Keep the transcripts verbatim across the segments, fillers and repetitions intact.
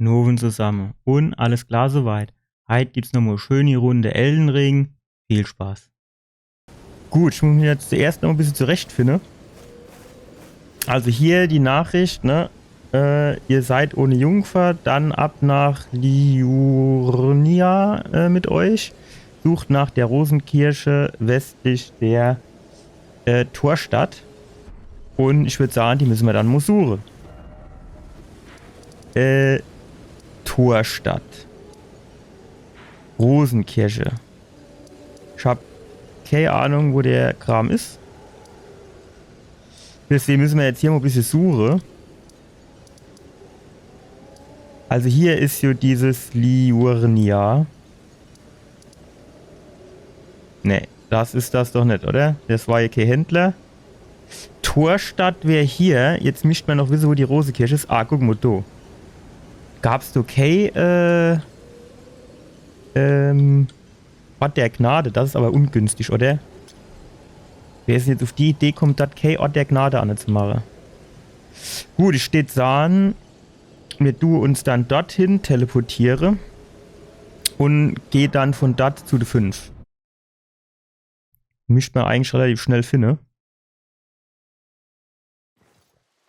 Nowen zusamme. Un alles klar soweit. Heit gibt's nochmol schöni Runde Elden Ring. Viel Spaß. Gut, ich muss mich jetzt zuerscht noch e bissje zurechtfinde. Also hier die Nachricht, ne? Äh, ihr seid ohne Jungfer, dann ab nach Liurnia, äh, mit euch. Sucht nach der Rosenkirche westlich der, äh, Torstadt. Un ich würd sage, die müsse mer dann mo suche. Äh, Torstadt. Rosenkirche. Ich hab kee Ahnung, wo der Kram is. Deswege müsse mer jetzt hier mo e bissje suche. Also hier is jo dieses Liurnia. Nee, das is das doch net, oder? Das war jo kee Händler. Torstadt wär hier. Jetzt misst mer noch wisse, wo die Rosenkirche is. Ah, guck mo do. Gab's do kee, äh, ähm, Ort der Gnade? Das is awwer ungünstig, oder? Wer is jetzt uf die Idee kumme, do kee Ort der Gnade anzumache? Gut, ich deet sage, mir due uns dann dorthin teleportiere un geh dann vun dort zu de fünf. Misst mer eigentlich relativ schnell finne.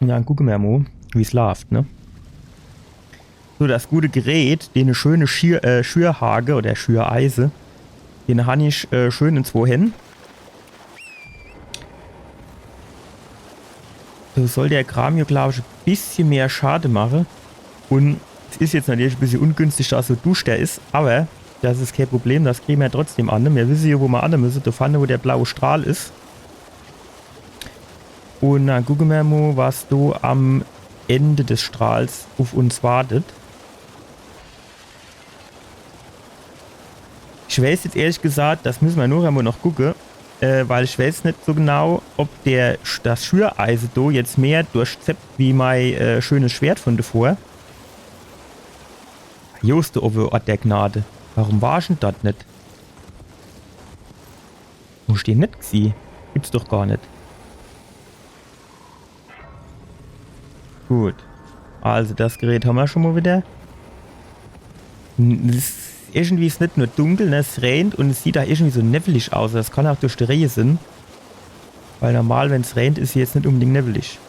Ja, dann gucke mer mo, wie's laaft, ne? So, das gute Gerät, dene schöne Schier-, äh, Schürhage oder Schüreise, dene han ich, äh, schön in zwo Hänn. Do soll der Kram jo, glaab ich, e bissje mehr Schade mache. Un es is jetzt natürlich e bissje ungünstig, dass es so duschter is, awwer das is kee Problem, das kriege mer trotzdem an, ne? Mir wisse jo, wo mer anne müsse, do vanne, wo der blaue Strahl is. Un dann gucke mer mo, was do am Ende des Strahls uf uns wartet. Ich weiß jetzt ehrlich gesagt, das müsse mer nochher mo noch gucke, äh, weil ich weiß net so genau, ob der, das Schüreise do jetzt mehr durchzeppt wie mei, äh, schönes Schwert vun devor. Just do owwe Ort der Gnade. Warum war ich dann dort net? Wo ich den net gsieh? Gibt's doch gar net. Gut. Also das Gerät han mer schon mo wieder. N-, es, irgendwie is net nur dunkel, ne? Es rähnt un es sieht do irgendwie so newwelig aus. Das kann ach durch die Rege sin. Weil normal, wenn's rähnt, is hier jetzt net unbedingt newwelig.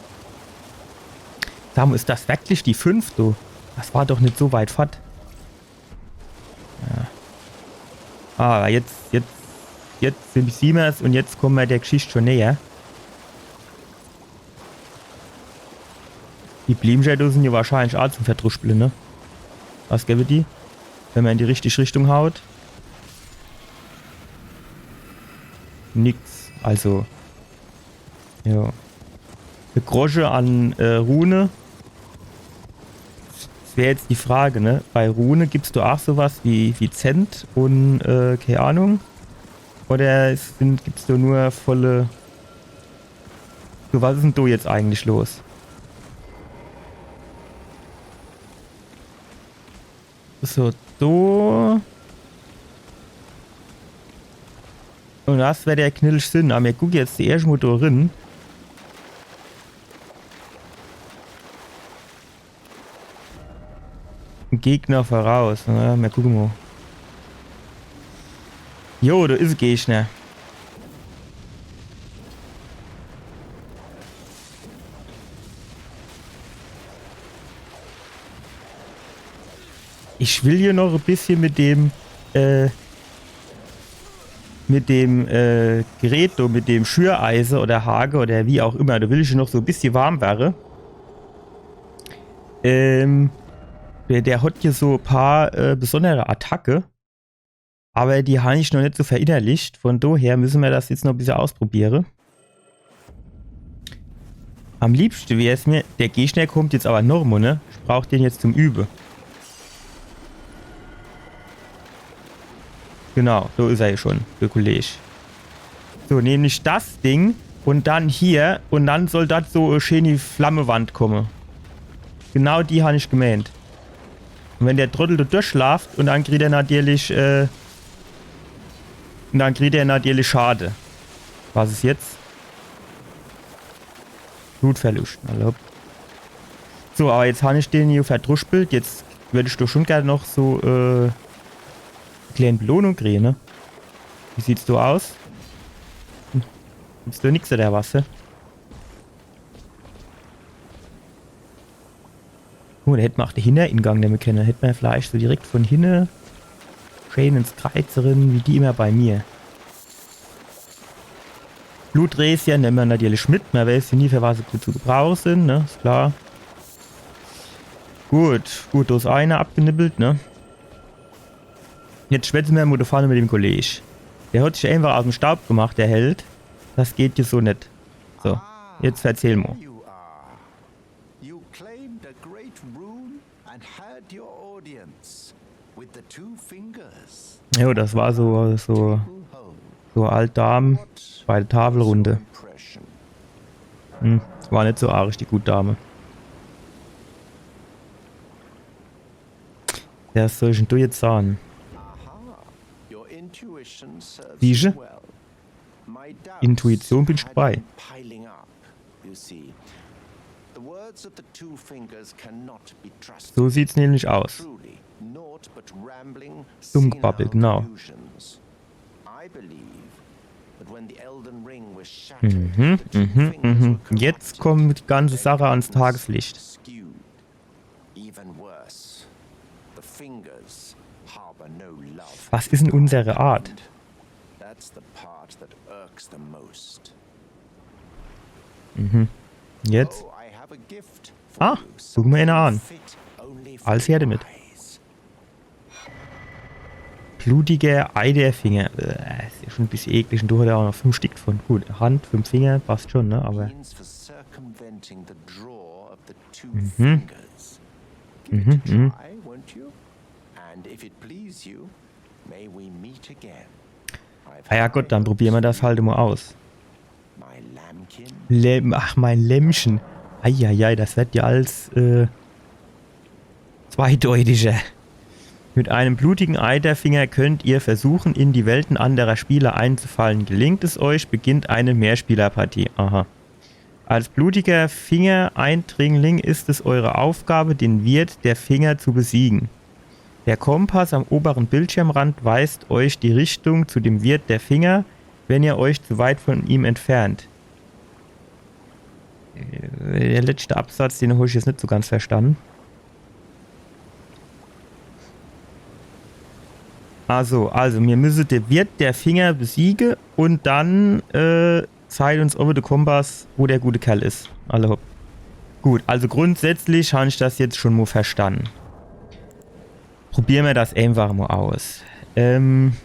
Sa mo, is das werklich die fünf, du? Das war doch net so weit fort. Ja. Ah, jetzt, jetzt, jetzt sin, siehn mer's un jetzt kumme mer der Geschicht schon näher. Die Bliemscher do sin jo wahrscheinlich ach zum Verdruspele, ne? Was gebe die? Wenn mer in die richtige Richtung haut. Nix. Also. Jo. E Grosche an, äh, Rune. Das wär jetzt die Frage, ne? Bei Rune gibt's do ach so was wie, wie Zent un, äh, kee Ahnung. Oder es sin, gibt's do nur volle. So, was is dann do jetzt eigentlich los? So, do. Un das wär der Knilch sin. Awwer mir gucke jetzt zuerscht mo do rin. Gegner voraus. Na, mir gucke mo. Jo, do is e Gegner. Ich will hier noch e bissje mit dem, äh, mit dem, äh, Gerät do, mit dem Schüreise oder Hage oder wie auch immer, do will ich noch so e bissje warm werre. Ähm, der, der hat hier so e paar, äh, besondere Attacke. Awwer die han ich noch net so verinnerlicht. Vun doher müsse mer das jetzt noch e bissje ausprobiere. Am liebschte wär's mir, der Gegner kummt jetzt awwer noch mo, ne? Ich brauch den jetzt zum Übe. Genau, do is er jo schon, der Kolleg. So, nämlich das Ding un dann hier un dann soll das so, äh, schön die Flammewand kumme. Genau die han ich gemeent. Un wenn der Trottel do durchlaaft un dann kriet er natürlich, äh, un dann kriet er natürlich Schade. Was is jetzt? Blutverlust, na hopp. So, awwer jetzt han ich den hier verdruspelt. Jetzt Würd ich doch schon gern noch so, äh, kleine Belohnung kriege, ne? Wie sieht's do aus? Hm. Gibt's do nix oder was, hä? Guck mol, do hätt mer ach de Hinneringang nemme kenne. Hätt mer vielleicht so direkt von hinne schee ins Kreiz rin, wie die immer bei mir. Blutrösche nemme mer natürlich mit. Mer weiß jo nie, für was se gut zu gebrauche sin, ne? Is klar. Gut, gut, do is einer abgenippelt, ne? Jetzt schwätze mer mol do vorne mit dem Kolleg. Der hat sich einfach aus em Staub gemacht, der Held. Das geht jo so net. So, jetzt verzehl mol. You claimed a great rune and had your audience with the two fingers. Jo, das war so, so, so alt Dame bei der Tafelrunde. Hm, war net so arisch, die gut Dame. Ja, was soll ich dann do jetzt sage? Aha, your intuition serves you well. Siehsche? Intuition bin ich dabei. So sieht's nämlich aus. Dumm gebabbelt, genau. Mhm, mhm, mhm. Jetzt kommt die ganze Sache ans Tageslicht. Was is dann unsere Art? Mhm. Jetzt? Ah, guck mol eener an. Alles her damit. Blutiger Eiderfinger. Äh, is jo schon e bissel eklig. Un do hat er ach noch fünf Stick davon. Gut, Hand, fünf Finger, passt schon, ne? Aber. Mhm. Mhm, mhm. Ah ja, gut, dann probiere mer das halt mol aus. Läm-, ach, mein Lämmchen. Eieiei, das wird jo alles, äh, zweideutiger. Mit einem blutigen Eiderfinger könnt ihr versuchen, in die Welten anderer Spieler einzufallen. Gelingt es euch, beginnt eine Mehrspielerpartie. Aha. Als blutiger Finger-Eindringling ist es eure Aufgabe, den Wirt der Finger zu besiegen. Der Kompass am oberen Bildschirmrand weist euch die Richtung zu dem Wirt der Finger, wenn ihr euch zu weit von ihm entfernt. Äh, der letzte Absatz, den hab ich jetzt net so ganz verstanden. Also, also, mir müsse de Wirt der Finger besiege un dann, äh, zeigt uns owwe de Kompass, wo der gute Kerl is. Alla hopp. Gut, also grundsätzlich hab ich das jetzt schon mol verstanden. Probiere mer das einfach mol aus. Ähm,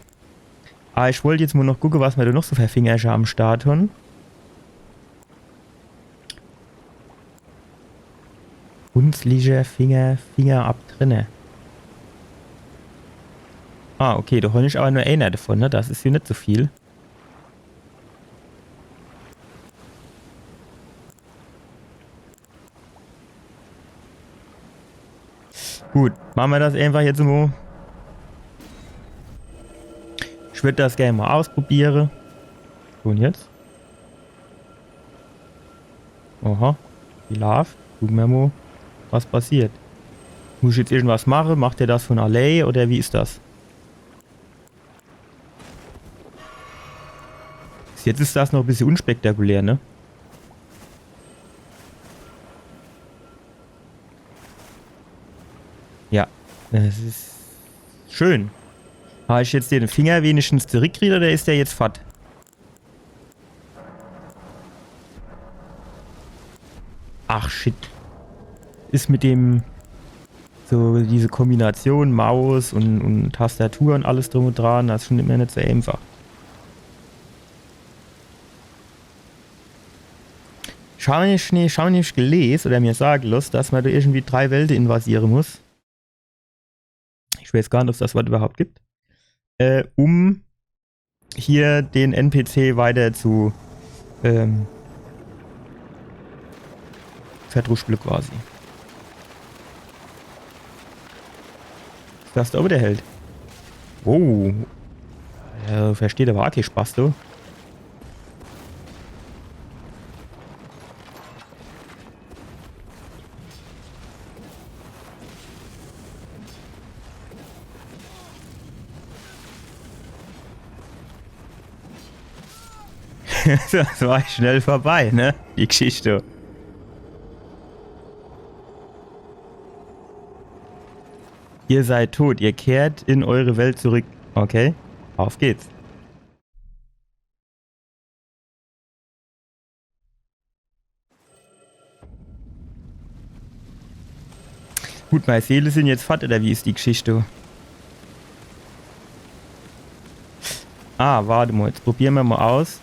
ah, ich wollt jetzt mol noch gucke, was mer do noch so für Fingercher am Start hon. Hundslicher Finger, Finger abtrenne. Ah, okay, do hon ich aber nur eener davon, ne? Das is jo net so viel. Gut, mache mer das einfach jetzt mol. Ich würd das gern mol ausprobiere. So, un jetzt? Aha, die laaft. Gucke mer mol, was passiert. Muss ich jetzt irgendwas mache? Macht der das von allee oder wie is das? Bis jetzt is das noch e bissel unspektakulär, ne? Ja, das is schön. Hab ich jetzt de Finger wenigstens zurückgekriegt oder is der jetzt fort? Ach, shit. Is mit dem, so diese Kombination Maus un, un Tastatur un alles drum un dran, das is schon immer net so einfach. Ich hab nämlich, nee, ich hab nämlich gelese oder mir sage losse, dass mer do irgendwie drei Welte invadiere muss. Ich weiß gar net, ob's das Wort überhaupt gibt. Äh, um hier den N P C weiter zu, ähm, verdruschble quasi. Is das do owwe der Held? Wow. Ja, versteht aber ach kee Spaß, du. Das war schnell vorbei, ne? Die Geschichte. Ihr seid tot, ihr kehrt in eure Welt zurück. Okay, auf geht's. Gut, meine Seele sin jetzt fort, oder wie is die Geschichte? Ah, wart mo, jetzt probiere mer mo aus.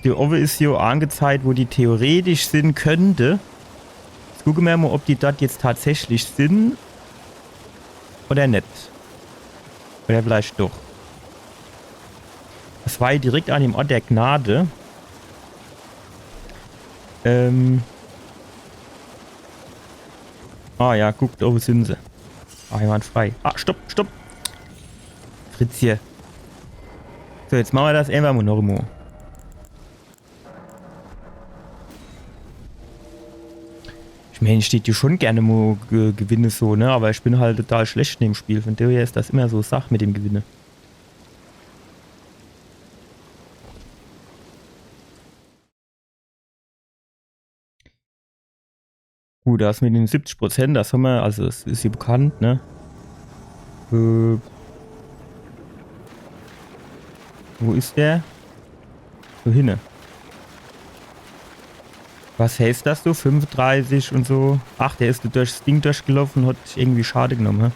Die owwe is jo angezeigt, wo die theoretisch sin könnt. Jetzt gucke mer mo, ob die dort jetzt tatsächlich sin oder net. Oder vielleicht doch. Das war jo direkt an dem Ort der Gnade. Ähm. Ah ja, guck, do owwe sin se. Ah, einwandfrei. Ah, stopp, stopp. Fritz hier. So, jetzt mache mer das einfach mo noch mo. Ich mein, ich dät jo schon gern mo ge gewinne so, ne? Aber ich bin halt total schlecht in dem Spiel. Von daher is das immer so Sach mit dem Gewinne. Gut, das mit den siebzig Prozent, das hammer, also es is jo bekannt, ne? Äh, wo is der? So hinne. Was heißt das so? Fünfunddreißig und so. Ach, der is durchs Ding durchgelaufe und hat irgendwie Schade genommen,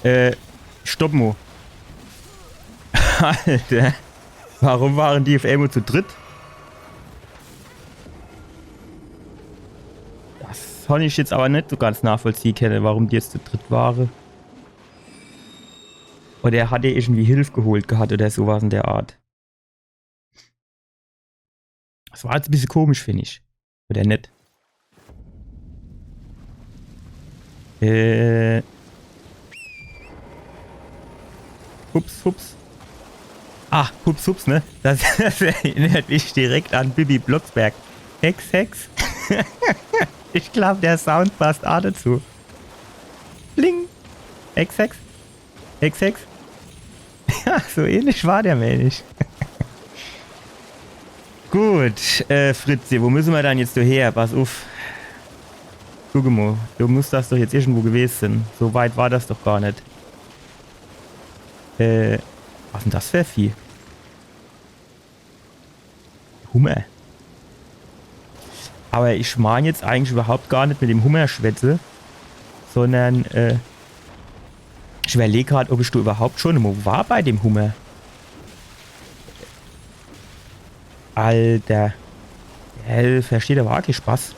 hä? Äh, stopp mo. Alter. Warum waren die auf einmal zu dritt? Das kann ich jetzt aber net so ganz nachvollziehen könne, warum die jetzt zu dritt waren. Oder hat er irgendwie Hilfe geholt gehabt oder sowas in der Art. Das war jetzt e bissje komisch, find ich. Oder net? Äh. Hups, hups. Ah, hups, hups, ne? Das, das erinnert mich direkt an Bibi Blocksberg. Hex, Hex. Ich glaub, der Sound passt auch dazu. Bling. Hex, Hex. Hex, Hex. Ja, so ähnlich war der, mein ich. Gut, äh, Fritzi, wo müsse mer dann jetzt do her? Pass uff. Guck mo, do muss das doch jetzt irgendwo gewese sin. So weit war das doch gar net. Äh, was is denn das für e Vieh? Hummer. Aber ich mein jetzt eigentlich überhaupt gar net mit dem Hummer schwätze, sondern, äh, ich überleg grad, ob ich do überhaupt schon mo war bei dem Hummer. Alter. Ja, versteht aber auch kein Spaß.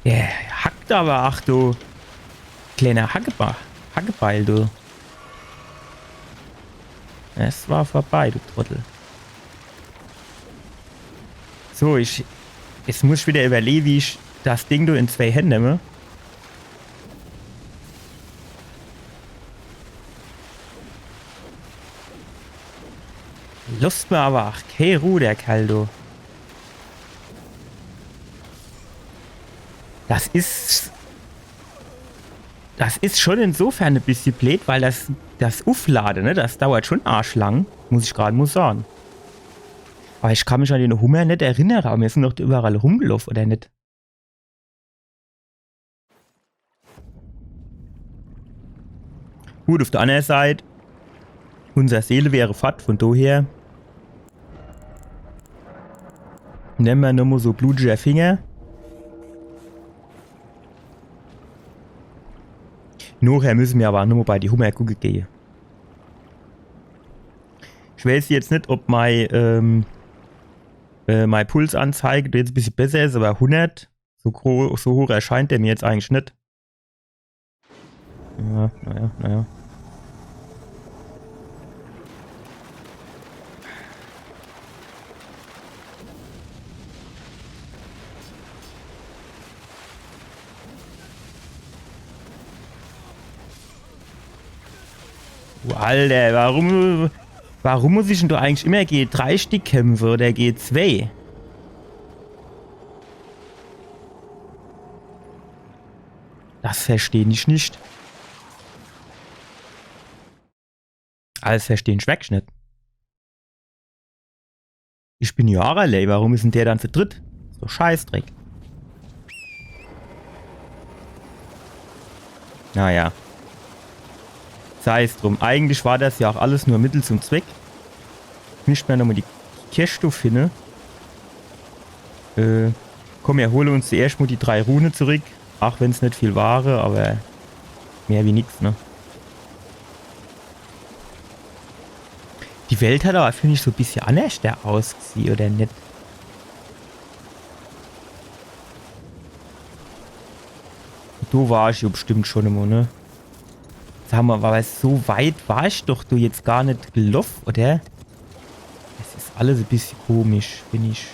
Ja, hackt aber, ach du. Kleiner Hackeba Hackebeil, du. Es war vorbei, du Trottel. So, ich. Jetzt muss ich wieder überlege, wie ich das Ding do in zwei Hände nemme. Losst mer aber ach kee Ruh, der Kerl, du. Das is. Das is schon insofern e bissje bleed, weil das, das Ufflade, ne, das dauert schon arschlang, muss ich grad mo sage. Aber ich kann mich an den Hummer net erinnere, aber mir sin doch überall rumgeloff, oder net? Gut, auf der andere Seit, unser Seele wäre fort, von daher nemme mer nochmo so blutige Finger. Nachher müsse mer aber nochmo bei die Hummer gucke gehe. Ich weiß jetzt net, ob mei, ähm, äh, mei Pulsanzeige jetzt e bissje besser is, aber hundert, so, gro- so hoch erscheint der mir jetzt eigentlich net. Ja, naja, naja. Alter, warum, warum muss ich denn do eigentlich immer gege drei Stick kämpfe oder gege zwee? Das versteh ich net. Alles verstehn schmeck ich net. Ich bin jo ach allää, warum is denn der dann zu dritt? So Scheißdreck. Naja. Sei's drum. Eigentlich war das jo ach alles nur Mittel zum Zweck. Misst mer nochmol die Kescht do finne. Äh, komm, mer hole uns zuerscht mol die drei Rune zurick. Ach wenn's net viel ware, awwer mehr wie nix, ne? Die Welt hat awwer, find ich, so e bissje annerschter ausgesieh, oder net? Do war ich jo bestimmt schun emol, ne? Sa mol, awwer so weit war ich doch do jetzt gar net geloff, oder? Es is alles e bissje komisch, find ich.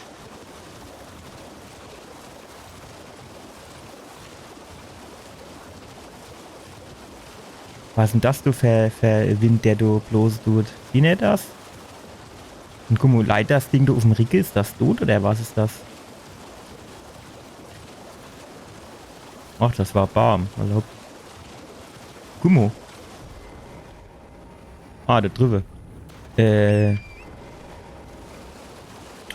Was is'n das do fer, fer Wind, der do blose dut? Wie nennt das? Un guck mol, leit das Ding do uff'm Ricke, is das dot oder was is das? Ach, das war Baam. Hallo. Guck mol. Ah, do driwwe. Äh.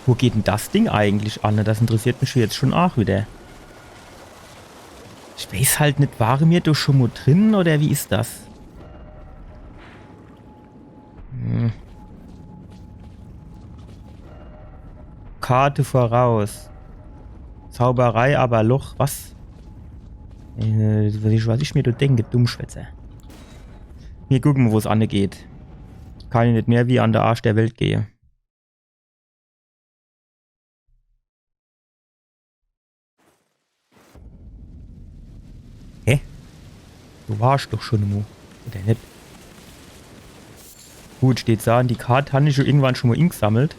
Wo geht'n das Ding eigentlich anne? Das interessiert mich jetzt schun ach widder. Ich weeß halt net, ware mer do schun mol drin oder wie is das? Hm. Karte voraus. Zauberei, awwer Loch, was? Äh, was ich, was ich mer do denke, Dummschwätzer. Mer gucke mol, wo's anne geht. Kann jo net mehr wie an de Arsch der Welt gehe. Hä? Do war ich doch schun emol. Oder net? Gut, steht do, die Kart han ich jo irgendwann schun mol ingesammelt.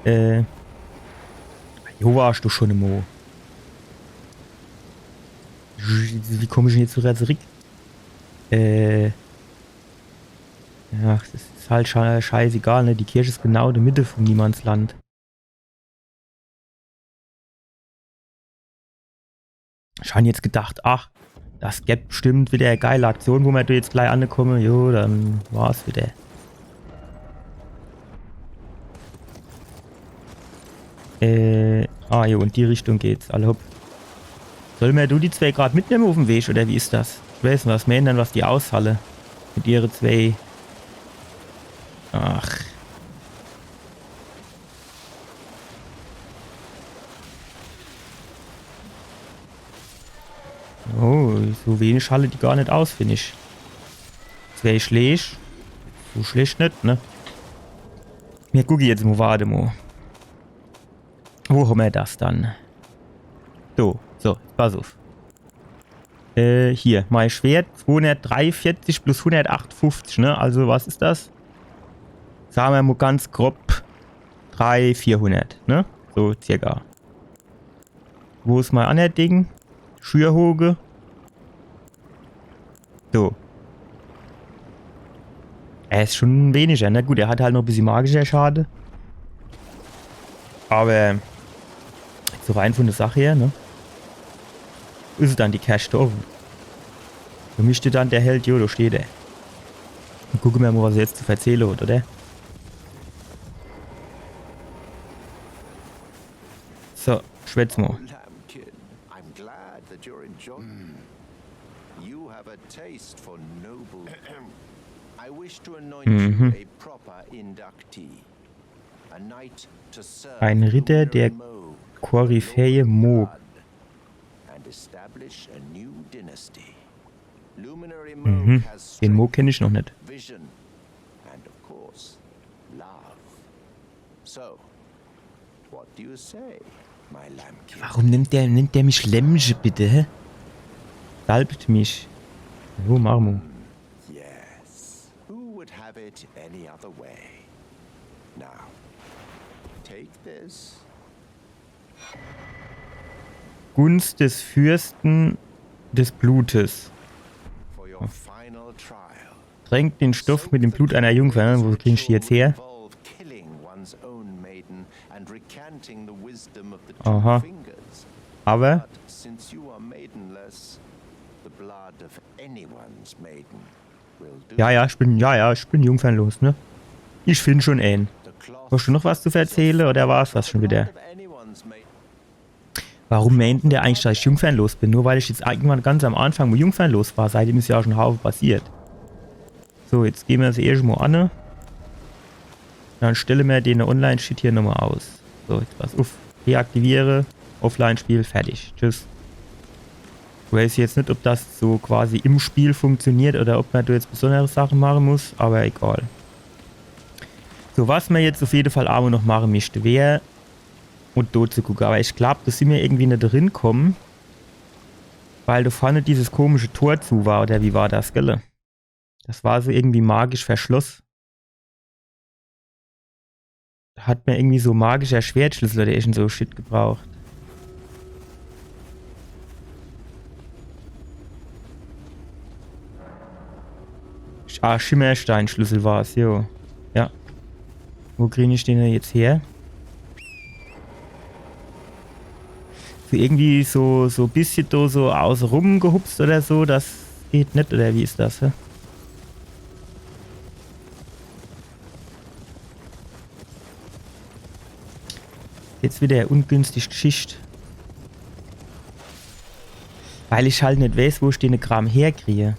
Äh. Jo, war ich doch schun emol. Wie komm ich'n jetzt widder zurick? Äh. Ach, das is halt sche-, scheißegal, ne? Die Kerch is genau in de Mitte vum Niemandsland. Ich han jetzt gedacht, ach, das gebt bestimmt widder e geile Aktion, wo mer do jetzt glei ankomme. Jo, dann war's widder. Äh, ah, jo, in die Richtung geht's. Alla hopp. Solle mer do die zwee grad mitnemme uff'm Weg, oder wie is das? Ich weeß net, was meenen dann, was die aushalle? Mit ihre zwee. Ach. Oh, so wenig halle die gar net aus, find ich. Zwee Schläg. So schlecht net, ne? Mer gucke jetzt mol, wart mol. Wo hammer das dann? So, so, pass uff. Äh, hier, mei Schwert, zweihundertdreiundvierzig plus hundertachtundfünfzig, ne? Also, was is das? Sage mer mol ganz grob drei, vierhundert, ne? So circa. Wo is mei anner Ding? Schürhoge. So. Er is schun weniger. Na gut, er hat halt noch e bissje magischer Schade. Awwer so rein vun de Sach her, ne? Is dann die Kerch do owwe. Für mich steht dann der Held, jo, do steht er. Un gucke mer mol, was er jetzt zu verzähle hat, oder? So, schwätz mol. Lambkin, I'm glad that you're enjoying. You have a taste for noble. I wish to anoint you a proper inductee. A knight to serve Ein Ritter der Luminary Mohg, Koryphäe Mohg. And establish a new dynasty. Luminary Mohg has den Mohg kenn ich noch net. Vision, and of course, love. So, what do you say, my lambkin? Warum nennt der, nennt der mich Lämmche, bitte, hä? Salbt mich. Jo, mach mol. Yes. Who would have it any other way? Now, take this. Gunst des Fürsten des Blutes. For your final trial. Tränk den Stoff mit dem Blut einer Jungfer. Wo krieg ich die jetzt her? Aha. Aber ja, ja, ich bin, ja, ja, ich bin jungfernlos, ne? Ich find schon een. Hast du noch was zu verzähle oder war's das schon wieder? Warum meint denn der eigentlich, dass ich jungfernlos bin? Nur weil ich jetzt irgendwann ganz am Anfang mal jungfernlos war. Seitdem is ja schon Haufe passiert. So, jetzt gehn mer das erscht mal an, ne? Dann stelle mer den Online-Shit hier nochmal aus. So, jetzt pass uff. Deaktiviere. Offline-Spiel. Fertig. Tschüss. Ich weiß jetzt net, ob das so quasi im Spiel funktioniert oder ob mer do jetzt besondere Sache mache muss, aber egal. So, was mer jetzt uff jede Fall awwer noch mache mischt, wär un do zu gucke. Aber ich glaub, do sin mer irgendwie net drin komme, weil do vorne dieses komische Tor zu war, oder wie war das, gell? Das war so irgendwie magisch verschloss. Do hat mer irgendwie so magischer Schwertschlüssel oder irgend so Shit gebraucht. Sch-, ah, Schimmersteinschlüssel war's, jo. Ja. Wo krieg ich den denn jetzt her? So irgendwie so, so bissje do so außerum gehupst oder so, das geht net, oder wie is das, hä? Jetzt wieder ungünstig Geschicht. Weil ich halt net weiß, wo ich den Kram herkriege.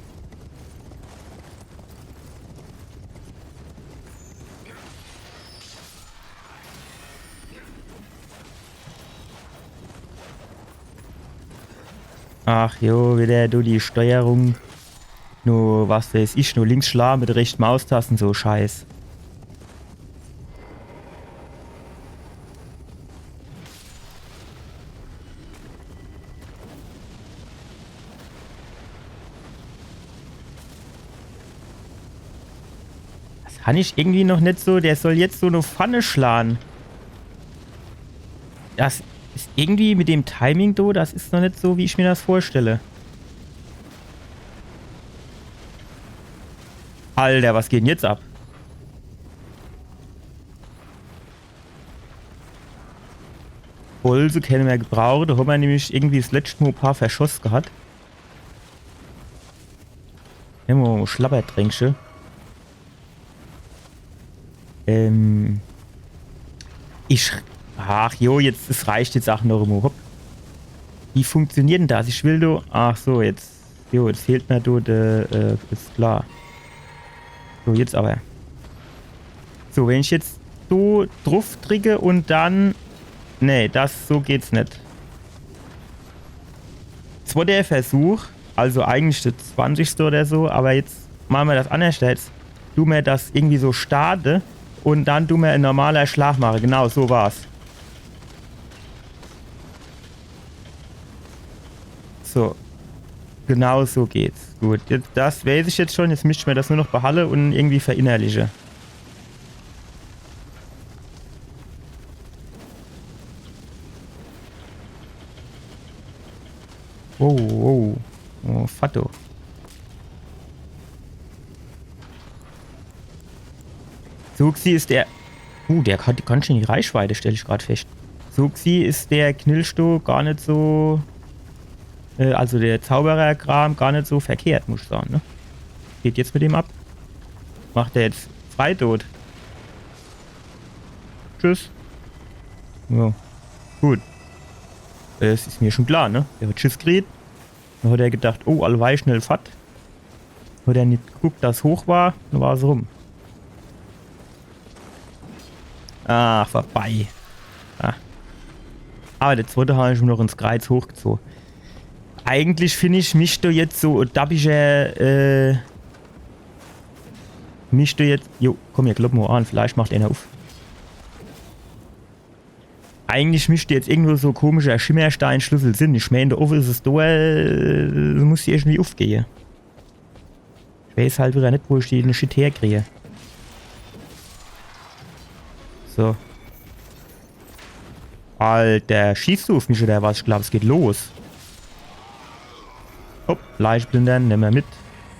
Ach jo, wieder do die Steuerung. Nur, was weiß ich, nur links schla mit rechts Maustaste, so Scheiß. Das han ich irgendwie noch net so, der soll jetzt so ne Pfanne schlage. Das is irgendwie mit dem Timing do, das is noch net so, wie ich mir das vorstelle. Alter, was geht denn jetzt ab? Bolze kenne mer gebrauche. Do han mer nämlich irgendwie 's letscht Mol e paar verschoss gehat. Nemme mer mol Schlabbertränkche. Ähm. Ich. Ach jo, jetzt, es reicht jetzt ach noch emol. Hopp. Wie funktioniert denn das? Ich will do. Ach so, jetzt. Jo, jetzt fehlt mer do de, äh, is klar. So, jetzt aber. So, wenn ich jetzt do druff dricke un dann. Nee, das, so geht's net. Zwotter Versuch, also eigentlich de zwanzigschte oder so, aber jetzt mache mer das annerscht. Jetzt du mer das irgendwie so starte un dann du mer en normaler Schlag mache. Genau, so war's. So. Genau so geht's. Gut, jetzt, das weiß ich jetzt schon. Jetzt misst ich mer das nur noch behalle un irgendwie verinnerliche. Wow, wow. Oh, Fatto. Suxi is der. Uh, der hat ganz schön die Reichweite, stell ich grad fest. Suxi is der Knilch do gar net so. Äh, also der Zaubererkram gar net so verkehrt, muss ich sage, ne? Geht jetzt mit dem ab. Macht der jetzt Freitod? Tschüss. Ja. Gut. Es is mer schon klar, ne? Der hat Tschüss gekriet. Dann hat er gedacht, oh, allweil schnell fort. Hat er net geguckt, dass hoch war, dann war's rum. Ah, vorbei. Ah. Aber der zwotte hat schon noch ins Kreiz hochgezoge. Eigentlich find ich mich do jetzt so dabischer, äh, mich do jetzt, jo, komm, mir kloppe mol an, vielleicht macht einer uff. Eigentlich misst jetzt irgendwo so komischer Schimmersteinschlüssel sinn. Ich mein, do owwe is es do, äh, muss die irgendwie uffgehe. Ich weiß halt wieder net, wo ich den Shit herkriege. So. Alter, schießt du uff mich oder was? Ich glaub, es geht los. Hopp, Leiche plündere, nemme mer mit.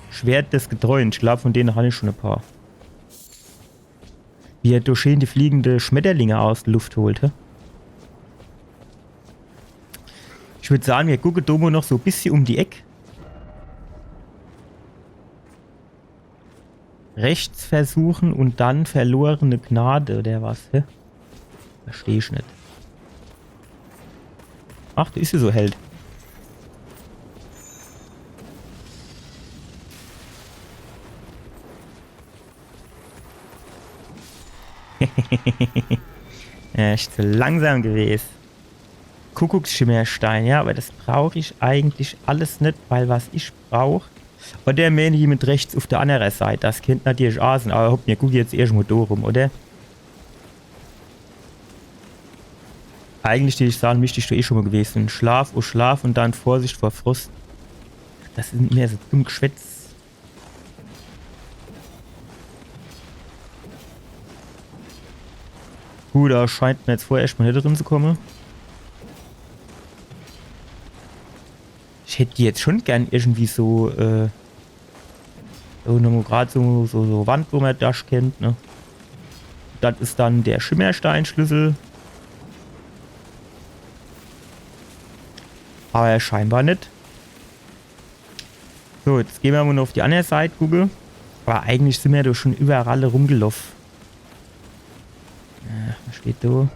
Schwert des Getreuen. Ich glaub, von dene hann ich schon e paar. Wie er do schön die fliegende Schmetterlinge aus de Luft holt, hä? Ich würd sage, mir gucke do mo noch so e bissje um die Eck. Rechts versuche un dann verlorene Gnade, oder was, hä? Versteh ich net. Ach, do is se so, Held. Ja, echt so langsam gewes. Kuckucksschimmerstein, ja, aber das brauch ich eigentlich alles net, weil was ich brauch, oder meen ich mit rechts uf der annere Seit, das kennt natürlich aa sinn, aber hopp, mir gucke jetzt erscht mo do rum, oder? Eigentlich, die ich sage, misst ich do eh schon mo gewes sinn. Schlaf, oh Schlaf un dann Vorsicht vor Frost. Das is immer so dumm Geschwätz. Gut, do scheint mer jetzt vorher erscht mo net drin zu komme. Ich hätt die jetzt schon gern irgendwie so, äh, so nomo grad so, so, so Wand, wo mer durch kennt, ne? Das is dann der Schimmersteinschlüssel. Aber scheinbar net. So, jetzt gehn mer mo noch uf die annere Seit gucke. Aber eigentlich sinn mer doch schon iwwerall rumgeloff. Ja, was steht do?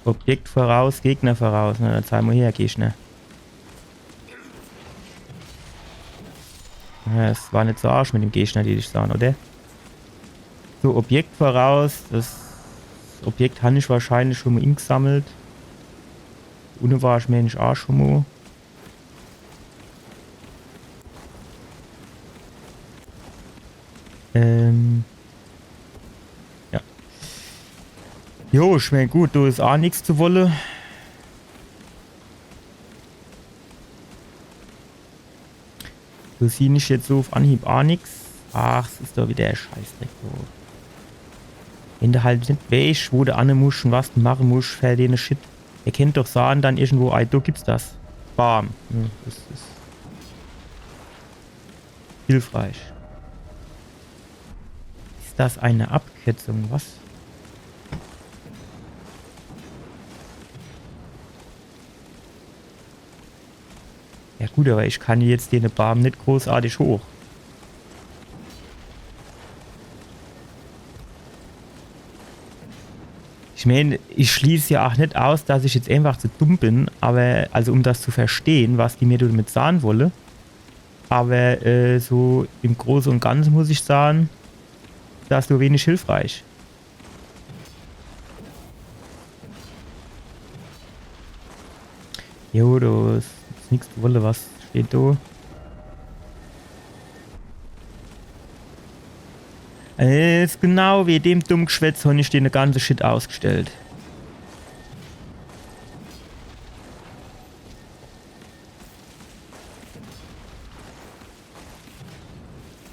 Objekt voraus, Gegner voraus. Na, dann zeig mo her, Gegner. Ja, es war net so arsch mit dem Gegner, die ich sah, oder? So, Objekt voraus. Das Objekt hann ich wahrscheinlich schon mo ingesammelt. Unne war ich, meen ich, aa schon mo. Ähm. Ja. Jo, ich meen, gut, do is aa nix zu wolle. Do sieh ich jetzt so uf Anhieb aa nix. Ach, es is doch wieder der Scheißdreck, du. Wenn de halt net weesch, wo de anne musch un was de mache musch fer dene Shit. Er kennt doch sahn dann irgendwo, ei, do gibt's das. Bam. Ja, das is hilfreich. Is das eine Abkürzung? Was? Ja gut, aber ich kann jetzt dene Bam net großartig hoch. Ich meen, ich schließ ja aa net aus, dass ich jetzt einfach zu dumm bin, aber, also um das zu verstehen, was die mir damit sahn wolle. Aber, äh, so im Große un Ganze muss ich sahn, das is nur wenig hilfreich. Jo, do is, is nix zu wolle, was steht do? Äh, is genau wie dem dumm Geschwätz, hann ich dene ganze Shit ausgestellt.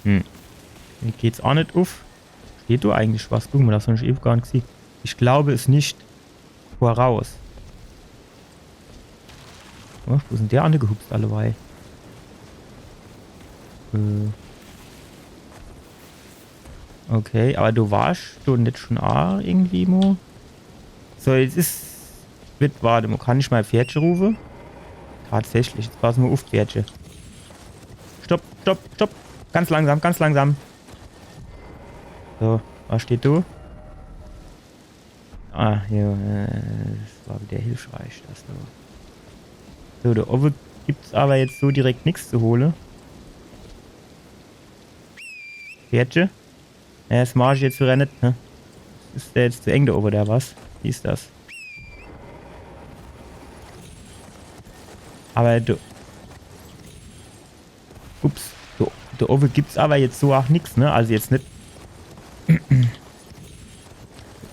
Hm. Hier geht's aa net uf. Steht do eigentlich was? Guck mo, das hann ich ewe gar net gesieh. Ich glaub es net. Voraus. Oh, wo sinn der anne gehupst, alleweil? Äh. Okay, aber do warsch do net schon aa irgendwie mo? So, jetzt is, wird, wart mo, kann ich mei Pferdche rufe? Tatsächlich, jetzt pass mo uf, Pferdche. Stopp, stopp, stopp. Ganz langsam, ganz langsam. So, was steht do? Ah, jo, äh, das war wieder hilfreich, das do. So, do owwe gibt's aber jetzt so direkt nix zu hole. Pferdche? Ja, das mach ich jetzt wieder net, ne? Is der jetzt zu eng do owwe, oder was? Wie is das? Aber do. Ups, do, do owwe gibt's aber jetzt so aa nix, ne? Also jetzt net.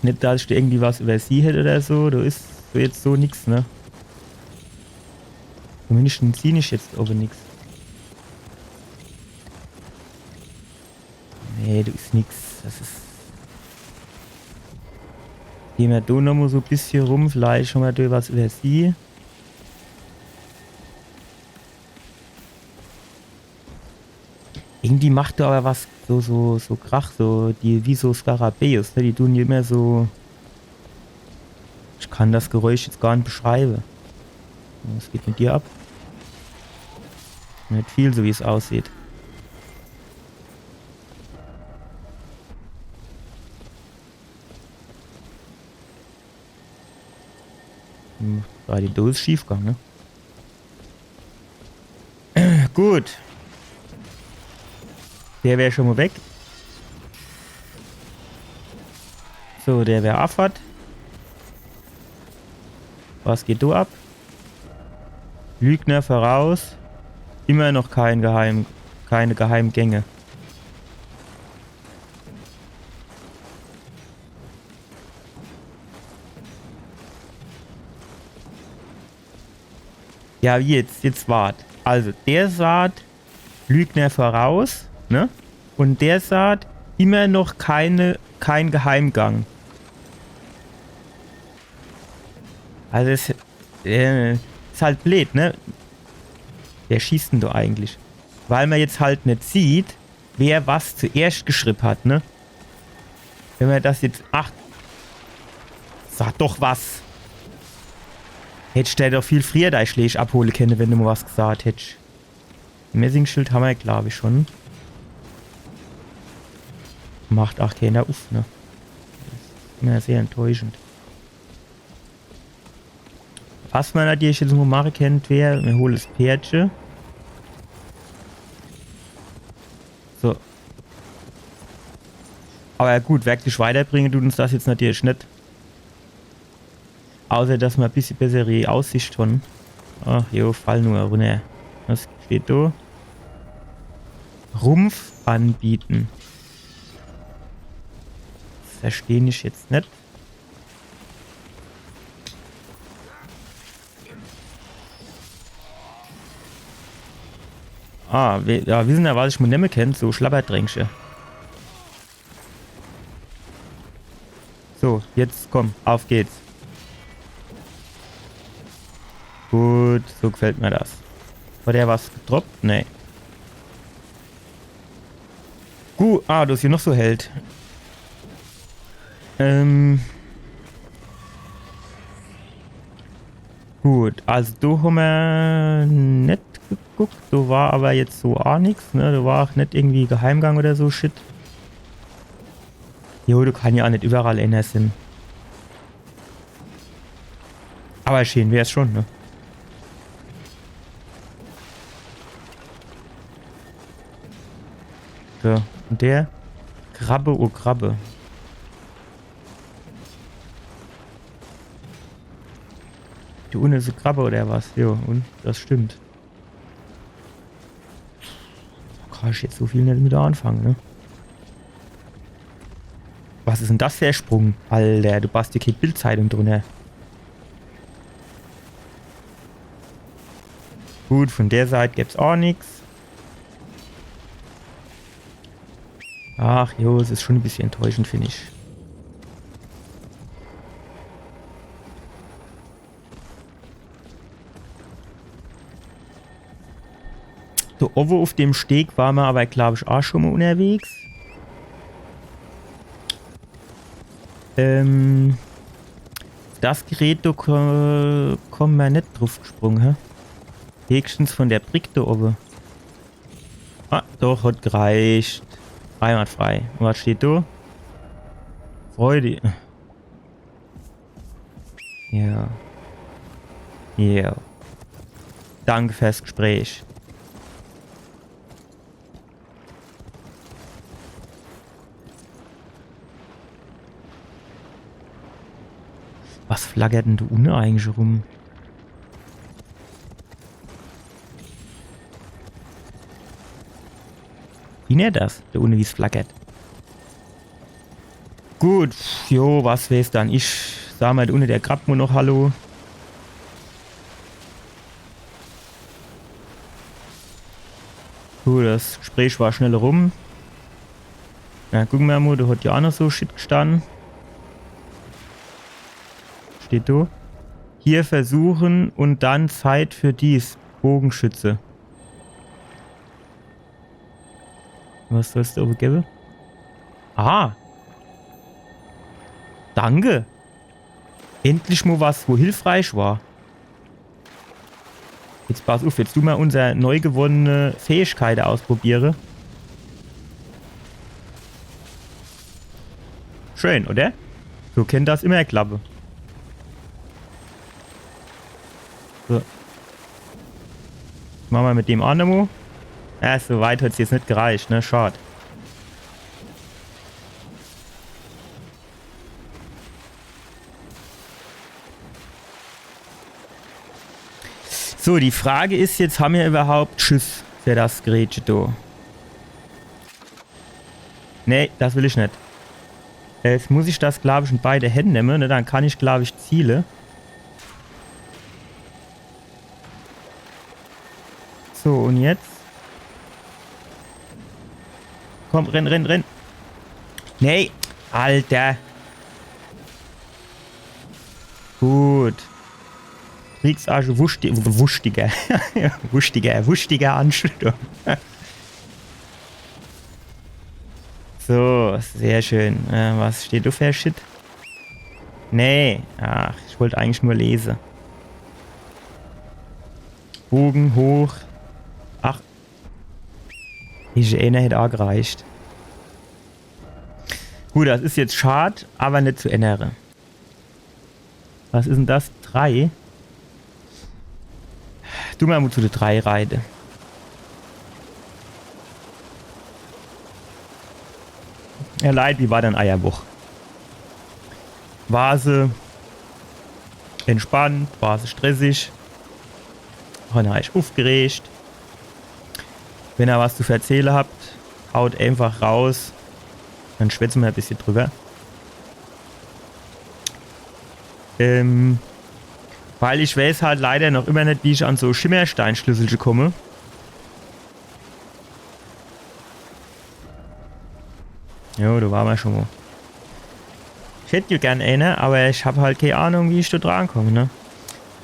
Net, dass ich do irgendwie was iwwersieh hätt oder so. Do is so jetzt so nix, ne? Zumindest sieh ich jetzt owwe nix. Nee, do is nix. Das is. Gehn mer do nomo so e bissje rum, vielleicht hann mer do was iwwersieh. Irgendwie macht do awwer was so, so, so Krach, so, die, wie so Skarabäus, ne? Die dun immer so. Ich kann das Geräusch jetzt gar net beschreibe. Was geht mit dir ab? Net viel, so wie's aussieht. Hm, war die Dose schiefgang, ne? Gut. Der wär schon mo weg. So, der wär affert. Was geht do ab? Lügner voraus. Immer noch kein Geheim-, keine Geheimgänge. Ja, wie jetzt? Jetzt wart. Also, der saat Lügner voraus, ne? Und der saat immer noch keine, kein Geheimgang. Also, es, äh, is halt bleed, ne? Wer schießt denn do eigentlich? Weil mer jetzt halt net sieht, wer was zuerscht geschrieb hat, ne? Wenn mer das jetzt, ach, sag doch was. Hättsch der doch viel frieher dei Schläg abhole kenne, wenn du mo was gesaat hättsch. Messingschild hammer, glaab ich, schon. Macht ach keener uff, ne? Das is immer sehr enttäuschend. Was mer natürlich jetzt mo mache kennt, wär, mir hole das Pferdche. So. Aber ja gut, werklich weiterbringe tut uns das jetzt natürlich net. Außer, dass mer e bissje bessere Aussicht hon. Ach jo, fall nur runner. Was steht do? Rumpf anbieten. Versteh ich jetzt net. Ah, we-, ja, wissen ja, was ich mo nemme kennt, so Schlabberdränkche. So, jetzt komm, auf geht's. Gut, so gefällt mir das. Hat der was gedroppt? Nee. Gut, ah, du hast hier noch so Held. Ähm. Gut, also do hammer net geguckt, do war aber jetzt so aa nix, ne? Do war aa net irgendwie Geheimgang oder so Shit. Jo, do kann ja aa net überall eener sin. Aber schön wär's schon, ne? So, und der? Krabbe, oh Krabbe. Do unne is e Krabbe oder was? Jo, und? Das stimmt. Kann ich jetzt so viel net mit anfange, ne? Was is denn das für e Sprung? Alter, du passt dir kee Bildzeitung drunner. Gut, von der Seit gibt's aa nix. Ach jo, es is schon e bissje enttäuschend, find ich. So, owwe uff dem Steg war mer aber, glaub ich, aa schon mo unnerwegs. Ähm, das Gerät, do ko-, komm mer net druff gesprung, hä? Höchstens von der Brick do owwe. Ah, doch, hat gereicht. Einwandfrei. Und was steht do? Freude. Ja. Ja. Danke fürs Gespräch. Was flackert denn do unne eigentlich rum? Wie nennt das? Do unne, wie's flackert. Gut, jo, was weeß dann ich. Sa mer do unne der Krabbe noch Hallo. Gut, das Gespräch war schnell rum. Na, gucke mer mo, do hat jo aa noch so Shit gestann. Steht do. Hier versuchen und dann Zeit für dies. Bogenschütze. Was soll's do owwe gewwe? Ah. Danke. Endlich mo was, wo hilfreich war. Jetzt pass uff, jetzt du mer unser neu gewonnene Fähigkeite ausprobiere. Schön, oder? So kennt das immer klappe. So. Mache mer mit dem aa nomo. Ja, so weit hat's jetzt net gereicht, ne? Schad. So, die Frage is jetzt, ha mer überhaupt Schuss für das Gerätche do? Nee, das will ich net. Jetzt muss ich das, glaub ich, in beide Händ nemme, ne? Dann kann ich, glaub ich, ziele. So, un jetzt? Komm, renn, renn, renn. Nee, Alter. Gut. Kriegsarsch, wuschti-, wuschtiger. Wuschtiger, wuschtiger Anschluss. So, sehr schön. Äh, was steht do für Shit? Nee. Ach, ich wollt eigentlich nur lese. Bogen hoch. Ach. Ich, eener hätt aa gereicht. Gut, das is jetzt schad, aber net zu ännere. Was is denn das? Drei? Du mer mo zu de drei reite. Ja, Leit, wie war dann eier Woch? War se entspannt? War se stressig? Hänn ihr eich uffgeregt? Wenn ihr was zu verzähle habt, haut einfach raus. Dann schwätze mer e bissje drüber. Ähm, weil ich weiß halt leider noch immer net, wie ich an so Schimmersteinschlüsselche komme. Jo, do war mer schon mo. Ich hätt jo gern eener, aber ich hab halt kee Ahnung, wie ich do drankomm, ne?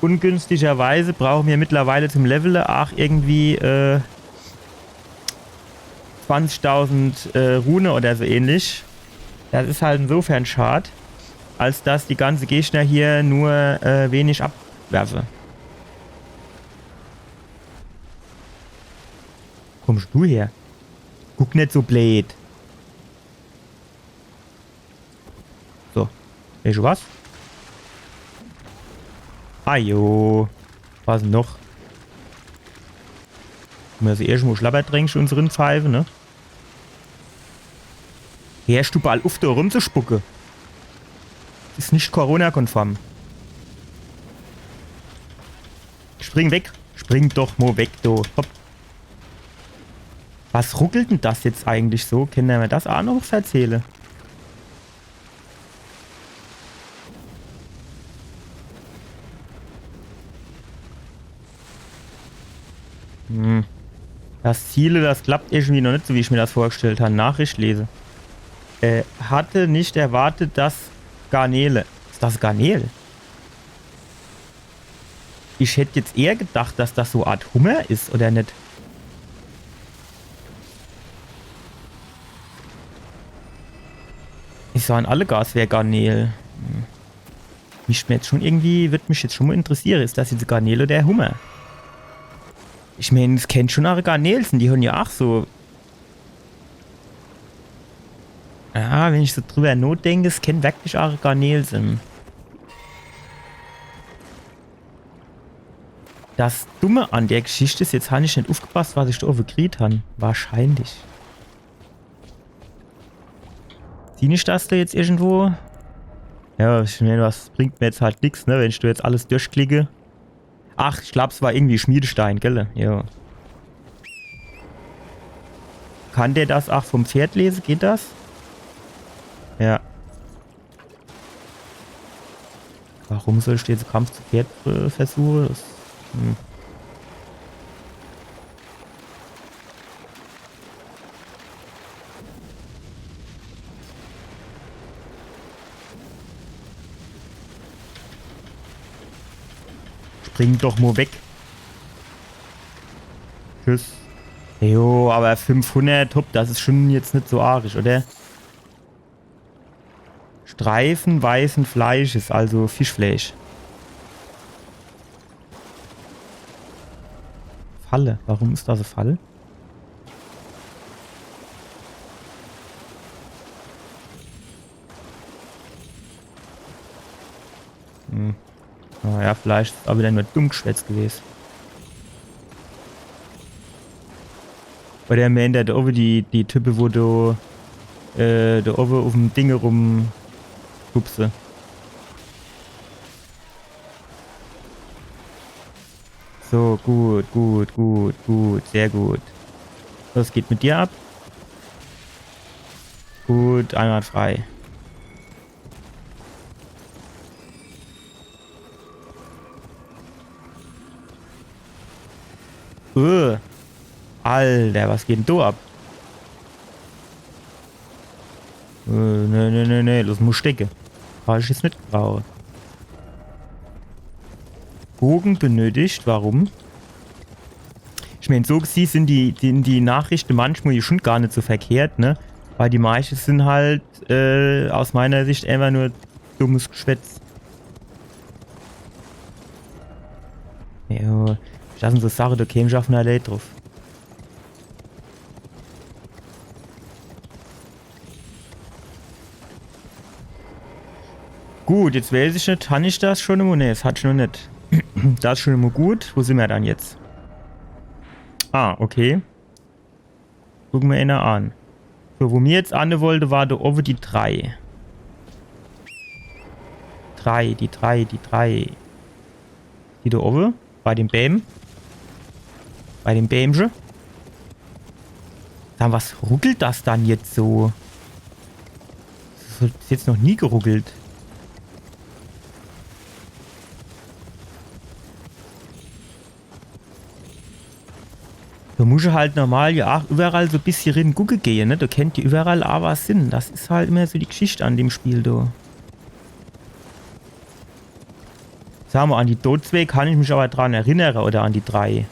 Ungünstigerweise brauche mer mittlerweile zum Levele aach irgendwie, äh, zwanzigtausend, äh, Rune oder so ähnlich. Das is halt insofern schad, als dass die ganze Gegner hier nur, äh, wenig abwerfe. Kommst du her? Guck net so bleed. So. Weescht du was? Ajo. Was noch? Mer se erscht mo Schlabbertränkche uns rinpfeife, ne? Heerscht du bald uff, do rumzuspucke? Is net Corona-konform. Spring weg. Spring doch mo weg, do. Hopp. Was ruckelt denn das jetzt eigentlich so? Kennt ihr mir das aach noch verzähle? Hm. Das Ziele, das klappt irgendwie noch net so, wie ich mir das vorgestellt han. Nachricht lese. Äh, hatte nicht erwartet, dass Garnele. Is das Garnel? Ich hätt jetzt eher gedacht, dass das so Art Hummer is, oder net? Ich sah in alle Gas wär Garnel. Hm. Mischt mir jetzt schon irgendwie, würd mich jetzt schon mo interessiere, is das jetzt Garnel oder Hummer? Ich meen, es kennt schon aach Garnel sin, die han jo aach so. Ja, wenn ich so drüber nodenke, es kennt wirklich aach Garnel sin. Das Dumme an der Geschicht is, jetzt han ich net uffgepasst, was ich do owwe gekriet han. Wahrscheinlich. Sieh ich das do jetzt irgendwo? Ja, ich meen, was bringt mir jetzt halt nix, ne, wenn ich do jetzt alles durchklicke. Ach, ich glaub, es war irgendwie Schmiedestein, gell? Ja. Kann der das aach vom Pferd lese? Geht das? Ja. Warum soll ich jetzt Kampf zu Pferd, äh, versuche? Das, hm. Spring doch mo weg. Tschüss. Jo, awwer fünfhundert, hopp, das is schun jetzt net so arisch, oder? Streifen weißen Fleisches, also Fischfleisch. Falle. Warum is das e Fall? Hm. Naja, vielleicht is awwer widder nur dumm geschwätzt gewese. Bei der Main, do owwe die, die Type, wo do, äh, do owwe uff'm Ding rumhupse. So, gut, gut, gut, gut, sehr gut. Was geht mit dir ab? Gut, einwandfrei. Äh. Alter, was geht denn do ab? Äh, nee, nee, nee, nee, das muss stecke. Kann ich jetzt net gebrauche. Bogen benötigt, warum? Ich mein, so gesieh sin die, die, die Nachrichte manchmal jo schun gar net so verkehrt, ne? Weil die meischte sin halt, äh, aus meiner Sicht einfach nur dummes Geschwätz. Jo, das sin so Sache, do käm ich uff e Leed druff. Gut, jetzt weiß ich net, hann ich das schun emol? Nee, das hatt ich noch net. Das is schun emol gut. Wo sin mer dann jetzt? Ah, okay. Gucke mer eener an. So, wo mer jetzt anne wollte, war do owwe die drei. Drei, die drei, die drei. Die do owwe? Bei dem Bääm? Bei dem Bäämche? Dann, was ruckelt das dann jetzt so? Das hat bis jetzt noch nie geruckelt. Do muss ich halt normal jo aach iwwerall so e bissje rin gucke gehe, ne? Do kennt jo iwwerall aach was sin. Das is halt immer so die Geschicht an dem Spiel, do. Sa mo, an die do zwee kann ich mich awwer dran erinnere, oder an die drei.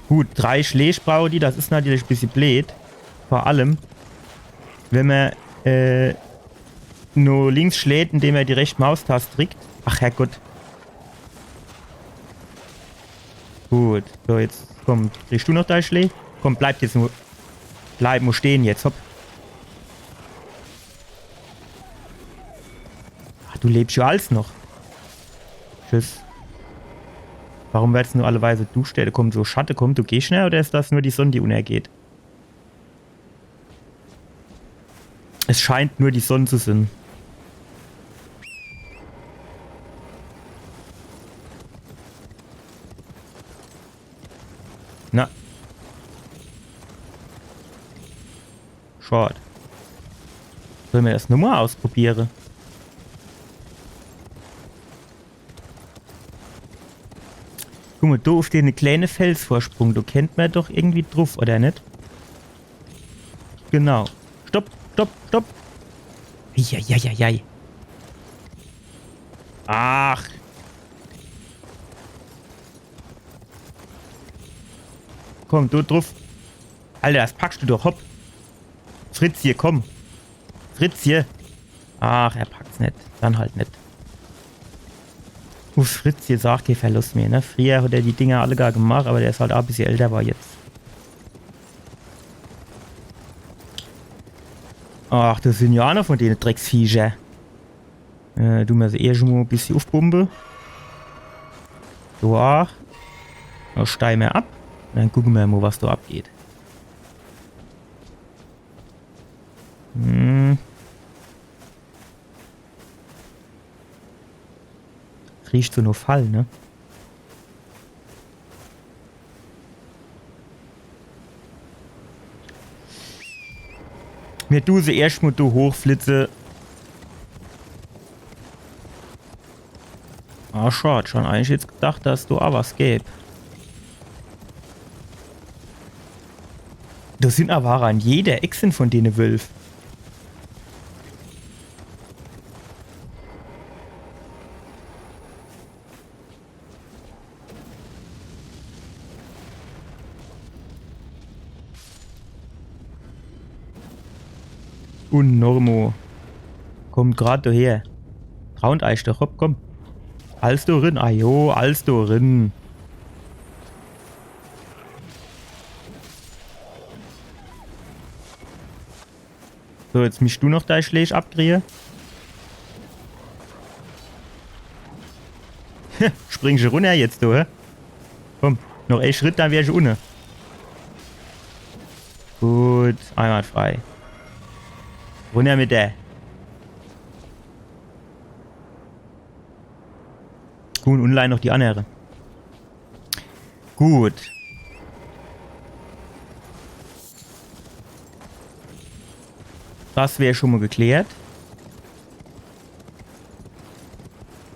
Gut, drei Schläg brauche die, das is natürlich e bissje bleed. Vor allem, wenn mer, äh, no links schläht, indem mer die rechte Maustast drickt. Ach Herrgott. Gut, so jetzt komm, kriegst du noch dei Schläg? Komm, bleib jetzt nur. Bleib mo stehe jetzt, hopp. Ach, du lebst jo als noch. Tschüss. Warum werd's nur alleweil so duster? Do kommt so Schatte, komm, du gehst schnell, oder is das nur die Sonn, die unnergeht? Es scheint nur die Sonn zu sin. Na. Schad. Solle mer das nochmo ausprobiere? Guck mo, do uff dene kleene Felsvorsprung, do kennt mer doch irgendwie druff, oder net? Genau. Stopp, stopp, stopp. Eieieiei. Ach. Komm, do druff. Alter, das packst du doch, hopp. Fritzje, komm. Fritzje. Ach, er packt's net. Dann halt net. Uff, Fritzje is aach kee Verlust mehr, ne? Frieher hat er die Dinger alle gar gemacht, awwer der is halt aach e bissje älter war jetzt. Ach, das sin jo aach noch von dene Drecksviecher. Äh, du mer se eh schun mo e bissje uffpumpe. So, ach. Dann steige mer ab. Dann gucke mer mo, was do abgeht. Hm. Riecht so no Fall, ne? Mir du se erscht mo do hochflitze. Ah, schad. Schun eigentlich jetzt gedacht, dass do aach was gäb. Do sin awwer an jeder Eck sin von dene Wölf. Un Normo. Kommt grad do her. Traut eich doch, hopp, komm. Als do rin, ah jo, als do rin. So, jetzt misch du noch dei Schläg abkrie. Springsch runner jetzt, du, hä? Komm, noch e Schritt, dann wärsch unne. Gut, einwandfrei. Runner mit der. Gut, un unlei noch die annere. Gut. Das wär schon mo geklärt.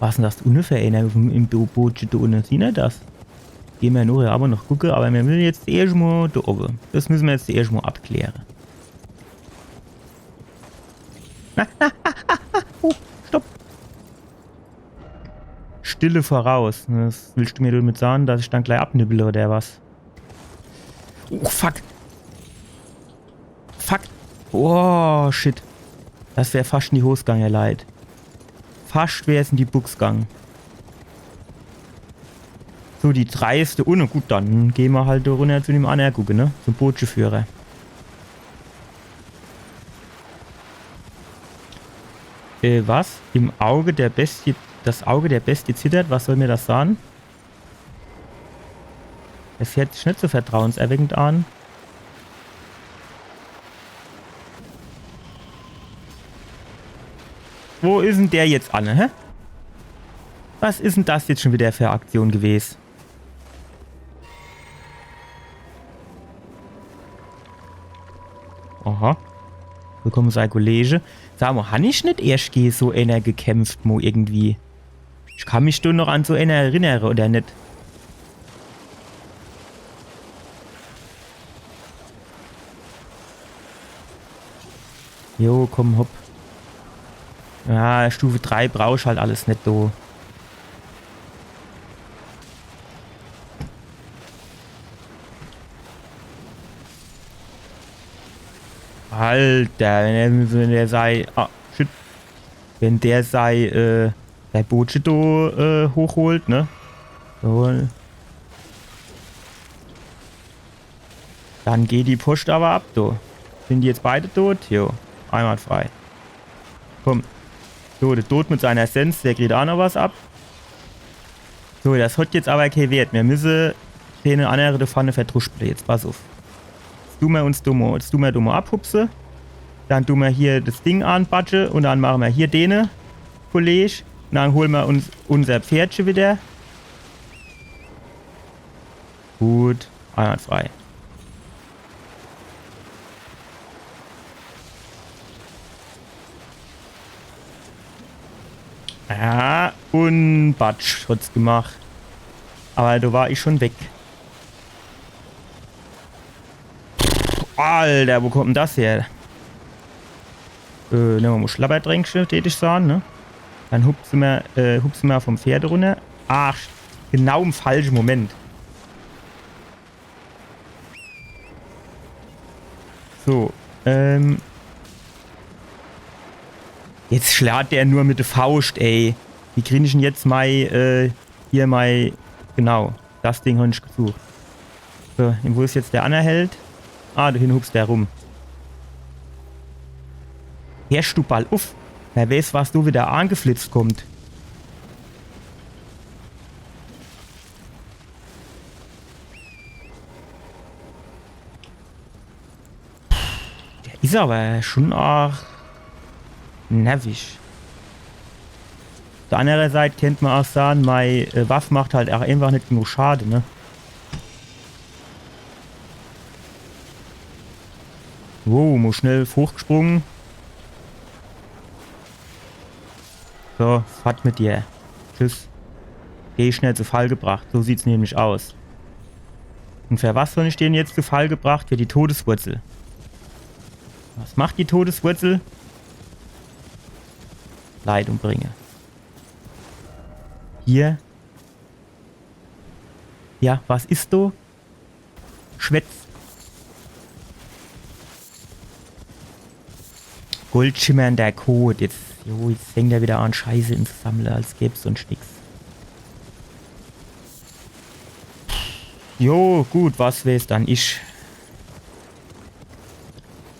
Was 'n das do unne für eener im, im Bo-, Bootsche do unne? Siehn er das? Gehn mer nochher awwer noch gucke, awwer mer misse jetzt erscht mo do owwe. Das misse mer jetzt erscht mo abkläre. Oh, stopp. Stille voraus. Was willsch du mer domit sahn, dass ich dann glei abnibbel oder was? Oh, fuck. Fuck. Oh, shit. Das wär fascht in die Hos gang, ihr Leit. Fascht wär's in die Bux gang. So, die dreiste. Oh, na gut, dann gehn mer halt do runner zu dem annere gucke, ne? Zum Bootsführer. Äh, was? Im Auge der Bestie, das Auge der Bestie zittert? Was soll mer das sahn? Es hört sich net so vertrauenserweckend an. Wo is 'n der jetzt anne, hä? Was is 'n das jetzt schon widder für e Aktion gewes? Aha. Willkomme, sei Kollege. Sa mo, han ich net erscht gege so eener gekämpft, mo irgendwie? Ich kann mich do noch an so eener erinnere, oder net? Jo, komm, hopp. Ja, Stufe drei brauch ich halt alles net, do. Alter, wenn der, wenn der sei, ah, shit. Wenn der sei, äh, sei Bootsche do, äh, hochholt, ne? So. Dann geht die Poscht awwer ab, do. Sin die jetzt beide dot? Jo, einwandfrei. Komm. So, der Dot mit seiner Essenz, der kriegt aa noch was ab. So, das hat jetzt awwer kee Wert. Mir misse dene annere do vorne verdruschple. Jetzt pass uff. Jetzt du mer uns do mo, jetzt du mer do mo abhupse. Dann du mer hier das Ding anbatsche un dann mache mer hier dene Kolleg. Un dann hole mer uns unser Pferdche widder. Gut, einwandfrei. Ja, un batsch, hat's gemacht. Awwer do war ich schon weg. Alter, wo kommt 'n das her? Äh, nemme mer mo Schlabbertränkche, tät ich sahn, ne? Dann hupse mer, äh, hupse mer vom Pferd runner. Ach, genau im falsche Moment. So, ähm. Jetzt schlaat der nur mit de Fauscht, ey. Wie krien ich 'n jetzt mei, äh, hier mei, genau, das Ding hab ich gesucht. So, un wo is jetzt der anner Held? Ah, do hinne hupst der rum. Hersch du ball uff. Wer weiß, was do widder angeflitzt kommt. Der is awwer schon aach nervig. Uff der annere Seit kennt mer aach sahn, mei, äh, Waff macht halt aach eenfach net genug Schade, ne? Wow, mo schnell hochgesprunge. So, fort mit dir. Tschüss. Geh schnell zu Fall gebracht. So sieht's nämlich aus. Un für was hab ich den jetzt zu Fall gebracht? Für die Todeswurzel. Was macht die Todeswurzel? Leit umbringe. Hier. Ja, was is do? Schwätz. Goldschimmernder Kot. Jetzt, jo, jetzt fängt er wieder an, Scheiße inzusammle, als gäb's sonst nix. Jo, gut, was wär's dann? Ich.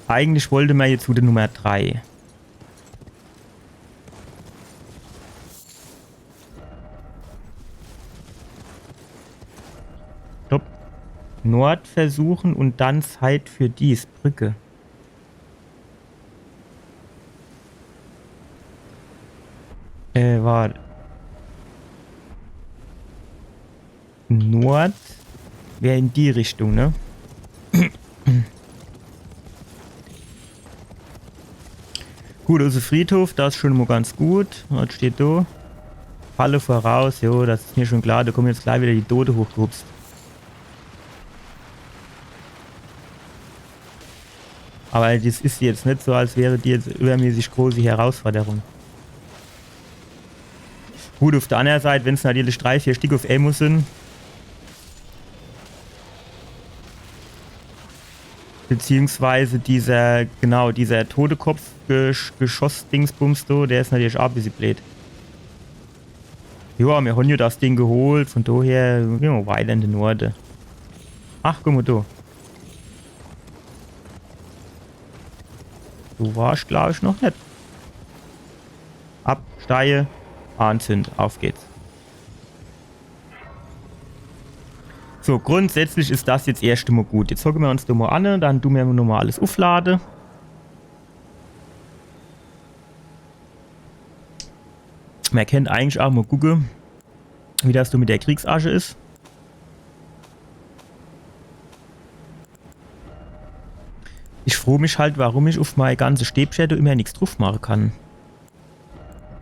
Eigentlich wollte mer jetzt zu de Nummer drei. Stopp. Nord versuchen und dann Zeit für dies. Brücke. Äh, wart. Nord wär in die Richtung, ne? Gut, also Friedhof, das is schon mo ganz gut. Was steht do? Falle voraus, jo, das is mir schon klar, do kommen jetzt gleich wieder die Tote hochgehupst. Aber das is jetzt net so, als wäre die jetzt übermäßig große Herausforderung. Gut, auf der anderen Seite, wenn's natürlich drei, vier Stück auf emol sind, beziehungsweise dieser, genau, dieser Totekopf-Gesch-, Geschoss-Dingsbums do, der is natürlich auch e bissje blöd. Jo, mir hon jo das Ding geholt, von daher, jo, weiter in de Norde. Ach, guck mo do. Du warst, glaub ich, noch net. Absteige, anzünd, auf geht's. So, grundsätzlich is das jetzt erscht mo gut. Jetzt hocke mir uns do mo an, dann du mir nochmo alles uflade. Mer kennt eigentlich auch mo gucke, wie das do mit der Kriegsasche is. Ich froh mich halt, warum ich uf mei ganze Stäbcher do immer nix druf mache kann.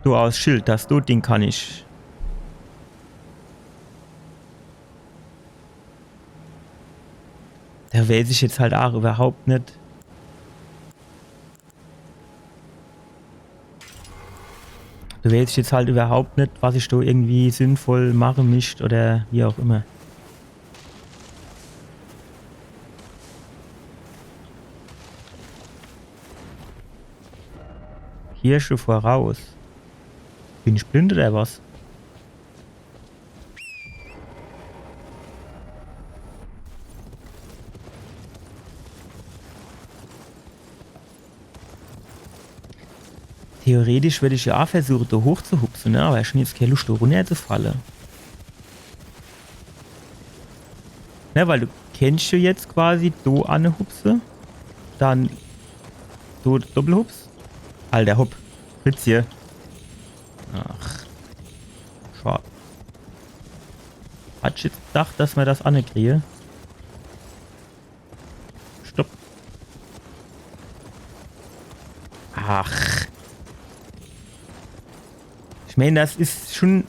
Do aus Schild, das do Ding kann ich. Do weiß ich jetzt halt auch überhaupt net. Do weiß ich jetzt halt überhaupt net, was ich do irgendwie sinnvoll mache misst oder wie auch immer. Hirsche voraus. Bin ich blind oder was? Theoretisch würd ich ja auch versuche, do hochzuhupse, ne? Aber ich hab jetzt kee Luscht, do runnerzufalle. Ne, weil du kennscht ja jetzt quasi do anne hupse, dann do Doppelhups. Alter, hopp. Fritz hier. Ach. Schad. Hat ich jetzt gedacht, dass mer das anne krien. Stopp. Ach. Ich mein, das is schon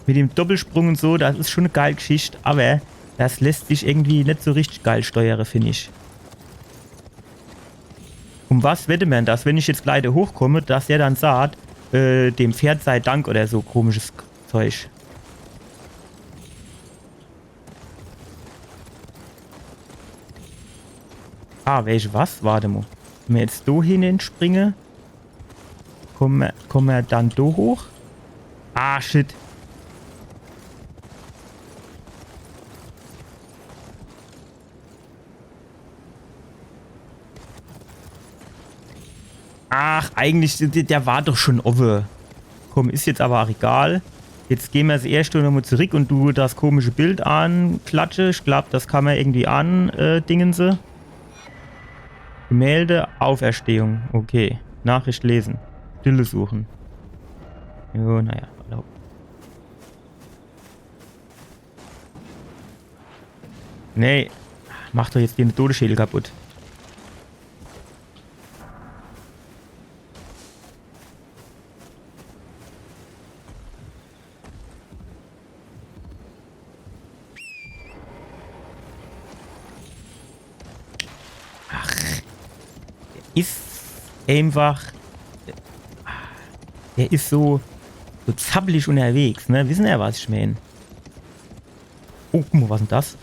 mit dem Doppelsprung und so, das is schon e geil Geschicht, aber das lässt sich irgendwie net so richtig geil steuere, find ich. Um was wette mer, dass, wenn ich jetzt gleich do hochkomme, dass der dann sagt, äh, dem Pferd sei Dank oder so komisches Zeug? Ah, weescht was? Wart mo. Wenn mer jetzt do hin springe, komme mer, komme mer dann do hoch? Ah, shit. Ach, eigentlich, der, der war doch schon owwe. Komm, is jetzt aber auch egal. Jetzt gehn mer das erschte nochmo zurück und du das komische Bild anklatsche. Ich glaub, das kann mer irgendwie an, äh, dingense. Gemälde, Auferstehung. Okay. Nachricht lesen. Stille suchen. Jo, naja, erlaubt. Nee. Mach doch jetzt den Todesschädel kaputt. Ach. Der is einfach. Der is so, so zappelig unterwegs, ne? Wissen er, was ich mein? Oh, guck mo, was is denn das?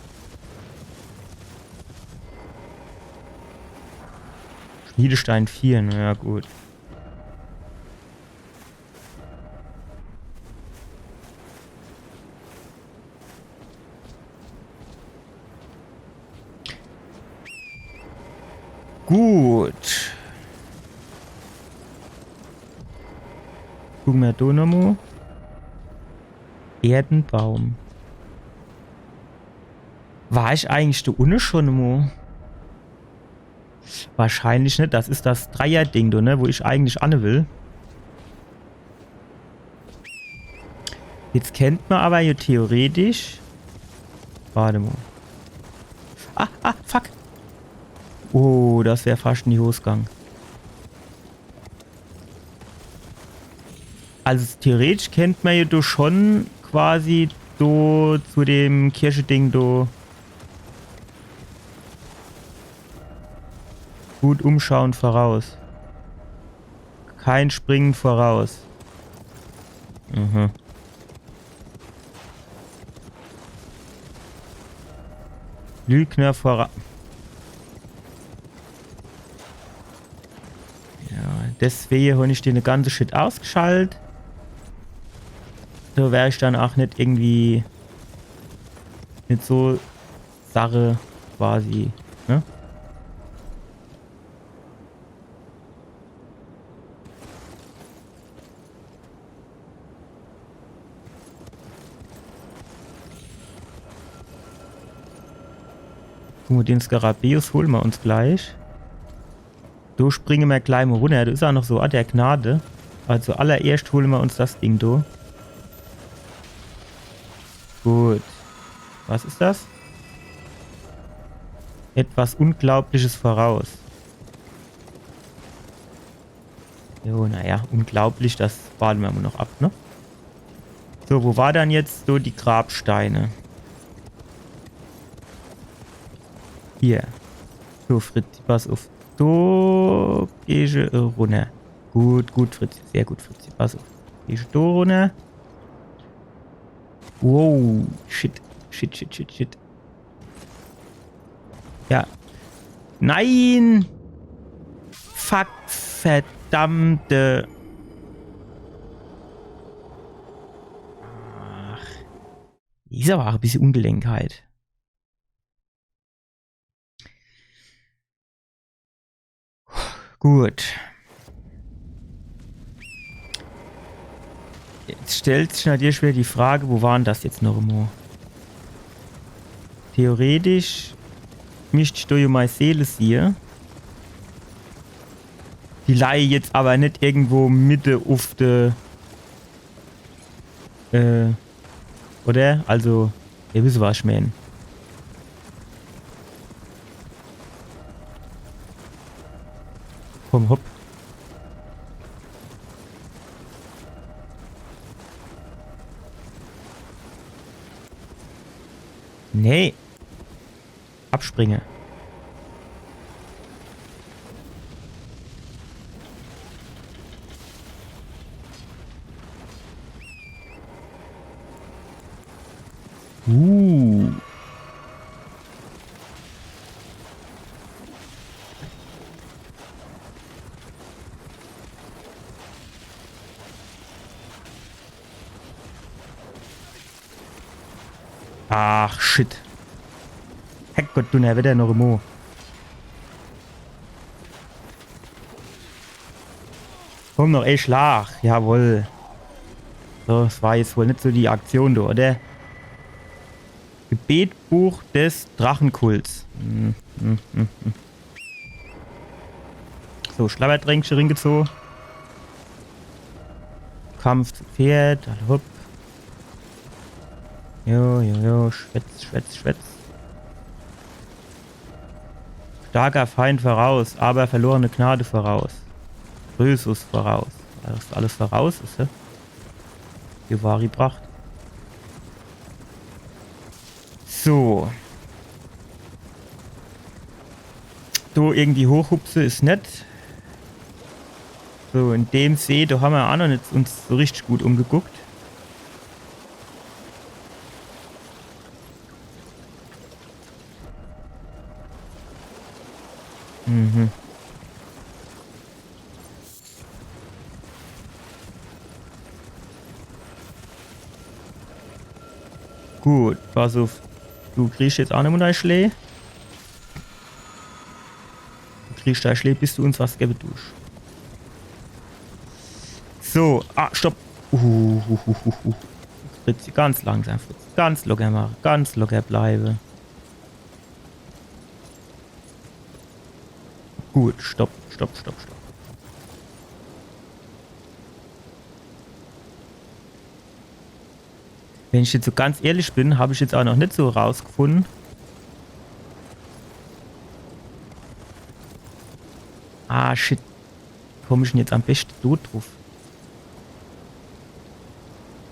Niedestein vier, naja, gut. Gut. Gucke mer do nochmo. Erdenbaum. War ich eigentlich do unne schon mo? Wahrscheinlich net. Das is das Dreier-Ding do, ne? Wo ich eigentlich anne will. Jetzt kennt mer aber hier theoretisch. Warte mo. Ah, ah, fuck. Oh, das wär fascht in die Hos gang. Also theoretisch kennt mer ja do schon quasi do zu dem Kircheding do gut umschauen voraus. Kein Springen voraus. Mhm. Lügner voraus. Ja, deswege hab ich den ganze Shit ausgeschalt. Do wär ich dann auch net irgendwie mit so Sache quasi, ne? Guck mo, den Skarabäus hole mer uns gleich. Do springe mer gleich mo runner. Do is auch noch so, ah, der Gnade. Also allererscht hole mer uns das Ding do. Gut. Was is das? Etwas Unglaubliches voraus. Jo, naja, unglaublich, das warte mer mo noch ab, ne? So, wo war dann jetzt so die Grabsteine? Hier. So, Fritz, pass uff. Do geh ich, äh, runner. Gut, gut, Fritz. Sehr gut, Fritz. Pass uff. Geh ich do runner. Wow. Shit. Shit, shit, shit, shit. Ja. Nein! Fuck, verdammte. Ach. Die is aber auch e bissje Ungelenkheit. Gut. Jetzt stellt sich natürlich wieder die Frage, wo war dann das jetzt noch emol? Theoretisch misst ich do jo mei Seele siehe. Die leie jetzt aber net irgendwo mitte uff de Äh, oder? Also, ihr wisst, was ich mein. Komm, hopp. Nee. Abspringe. Uh. Ach, shit. Herrgott, du, er wird ja noch im Mo. Komm noch, ey, Schlag. Jawohl. So, das war jetzt wohl net so die Aktion, du, oder? Gebetbuch des Drachenkults. Hm, hm, hm, hm. So, Schlabbertränkche ringezoh. Kampf zu Pferd, alla hopp. Jo, jo, jo, schwätz, schwätz, schwätz. Starker Feind voraus, aber verlorene Gnade voraus. Böses voraus. Weil das alles voraus is, hä? Hier war die Pracht. So. Do irgendwie hochhupse is net. So, in dem See, do hammer aa noch net uns so richtig gut umgeguckt. Mhm. Gut, pass uff. Du kriegsch jetzt aa nochmol dei Schlää. Du kriegsch dei Schlää, bis du uns was gewwe dusch. So, ah, stopp. Uh, uh, uh, uh, uh. Fritzi, ganz langsam, Fritzi. Ganz locker mache, ganz locker bleiwe. Gut, stopp, stopp, stopp, stopp. Wenn ich jetzt so ganz ehrlich bin, hab ich jetzt aa noch net so rausgefunne. Ah, shit. Komm ich dann jetzt am beschte do druff?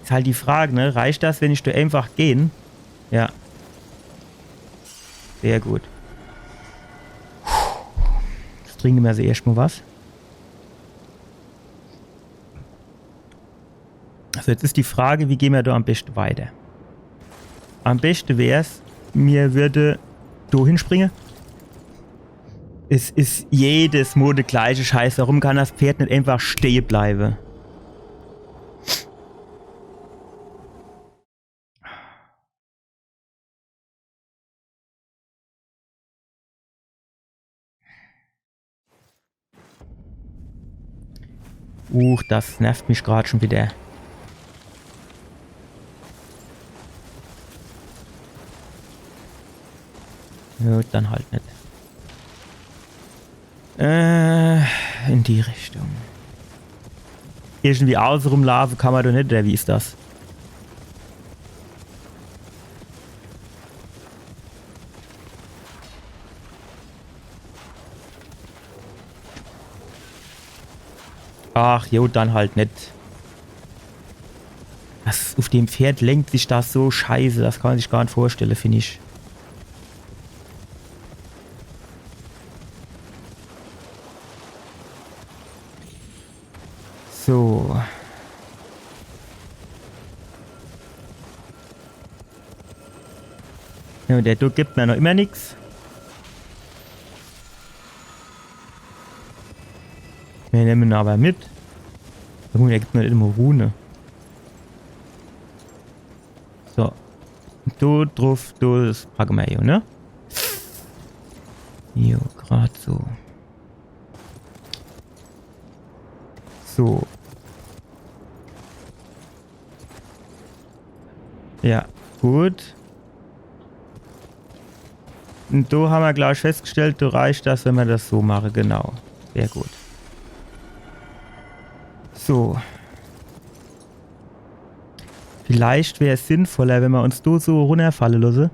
Is halt die Frage, ne? Reicht das, wenn ich do einfach geh? Ja. Sehr gut. Jetzt trinke mer also erscht mol was. Also jetzt is die Frage, wie gehn mer do am beschte weiter? Am beschte wär's, mir würde do hinspringe. Es is jedes Mol de gleiche Scheiß. Warum kann das Pferd net einfach stehe bleibe? Uch, das nervt mich grad schon wieder. Ja, dann halt net. Äh, in die Richtung. Irgendwie außerum laafe kann mer doch net, oder wie is das? Ach, jo, dann halt net. Das, uff dem Pferd lenkt sich das so scheiße, das kann mer sich gar net vorstelle, find ich. So. Ja, der do gibt mer noch immer nix. Mir nemme en awwer mit. Junge, der gibt mer immer Rune. So. Do druff, do, das packe mer jo, ne? Jo, grad so. So. Ja, gut. Un do ha mer, glaab ich, festgestellt, do reicht das, wenn mer das so mache. Genau. Sehr gut. So. Vielleicht wär's sinnvoller, wenn mer uns do so runnerfalle losse.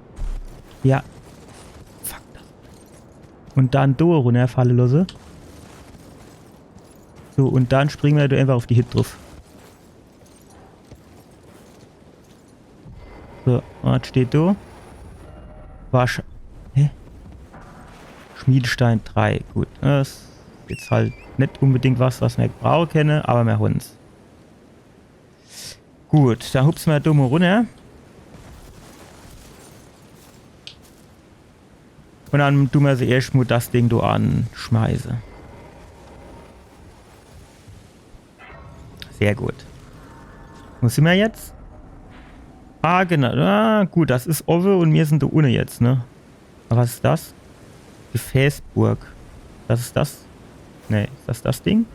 Ja. Fuck das. Un dann do runnerfalle losse. So, un dann springe mer do einfach uff die Hütt druff. So, was steht do? Wasch-, hä? Schmiedestein drei, gut. Das is jetzt halt net unbedingt was, was mer brauche kenne, awwer mer hon's. Gut, dann hupse mer do mol runner. Un dann du mer se erscht mol das Ding do anschmeiße. Sehr gut. Wo sin mer jetzt? Ah, genau. Ah, gut, das is owwe un mir sin do unne jetzt, ne? Awwer was is das? Gefäßburg. Was is das? Nee, is das das Ding?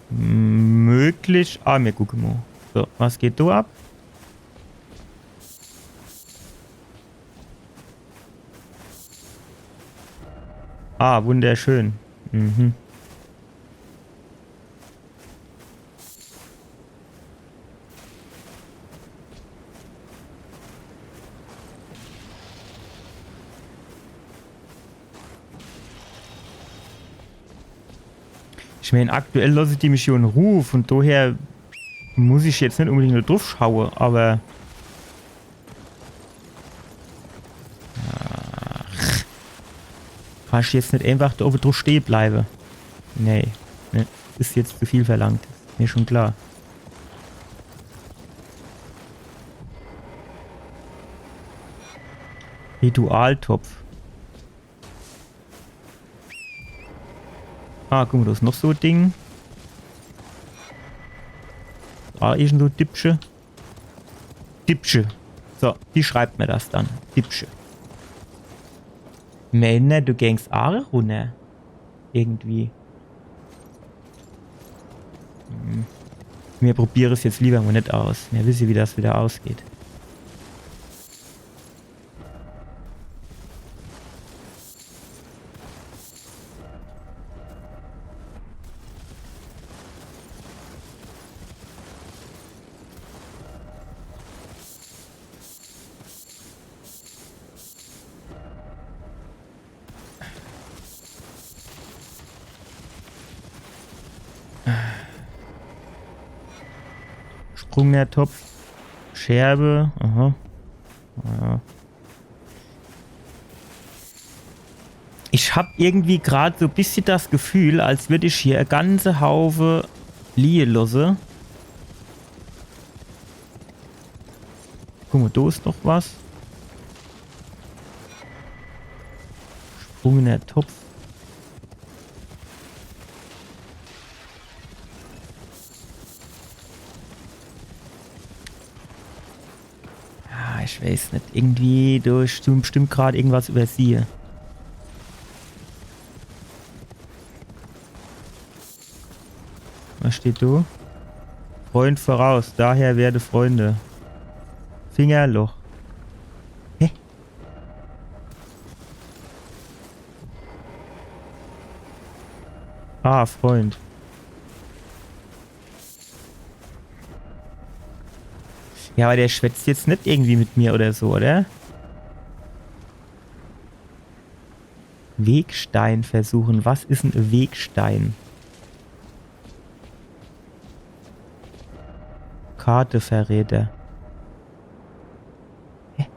Möglich. Ah, mir gucke mol. So, was geht do ab? Ah, wunderschön. Mhm. Ich mään, aktuell losse die mich jo in Ruh, vun doher muss ich jetzt net unbedingt do druff schaue, awwer Ach. Kann ich jetzt net eenfach do owwe druff stehe bleiwe? Nee. Nee. Is jetzt zu viel verlangt. Is mir schon klar. Ritualtopf. Ah, guck mol, do is noch so e Ding. Ah, irgend so Dippche. Dippche. So, die schreibt mer das dann. Dippche. Menner, du gängst aach runner. Irgendwie. Hm. Mir probiere's jetzt liewer mol net aus. Mir wisse, wie das wieder ausgeht. Sprungnertopf. Scherbe. Aha. Ja. Ich hab irgendwie grad so bissje das Gefühl, als würd ich hier e ganze Haufe liehe losse. Guck mol, do is noch was. Sprungnertopf. Ah, ich weiß net. Irgendwie, du, du bestimmt grad irgendwas übersiehe. Was steht do? Freund voraus, daher werde Freunde. Fingerloch. Hä? Ah, Freund. Ja, aber der schwätzt jetzt net irgendwie mit mir oder so, oder? Wegstein versuchen. Was is en Wegstein? Karteverräter. Hä?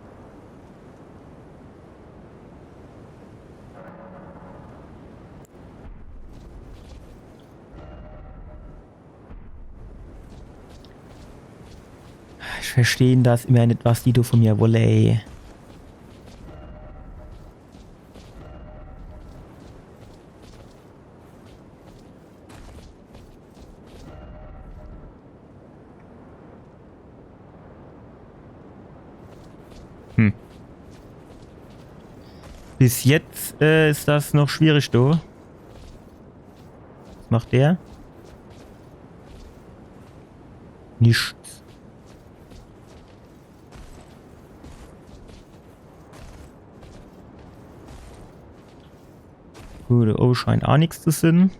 Ich versteh das immer net, was die do von mir wolle, ey. Hm. Bis jetzt, äh, is das noch schwierig, du. Was macht der? Nichts. Gut, do owwe scheint aa nix zu sin.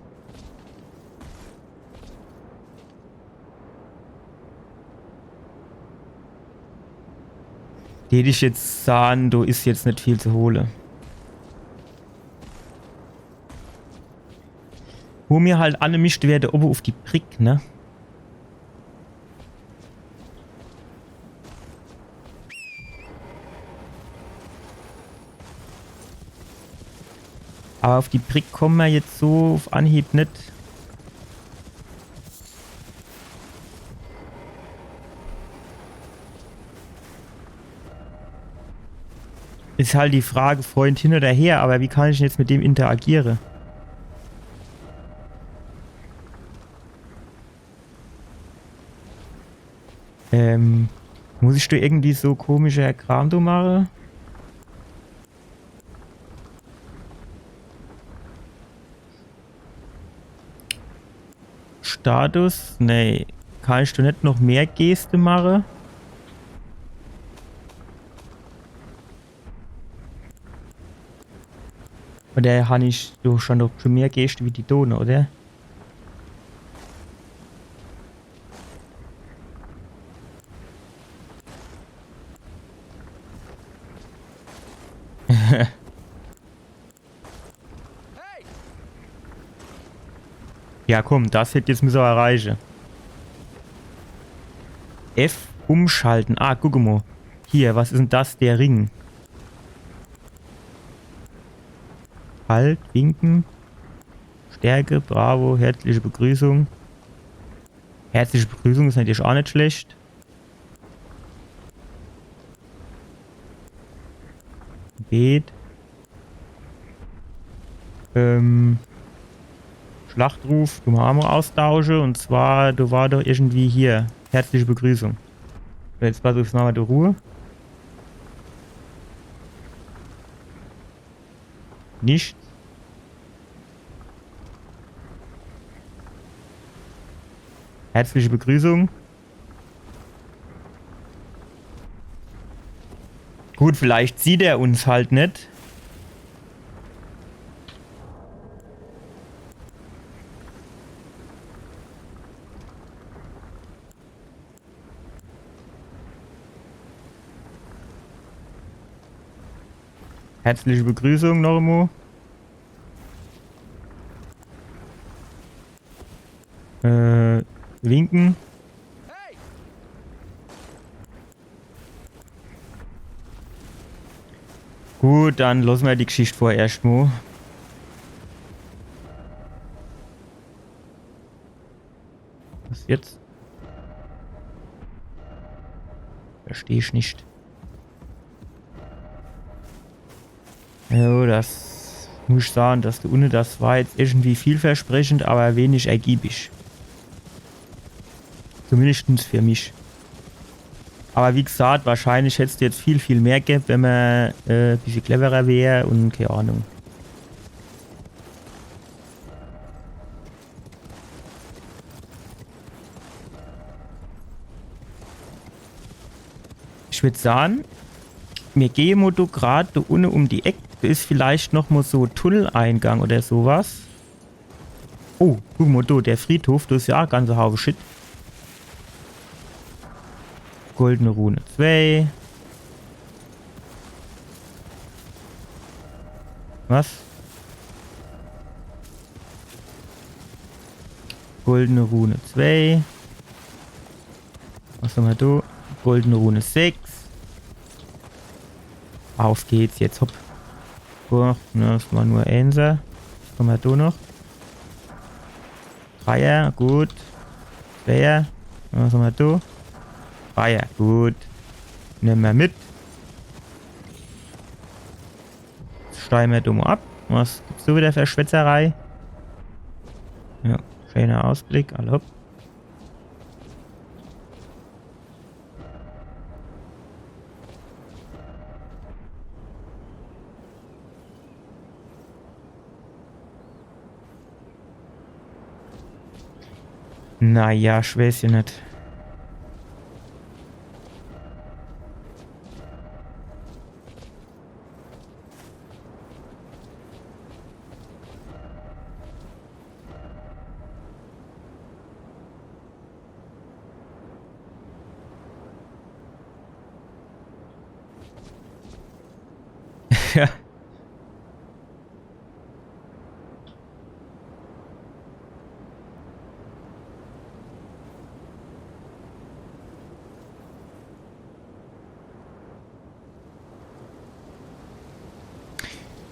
Dät ich jetzt sahn, do is jetzt net viel zu hole. Wo mir halt annemischt wär, owwe uff die Brick, ne? Aber uff die Brick komme mer jetzt so uff Anhieb net. Is halt die Frage, Freund hin oder her, aber wie kann ich denn jetzt mit dem interagiere? Ähm, muss ich do irgendwie so komische Kram do mache? Status? Nee. Kann ich do net noch mehr Geste mache? Oder han ich do schon noch mehr Geste wie die Done, oder? Ja, komm, das hätt jetzt misse erreiche. F, umschalten. Ah, guck mo. Hier, was is denn das? Der Ring. Halt, winken. Stärke, bravo, herzliche Begrüßung. Herzliche Begrüßung is natürlich aa net schlecht. Geht. Ähm, Schlachtruf, du mer aa mo austausche. Und zwar, do war doch irgendwie hier. Herzliche Begrüßung. So, jetzt pass uff, jetzt mache mer do Ruhe. Nicht. Herzliche Begrüßung. Gut, vielleicht sieht er uns halt net. Herzliche Begrüßung noch emol. Äh, winken. Gut, dann losse mer die Geschicht vorerscht mo. Was jetzt? Versteh ich net. Jo, das muss ich sage, das do unne, das war jetzt irgendwie vielversprechend, awwer wenig ergiebig. Zumindestens für mich. Awwer wie gesagt, wahrscheinlich hätt's jetzt viel, viel mehr gebb, wenn mer, äh, e bissje cleverer wär un kee Ahnung. Ich würd sage, mir gehe mo do grad do unne um die Eck. Do is vielleicht noch mo so Tunneleingang oder so was. Oh, guck mo do, der Friedhof, do is jo ach ganze Haufe Shit. Goldene Rune zwei. Was? Goldene Rune zwei. Was hammer do? Goldene Rune sechs. Uff geht's jetzt, hopp. So, ne, das war nur Einser. Was hammer do noch? Dreier, gut. Zweier. Was hammer do? Dreier, gut. Nemme mer mit. Steige mer do mo ab. Was gibt's do widder für Schwätzerei? Jo, scheener Ausblick. Alla hopp. Na ja, ich weeß jo net. Ja.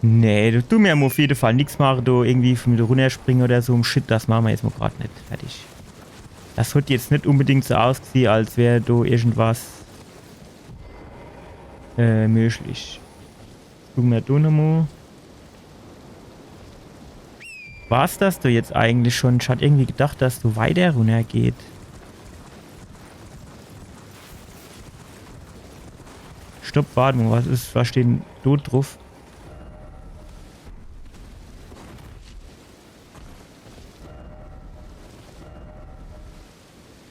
Nee, do du mer uff jede Fall nix mache, do irgendwie vun do runnerspringe oder so en Shit, das mache mer jetzt mo grad net. Fertig. Das hot jetzt net unbedingt so ausgesieh, als wär do irgendwas, äh, möglich. Gucke mer do nomo. War's das do jetzt eigentlich schon? Ich hat irgendwie gedacht, dass do weiter runnergeht. Stopp, wart mo, was is, was steht denn do druff?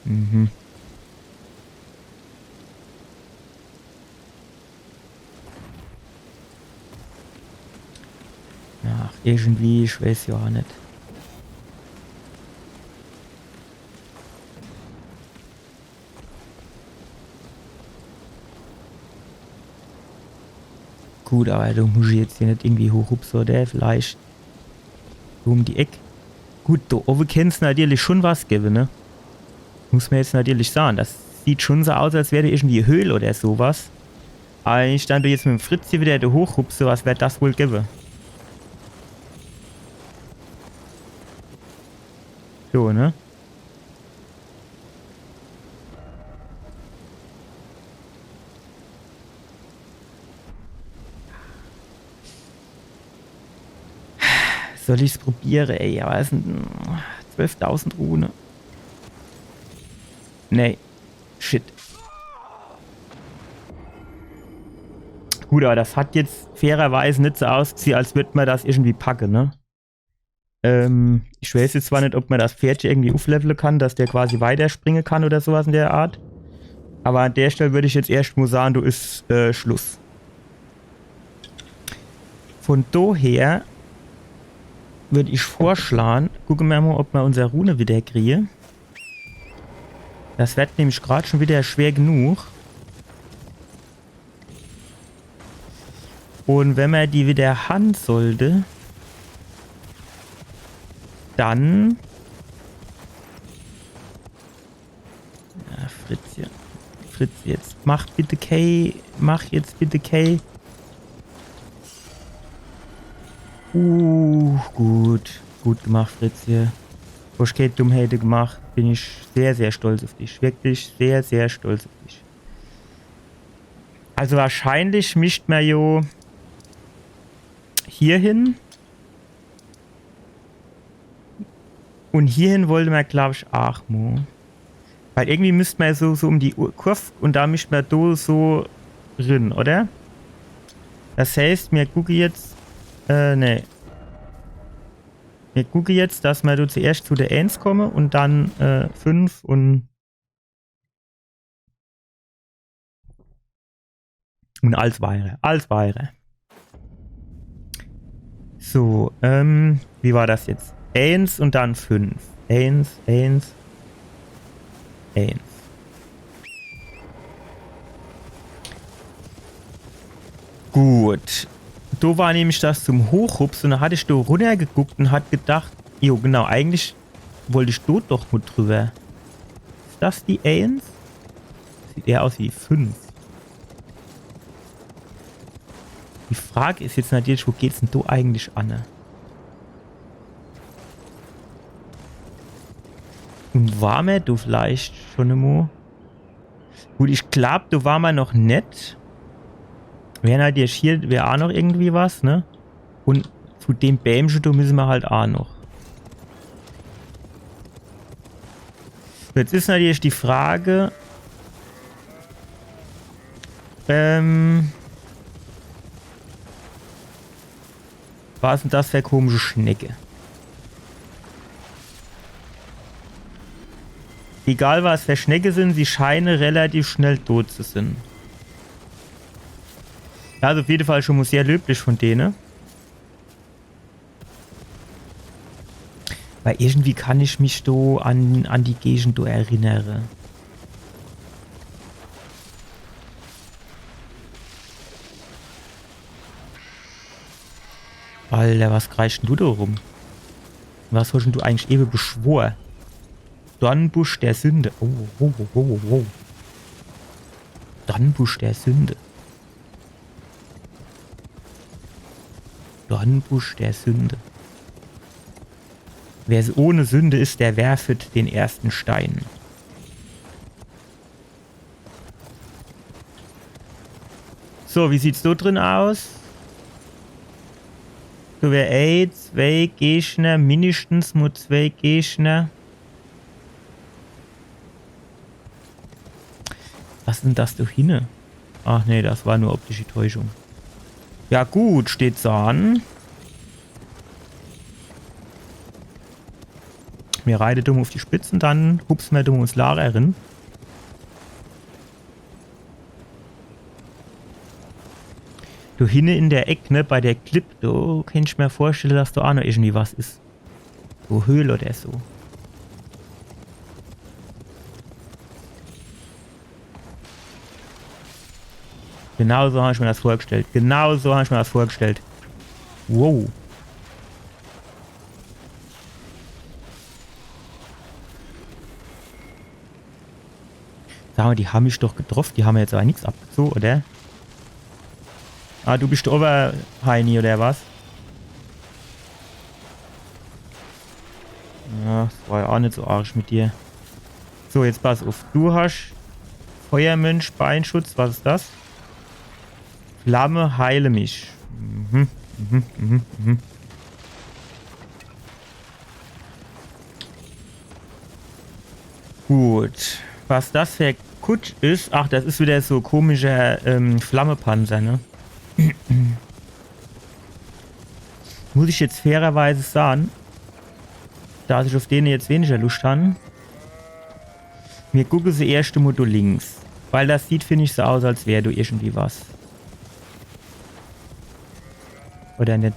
Mhm. Ach, irgendwie, ich weeß jo ach net. Gut, awwer do muss ich jetzt hier net irgendwie hoch hupse, oder? Vielleicht so um die Eck. Gut, do owwe kennt's natürlich schon was gewwe, ne? Muss mer jetzt natürlich sage. Das sieht schon so aus, als wär do irgendwie Höhl oder so was. Awwer wenn ich dann do jetzt mit em Fritz hier widder do hochhupse, was werd das wohl gewwe? So, ne? Soll ich's probiere, ey? Awwer es sin, mm, zwölftausend Rune. Nee. Shit. Gut, aber das hat jetzt fairerweise net so ausgesieh, als würd mer das irgendwie packe, ne? Ähm, ich weiß jetzt zwar net, ob mer das Pferdche irgendwie uflevele kann, dass der quasi weiterspringe kann oder sowas in der Art. Aber an der Stell würd ich jetzt erscht mo sage, do is, äh, Schluss. Von doher würd ich vorschlage, gucke mer mo, ob mer unser Rune wieder kriege. Das werd nämlich grad schon wieder schwer genug. Und wenn mer die wieder han sollte, dann. Ja, Fritzje. Fritz, jetzt mach bitte Kay. Mach jetzt bitte Kay. Uh, gut. Gut gemacht, Fritzje. Hosch kee Dummheite gemacht. Bin ich sehr, sehr stolz auf dich. Wirklich sehr, sehr stolz auf dich. Also wahrscheinlich mischt mer jo hierhin. Und hierhin wollte mer, glaub ich, aach mo. Weil irgendwie misst mer so, so um die Uhr, Kurv und da mischt mer do so rin, oder? Das heißt, mir gucke jetzt, äh, nee. Mir gucke jetzt, dass mer do zuerscht zu der Eins komme und dann, äh, fünf und Und alles weitere. Alles weitere. So, ähm, wie war das jetzt? Eins und dann fünf. Eins, eins, eins. Gut. Do war nämlich das zum Hochhupse und da hat ich do runnergeguckt und hat gedacht, jo, genau, eigentlich wollt ich do doch mo drüber. Is das die Eins? Sieht eher aus wie die Fünf. Die Frage is jetzt natürlich, wo geht's denn do eigentlich anne? Und war mer do vielleicht schon emo? Gut, ich glaub, do war mer noch net. Wär natürlich hier, wär aach noch irgendwie was, ne? Und zu dem Bämche, do müsse mer halt aach noch. Jetzt is natürlich die Frage, ähm, was sin das für komische Schnecke? Egal was für Schnecke sin, sie scheine relativ schnell tot zu sin. Ja, also auf jeden Fall schon mo sehr löblich von dene. Weil irgendwie kann ich mich do an, an die Gegend do erinnere. Alter, was kreischt denn du do rum? Was hosch denn du eigentlich ewe beschwor? Dornbusch der Sünde. Oh, oh, oh, oh, oh. Dornbusch der Sünde. Dornbusch der Sünde. Wer ohne Sünde ist, der werfet den ersten Stein. So, wie sieht's do drin aus? Do wär ey, zwei Gegner, mindestens mo zwei Gegner. Was is denn das do hinne? Ach nee, das war nur optische Täuschung. Ja gut, steht's an. Mir reite dumm auf die Spitze, dann hupse mir dumm ins Lager rin. Do hinne in der Eck, ne, bei der Klipp, do kennt ich mir vorstelle, dass do aa noch irgendwie was is. So Höhl oder so. Genau so hab ich mir das vorgestellt. Genau so hab ich mir das vorgestellt. Wow. Sag mal, die ham mich doch getroff. Die ham mir jetzt aber nix abgezogen, oder? Ah, du bist Oberheini, oder was? Ja, das war ja aa nit so arisch mit dir. So, jetzt pass auf. Du hast Feuermönch, Beinschutz. Was is das? Flamme, heile mich. Mhm, mhm, mhm, mhm. Gut. Was das für Kutsch is, ach, das is wieder so komischer, ähm, Flammepanzer, ne? Muss ich jetzt fairerweise sage, dass ich uff dene jetzt weniger Luscht han. Mir gucke se erscht emol do links. Weil das sieht, find ich, so aus, als wär do irgendwie was. Oder net?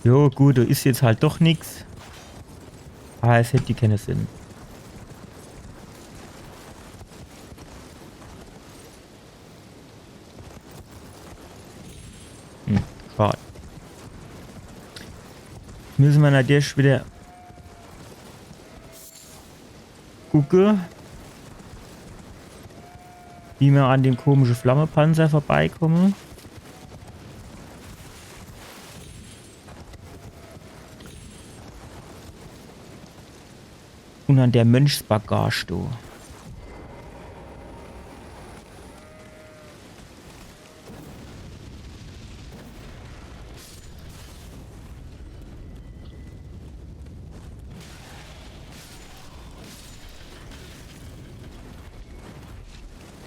Jo, gut, do is jetzt halt doch nix. Ah, es hätt die kenne Sinn. Hm, schad. Misse mer natürlich wieder gucke, wie mer an dem komische Flammepanzer vorbeikomme. Un an der Mönchsbagage, du.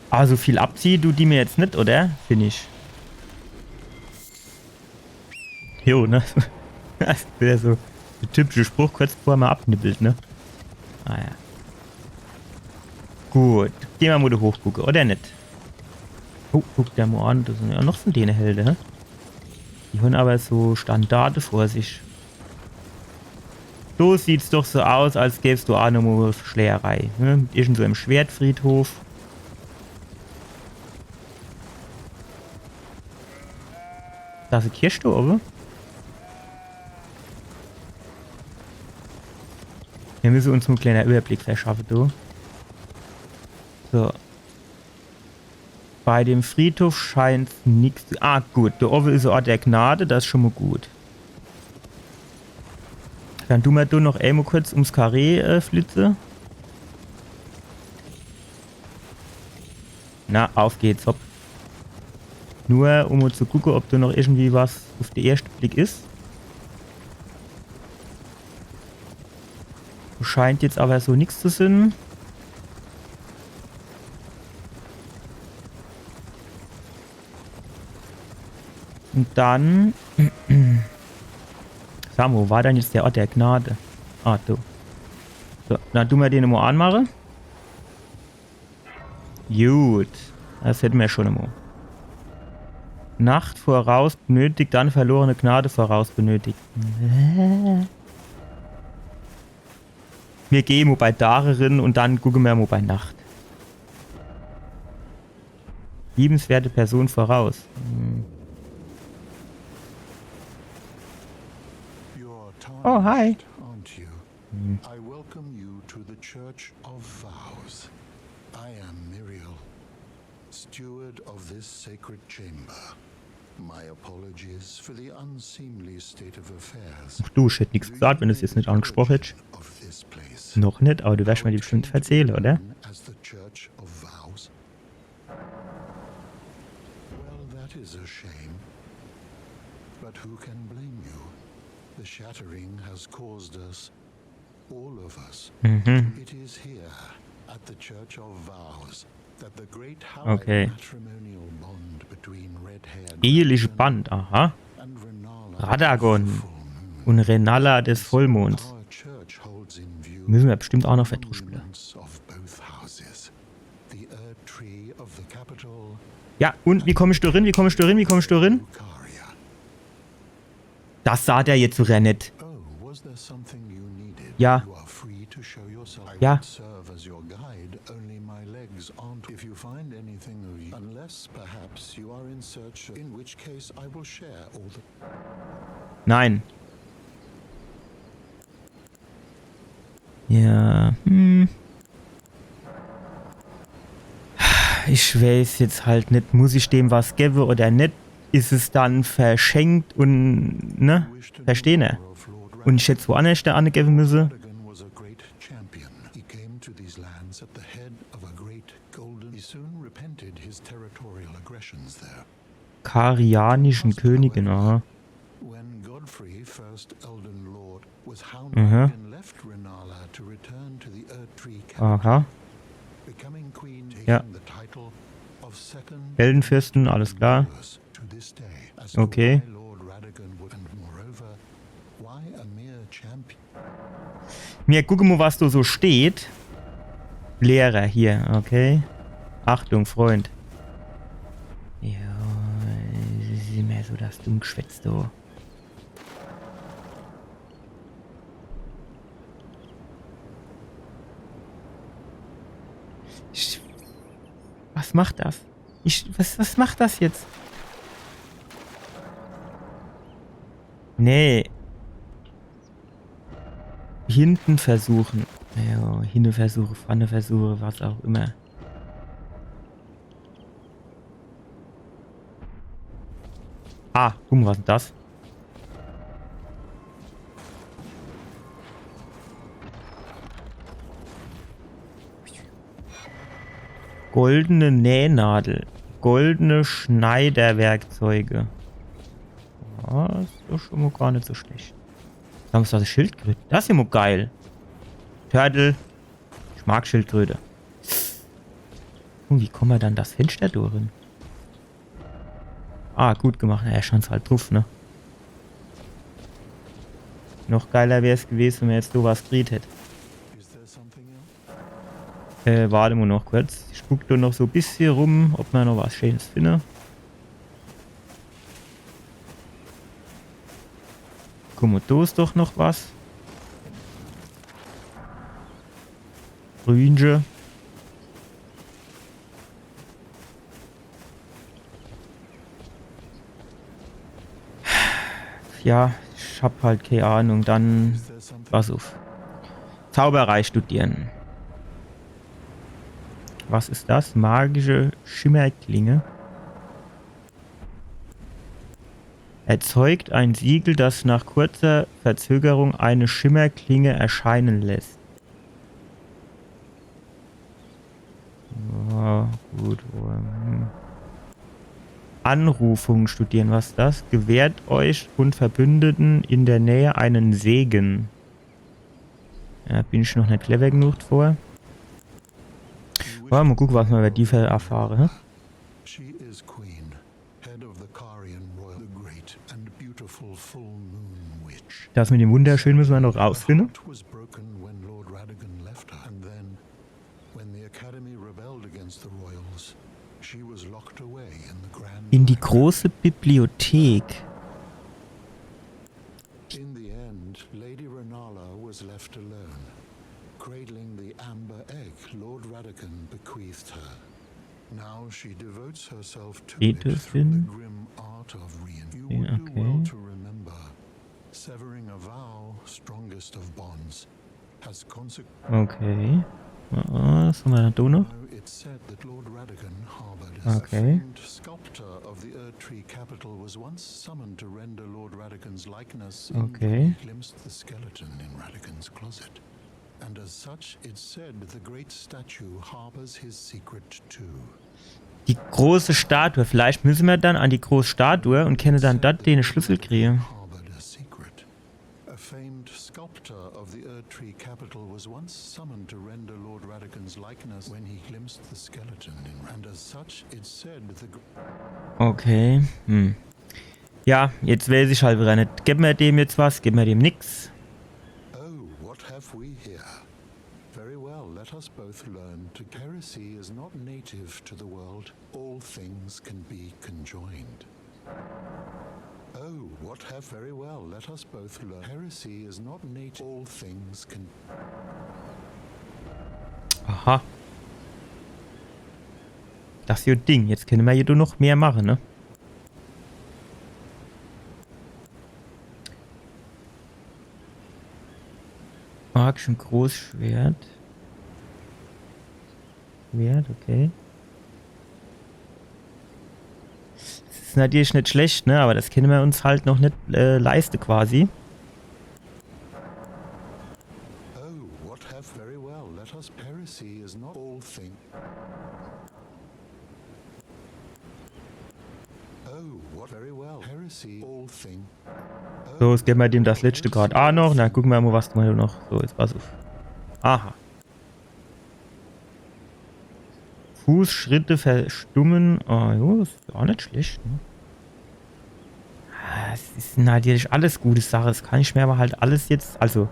Ah, so viel abziehe dun die mir jetzt net, oder? Find ich. Jo, ne? Das wär so de typische Spruch, kurz bevor mer abnippelt, ne? Ah ja. Gut, geh mer mol do hoch gucke, oder net? Oh, guck der mol an, das sin jo noch vun dene Helde, hä? Die han awwer so Standarte vor sich. So sieht's doch so aus, als gäb's do aa nochmol Schlägerei, ne? Mit irgend so em Schwertfriedhof. Das is e Kirch do owwe. Mir misse uns en klääner Überblick verschaffe, du. So. Bei dem Friedhof scheint's nix zu, ah, gut, do owwe is e Ort der Gnade, das is schun mol gut. Dann du mer do noch emol kurz ums Karree, äh, flitze. Na, auf geht's, hopp. Nur um mol zu gucke, ob do noch irgendwie was uf de erschte Blick is. Scheint jetzt awwer so nix zu sin. Un dann. Sa mol, wo war dann jetzt der Ort der Gnade? Ah, do. So, dann du mer den mol anmache. Gut. Das hätte mer schun emol. Nacht voraus benötigt, dann verlorene Gnade voraus benötigt. Hä? Mir gehe mol bei Dach rin un dann gucke mer mol bei Nacht. Liebenswerte Person voraus. Hm. You're Oh, hi. tarnished, aren't you? Hm. I welcome you to the Church of Vows. I am Miriel, steward of this sacred chamber. My apologies for the unseemly state of affairs. Ach du, ich hätt nix gesagt, wenn du's jetzt net angesproche hättsch. Of this place. Noch net, awwer du wersch mer die bestimmt verzähle, oder? As the Church of Vows. Well, that is a shame. But who can blame you? The shattering has caused us, all of us. Mhm. It is here, at the Church of Vows, that the great hallowed Okay. matrimonial bond between red-haired Eheliche Band, aha. and Rennala Radagon of the full moon, un Rennala des Vollmonds. Our church holds in view Misse mer bestimmt aa noch verdruschble. Of both houses. The Erdtree of the capital. Ja, un wie komm ich do rin? Wie komm ich do rin? Wie komm ich do rin? Lucaria. Das sah der jetzt so net. Oh, was there something you needed? Ja. You are free to show yourself. I Ja. would serve as your guide, only my legs aren't. If you find anything of, unless perhaps you are in search, in which case I will share all the Nein. Ja, hm. Ich weiß jetzt halt net, muss ich dem was gewwe oder net? Is es dann verschenkt un, ne? Verstehner? Un ich hätt's woannerscht do angewwe müsse? Radagon was a great champion. He came to these lands at the head of a great golden. He soon repented his territorial aggressions there. Karianischen Königin, aha. When Godfrey, first Elden Lord, was hounded Mhm. and left Rennala to return to the Erdtree capital, Aha. becoming queen, taking Ja. the title of second Heldenfürstin, alles klar. Empress to this day, as to Okay. why Lord Radagon would, and moreover, why a mere champion. Mir gucke mo, was do so steht. Lehrer hier, okay. Achtung, Freund. Jo, is immer so das Dummgeschwätz do. Ich, was macht das? Ich, was, was macht das jetzt? Nee. Hinten versuchen. Ja, hinne versuche, vorne versuche, was auch immer. Ah, guck mo, was is denn das? Goldene Nähnadel. Goldene Schneiderwerkzeuge. Ja, is doch schon mo gar net so schlecht. Warum is das e Schildkröte? Das is jo mo geil. Turtle. Ich mag Schildkröte. Und wie komme mer dann das Fenster do rin? Ah, gut gemacht. Ja, schon's halt druff, ne? Noch geiler wär's gewese, wenn mer jetzt so was gekriet hätt. Äh, warte mo noch kurz. Ich guck do noch so e bissje rum, ob mer noch was Schönes finne. Guck mo, do is doch noch was. Grünche. Ja, ich hab halt kee Ahnung. Dann, pass uff. Zauberei studieren. Was is das? Magische Schimmerklinge. Erzeugt ein Siegel, das nach kurzer Verzögerung eine Schimmerklinge erscheinen lässt. Ja, gut. Hm. Anrufung studieren, was is das? Gewährt euch und Verbündeten in der Nähe einen Segen. Ja, bin ich noch net clever genug vor. Ja, mo gucke, was mer über die erfahre, hä? She is queen, head of the Carian royal, the great and beautiful full moon witch. Das mit dem Wunderschön müsse mer noch rausfinne. Her heart was broken when Lord Radagon left her, and then, when the Academy rebelled against the royals, she was locked away in the Grand In die große Bibliothek. In the end, Lady Rennala was left alone, cradling the amber egg Lord Radagon bequeathed her. Now she devotes herself to it through the grim art of rein-, you would do well to remember, severing a vow, strongest of bonds, has consequences. Okay. Äh, äh, was ham mer dann do noch? It's said that Lord Radagon, harbored as a famed sculptor of the Erdtree capital, was once summoned to render Lord Radagon's likeness in, okay, he glimpsed the skeleton in Radagon's closet. And as such, it's said the great statue harbors his secret too. Die große Statue. Vielleicht müsse mer dann an die große Statue und kenne dann dort den Schlüssel kriege. Harbored a secret. A famed sculptor of the Erdtree capital was once summoned to render Lord Radagon's likeness when he glimpsed the skeleton in, and as such, it's said the gr- Okay, hm. Ja, jetzt weiß ich halt wieder net. Gebe mer dem jetzt was, gebe mer dem nix. Oh, what have we here? Very well, let us both learn to, heresy is not native to the world. All things can be conjoined. Oh, what have, very well, let us both learn. Heresy is not native. All things can. Aha. Das is jo Ding. Jetzt kenne mer jo noch mehr mache, ne? Magischen Großschwert. Schwert, okay. Das is natürlich net schlecht, ne? Aber das kenne mer uns halt noch net, äh, leiste quasi. Oh, what have, very well, let us, heresy is not all thing. Oh, what, very well, heresy. So, jetzt gebe mer dem das letzte grad a noch. Na, gucke mer mo, was mer noch. So, jetzt pass uff. Aha. Fußschritte verstummen. Ah, jo, is jo net schlecht, ne? Ah, es is natürlich alles gute Sache. Das kann ich mir aber halt alles jetzt, also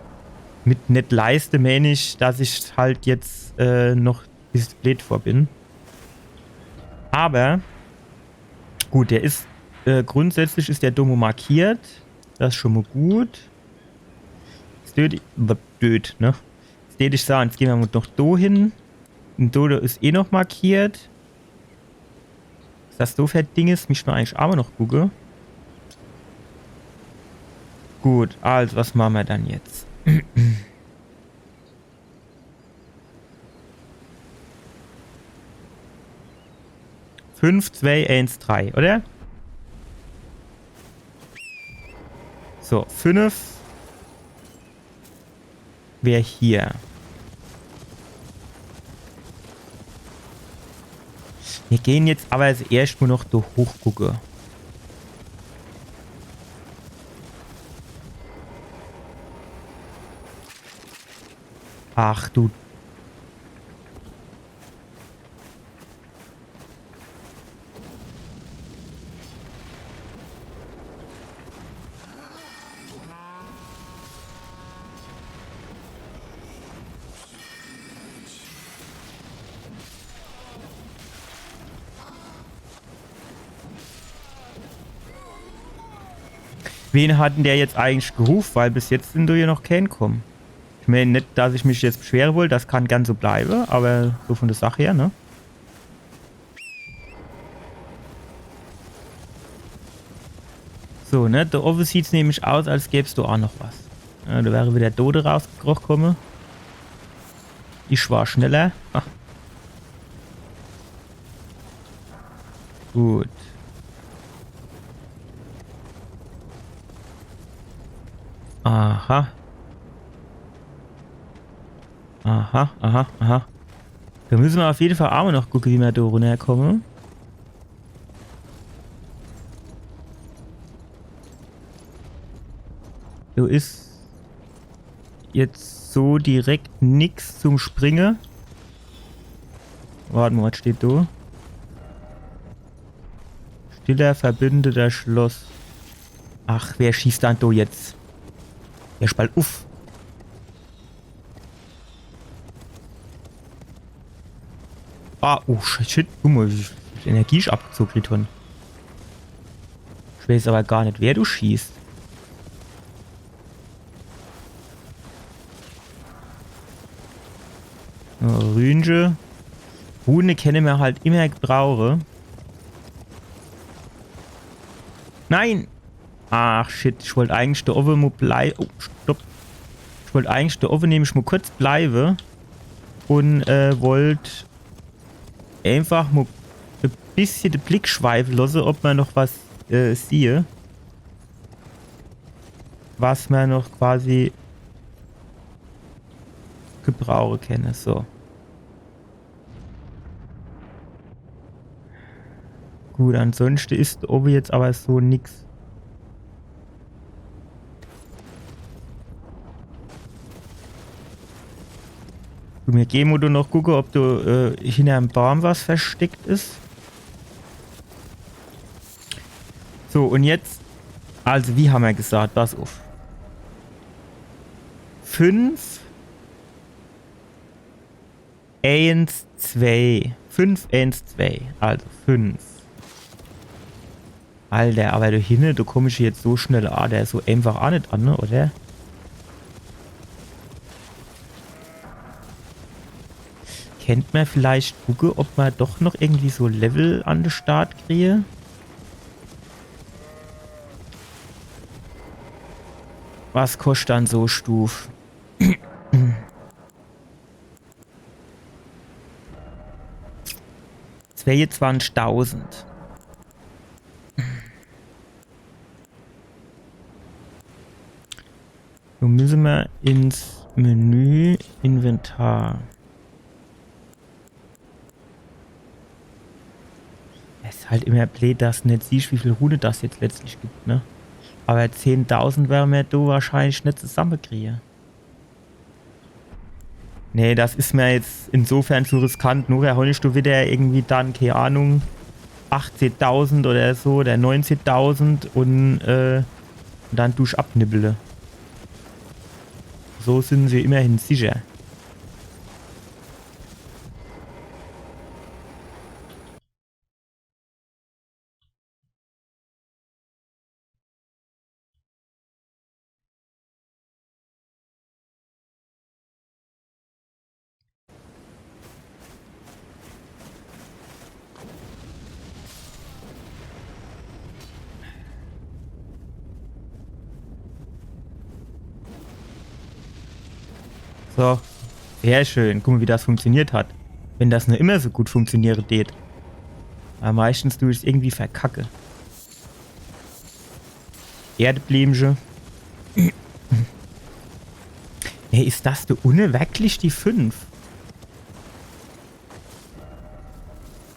mit net leiste, mein ich, dass ich halt jetzt äh, noch bissel blöd vor bin. Aber gut, der is, äh, grundsätzlich is der do mo markiert. Das is schon mo gut. Jetzt död, död, ne? Jetzt död ich sage, jetzt gehn mer mo noch do hin. Un do, do is eh noch markiert. Was das do fer Ding is, misst mer eigentlich awwer noch gucke. Gut, also, was mache mer dann jetzt? Fünf, zwei, eins, drei, oder? So, fünf. Wär hier. Mir gehn jetzt awwer als erscht mo noch do hoch gucke. Ach du. Wen hat dann der jetzt eigentlich gerufe? Weil bis jetzt sin do jo noch kee kumme. Ich mein, net, dass ich mich jetzt beschwere wollt, das kann gern so bleibe, awwer so vun der Sach her, ne? So, ne? Do owwe sieht's nämlich aus, als gäb's do a noch was. Ja, do wäre widder Dode rausgekroch kumme. Ich war schneller. Ha. Gut. Aha. Aha, aha, aha. Do misse mer uff jede Fall awwer noch gucke, wie mer do runnerkumme. Do is jetzt so direkt nix zum Springe. Wart mo, was steht do? Stiller, verbindeter Schloss. Ach, wer schießt dann do jetzt? Wer spalt uff? Ah, oh, shit, shit. Guck mo, wie viel Energie ich abgezoge kriet hon. Ich weiß awwer gar net, wer do schießt. So, Rünsche. Rune kenne mer halt immer gebrauche. Nein! Ach shit, ich wollt eigentlich do owwe mo blei-, oh, stopp. Ich wollt eigentlich do owwe nämlich mo kurz bleibe un äh, wollt einfach mo e bissje de Blick schweife losse, ob mer noch was äh, siehe, was mer noch quasi gebrauche kenne. So. Gut, ansonschte is do owwe jetzt awwer so nix. Gut, mir gehn mo do noch gucke, ob do äh, hinnerm Baum was versteckt is. So, un jetzt, also, wie hammer gesagt, pass uff. Fünf, eins, zwei. Fünf, eins, zwei. Also fünf. Alter, awwer do hinne, do kumm ich jetzt so schnell a, do so einfach a net an, ne, oder? Kennt mer vielleicht gucke, ob mer doch noch irgendwie so Level an de Start kriehe? Was koscht dann so Stuf? Zweiunzwanzigtausend. Nun müsse mer ins Menü, Inventar. Es is halt immer bleed, dass de net siehsch, wie viel Rune das jetzt letztlich gibt, ne? Awwer zehntausend werre mer do wahrscheinlich net zusammekrieje. Nee, das is mer jetzt insofern zu riskant. Nochher hon ich do wieder irgendwie dann, kee Ahnung, achtzehtausend oder so oder neunzehtausend un, äh, un dann dusch abnibbele. So sin se immerhin sicher. So. Sehr schön. Guck mol, wie das funktioniert hat. Wenn das nur immer so gut funktioniere tät. Awwer meischtens du ich's irgendwie verkacke. Erdblümche. Nee, is das do unne werklich die fünf?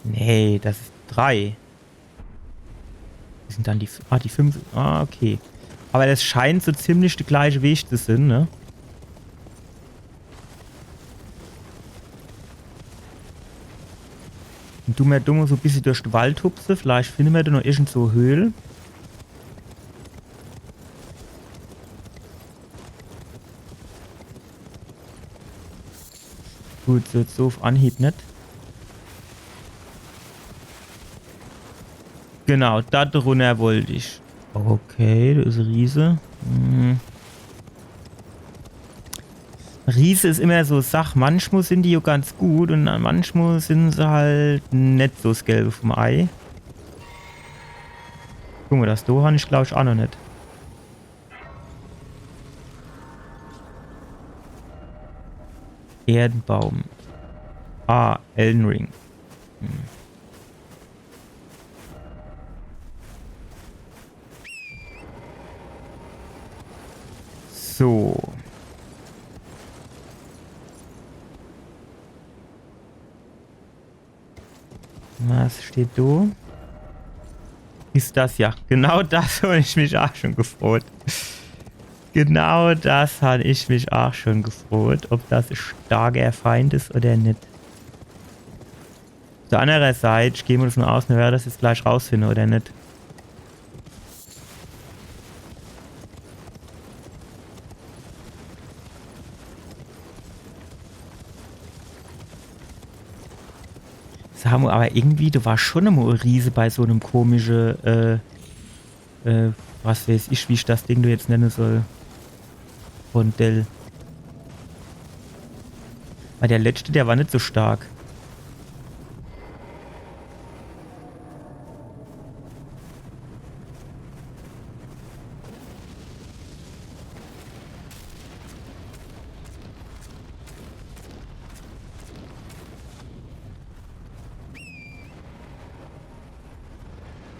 Nee, das is drei. Wo sin dann die f-, ah, die fünf. Ah, okay. Awwer das scheint so ziemlich de gleiche Weg zu sin, ne? Un du mer do mol so e bissje durch de Wald hupse, vielleicht finne mer do noch irgend so Höhl. Gut, so jetzt so uff Anhieb net. Genau, do drunner wollt ich. Okay, do is e Riese. Hm. Riese is immer so Sach. Manchmol sin die jo ganz gut un manchmol sin se halt net so s Gelbe vum Ei. Guck mol, das do hann ich, glaab ich, aa noch net. Erdenbaum. Ah, Elden Ring. Hm. So. Was steht do? Is das jo. Genau das hann ich mich aa schon gefroht. Genau das hann ich mich aa schon gefroht, ob das e starker Feind is oder net. Uff de anner Seit, ich geh mol davon aus, mir werre das jetzt gleich rausfinne, oder net? Sa mol, awwer irgendwie, do war schon emol e Riese bei so nem komische, äh, äh, was weeß ich, wie ich das Ding do jetzt nenne soll. Rondell. Weil der letschte, der war net so stark.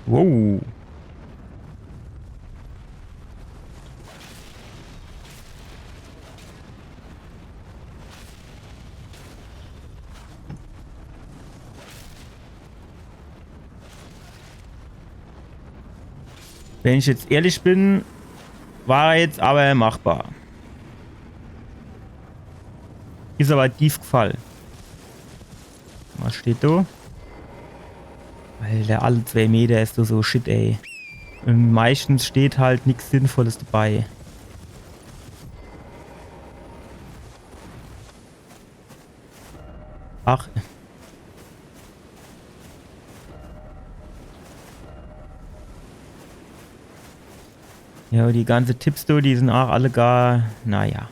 Wow. Wenn ich jetzt ehrlich bin, war er jetzt awwer machbar. Is awwer tief gefall. Was steht do? Alter, alle zwei Meter is do so Shit, ey. Un meischtens steht halt nix Sinnvolles dabei. Ach. Jo, die ganze Tipps do, die sin aa alle gar, naja.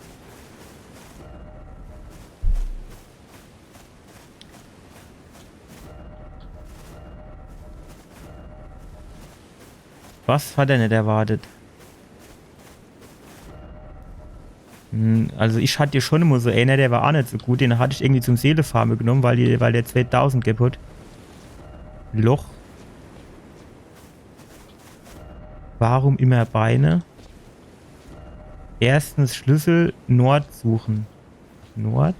Was hat er net erwartet? Hm, also ich hatt jo schon emol so eener, der war aa net so gut. Den hatt ich irgendwie zum Seelefarme genomm, weil, die, weil der zweetausend gebb hat. Loch. Warum immer Beine? Erstens Schlüssel, Nord suchen. Nord?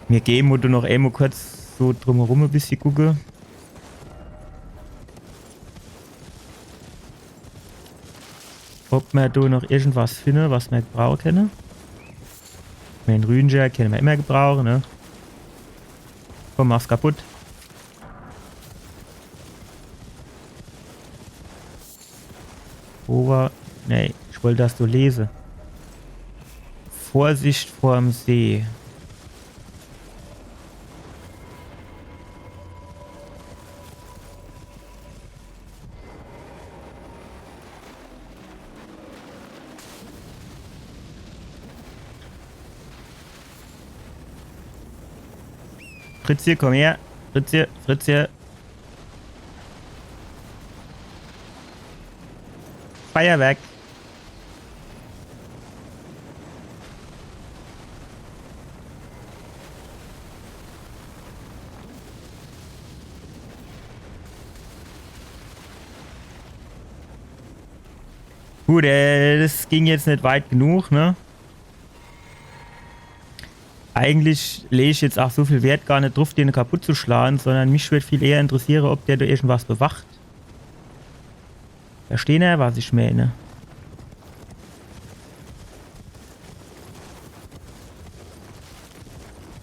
Mir gehn mol do noch emol kurz so drumherum e bissje gucke. Ob mer do noch irgendwas finne, was mer gebrauche kenne. Den Rünscher kenne mer immer gebrauche, ne? Komm, mach's kaputt. Wo war... Nee, ich wollt das do lese. Vorsicht vorm See. Fritzje, komm her. Fritzje, Fritzje. Feuerwerk. Gut, äh, das ging jetzt net weit genug, ne? Eigentlich leg ich jetzt ach so viel Wert gar net druf, den kaputt zu schlage, sondern mich würd viel eher interessiere, ob der do irgendwas bewacht. Verstehner, was ich meine?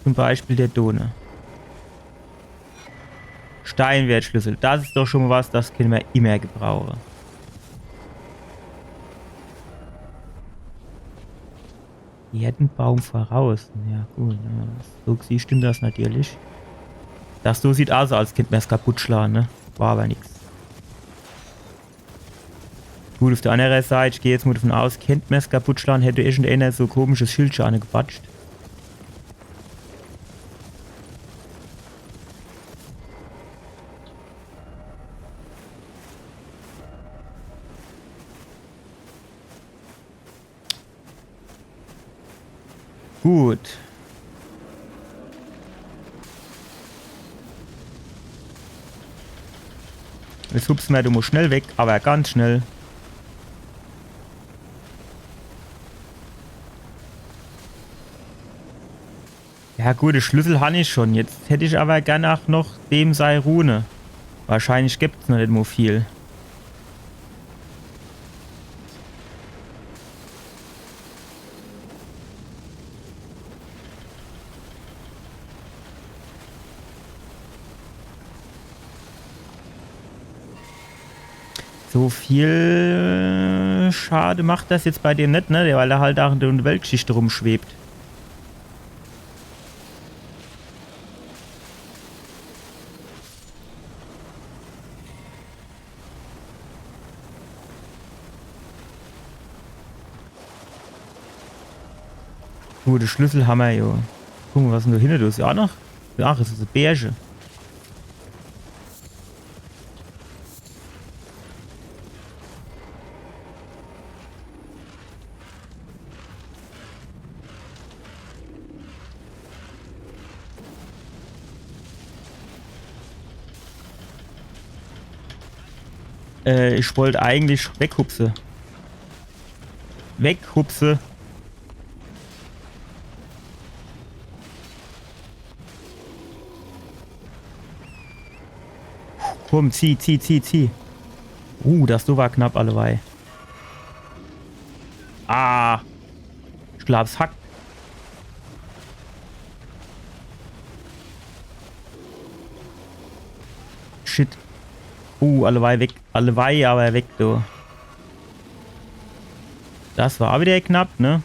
Zum Beispiel der do, ne? Steinwertschlüssel. Das is doch schon mal was, das kenne mer immer gebrauche. Erdenbaum voraus. Ja, gut. Ja, so gesieh stimmt das natürlich. Das do sieht aus, als kennt mer's kaputt schlage, ne? War aber nix. Gut, auf der andere Seite, ich geh jetzt mal davon aus, kennt mer's kaputt schlage, hätt irgendeiner so komisches Schildche angebatscht. Gut. Jetzt hupse mer do mal schnell weg, aber ganz schnell. Ja gut, de Schlüssel han ich schon. Jetzt hätt ich aber gern ach noch dem sei Rune. Wahrscheinlich gibt's noch net mo viel. So viel Schade macht das jetzt bei dem net, ne? Weil er halt ach in der Weltgeschichte rumschwebt. Gut, de Schlüssel hammer, jo. Guck mo, was is denn do hinne? Do is jo ach noch. Ach, es is e Bärche. Äh, ich wollt eigentlich weghupse. Weghupse. Komm, zieh, zieh, zieh, zieh. Uh, das do war knapp, alleweil. Ah. Ich glaab's hackt. Shit. Uh, alleweil weg. Alleweil aber weg, du. Das war wieder knapp, ne?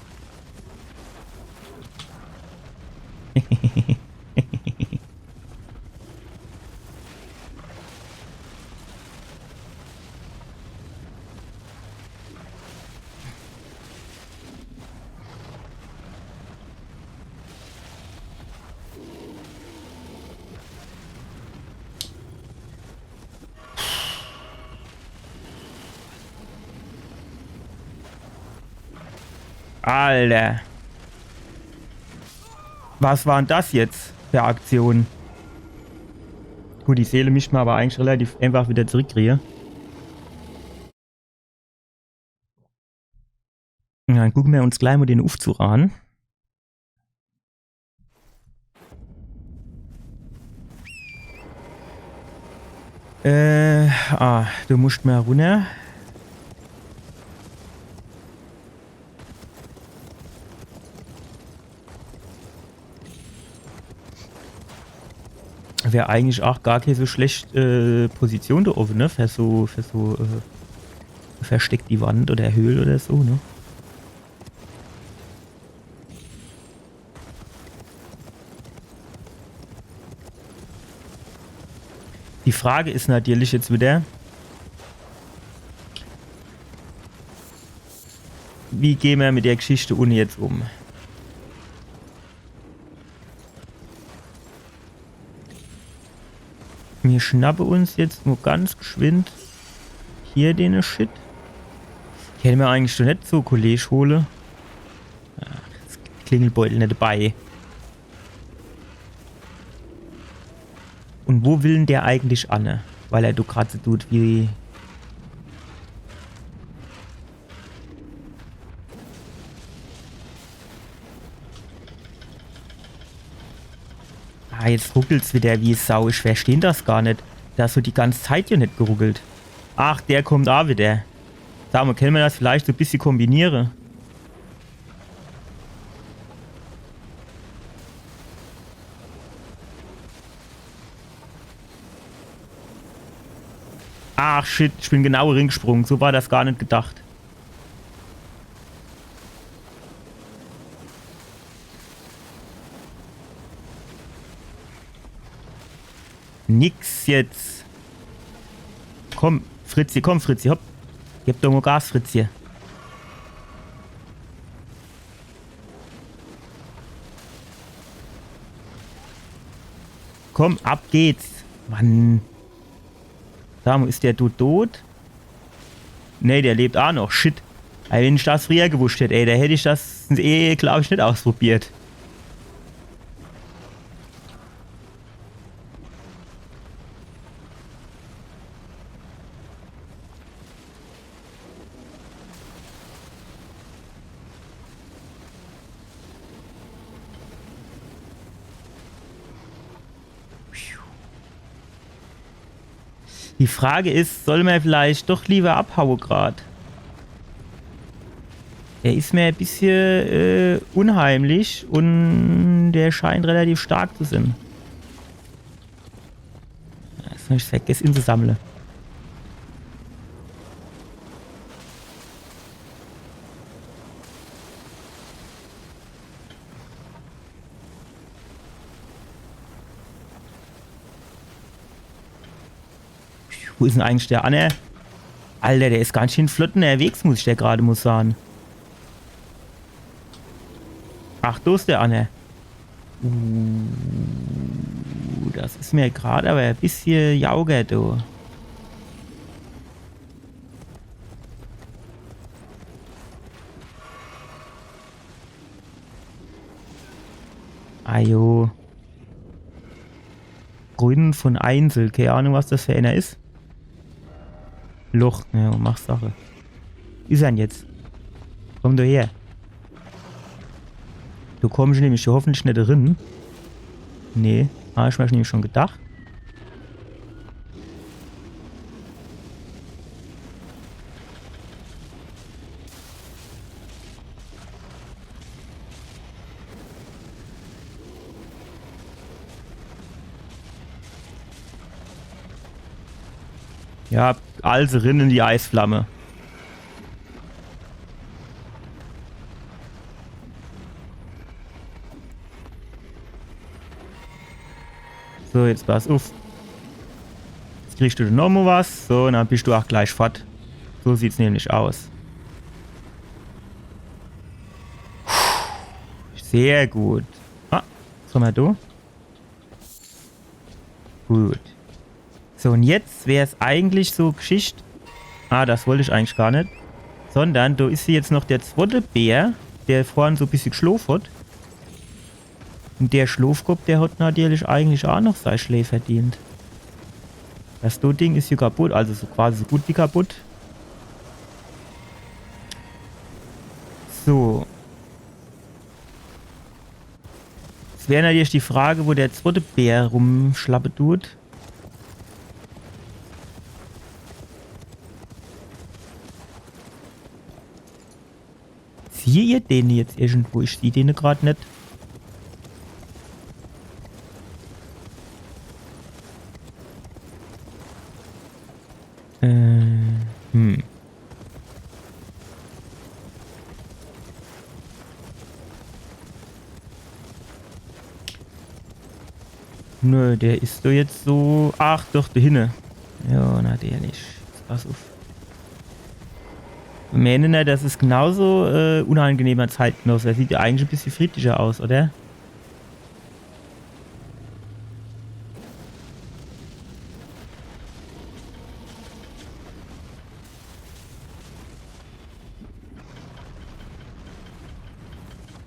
Alter. Was war denn das jetzt für e Aktion? Gut, die Seele misst mer aber eigentlich relativ einfach wieder zurückkriege. Ja, dann gucke mer uns gleich mo den Uffzuch an. Äh, ah, du muscht mol runner. Wär eigentlich ach gar kee so schlecht, äh, Position do owwe, ne? Für so, für so, äh, versteckti Wand oder Höhl oder so, ne? Die Frage is natürlich jetzt wieder, wie gehn mer mit der Geschichte unne jetzt um? Mir schnappe uns jetzt nur ganz geschwind hier den Shit. Kenne mer eigentlich so net so Kollege hole? Ach, jetzt Klingelbeutel net dabei. Und wo will denn der eigentlich anne? Weil er do grad so tut wie... Ah, jetzt ruckelt's wieder wie Sau. Ich versteh das gar net. Das hat die ganze Zeit jo net geruckelt. Ach, der kommt ach wieder. Sa mol, kenne mer das vielleicht so bissje kombiniere? Ach shit, ich bin genau ringesprung. So war das gar net gedacht. Nix jetzt. Komm, Fritzi, komm, Fritzi, hopp. Geb doch mol Gas, Fritzi. Komm, ab geht's. Mann. Sa mol, is der Dude tot? Nee, der lebt ach noch. Shit. Ey, wenn ich das frieher gewusst hätt, ey, do hätt ich das eh, glaub ich, net ausprobiert. Die Frage is, soll mer vielleicht doch lieber abhaue grad? Der is mer e bissje, äh, unheimlich und der scheint relativ stark zu sein. Jetzt hab ich's vergess inzusammle. Wo is denn eigentlich der anner? Alter, der is ganz schön flott unnerwegs, muss ich der grad mol sage. Ach, do is der anner. Uh, das is mer grad awwer e bissje jauger, du. Ajo. Gründen von Einzel. Kee Ahnung, was das für ener is. Loch. Ja, mach Sache. Is er'n jetzt? Komm du her. Du kommsch nämlich do hoffentlich net rin. Nee, hab ich mer nämlich schon gedacht. Ja, also rin in die Eisflamme. So, jetzt pass uff. Jetzt kriegsch du nochmol was. So, un dann bisch du ach gleich fort. So sieht's nämlich aus. Sehr gut. Ah, was hammer do? Gut. So, un jetzt wär's eigentlich so Geschicht. Ah, das wollt ich eigentlich gar net. Sondern do is hier jetzt noch der zwotte Bär, der vorhin so bissje geschlof hat. Un der Schlofkopp, der hat natürlich eigentlich ach noch sei Schläf verdient. Das do Ding is hier kaputt, also so quasi so gut wie kaputt. So. Es wär natürlich die Frage, wo der zwotte Bär rumschlappe tut. Hier, ihr den jetzt irgendwo? Ich sieh den grad net. Äh, hm. Nö, der is doch jetzt so. Ach, doch, do hinne. Ja, natürlich. Pass uff. Meine, na, das is genauso äh, unangenehmer Zeitgenosse. Der sieht ja eigentlich e bissje friedlicher aus, oder?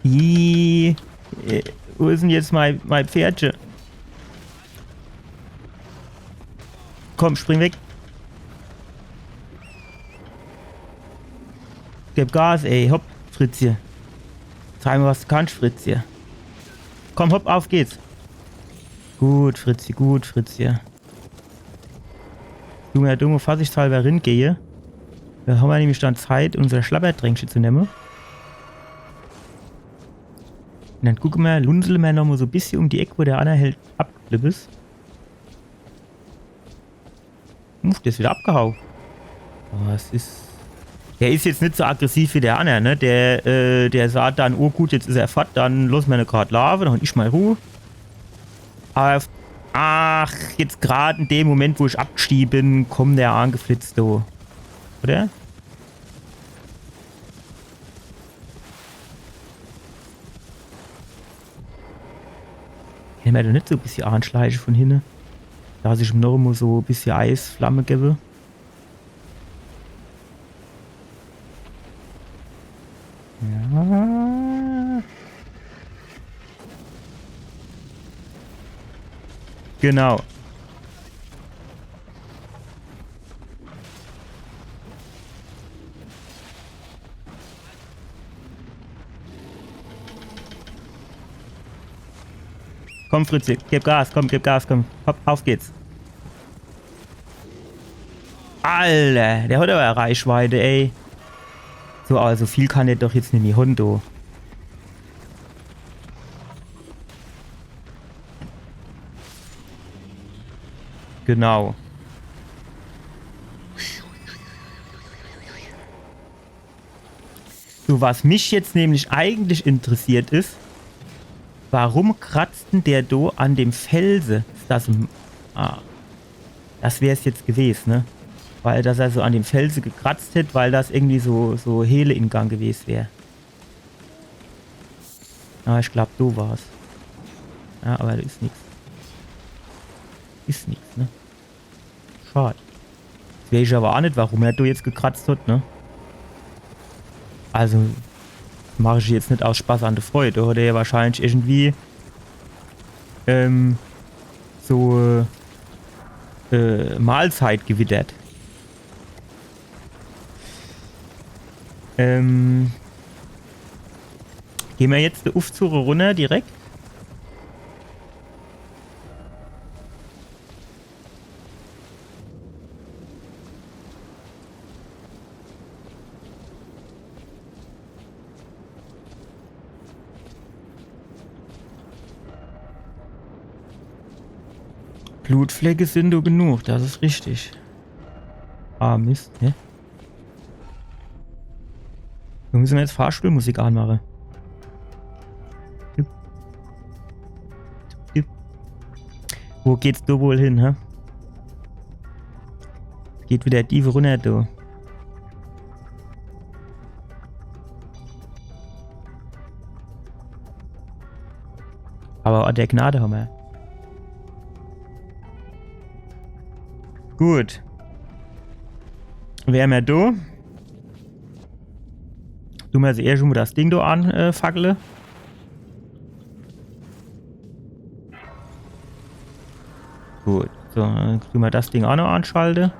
Ih, äh, wo is denn jetzt mein, mein Pferdche? Komm, spring weg. Geb Gas, ey. Hopp, Fritzje. Zeig mir, was du kannst, Fritzje. Komm, hopp, auf geht's. Gut, Fritzje, gut, Fritzje. Du, mer do mo vorsichtshalber ringehe. Do hammer nämlich dann Zeit, unser Schlabbertränkche zu nemme. Un dann gucke mer, lunsele mer noch mo so e bissje um die Eck, wo der anner Held abgeblieb is. Uff, der is wieder abgehau. Oh, es is. Der is jetzt nit so aggressiv wie der anner, ne? Der, äh, der sagt dann, oh gut, jetzt is er fort, dann losse mer ne grad laafe, dann hon ich mei Ruh. Awwer, ach, jetzt grad in dem Moment, wo ich abgestiege bin, kommt der angeflitzt, do. Oder? Kann mer do nit so e bissje anschleiche vun hinne? Dass ich em noch mo so e bissje Eisflamme gebe. Ja. Genau. Komm, Fritzi, geb Gas, komm, geb Gas, komm. Hopp, auf geht's. Alter, der hat awwer Reichweite, ey. So, awwer so viel kann der doch jetzt nimmi hon, du. Genau. So, was mich jetzt nämlich eigentlich interessiert is, warum kratzt denn der do an dem Felse? Is das e... Ah. Das wär's jetzt gewes, ne? Weil, dass er so an dem Felse gekratzt hätt, weil das irgendwie so, so Hehleingang gewes wär. Ah, ich glaab, do war's. Ja, awwer do is nix. Is nix, ne? Schad. Jetzt weeß ich awwer aa nit, warum er do jetzt gekratzt hat, ne? Also, mach ich jetzt nit aus Spaß an de Freud. Do hat er jo wahrscheinlich irgendwie, ähm, so, äh, Mahlzeit gewittert. Ähm, gehn mer jetzt de Uffzug runner direkt? Blutflecke sin do genug, das is richtig. Ah, Mist, hä? Do misse mer jetzt Fahrstuhlmusik anmache. Tipp. Tipp. Wo geht's do wohl hin, hä? Geht wieder tief runner, du. Awwer Ort der Gnade hammer. Gut. Wär mer do. Du mer erscht mo das Ding do an, äh, fackele. Gut. So, dann du mer das Ding aa noch anschalte.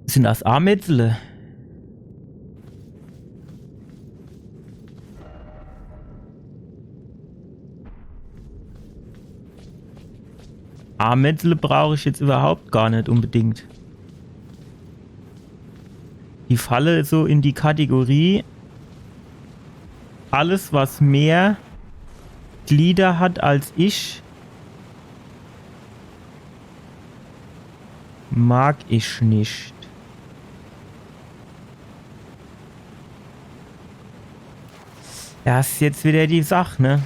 Sin das Amezele? Ameitle brauch ich jetzt überhaupt gar net unbedingt. Die falle so in die Kategorie, alles, was mehr Glieder hat als ich, mag ich nicht. Das is jetzt wieder die Sach, ne?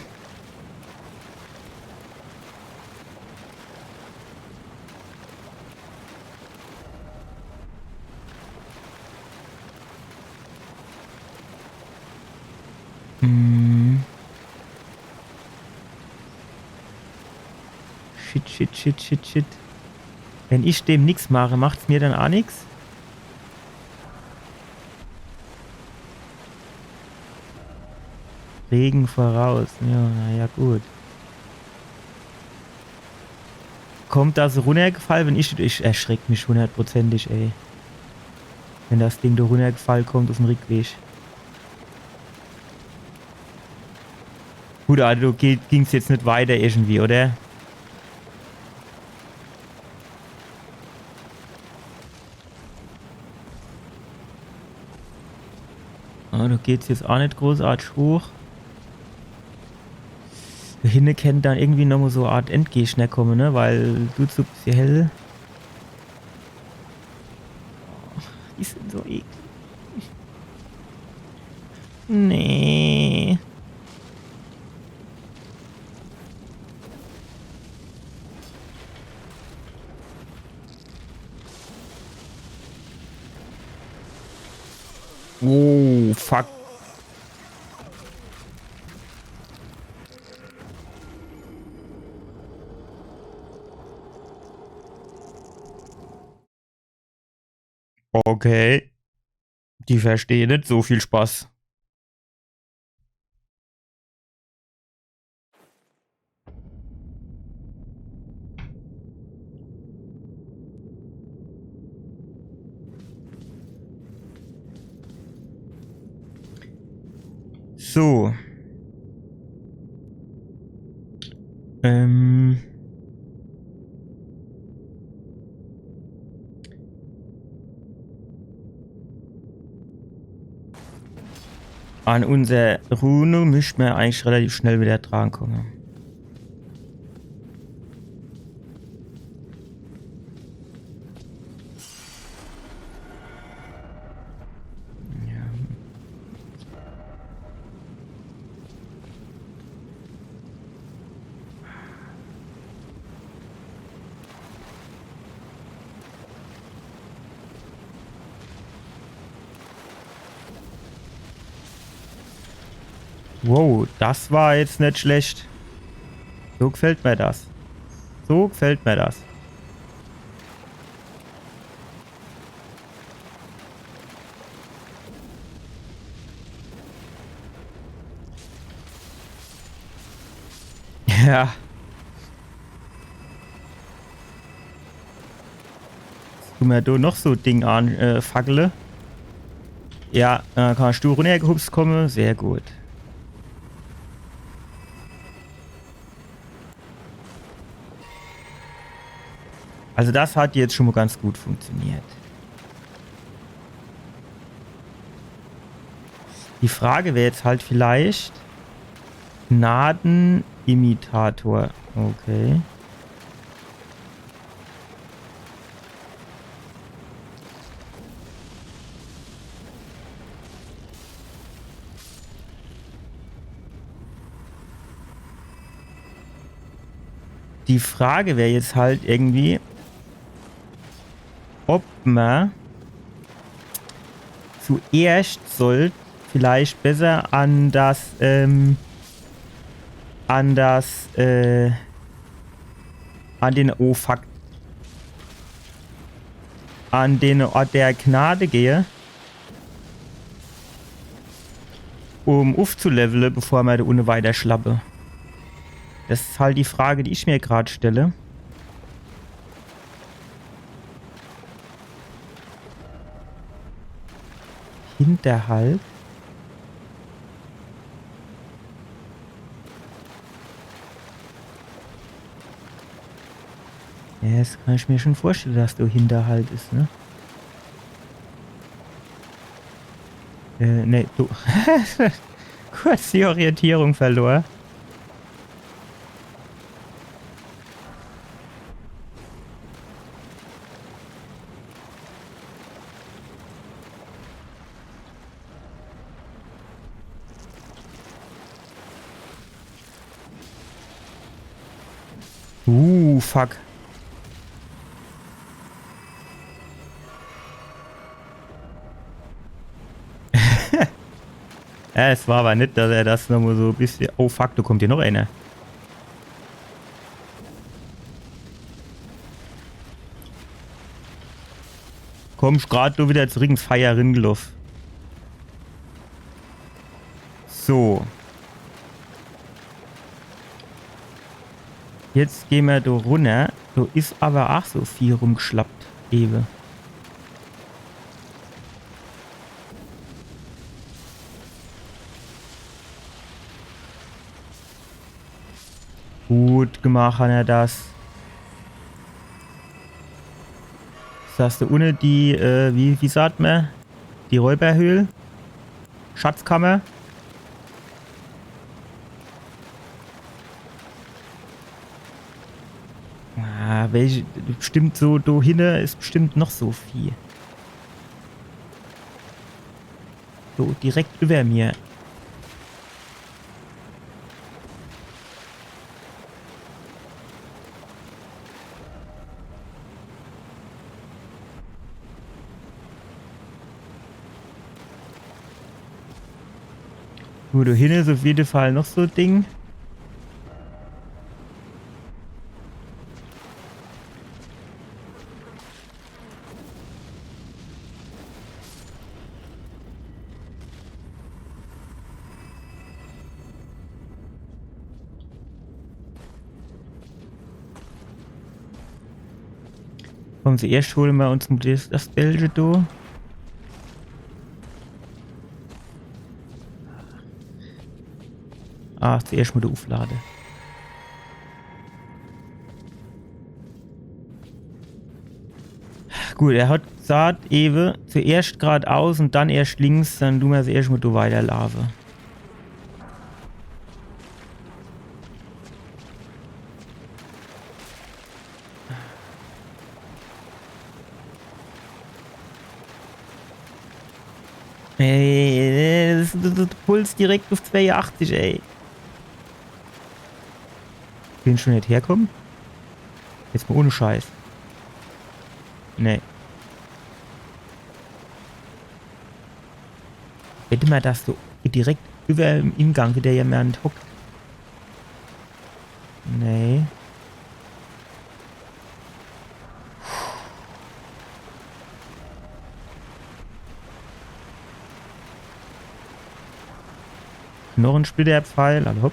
Hm. Shit, shit, shit, shit, shit. Wenn ich dem nix mache, macht's mir dann a nix? Regen voraus. Ja, na ja, gut. Kommt das runnergefall, wenn ich, ich erschreck mich hundertprozentig, ey. Wenn das Ding do runnergefall kommt uff'm Rickweg. Gut, also do geht, ging's jetzt net weiter irgendwie, oder? Ah, do geht's jetzt a net großartig hoch. Do hinne kennt dann irgendwie nochmo so e Art Endgegner komme, ne? Weil do so bissje hell. Ach, die sin so eklig. Nee. Oh, fuck. Okay. Die verstehe net so viel Spaß. So. Ähm. An unser Rune misst mer eigentlich relativ schnell wieder drankomme. Ja. Wow, das war jetzt net schlecht. So gefällt mir das. So gefällt mir das. Ja. Tun mir do noch so Ding an, äh, fackele. Ja, äh, kannst du runnergehupst komme? Sehr gut. Also das hat jetzt schon mal ganz gut funktioniert. Die Frage wär jetzt halt vielleicht Gnadenimitator. Okay. Die Frage wär jetzt halt irgendwie, ob mer zuerscht sollt vielleicht besser an das, ähm, an das, äh, an den, oh fuck, an den Ort der Gnade gehe, um uffzulevele, bevor mer do unne weiter schlappe. Das is halt die Frage, die ich mir grad stelle. Hinterhalt. Ja, das kann ich mir schon vorstellen, dass do Hinterhalt is, ne? Äh, nee, du. Kurz die Orientierung verlor. Uh, fuck. Ja, es war aber nit, dass er das nochmal so e bissche. Oh fuck, do kommt jo noch einer. Komm ich grad do wieder zurück ins Feier ringeloff. So. Jetzt gehn mer do runner. Do is aber ach so viel rumgeschlappt, ewe. Gut gemacht, hat er das. Das hast du ohne die, äh, wie, wie sagt mer? Die Räuberhöhl? Schatzkammer? Ah, welche, bestimmt so, do hinne is bestimmt noch so viel. So, direkt über mir. Gut, do hinne is auf jeden Fall noch so e Ding. Komm, zuerscht hole mer uns mol das, das Bällche do. Ah, zuerscht mol do uflade. Gut, er hat gesagt, ewe, zuerscht gradaus und dann erscht links, dann du mer zuerscht mol do weiterlaafe. Ey, das, das, das Puls direkt auf zweiundachtzig, ey. Bin schon net herkomme? Jetzt mol ohne Scheiß. Nee. Wette mer, dass do direkt über em Ingang wieder jemand hockt. Nee. Noch en Splitterpfeil, alla hopp.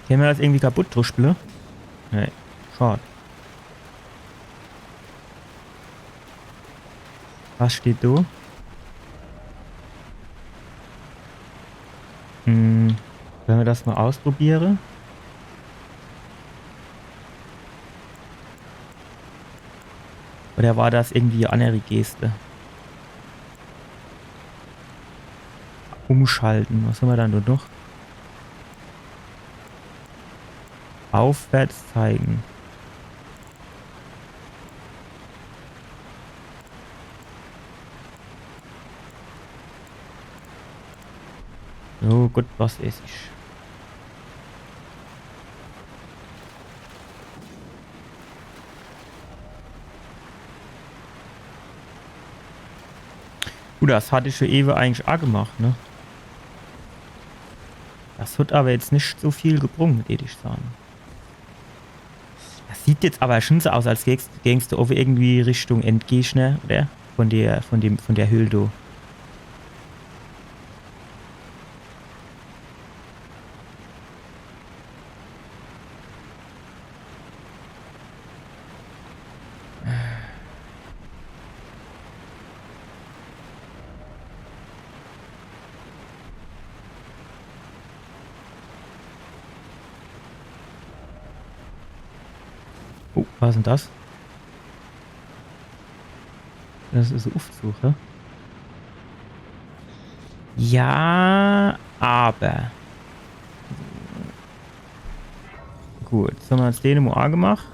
Kenne mer das irgendwie kaputt druschpele? Nee, schad. Was steht do? Hm, wenn mer das mol ausprobiere? Oder war das irgendwie e annere Geste? Umschalten. Was hammer dann do noch? Aufwärts zeigen. So, gut, was weiß ich. Gut, das hat ich jo ewe eigentlich aa gemacht, ne? Das hat awwer jetzt net so viel gebrung, deet ich saan. Das sieht jetzt awwer schun so aus, als gängst, gängst du owwe irgendwie Richtung Endgegner, oder? Von der, von dem, von der Höhl do. Oh, was is denn das? Das is Uffzug, hä? Ja, aber. Gut, jetzt hammer jetzt den mo angemacht.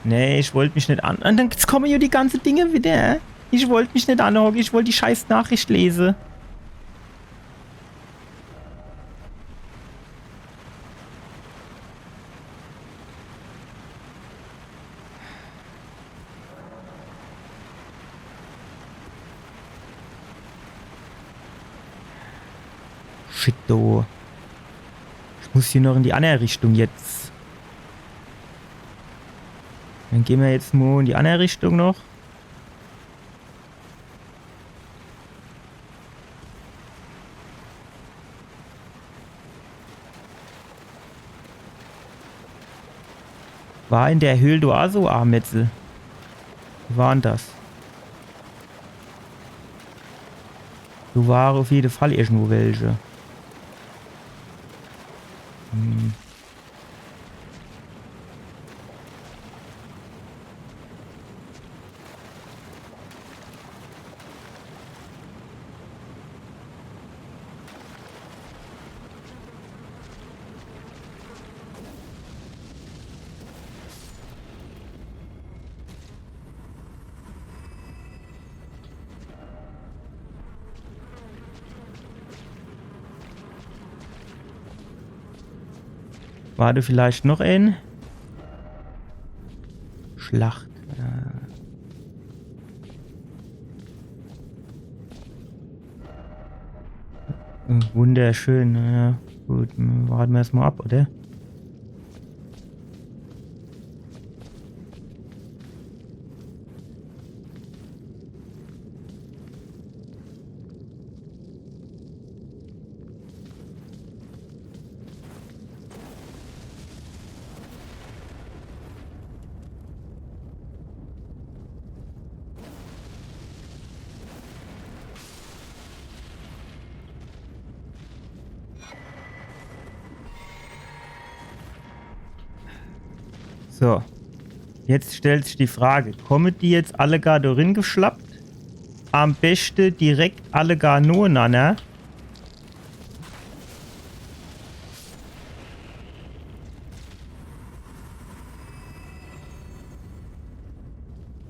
Nee, ich wollt mich net an. Un dann, jetzt komme jo die ganze Dinge wieder. Ich wollt mich net anhocke, ich wollt die scheiß Nachricht lese. Shit, do. Ich muss hier noch in die anner Richtung jetzt. Dann gehn mer jetzt mo in die anner Richtung noch. War in der Höhl do aa so Ametze? Wie war denn das? Do war uff jede Fall irgendwo welche. Hm. War do vielleicht noch en? Schlacht. Ja. Wunderschön, ja. Gut, warte mer erst mo ab, oder? So. Jetzt stellt sich die Frage, komme die jetzt alle gar do rin geschlappt? Am beschte direkt alle gar nonanner.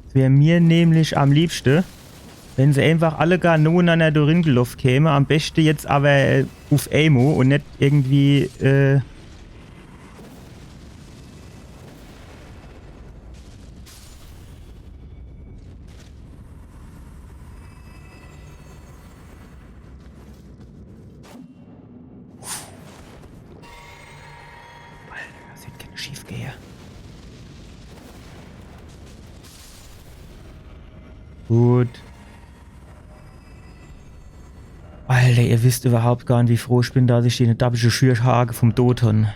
Das wär mir nämlich am liebschte, wenn se einfach alle gar nonanner do rin geloff käme. Am beschte jetzt aber, äh, uff emo un net irgendwie, äh, Alter, das hätt kenne schief gehe. Gut. Alter, ihr wisst überhaupt gar net, wie froh ich bin, dass ich die dabische Schürhage vom Tod han.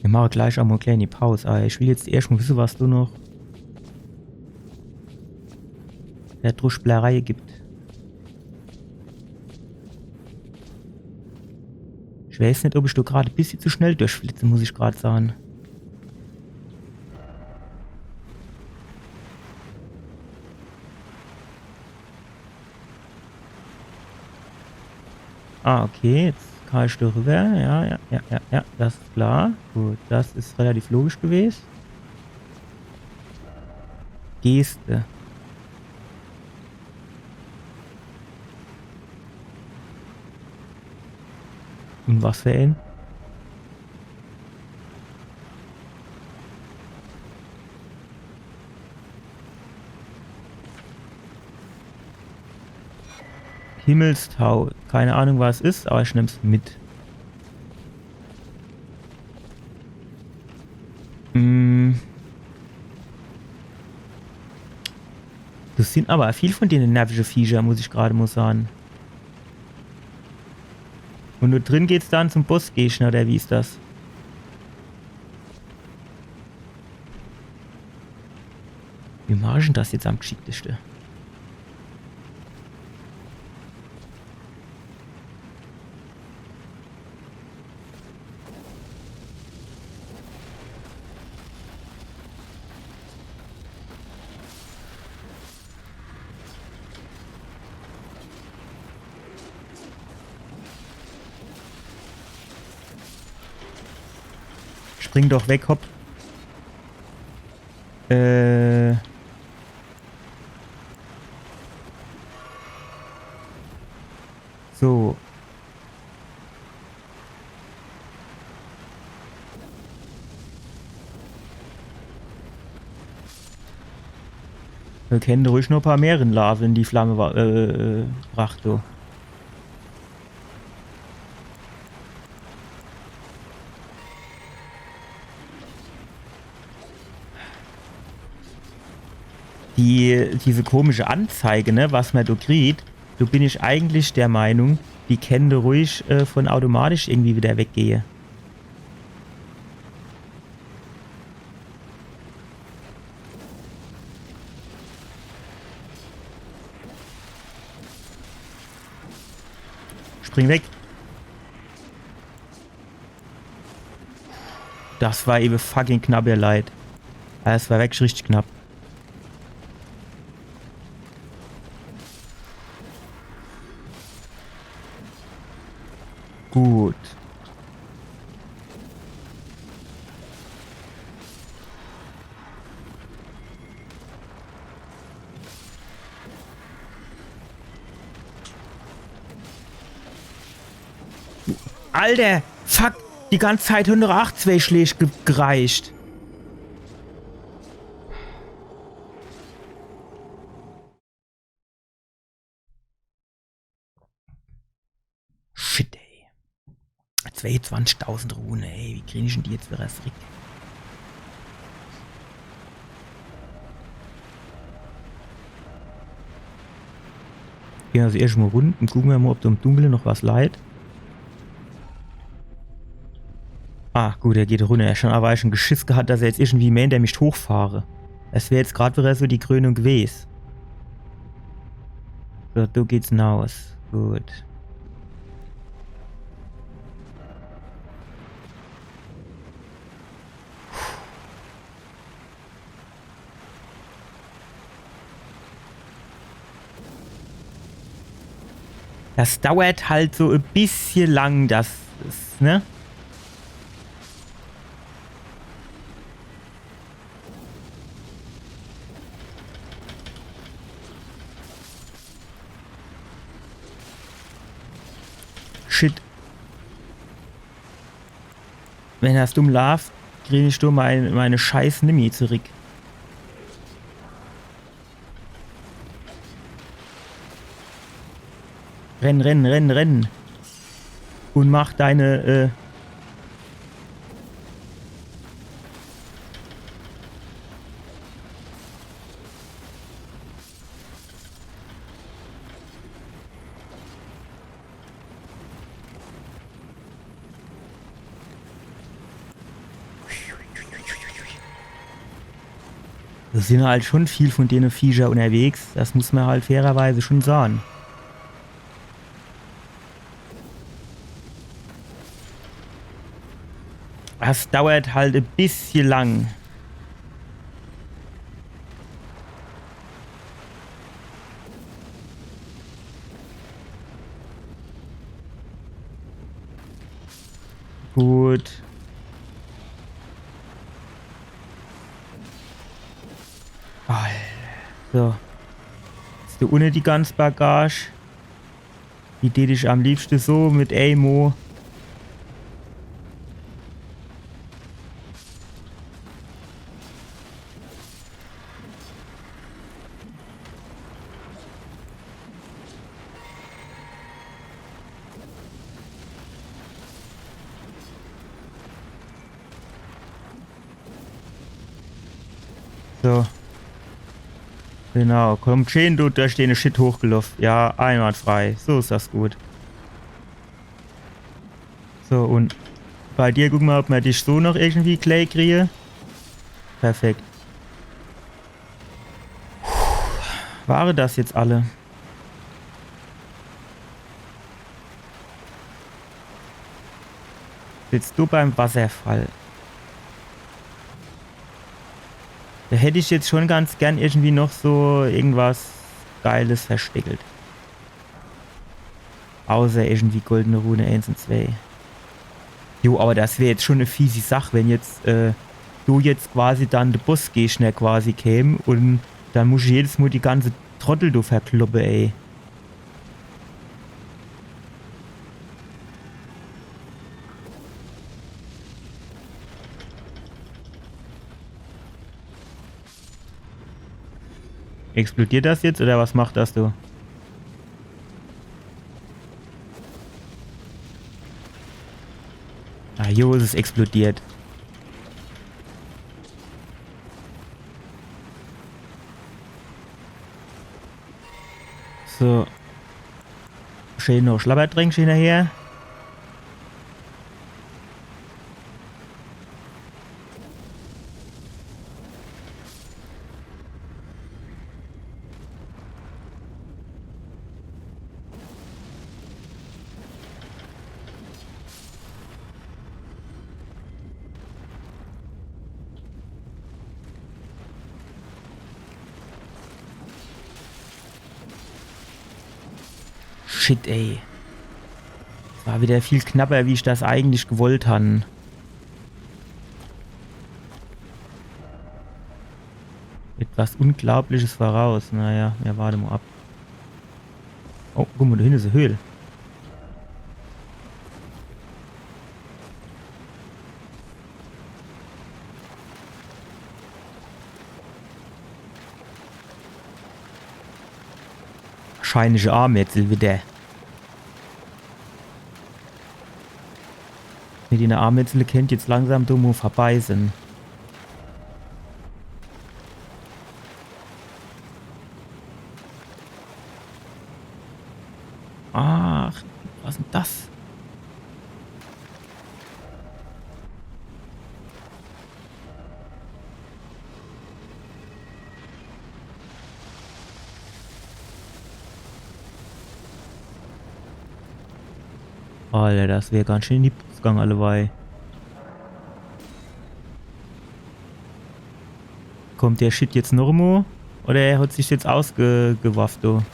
Mir mache gleich emol e kleeni Paus, aber ich will jetzt erscht mol wisse, was do noch fer Druschblereie gibt. Ich weiß net, ob ich do grad e bissje zu schnell durchflitze, muss ich grad sage. Ah, okay, jetzt kann ich do rüber. Ja, ja, ja, ja, ja, das is klar. Gut, das is relativ logisch gewes. Geste. Un was fer en? Himmelstau. Keine Ahnung, was es is, aber ich nemm's mit. Mm. Das sin aber viel von dene nervische Viecher, muss ich grad mol sage. Un do drin geht's dann zum Bossgegner, oder wie is das? Wo is dann das jetzt am gschickteste? Spring doch weg, hopp. Äh. So. Mir kenne ruhig noch e paar mehr in Lava in die Flamme wa- äh, äh, bracht, du. Die, diese komische Anzeige, ne, was mer do kriegt, do bin ich eigentlich der Meinung, die kennt ruhig äh, von automatisch irgendwie wieder weggehe. Spring weg. Das war ewe fucking knapp, ihr Leit. Das war wirklich richtig knapp. Gut. Alter, fuck, die ganze Zeit hunn doch aach zwee Schläg ge gereicht. Shit, ey. Zweeunzwanzigtausend Rune, ey. Wie krie ich dann die jetzt wieder zurick? Gehn mer also erscht mol rund un gucke mer mol, ob do im Dunkle noch was leit. Ah, gut, er geht runner. Er hot schun awwer schun Geschiss gehat, dass er jetzt irgendwie meent, er misst hochfahre. Es wär jetzt grad wieder so die Krönung gewes. So, do geht's naus. Gut. Das dauert halt so e bissje lang, das is, ne? Shit. Wenn das dumm laaft, krie ich do mein, meine scheiß Nimmi zurick. Renn, renn, renn, renn. Un mach deine, äh, Do sin halt schun viel vun dene Viecher unnerwegs, das muss mer halt fairerweise schun saan. Das dauert halt e bissje lang. Gut. Alter. So. Is do unne die ganz Bagage? Die dät ich am liebschte so mit Amo. So. Genau, komm, scheen do durch dene Shit hochgeloff. Ja, einwandfrei. So is das gut. So, un bei dir gucke mer, ob mer dich so noch irgendwie klää krie. Perfekt. Ware das jetzt alle? Sitzt du beim Wasserfall? Da hätt ich jetzt schon ganz gern irgendwie noch so irgendwas Geiles versteckelt. Außer irgendwie goldene Rune eins und zwei. Jo, aber das wär jetzt schon e fiesi Sach, wenn jetzt, äh, du jetzt quasi dann de Bossgegner quasi käm und dann muss ich jedes Mal die ganze Trottel do verkloppe, ey. Explodiert das jetzt oder was macht das do? Ah, jo, es is explodiert. So. Schön noch Schlabbertränk hinnerher. Shit, ey. Das war wieder viel knapper, wie ich das eigentlich gewollt han. Etwas Unglaubliches voraus. Naja, ja, warte mal ab. Oh, guck mal, do hinne is e Höhl. Wahrscheinlich Ameizel wieder. Mit dene Ameizele kennt jetzt langsam do mo vorbei sin. Ach, was is denn das? Alter, das wär ganz schön in die Putzgang allewei. Kommt der Shit jetzt noch mo? Oder er hat sich jetzt ausgewafft, do?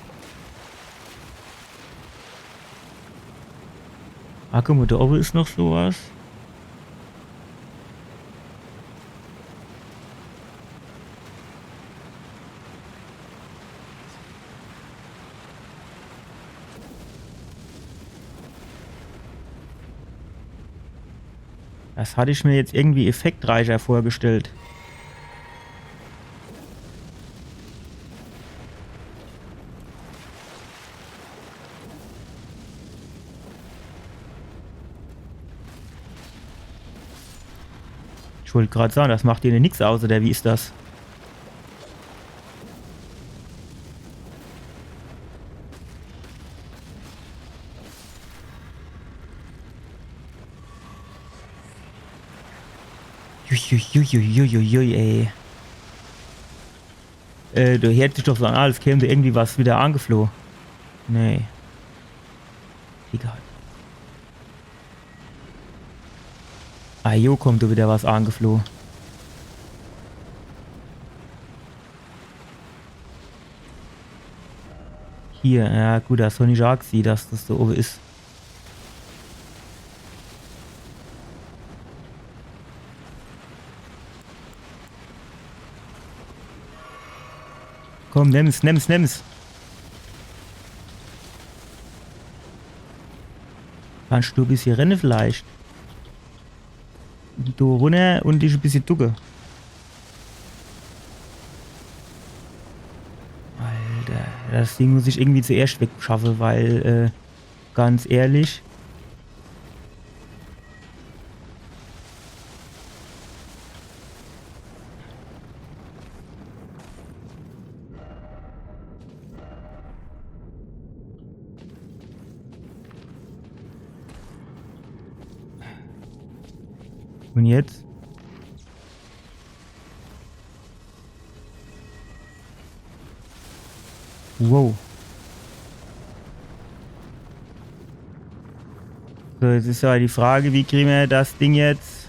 Ah, guck mo, do owwe is noch so was. Das hatt ich mir jetzt irgendwie effektreicher vorgestellt. Ich wollt grad sage, das macht dene nix aus, oder wie is das? Uiuiuiuiui, ey. Äh, do hört sich doch so an, als käm do irgendwie was wieder angefloh. Nee. Egal. Ah, jo, kommt do wieder was angefloh. Hier, ja gut, das han ich aa gesieh, dass das do owwe is. Komm, nimm's, nimm's, nimm's. Kannst du e bissje renne vielleicht? Du runner und dich e bissje ducke. Alter, das Ding muss ich irgendwie zuerscht wegschaffe, weil, äh, ganz ehrlich. Und jetzt? Wow. So, jetzt is awwer die Frage, wie kriege mer das Ding jetzt?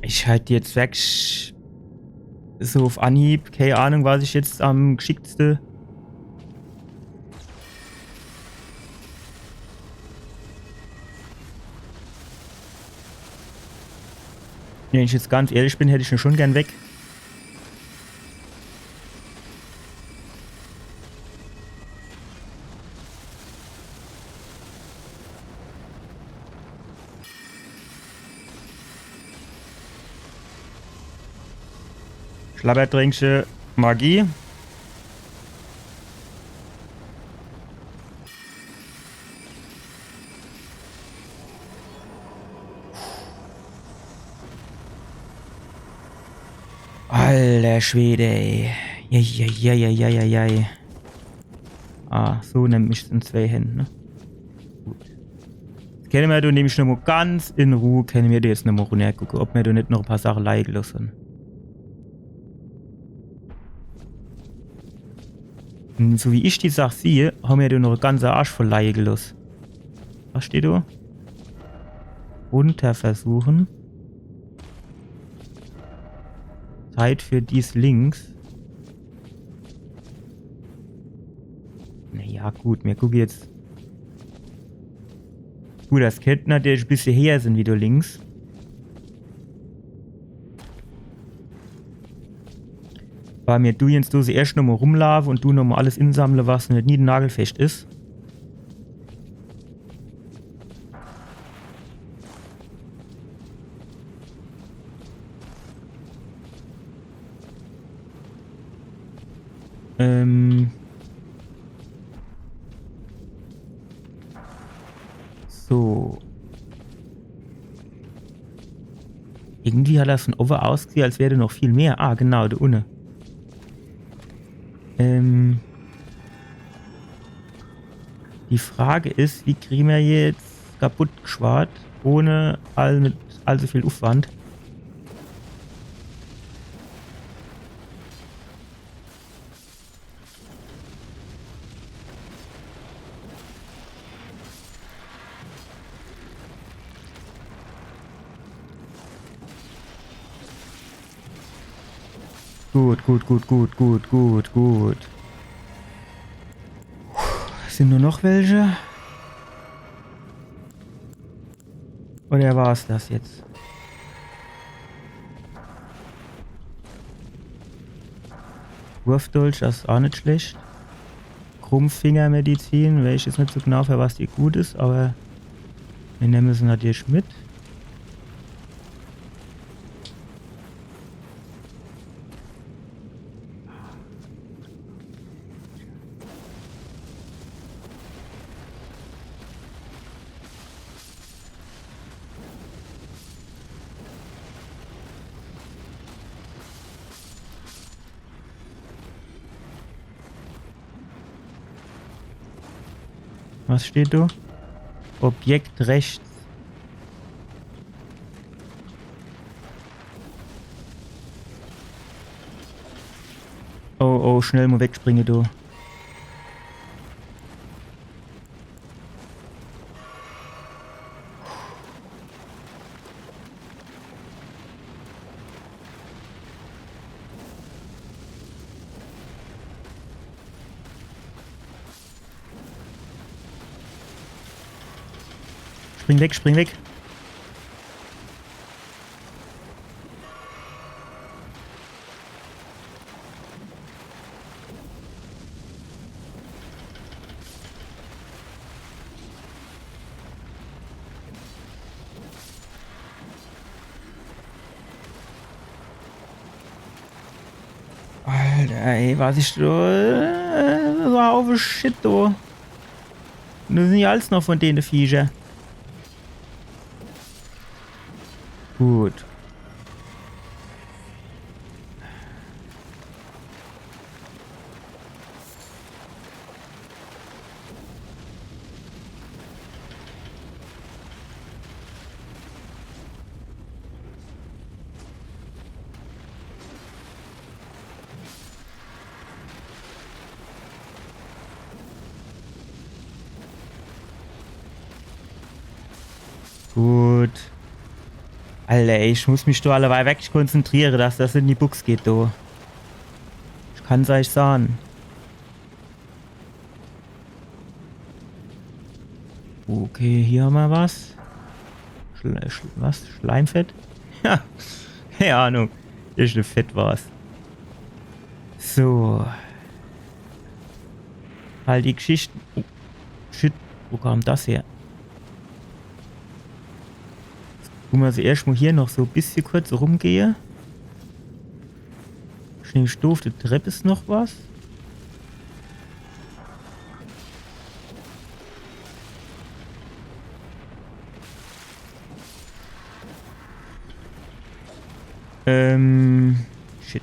Ich halt jetzt weg. So uff Anhieb, kei Ahnung, was ich jetzt am gschicktste. Wenn ich jetzt ganz ehrlich bin, hätt ich en schon gern weg. Schlabbertrinkche Magie. Alter Schwede, ey. Jei. Ah, so nemm ich's in zwee Händ, ne? Gut. Jetzt kenne mer do nämlich nochmo ganz in Ruh, kenne mer do jetzt nochmo runnergucke, ob mer do net noch e paar Sache leie geloss han. Hm, so wie ich die Sach sieh, han mer do noch e ganze Arsch voll leie geloss. Was steht do? Runter versuchen. Zeit für dies links. Na ja, gut, mir gucke jetzt. Gut, das kennt natürlich e bissje her sin, wie do links. Awwer mir dun jetzt do erscht nochmo rumlaafe un dun nochmo alles insammle, was net nie nagelfescht is. Ähm. So. Irgendwie hat das vun owwe ausgesieh, als wär do noch viel mehr. Ah, genau, do unne. Ähm. Die Frage is, wie kriege mer jetzt kaputt gschwart, ohne all, mit allzu viel Uffwand? Gut, gut, gut, gut, gut, gut, gut. Puh, sin nur noch welche? Oder war's das jetzt? Wurfdolch, das is aa net schlecht. Krummfingermedizin, weiß ich jetzt net so genau, für was die gut is, awwer mir nemme se natürlich mit. Was steht do? Objekt rechts. Oh, oh, schnell mo wegspringe, du. Spring weg, spring weg. Alter, ey, was ich do. Äh, so en Haufe Shit, do. Des sin jo alles noch vun dene Viecher. Gut. Gut. Alter, ey, ich muss mich do alleweil wirklich konzentriere, dass des in die Bux geht, do. Ich kann's eich sage. Okay, hier hammer was. Schle Schl was? Schleimfett? Ja, kee Ahnung. Irgend e Fett war's. So. Halt die Geschichte. Oh, shit. Wo kam des her? Gucke mer, also erscht mo hier noch so e bissje kurz rumgehe. Schnell Stufe, die Trepp is noch was. Ähm, shit.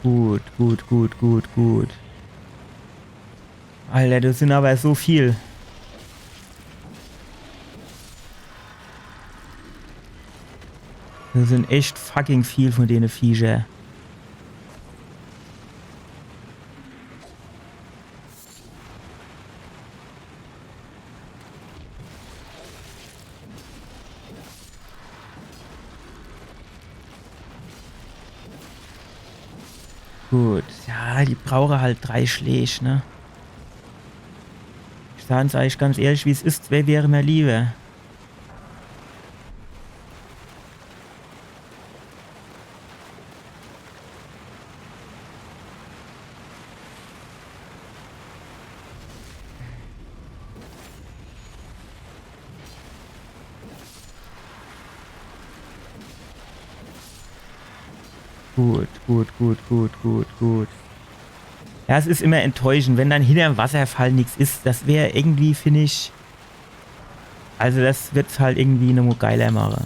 Gut, gut, gut, gut, gut. Alter, des sin awwer so viel. Des sin echt fucking viel vun dene Viecher. Gut, ja, die brauche halt drei Schläg, ne? Ich sa's eich ganz ehrlich, wie's is, zwei wäre mer liewer. Gut, gut, gut, gut, gut, gut. Ja, es is immer enttäuschend, wenn dann hinnerm Wasserfall nix is. Des wär irgendwie, find ich, also des wird's halt irgendwie nochmo geiler mache.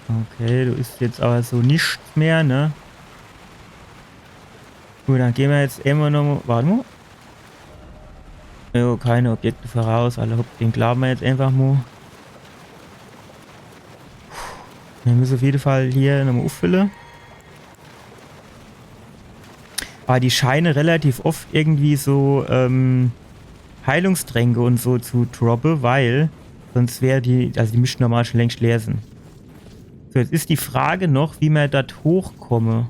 Okay, do is jetzt awwer so nix mehr, ne? Gut, dann gehn mer jetzt immer noch mo. Wart mo. Jo, keine Objekte voraus. Alla hopp, den glaawe mer jetzt einfach mo. Mer misse uff jede Fall hier nochmo uffülle. Awwer die scheine relativ oft irgendwie so, ähm, Heilungstränke un so zu droppe, weil sonscht wär die, also die misste normal schun längscht leer sin. So, jetzt is die Frage noch, wie mer dort hochkomme.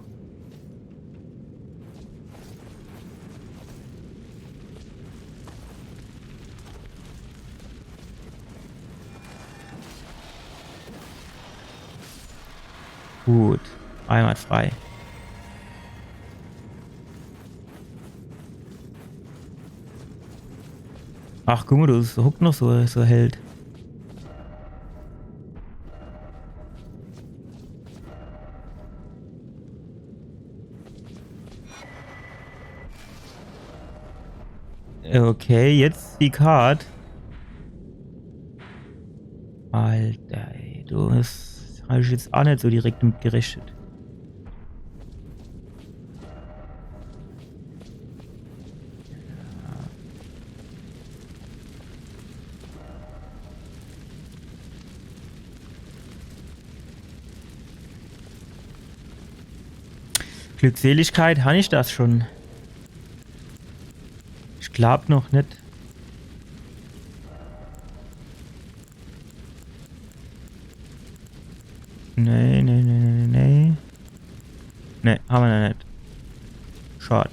Gut, einwandfrei. Ach, guck mo, do is, hockt noch so, so e Held. Okay, jetzt die Kart. Alter, ey, do, des hab ich jetzt aa net so direkt mit gerechnet. Glückseligkeit, han ich des schun? Ich glaab noch net. Nee, nee, nee, nee, nee. Nee, han mer noch net. Schad.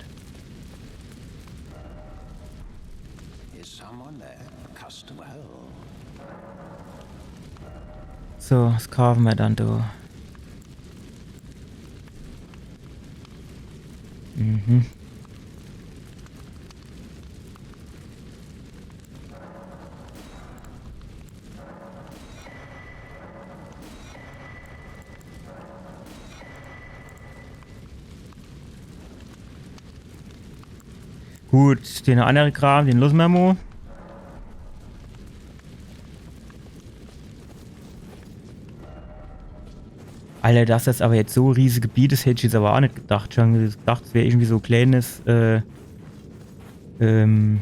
So, was kaafe mer dann do? Mhm. Gut, den annere Kram, den losse mer mo. Alter, dass das awwer jetzt so e riesig Gebiet is, hätt ich jetzt awwer aa net gedacht. Schun gedacht, es wär irgendwie so e kleines, äh, ähm,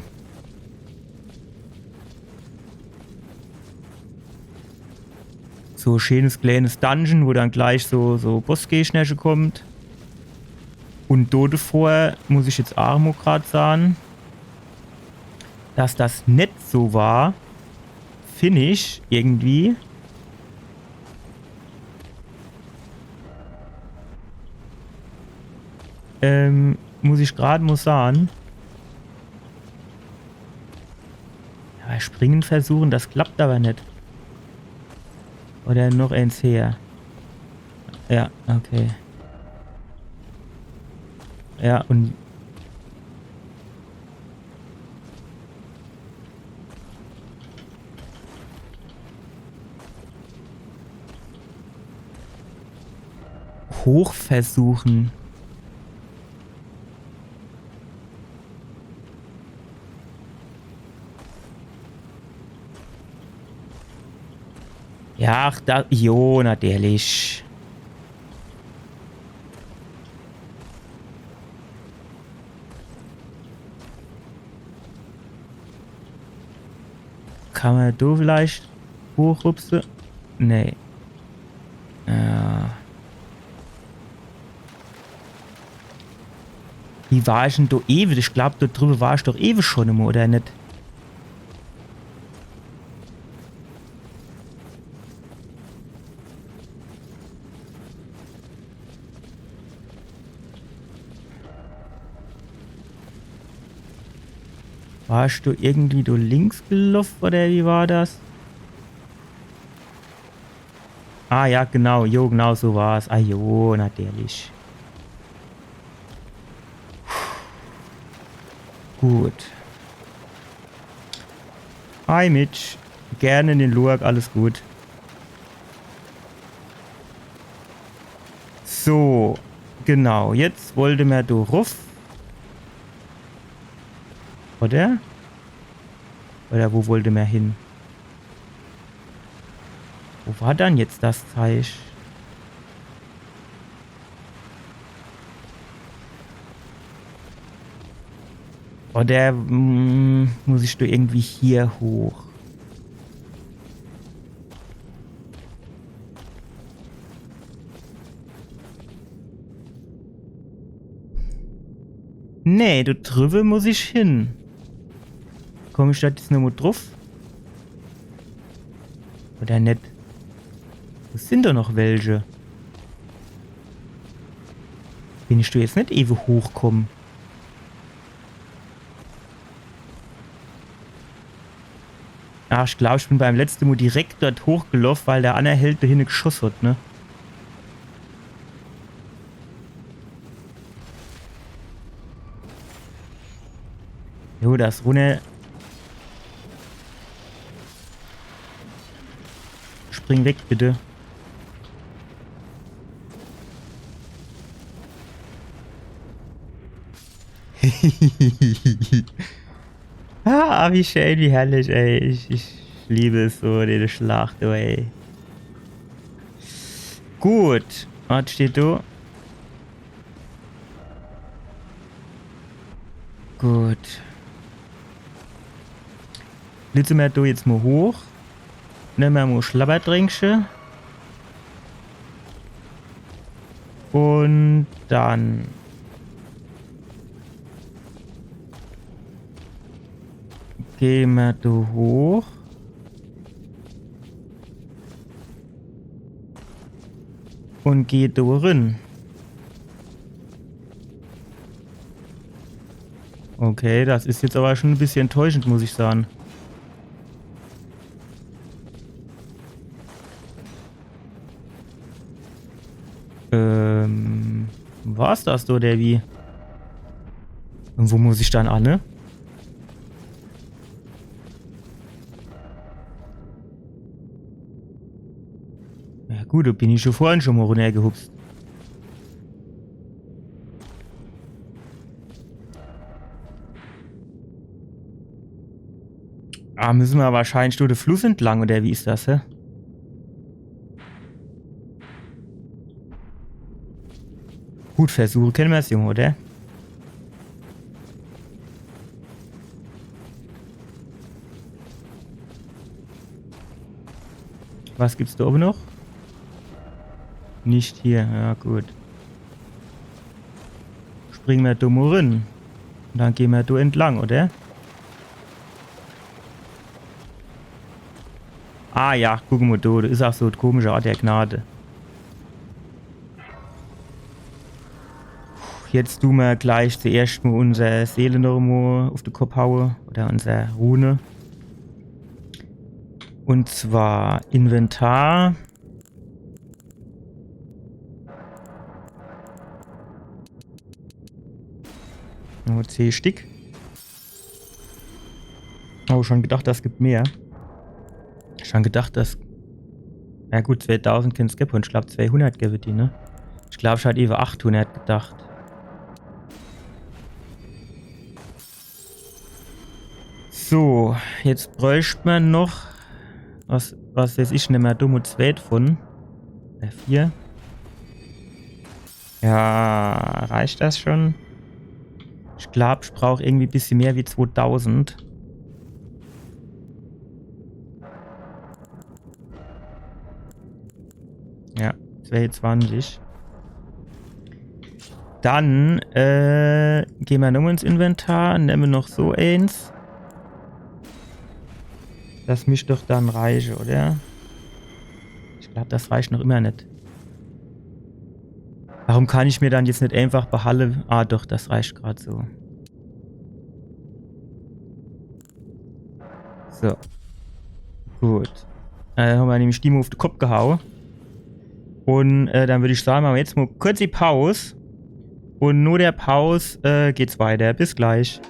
so e scheenes kleines Dungeon, wo dann gleich so, so Bossgegnerche kommt. Un do devor muss ich jetzt aa mo grad sage, dass das net so war, find ich irgendwie. Ähm, muss ich grad mo sage. Ja, springe versuche, das klappt awwer net. Oder noch eens her. Ja, okay. Ja, un hoch versuche. Ja, ach, do, jo, natürlich. Kammer do vielleicht hochhupse? Nee. Ja. Wie war ich dann do ewe? Ich glaab, do driwwe war ich doch ewe schun immer, oder net? War ich do irgendwie do links geloff, oder wie war das? Ah ja, genau, jo, genau so war's. Ah jo, natürlich. Gut. Hi Mitch. Gern in den Lurk, alles gut. So, genau, jetzt wollte mer do ruff. Oder? Oder wo wollte mer hin? Wo war dann jetzt das Zeich? Oder, mm, muss ich do irgendwie hier hoch? Nee, do driwwe muss ich hin. Komm ich do jetzt nomo druff? Oder net? Do sin doch noch welche. Bin ich do jetzt net ewe hochkomm? Ah, ich glaab, ich bin beim letzte Mo direkt dort hochgeloff, weil der anner Held do hinne geschoss hat, ne? Jo, das runner. Spring weg, bitte. Ah, wie schön, wie herrlich, ey. Ich, ich lieb es so, die Schlacht, ey. Gut. Was steht do? Gut. Blitze mer do jetzt mo hoch. Nemme mer mo Schlabbertränkche. Un dann geh mer do hoch. Un geh do rin. Okay, das is jetzt awwer schun e bissche enttäuschend, muss ich sage. Ähm, war's das do, oder wie? Und wo muss ich dann an, ne? Ja gut, do bin ich schon vorhin schon mal runnergehupst. Ah, müssen wir wahrscheinlich durch den Fluss entlang, oder wie ist das, hä? Gut, versuchen können wir's, Junge, oder? Was gibt's da oben noch? Nicht hier, ja gut. Springen wir dumm rin. Und dann gehen wir da entlang, oder? Ah ja, guck mal da, da ist auch so ein komischer Ort der Gnade. Jetzt tun wir gleich zuerst mal unsere Seele noch mal auf den Kopf hauen. Oder unsere Rune. Und zwar Inventar. Nur zehn Stück. Oh, schon gedacht, das gibt mehr. Schon gedacht, das. Ja gut, zweitausend kennt's geben und ich glaub, zweihundert gebe die, ne? Ich glaub, ich hatte über achthundert gedacht. So, jetzt bräuchte man noch. Was, was weiß ich, nimmer dumm und zweit von. Äh, vier. Ja, reicht das schon? Ich glaub, ich brauch irgendwie ein bisschen mehr wie zweitausend. Ja, zweihundertzwanzig. Dann, äh, gehen wir nochmal ins Inventar, nehmen wir noch so eins. Das müsste doch dann reichen, oder? Ich glaub, das reicht noch immer nicht. Warum kann ich mir dann jetzt nicht einfach behalle? Ah, doch, das reicht grad so. So. Gut. Äh, haben wir nämlich die mal auf den Kopf gehauen. Und äh, dann würde ich sagen, machen wir jetzt mal kurz die Pause. Und nur der Pause äh, geht's weiter. Bis gleich.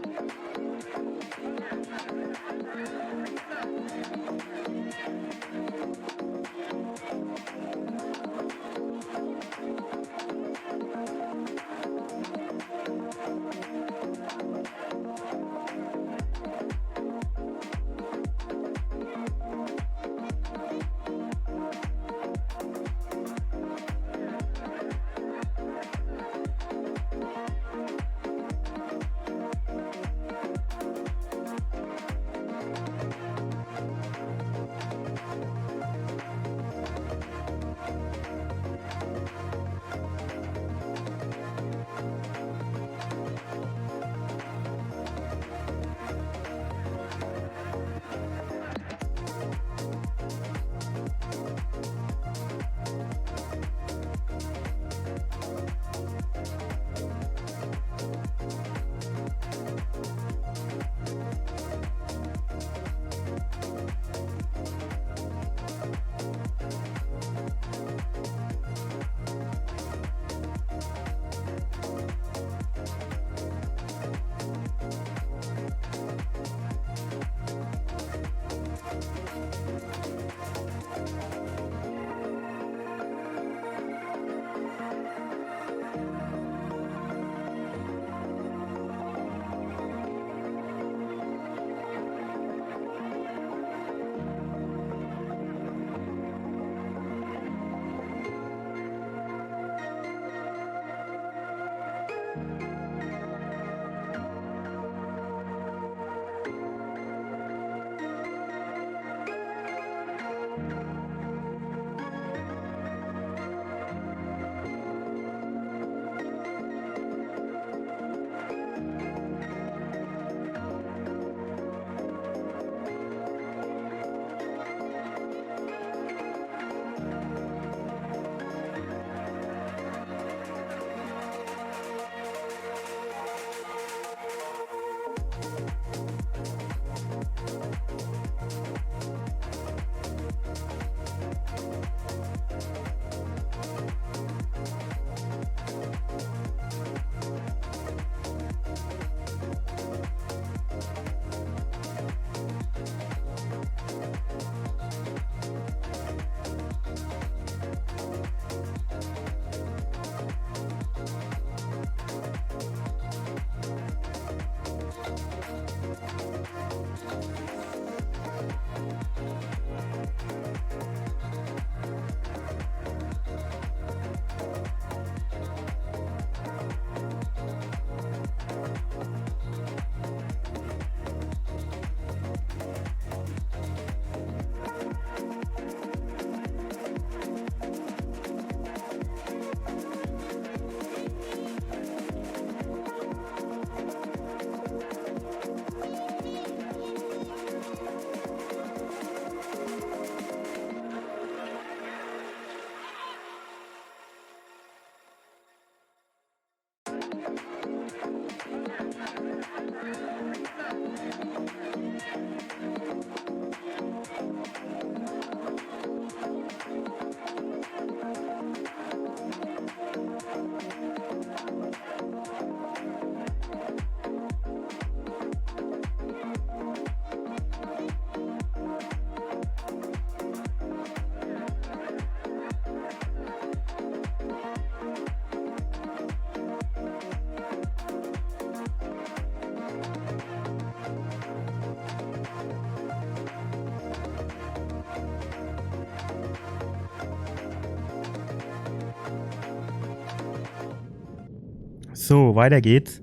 So, weiter geht's.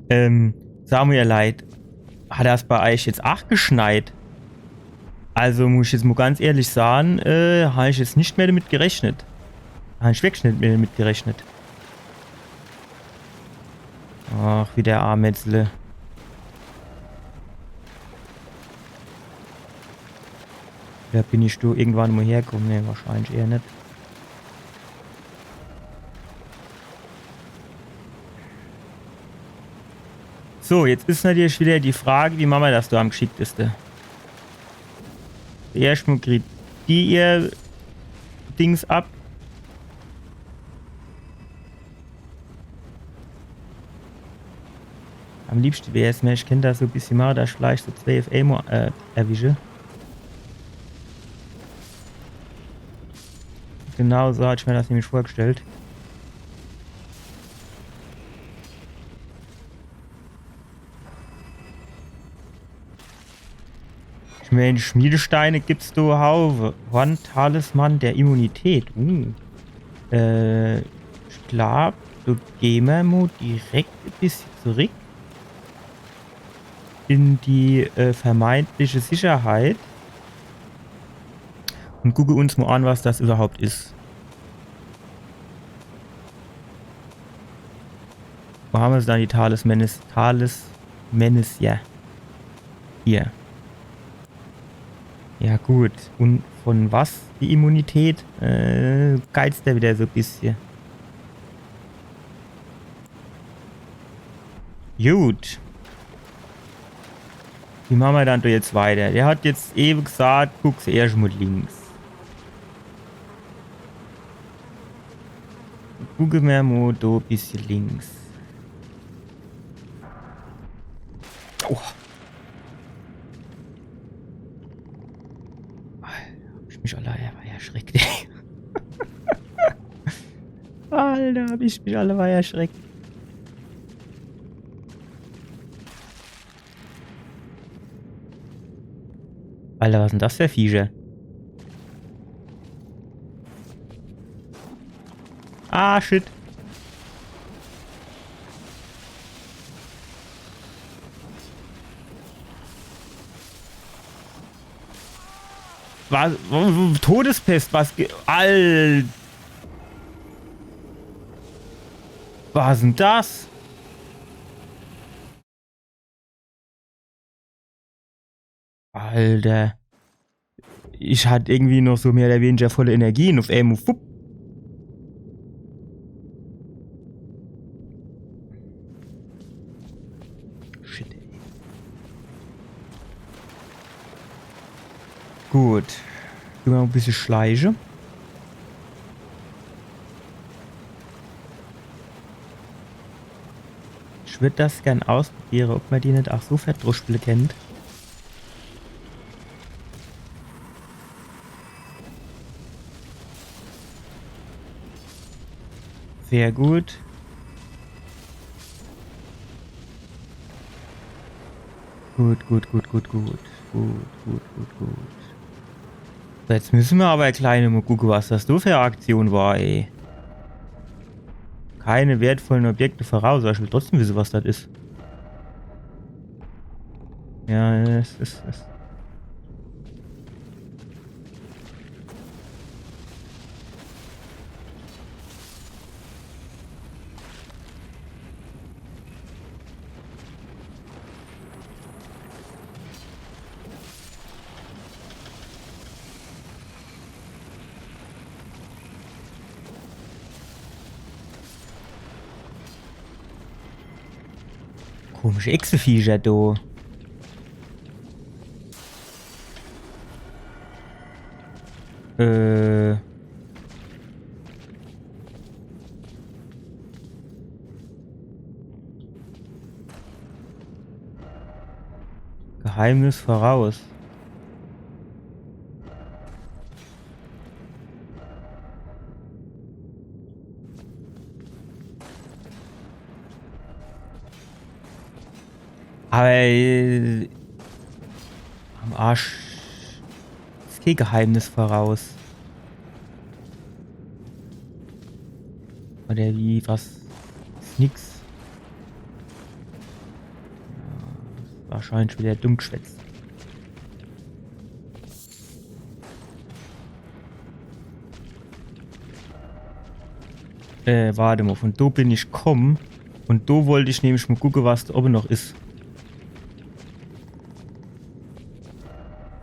Ähm, sa mo, ihr Leit, hat das bei eich jetzt aach geschneit? Also muss ich jetzt mo ganz ehrlich sage, äh, hab ich jetzt net mehr damit gerechnet. Hab ich wirklich net mehr damit gerechnet. Ach, wieder Armetzle. Do bin ich do irgendwann mo herkomme? Nee, wahrscheinlich eher net. So, jetzt is natürlich wieder die Frage, wie mache mer das do am gschickteste? Erscht mo kriegt die ihr Dings ab. Am liebschte wär's mer, ich kennt das so e bissje mache, dass ich vielleicht so zwee uff emol, äh, erwische. Genau so hat ich mer das nämlich vorgestellt. Ich mein, Schmiedesteine gibt's do haufe. Horntalisman der Immunität. Uh. Äh, ich glaab, do geh mer mo direkt e bissje zurick in die, äh, vermeintliche Sicherheit un gucke uns mo an, was das iwwerhaupt is. Wo hammer dann die Talismans? Talismans, ja. Hier. Ja gut. Un von was die Immunität? Äh, geizt der wieder so e bissje. Gut. Wie mache mer dann do jetzt weiter? Der hat jetzt ewe gsaat, guck's erscht mo links. Gucke mer mo do e bissje links. Oh. Alter, hab ich mich alleweil erschreckt, ey. Alter, hab ich mich alleweil erschreckt. Alter, was sin das für Viecher? Ah, shit. Was? Wo, wo, Todespest, was ge-, Al-, was denn das? Alter. Ich hat irgendwie noch so mehr oder weniger volle Energie un uff emol, wupp. Shit, ey. Gut. Gehn mer e bissje schleiche. Ich würd das gern ausprobiere, ob mer die net aach so verdruschble kennt. Sehr gut. Gut, gut, gut, gut, gut. Gut, gut, gut, gut. So, jetzt müsse mer awwer e kleine mo gucke, was das do für e Aktion war, ey. Keine wertvollen Objekte voraus, awwer ich will trotzdem wisse, was das is. Ja, es is, es Komische Echseviecher, du. Äh. Geheimnis voraus. Aber, äh, am Arsch. Is kee Geheimnis voraus. Oder wie, was? Nix. Ja, wahrscheinlich wieder dumm geschwätzt. Äh, wart emol, von do bin ich komm. Und do wollt ich nämlich mol gucke, was do owwe noch is.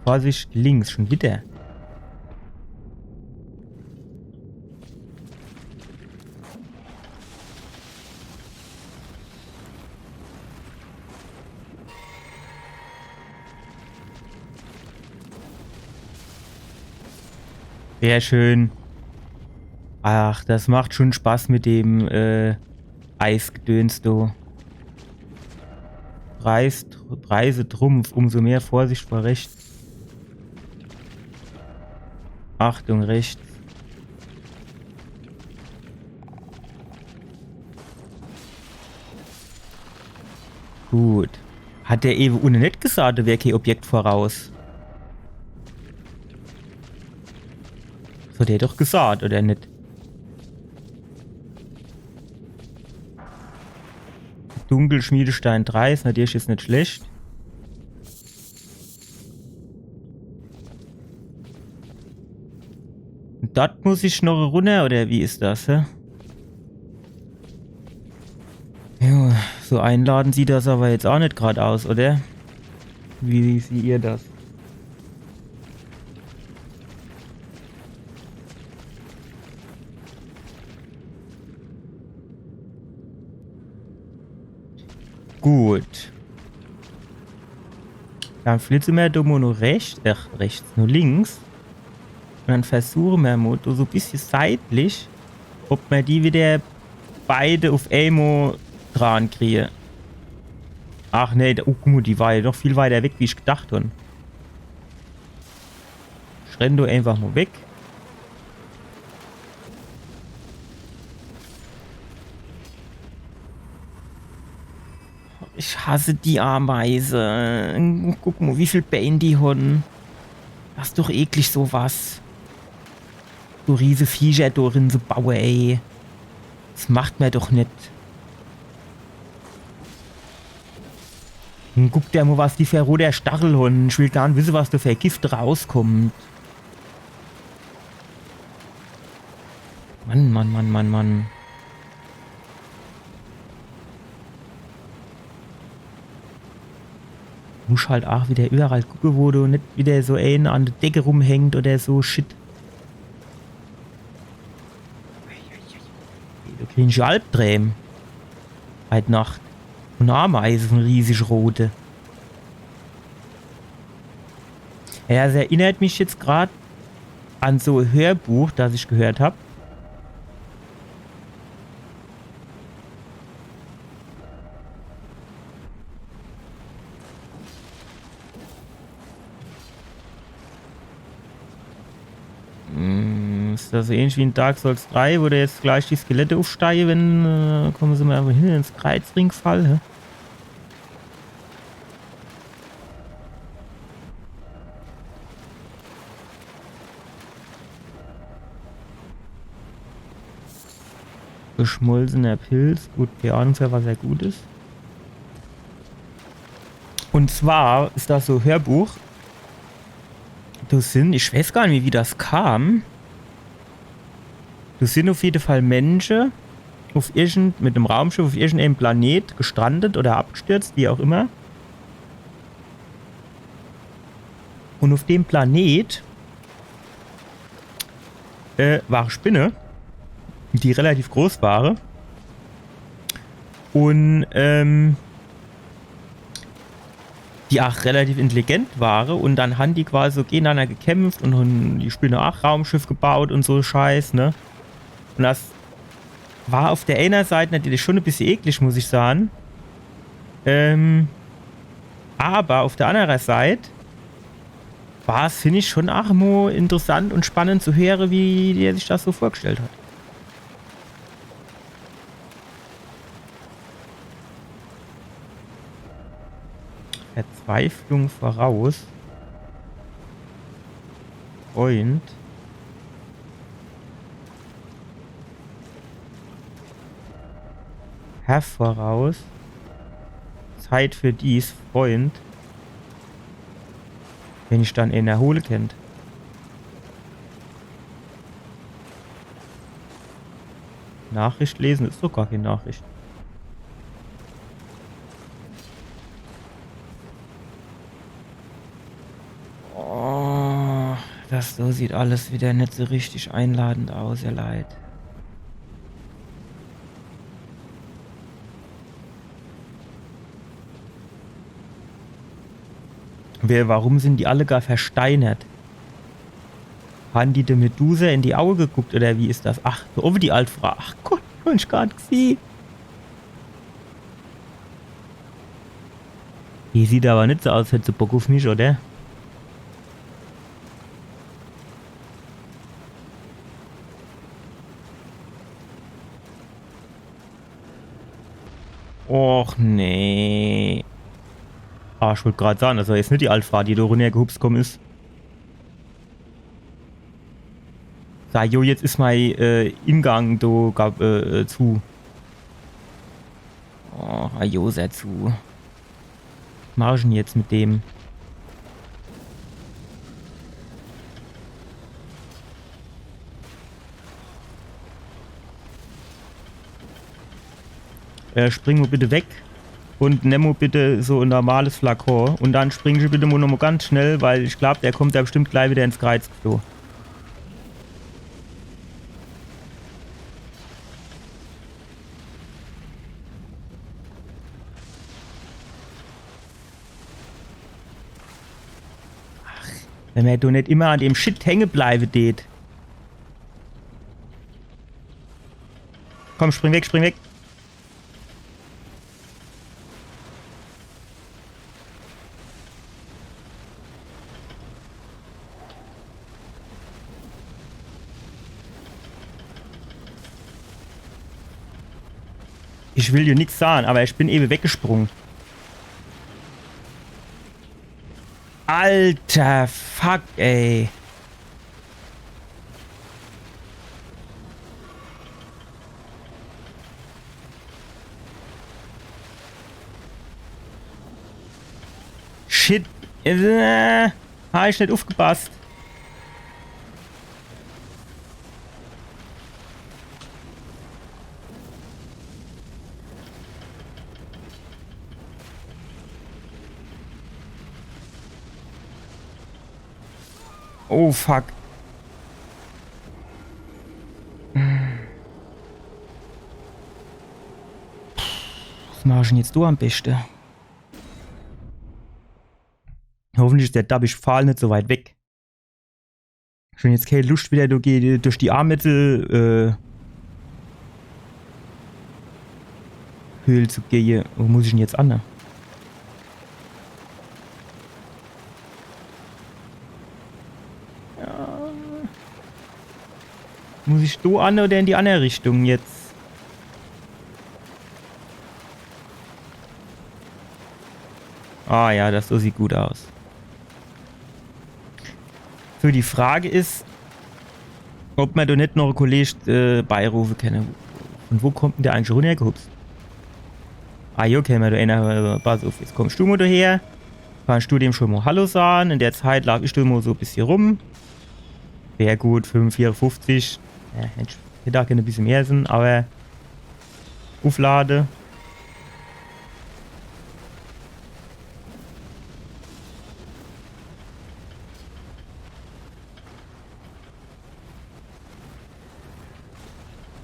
Vorsicht, links, schon wieder. Sehr schön. Ach, das macht schon Spaß mit dem, äh, Eisgedöns do. Preis, Preise Trumpf, umso mehr Vorsicht vor rechts. Achtung, rechts. Gut. Hat der ewe unne net gesagt, do wär kee Objekt voraus? Das hat er doch gesagt, oder net? Dunkelschmiedestein drei is natürlich jetzt net schlecht. Und dort muss ich noch runner, oder wie is das, hä? Ja, so einladend sieht das aber jetzt auch net grad aus, oder? Wie seht ihr das? Gut. Dann flitze mer do mol no rechts, ach, rechts, no links. Und dann versuche mer mol do so e bissje seitlich, ob mer die wieder beide uf emol dran kriege. Ach nee, da, oh, guck mol, die war ja doch viel weiter weg, wie ich gedacht hab. Ich renn do einfach mol weg. Ich hasse die Ameise. Guck mol, wie viel Bään die hon. Das is doch eklig, so was. So riese Viecher do rin zu baue, ey. Das macht mer doch net. Und guck der mol, was die für roter Stachel hon. Ich will gar net wisse, was do für Gift rauskommt. Mann, Mann, Mann, Mann, Mann. Musch halt aach wieder überall gucke, wo do net wieder so eener an der Decke rumhängt oder so Shit. Do krieg ich Albträm. Heit Nacht. Und Ameise, so riesig rote. Ja, das erinnert mich jetzt grad an so e Hörbuch, das ich gehört hab. Hm, is das so ähnlich wie in Dark Souls drei, wo do jetzt gleich die Skelette ufsteige, wenn, äh, komme se mol einfach hin ins Kreuzring fall, hä? Geschmolzener Pilz. Gut, kee Ahnung, für was er gut is. Und zwar is das so e Hörbuch. Do sin, ich weiß gar net, wie das kam. Do sin uf jede Fall Mensche uf irgend-, mit em Raumschiff uf irgendeem Planet gestrandet oder abgestürzt, wie auch immer. Und uf dem Planet, äh, war e Spinne, die relativ groß war. Und, ähm, die aach relativ intelligent war. Und dann han die quasi so gegeneinander gekämpft und han die Spinne aach Raumschiff gebaut und so Scheiß, ne? Und das war uf der eener Seit natürlich schon e bissje eklig, muss ich sage. Ähm, aber uf der anner Seit war's, find ich, schon aach mol interessant und spannend zu höre, wie der sich das so vorgestellt hat. Verzweiflung voraus. Freund. Herr voraus. Zeit für dies, Freund. Wenn ich dann eener hole kennt. Nachricht lesen is doch gar kee Nachricht. Oh, das so sieht alles wieder net so richtig einladend aus, ihr Leit. Wer, warum sin die alle gar versteinert? Han die de Medusa in die Auge geguckt oder wie is das? Ach, so owwe die alt Frau. Ach Gott, hab ich gar net gesiehn. Die sieht aber net so aus, als hätt se Bock uff mich, oder? Och nee. Ah, ich wollt grad sahn, das war jetzt net die alt Frau, die do runnergehupst komm is. Sa, jo, jetzt is mei, äh, Ingang do gab, äh, zu. Oh, ajo, sehr zu. Was mach ich dann jetzt mit dem? Äh, spring mo bitte weg. Und nemm mo bitte so e normales Flakon. Und dann spring ich bitte mo nochmo ganz schnell, weil ich glaub, der kommt do bestimmt gleich wieder ins Kreiz gefloh. Ach, wenn mer do net immer an dem Shit hänge bleibe deet. Komm, spring weg, spring weg. Ich will dir nix sahn, aber ich bin ewe weggesprung. Alter, fuck, ey. Shit. Äh, hab ich net uffgepasst. Oh, fuck. Was mach ich dann jetzt do am beschte? Hoffentlich is der dabbisch Pfahl net so weit weg. Schun jetzt kee Luscht, wieder durch die, durch die Ameiseschnecke, äh, Höhl zu gehe. Wo muss ich dann jetzt anne? Ja. Muss ich do anne oder in die anner Richtung jetzt? Ah ja, das do sieht gut aus. So, die Frage is, ob mer do net noch e Kolleg, äh, beirufe kenne. Vun wo kommt dann der eigentlich runnergehupst? Ah, jo, kenne mer do eener, äh, pass uff, jetzt kommscht du mo do her. Kannsch du dem schun mo Hallo sahn. In der Zeit laaf ich do mo so e bissje rum. Wär gut, fünfundvierzig. Ja, hätt, hätt aa gern e bissje mehr sin, aber ufflade.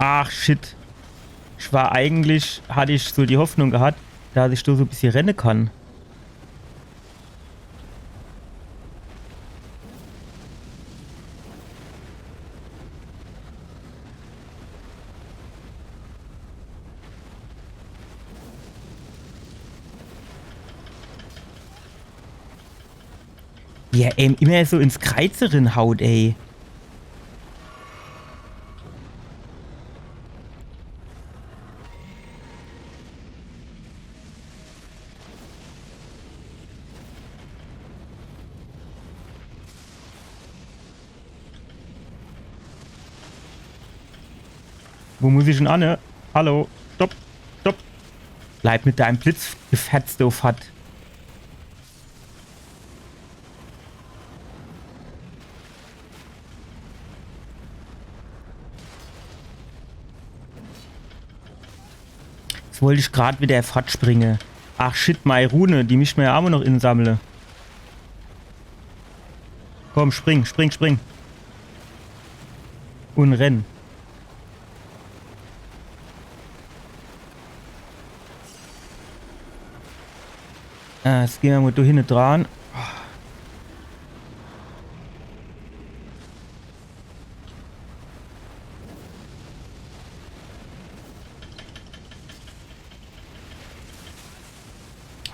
Ach, shit. Ich war eigentlich, hatt ich so die Hoffnung gehat, dass ich do so e bissje renne kann. Wie er em immer so ins Kreiz rinhaut, ey. Wo muss ich dann anne? Hallo? Stopp! Stopp! Bleib mit deinem Blitzgefetz do fort. Jetzt wollt ich grad wieder fortspringe. Ach shit, mei Rune, die misst mer jo aa noch insammle. Komm, spring, spring, spring. Un renn. Ah, jetzt gehn mer mol do hinne dran.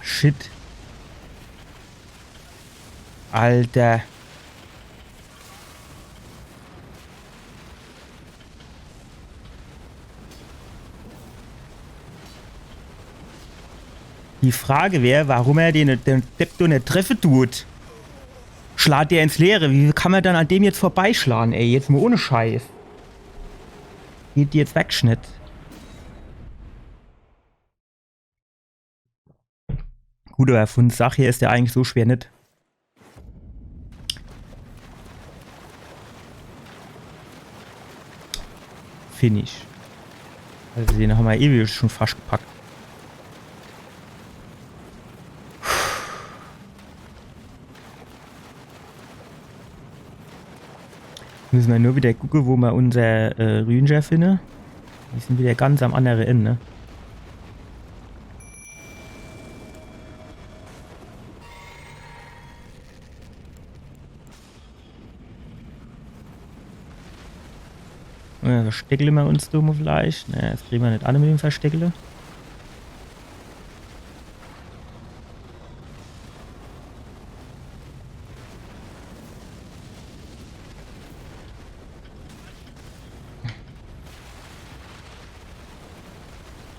Shit. Alter. Die Frage wär, warum er den, den Depp do net treffe tut. Schlaat der ins Leere. Wie kann mer dann an dem jetzt vorbeischlaan, ey? Jetzt mol ohne Scheiß. Geht jetzt weg, Schnitt. Gut, awwer vun Sach her is der eigentlich so schwer net. Finish. Also den hammer ewig schun fascht gepackt. Misse mer nur widder gucke, wo mer unser, äh, Rünscher finne. Die sin widder ganz am annere End, ne? Äh, versteckle mer uns do mol vielleicht. Ne, des krieche mer net an mit dem Versteckle.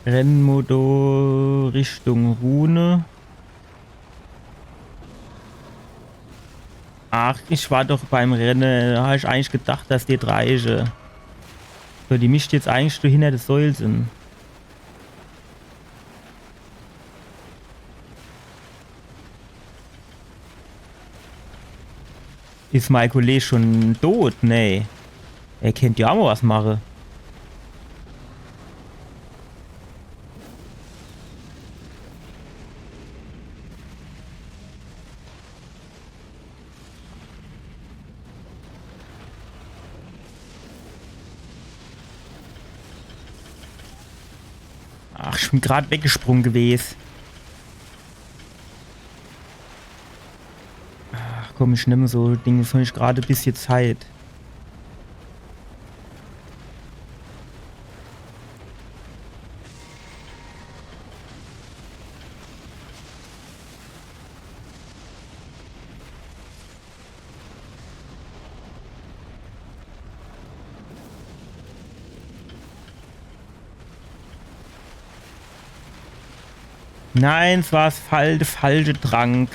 Renn mer do Richtung Rune. Ach, ich war doch beim Renne. Do hab ich eigentlich gedacht, dass die drei, äh, so, die misst jetzt eigentlich do hinner de Säul sin. Is mei Kolleg schun dot? Nee. Er kennt jo aa mol was mache. Ach, ich bin grad weggesprung gewes. Ach komm, ich nemm so Ding, so ich grad e bissje Zeit. Nein, es war es fal-, de falsche Trank.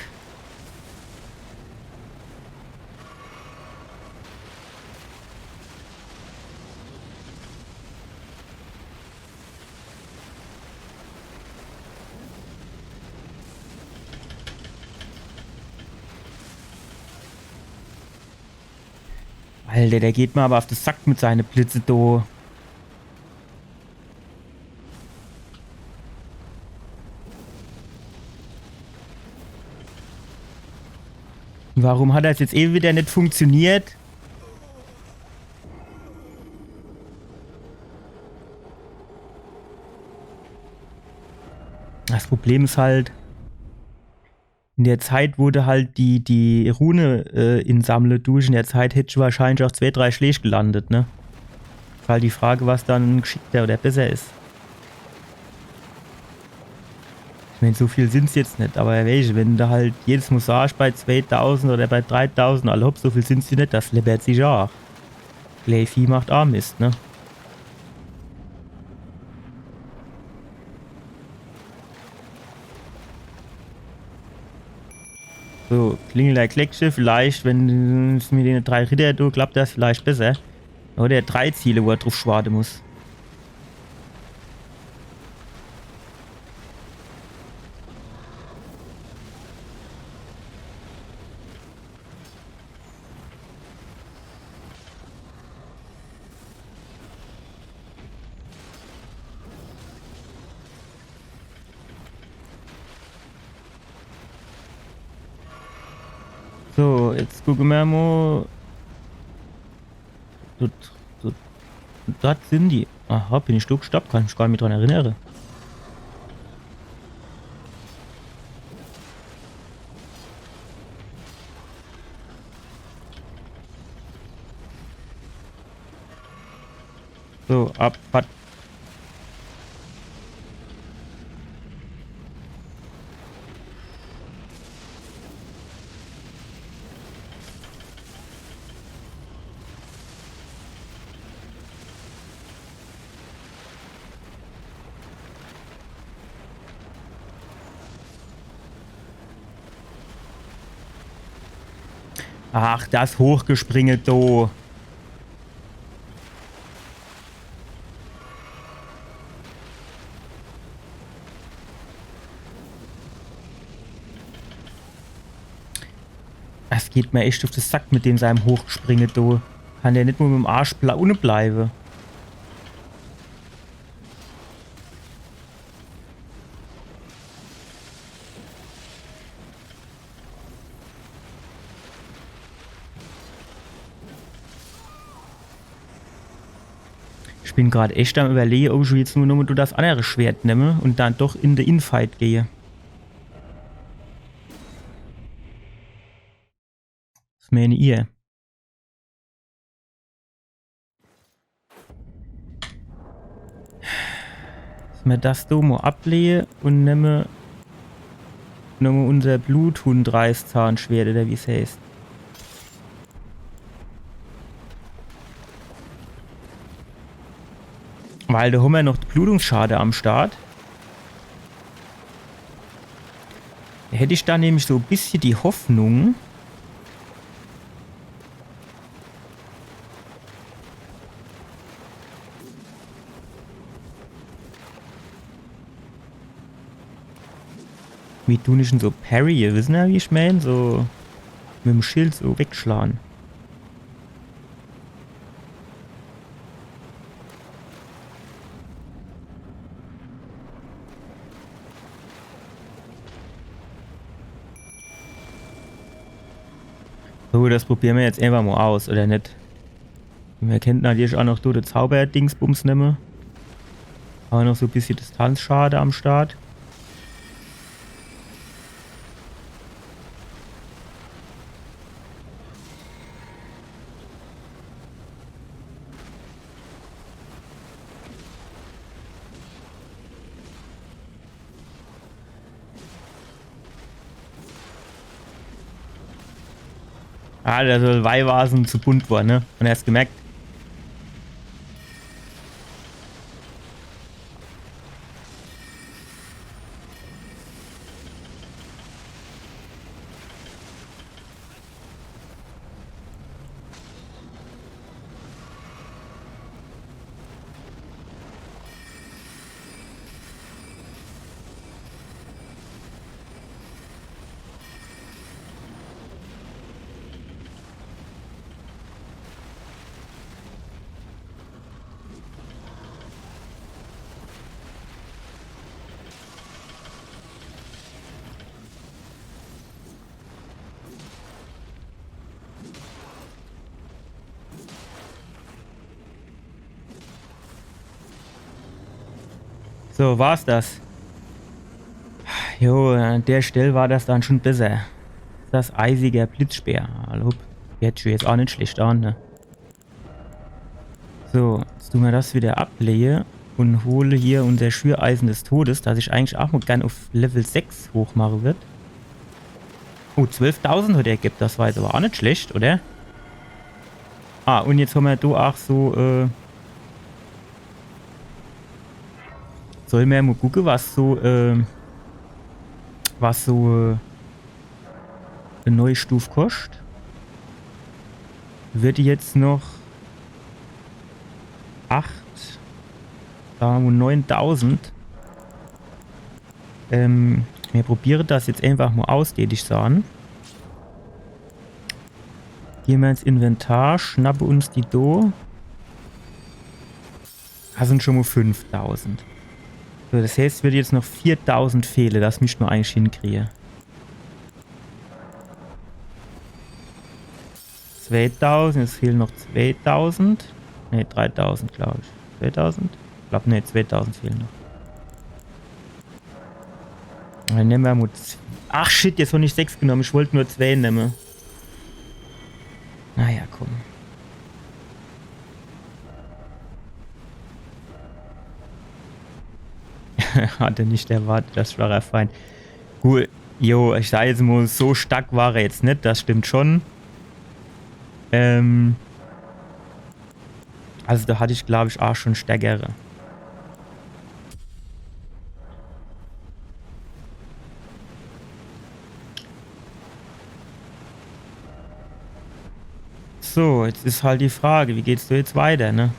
Alter, der geht mer awwer uff de Sack mit seine Blitze do. Warum hat das jetzt ewe widder net funktioniert? Das Problem is halt, in der Zeit, wo de halt die, die Rune, äh, insammle dusch, in der Zeit hättsch wahrscheinlich aa zwee, drei Schläg gelandet, ne? Is halt die Frage, was dann geschickter oder besser is. Ich mein, so viel sin's jetzt net, awwer weesch, wenn de halt jedes Mol sasch, bei zweetausend oder bei dreitausend, alla hopp, so viel sin's net, das läppert sich aa. Klää Vieh macht aa Mist, ne? So, klingel dei Gleckche, vielleicht, wenn's mit dene drei Ritter do klappt, das vielleicht besser. Oder drei Ziele, wo er druff schwade muss. Jetzt gucke mer mo. Dort, dort, dort sin die. Aha, bin ich do gestorb? Kann ich mich gar net dran erinnere. So, ab, pat. Ach, das Hochgespringe do. Das geht mer echt uff de Sack mit dem seinem Hochspringe do. Kann der net mo mit em Arsch bla-, unne bleibe? Ich bin grad echt am Überlege, ob ich jetzt nur noch do das andere Schwert nemme und dann doch in de Infight gehe. Was meene ihr? Dass mer das do mo ablehe und nemme, nemme unser Bluthund-Reißzahnschwert oder wie's heißt. Weil do hommer noch Blutungsschade am Start. Hätt ich do nämlich so e bissje die Hoffnung, wie du net so parry, wissener, wie ich mein? So mit em Schild so wegschlaan. So, das probiere mer jetzt einfach mo aus, oder net? Mer kennt natürlich ach noch do de Zauber-Dingsbums nemme. Awwer noch so e bissje Distanzschade am Start. Ah, der soll Weihwasem zu bunt war, ne? Und er hat's gemerkt. So, war's das? Jo, an der Stell war das dann schon besser. Das eisiger Blitzspeer. Hallo. Hört sich jetzt ach net schlecht an, ne? So, jetzt tun mer das wieder ablehe und hole hier unser Schüreisen des Todes, das ich eigentlich ach mo gern uff Level sechs hochmache würd. Oh, zwölftausend hat er gibt, das war jetzt awwer ach net schlecht, oder? Ah, und jetzt hommer do ach so, äh, soll mer mo gucke, was so, äh, was so, äh, e neue Stuf koscht. Wird jetzt noch acht, sage mer mo neuntausend. Ähm, mer probiere das jetzt einfach mo aus, tät ich sage. Gehe mer ins Inventar, schnappe uns die do. Das sind schon mo fünftausend. So, das heißt, es wird jetzt noch viertausend fehle. Das misst mer eigentlich hinkriege. Zweetausend, es fehlen noch zweetausend. Ne, dreitausend, glaub ich. Zweetausend? Ich glaub, ne, zweetausend fehlen noch. Dann nemme mer mol z-, ach shit, jetzt hab ich sechs genumme. Ich wollt nur zwee nemme. Naja, komm. Hatte nicht erwartet, dass schwacher Feind. Gut, jo, ich sag jetzt mol, so stark war er jetzt net, das stimmt schon. Ähm, also da hatte ich, glaub ich, auch schon stärkere. So, jetzt is halt die Frage, wie geht's do jetzt weiter, ne?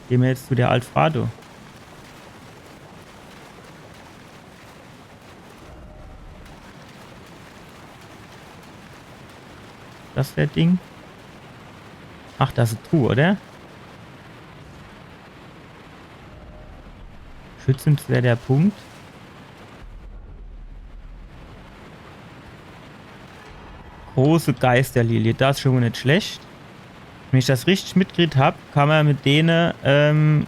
Gehn mer jetzt zu der Alt Fraa do? Das wär Ding. Ach, das is Truhe, oder? Schützenswerter Punkt. Große Geisterlilie, das is schon mol net schlecht. Wenn ich das richtig mitgekriegt hab, kann mer mit dene, ähm,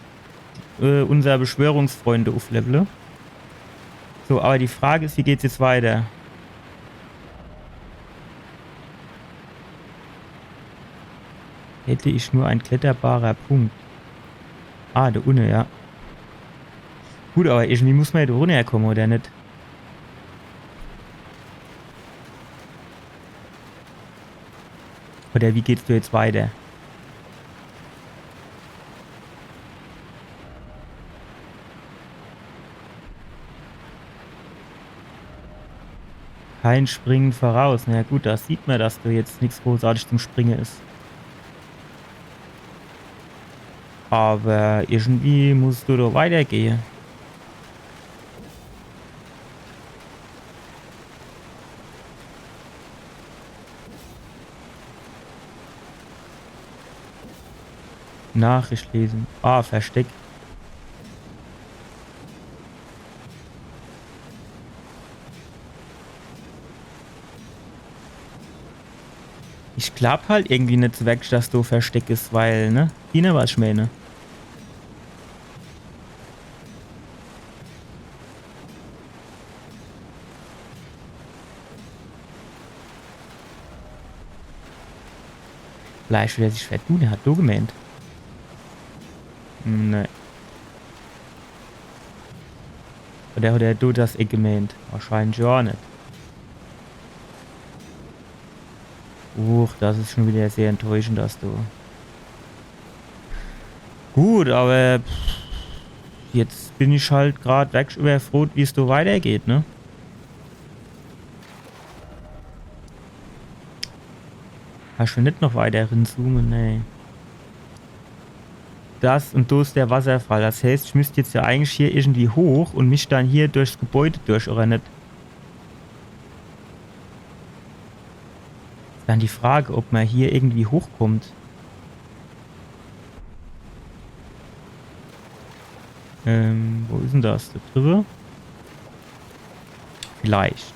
äh, unser Beschwörungsfreunde uflevele. So, aber die Frage is, wie geht's jetzt weiter? Hätte ich nur ein kletterbarer Punkt. Ah, do unne, ja. Gut, aber irgendwie muss mer ja do runnerkomme, oder net? Oder wie geht's do jetzt weiter? Kein Springen voraus. Na ja, gut, da sieht mer, dass do jetzt nix großartig zum Springe is. Aber irgendwie muss do doch weitergehe. Nachricht lesen. Ah, Versteck. Ich glaub halt irgendwie net so werklich, dass do Versteck is, weil, ne? Ihr wisst, was ich mään. Vielleicht will er sich vertun, er hat do gemeent. Nee. Oder hat er do das Eck gemeent? Wahrscheinlich jo net. Uch, das is schon wieder sehr enttäuschend, dass du. Gut, aber pff, jetzt bin ich halt grad weg überfroht, wie's do weitergeht, ne? Kannsch du net noch weiter rinzoome? Nee. Das und do is der Wasserfall. Das heißt, ich müsst jetzt ja eigentlich hier irgendwie hoch und mich dann hier durchs Gebäude durch, oder net? Dann die Frage, ob mer hier irgendwie hochkommt. Ähm, wo is denn das? Do driwwe? Vielleicht.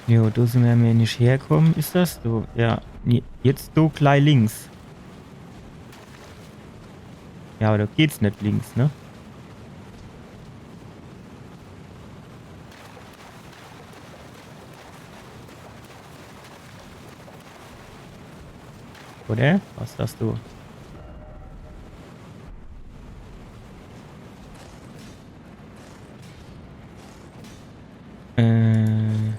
Jo, do sin mer mehr net herkomme. Is das so? Ja. Nee, jetzt do gleich links. Ja, aber do geht's net links, ne? Oder? Was sagst du? Äh,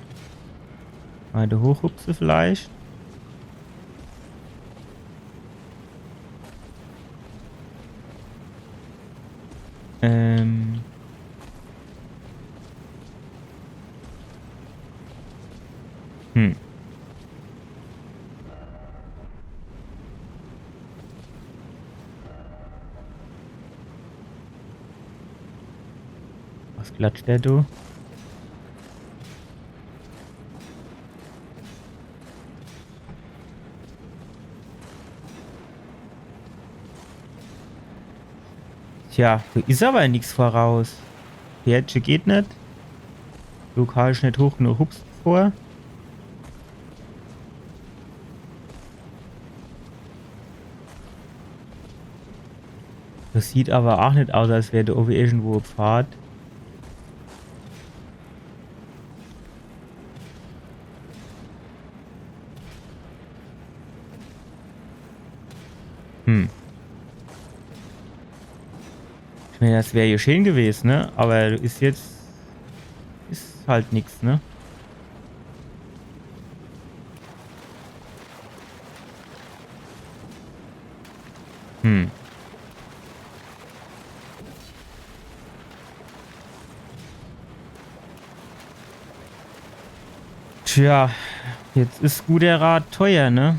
weiter hochhupse vielleicht. Ähm. Hm. Was klatscht der, du? Tja, do is aber nix voraus. Pferdche geht net. Du kamsch net hoch, nur hupst vor. Das sieht aber auch net aus, als wär do owwe irgendwo e Pfad. Hm. Ich mein, das wär jo schön gewes, ne? Aber is jetzt, is halt nix, ne? Hm. Tja, jetzt is guter Rat teuer, ne?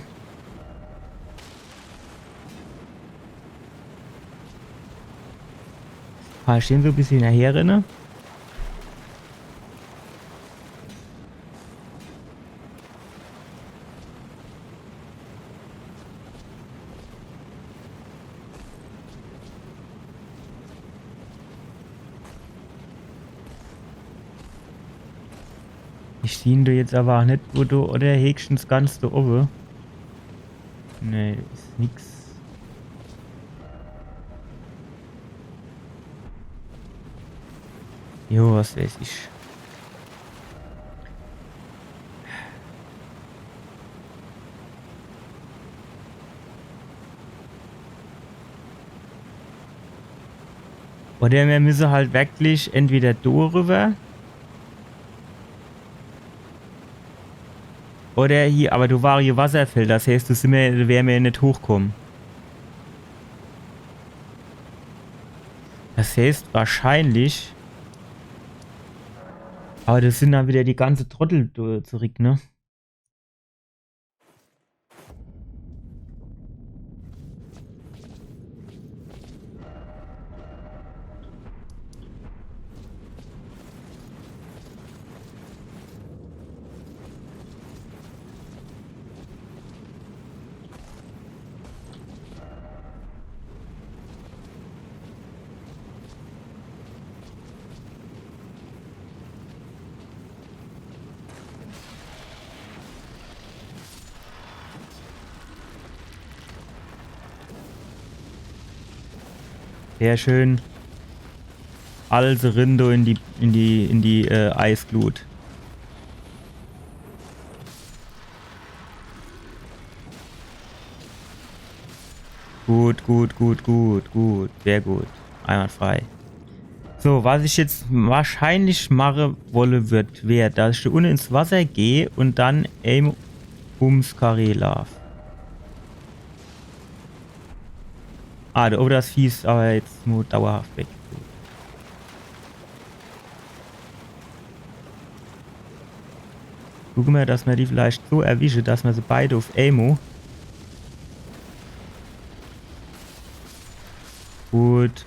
Paar stehn so e bissel in de Heere, ne? Ich sieh do jetzt aber auch net, wo do, oder höchstens ganz do owwe. Nee, is nix. Jo, was weiß ich. Oder mir müsse halt wirklich entweder do rüber oder hier, aber do war hier Wasserfeld, das heißt, do sin mir, wäre mir net hochkomme. Das heißt wahrscheinlich. Aber das sin dann wieder die ganze Trottel do zurück, ne? Sehr schön. Also rin do in die, in die, in die, äh, Eisglut. Gut, gut, gut, gut, gut. Sehr gut. Einwandfrei. So, was ich jetzt wahrscheinlich mache wolle würd, wär, dass ich do unne ins Wasser geh und dann eem ums Karree laaf. Ah, do owwe das Vieh is aber jetzt nur dauerhaft weg. Gucke mer, dass mer die vielleicht so erwische, dass mer se beide uf eemo. Gut.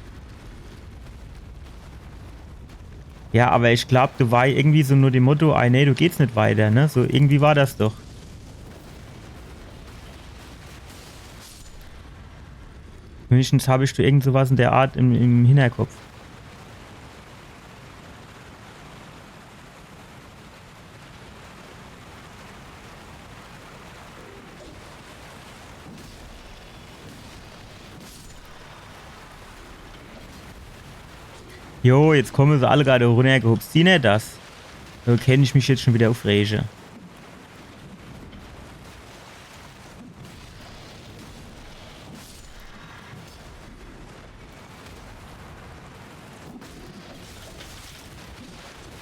Ja, aber ich glaub, do war irgendwie so nur dem Motto, ah nee, do geht's net weiter, ne? So irgendwie war das doch. Wenigstens hab ich do irgend so was in der Art im, im Hinterkopf. Jo, jetzt komme se alle grad runnergehupst. Siehn er das? Do kennt ich mich jetzt schon wieder ufrege.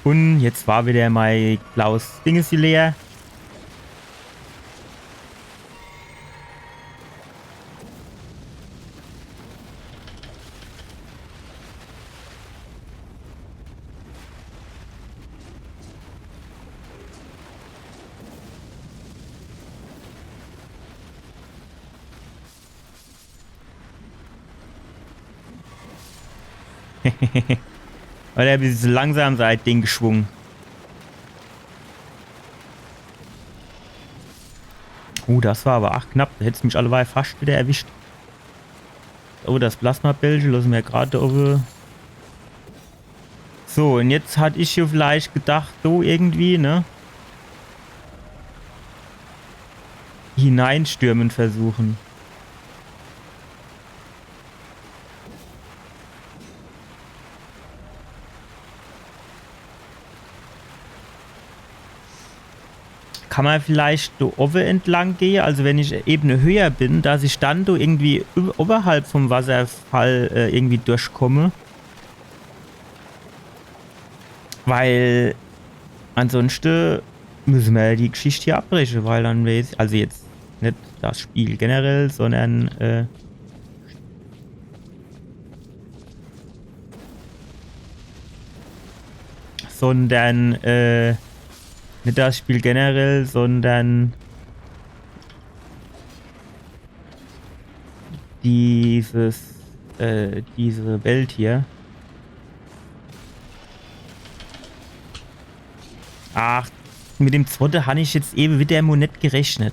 Und jetzt war wieder mei blaues Dinges leer. Weil er bis langsam seit Ding geschwungen. Uh, das war aber ach knapp. Do hätt's mich alleweil fascht wieder erwischt. Oh, das Plasma-Bällche losse mer grad owwe. So, un jetzt hatt ich jo vielleicht gedacht, so irgendwie, ne? Hineinstürmen versuchen. Kann ma vielleicht do owwe entlang gehe? Also wenn ich Ebene höher bin, dass ich dann do irgendwie üb-, oberhalb vom Wasserfall, äh, irgendwie durchkomme? Weil ansonschte müsse ma die Geschicht hier abbreche, weil dann weeß, also jetzt net das Spiel generell, sondern, äh, sondern, äh, net das Spiel generell, sondern dieses, äh, diese Welt hier. Ach, mit dem zwotte han ich jetzt ewe wieder mo net gerechnet.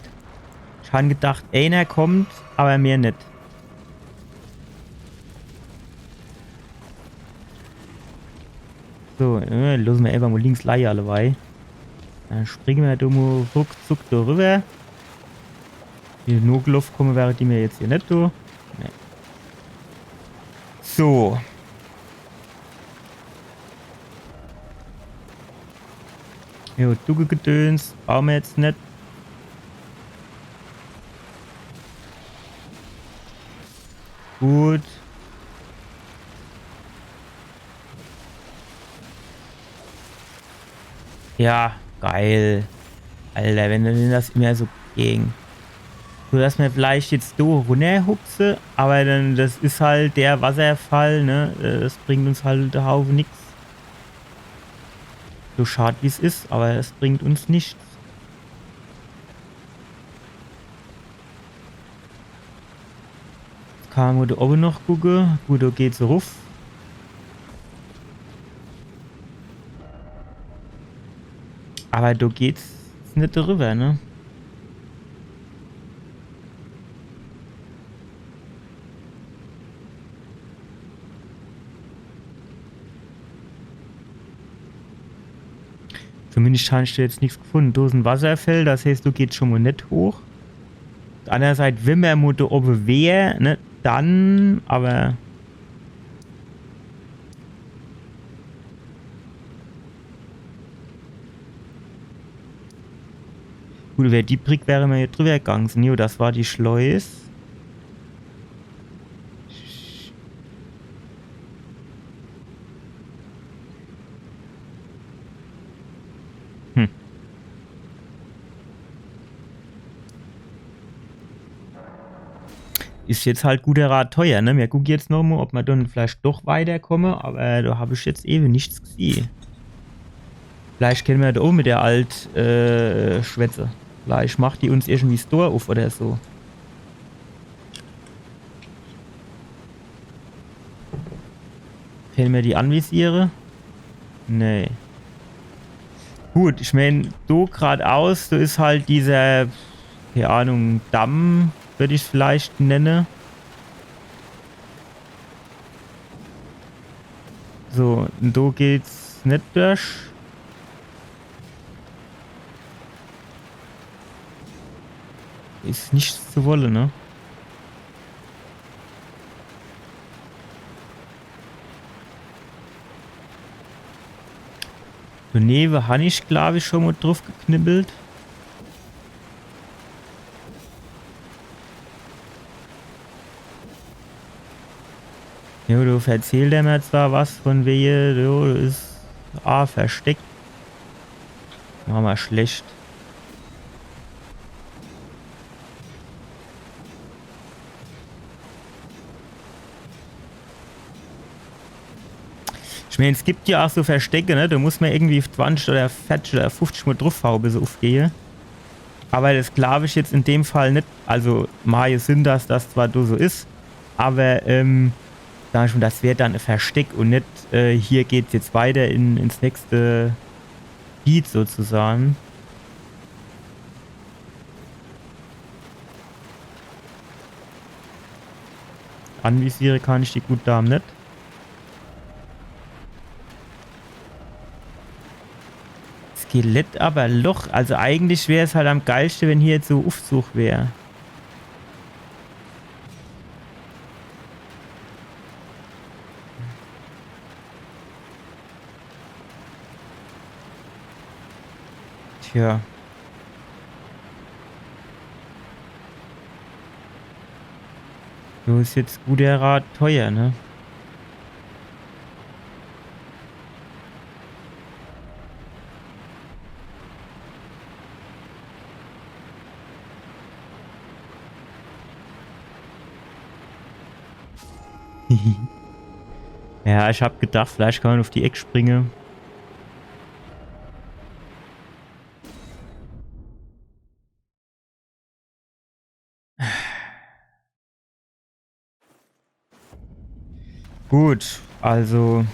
Ich han gedacht, eener kommt, awwer mehr net. So, äh, losse ma eefach mo links leie, allewei. Dann springe ma do mo ruckzuck do riwwer. Hier nochgeloff komme wäre die mir jetzt hier net do. Nee. So. Jo, du Gedöns, brauche ma jetzt net. Gut. Ja, geil. Alter, wenn, wenn das immer so ging. So, dass ma vielleicht jetzt do runnerhupse, awwer dann, das is halt der Wasserfall, ne? Äh, das bringt uns halt de Haufe nix. So schad wie's is, awwer es bringt uns nix. Jetzt kann ma do owwe noch gucke. Gut, do geht's ruff. Awwer do geht's net driwwer, ne? Zumindescht han ich do jetzt nix gefunn. Do sin Wasserfäll, das heeßt, do geht's schun mo net hoch. Uff de anner Seit, wenn ma mo do owwe wär, ne, dann, awwer gut, iwwer die Brick wäre ma jo driwwer gang. Nee, das war die Schleus. Hm. Is jetzt halt guter Rat teuer, ne? Mir gucke jetzt noch mo, ob ma dann vielleicht doch weiterkomme, awwer do hab ich jetzt ewe nix gesieh. Vielleicht kenne ma do owwe mit der Alt, äh, schwätze. Vielleicht macht die uns irgendwie 's Tor uff oder so. Fehlen mir die Anvisiere? Nee. Gut, ich mein, do gradaus, do is halt dieser, keine Ahnung, Damm, würd ich's vielleicht nenne. So, do geht's net durch. Is nix zu wolle, ne? Donewe han ich, glaab ich, schun mo druff geknibbelt. Jo, do verzählt er mir zwar was vun wege, jo, do is, ah, versteckt. War mo schlecht. Ich mein, es gibt jo ach so Verstecke, ne? Do muss ma irgendwie zwanzig oder verzich oder fuffzich mo druffhaue, bis se uffgehe. Awwer das glaab ich jetzt in dem Fall net. Also, mag jo sin, dass das zwar do so is, awwer, ähm, sag ich mo, das wär dann e Versteck un net, äh, hier geht's jetzt weiter in, ins nächste Gebiet sozusage. Anvisiere kann ich die gut Dam net. Skelett, aber Loch. Also eigentlich wär's halt am geilschte, wenn hier jetzt so Uffzug wär. Tja. So is jetzt guter Rat teuer, ne? Ja, ich hab gedacht, vielleicht kann man uff die Eck springe. Gut, also.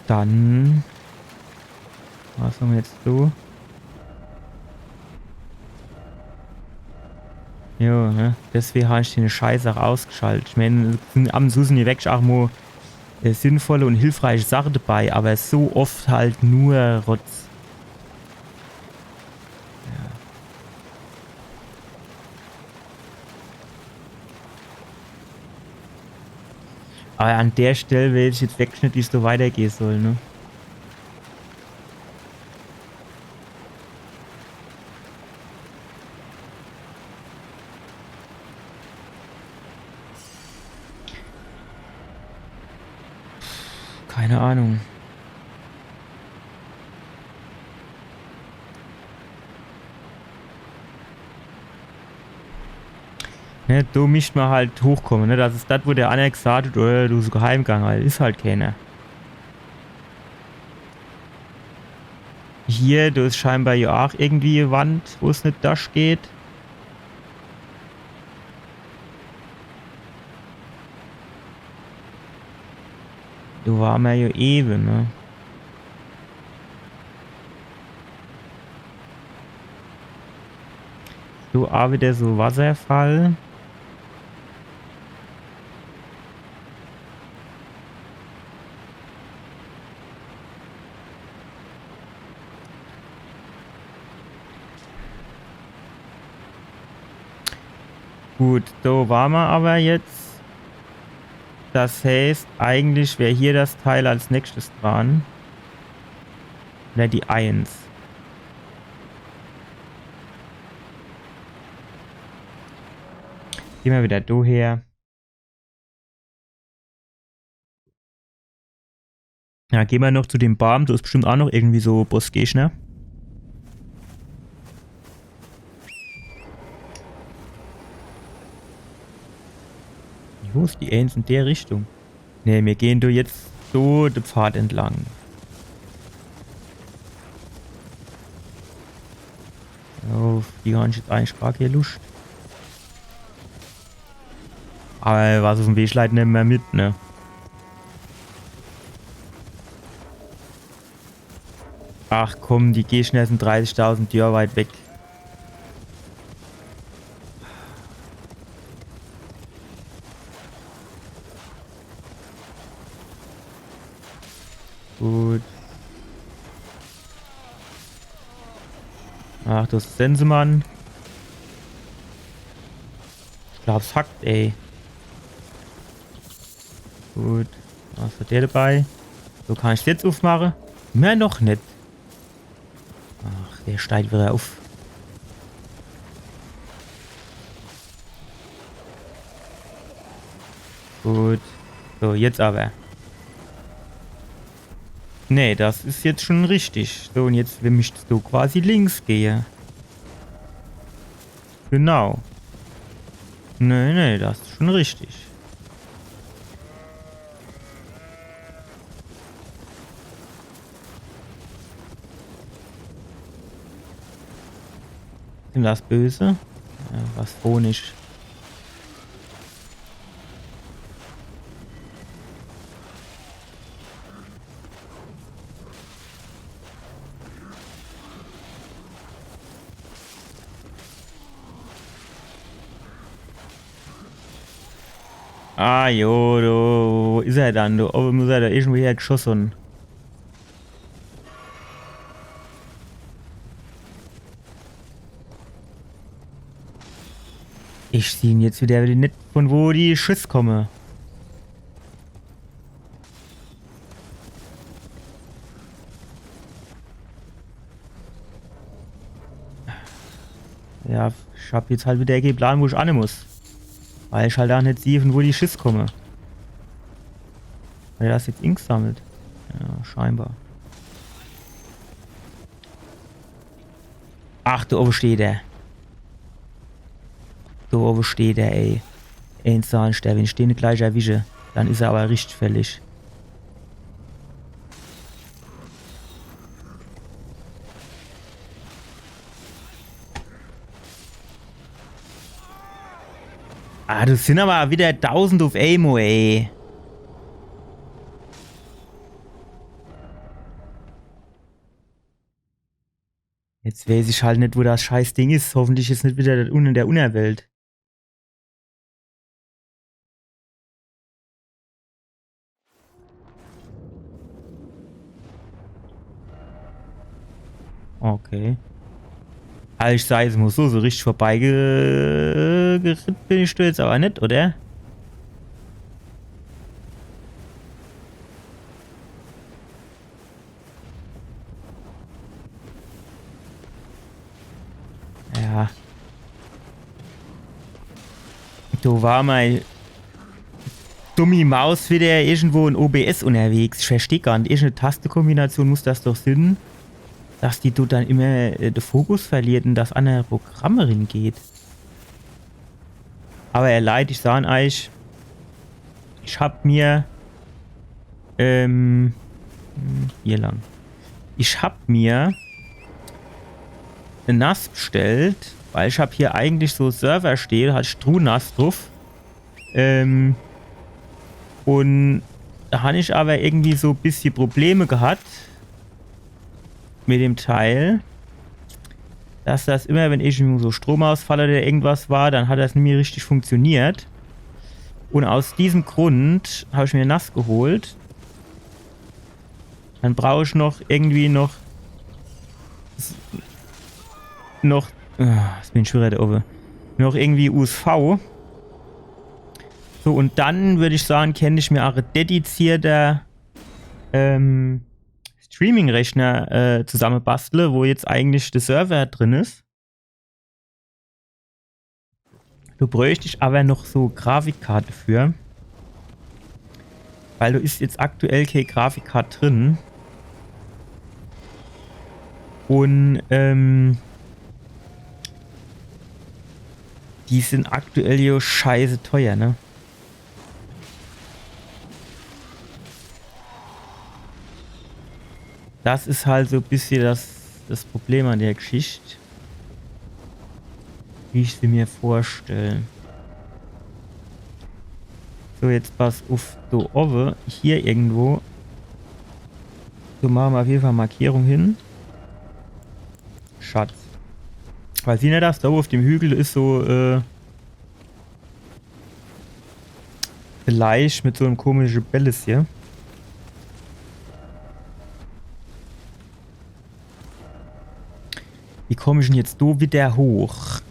Dann. Was ham mer jetzt do? Jo, ne? Deswege hab ich den Scheiß auch ausgeschaltet. Ich mein, es sin ab un zu sin do wirklich auch mo, äh, sinnvolle un hilfreiche Sache dabei, aber so oft halt nur Rotz. Ja. Aber an der Stell weiß ich jetzt wirklich net, wie's do weitergehe soll, ne? Keine Ahnung. Ne, do misst mer halt hochkomme, ne? Das is das, wo der anner gesagt hat, oh, do is Geheimgang, weil is halt keiner. Hier, do is scheinbar jo auch irgendwie e Wand, wo's net dorch geht. Do ware mer jo ewe, ne? So, ah, wieder so Wasserfall. Gut, do ware mer aber jetzt. Das heißt, eigentlich wär hier das Teil als nächstes dran. Oder die eins. Geh mer wieder do her. Ja, geh mer noch zu dem Baum, do is bestimmt auch noch irgendwie so Bossgegner. Wo is die eins in der Richtung? Ne, mir gehn do jetzt so de Pfad entlang. Uff die hab ich jetzt eigentlich gar kee Luscht. Aber was uff em Weg leit, nemme mer mit, ne? Ach komm, die Gegner sin dreißigtausend Johr weit weg. Gut. Ach, das is Sensemann. Ich glaub's hackt, ey. Gut. Was hat der dabei? So, kann ich's jetzt uffmache? Mehr noch net. Ach, der steigt wieder uff. Gut. So, jetzt aber. Nee, das is jetzt schon richtig. So, und jetzt, wenn ich so quasi links gehe. Genau. Nee, nee, das is schon richtig. Sin das Böse? Ja, was chronisch. Ah, jo, du Wo is er dann? Do owwe muss er do irgendwo hergeschoss hon. Ich sieh jetzt widder net, vun wo die Schüss kumme. Ja, ich hab jetzt halt widder kee Plan, wo ich anne muss. Weil ich halt aa net sieh, vun wo die Schüss kumme. Hat er das jetzt ingesammelt? Ja, scheinbar. Ach, do owwe steht er. Do owwe steht er, ey. Ey, Zahnstär, wenn ich den gleich erwische, dann is er awwer richtig fällig. Ah, das sin awwer widder dausend uff emol, ey. Jetzt weeß ich halt net, wo das Scheißding is. Hoffentlich is net widder do unne in de Unnerwelt. Okay. Also ich sag jetzt mol so, so richtig vorbeigeritzt bin ich do jetzt awwer net, oder? Ja. Do war mei dummi Maus widder irgendwo in O B S unnerwegs. Ich versteh gar net. Irgend e Tastekombination muss das doch sin, dass die do dann immer äh, de Fokus verliert un das anner Programm ringeht. Awwer ihr Leit, ich sahn eich, ich hab mir, ähm, hm, hier lang. Ich hab mir e NAS bestellt, weil ich hab hier eigentlich so Server stehe, hat ich TrueNAS druff. Ähm, un do han ich awwer irgendwie so e bissje Probleme gehat mit dem Teil, dass das immer, wenn irgendwo so Stromausfall oder irgendwas war, dann hat das nimmi richtig funktioniert. Un aus diesem Grund hab ich mir NAS geholt. Dann brauch ich noch irgendwie noch s- noch ah, jetzt bin ich schun widder do owwe. Noch irgendwie U S V. So, un dann würd ich sahn, kennt ich mir aa e dedizierter ähm, Streaming-Rechner äh, zusammebastle, wo jetzt eigentlich de Server drin is. Do bräucht ich awwer noch so Grafikkarte für. Weil do is jetzt aktuell kee Grafikkart drin. Un ähm, die sin aktuell jo scheiße teuer, ne? Das is halt so e bissje das, das Problem an der Geschicht. Wie ich se mir vorstell. So, jetzt pass uff, do owwe, hier irgendwo. So, mache mer uff jede Fall Markierung hin. Schatz. Weil siehn er das, do uff dem Hügel is so, äh, Leiche mit so em komische Belles hier. Wie komm ich dann jetzt do widder hoch?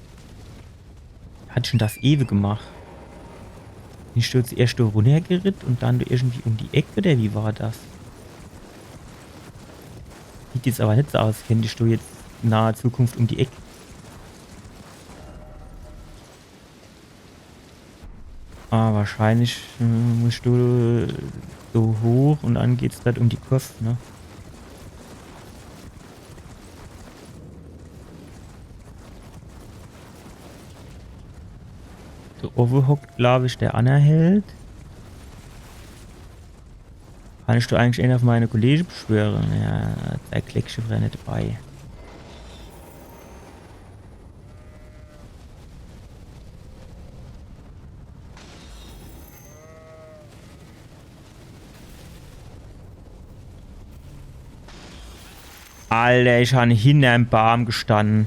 Hat schun das ewe gemacht. Bin ich do jetzt erscht do runnergeritt un dann do irgendwie um die Eck, oder wie war das? Sieht jetzt awwer net so aus, als kennt ich do jetzt nahe Zukunft um die Eck. Ah, wahrscheinlich äh, muss ich do, do hoch un dann geht's grad um die Kurv, ne? Do owwe hockt, glaab ich, der anner Held. Kann ich do eigentlich eener vun meine Kollege beschwöre? Ja, sei Kleckche wär net debei. Alter, ich han hinnerm Baam gestanne.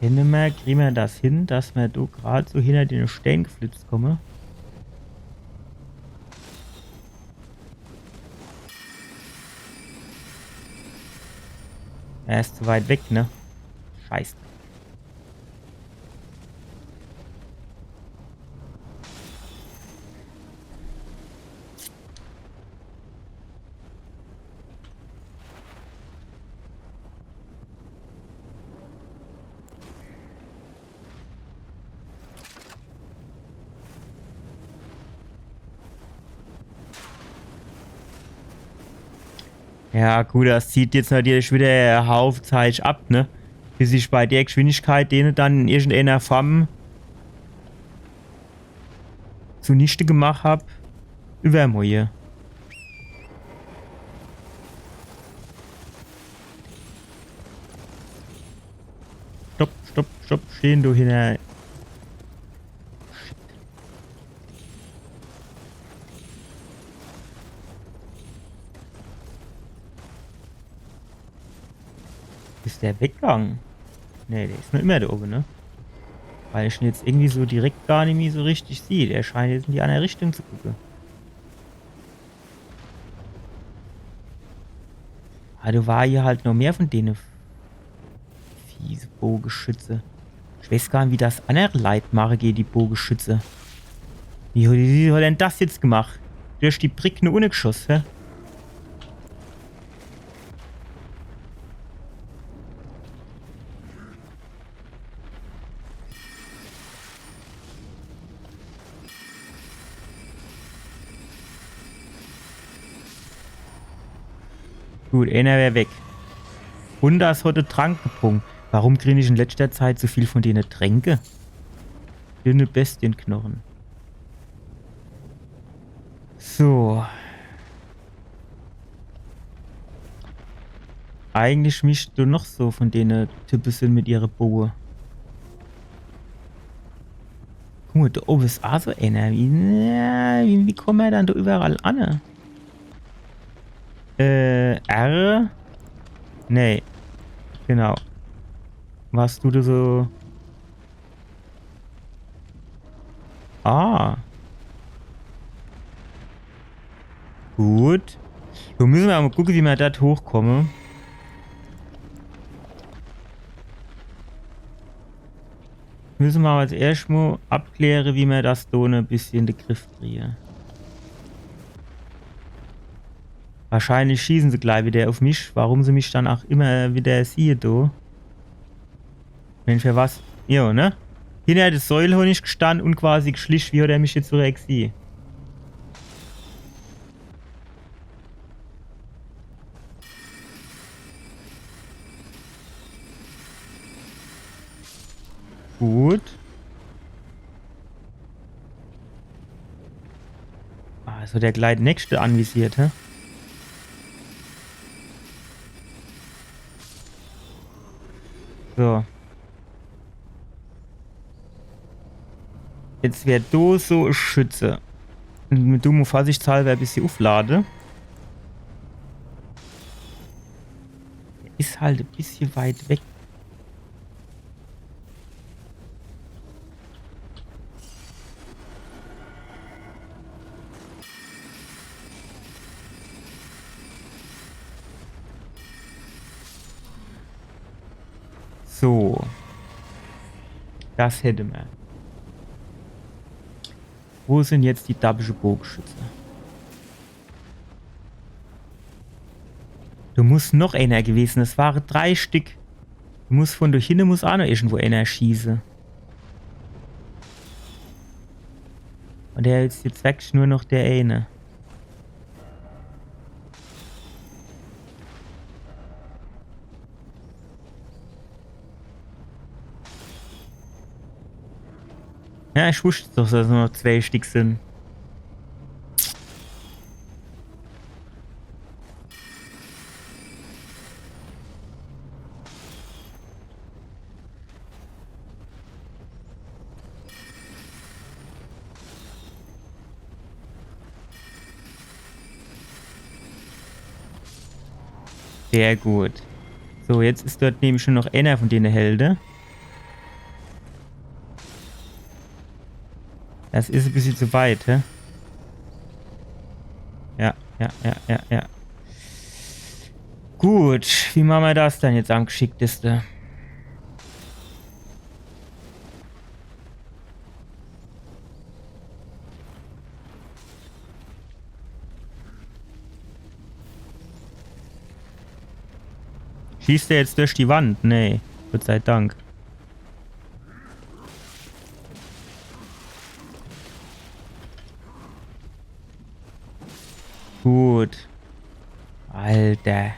Kenne mer, krie mer das hin, dass mer do grad so hinner de Stää geflitzt komme? Er is zu weit weg, ne? Scheiße. Ja, gut, das zieht jetzt natürlich wieder en Haufe Zeit ab, ne? Bis ich bei der Geschwindigkeit dene dann in irgendeiner Form zunichte gemacht hab. Übermorje. Stopp, stopp, stopp, stehn du hinner. Shit. Is der weggang? Nee, der is noch immer do owwe, ne? Weil ich en jetzt irgendwie so direkt gar nimmi so richtig sieh. Der scheint jetzt in die anner Richtung zu gucke. Ah, do war hier halt noch mehr von dene fiese Bogeschütze. Ich weiß gar net, wie das annere Leit mache gege die Bogeschütze. Wie, wie, wie hat denn das jetzt gemacht? Durch die Brick no unne geschoss, hä? Gut, eener wär weg. Un das hat de Trank gebrung. Warum krie ich in letzter Zeit so viel von dene Tränke? Dünne Bestienknochen. So. Eigentlich misst do noch so von dene Type sin mit ihre Boe. Guck mol, do owwe is aa so eener. Wie, na, wie, wie komme mer dann do iwwerall an? Äh, R? Nee. Genau. Was du do so Ah. Gut. Do misse mer mol gucke, wie mer do hochkomme. Misse mer awwer als erscht mol abkläre, wie mer das do e bissje in de Griff krie. Wahrscheinlich schieße se glei widder uff mich, warum se mich dann aa immer widder siehe do. Mensch, fer was? Jo, ne? Hinner de Säul hon ich gestann un quasi geschlich, wie hat er mich jetzt so gesieh? Gut. Ah, so der glei nächschte anvisiert, hä? So. Jetzt wär do so e Schütze. Un du mol vorsichtshalwer e bissje ufflade. Der is halt e bissje weit weg. So. Das hätte mer. Wo sin jetzt die dabbische Bogeschütze? Do muss noch eener gewese. Es ware drei Stick. Do muss von do hinne muss aa noch irgendwo eener schieße. Un der is jetzt wirklich nur noch der eene. Ja, ich wusst doch, dass nur noch zwei Stick sin. Sehr gut. So, jetzt is dort nämlich schon noch eener von dene Helde. Das is e bissje zu weit, hä? Ja, ja, ja, ja, ja. Gut, wie mache mer das dann jetzt am gschickteste? Schießt der jetzt durch die Wand? Nee, Gott sei Dank. Gut. Alter.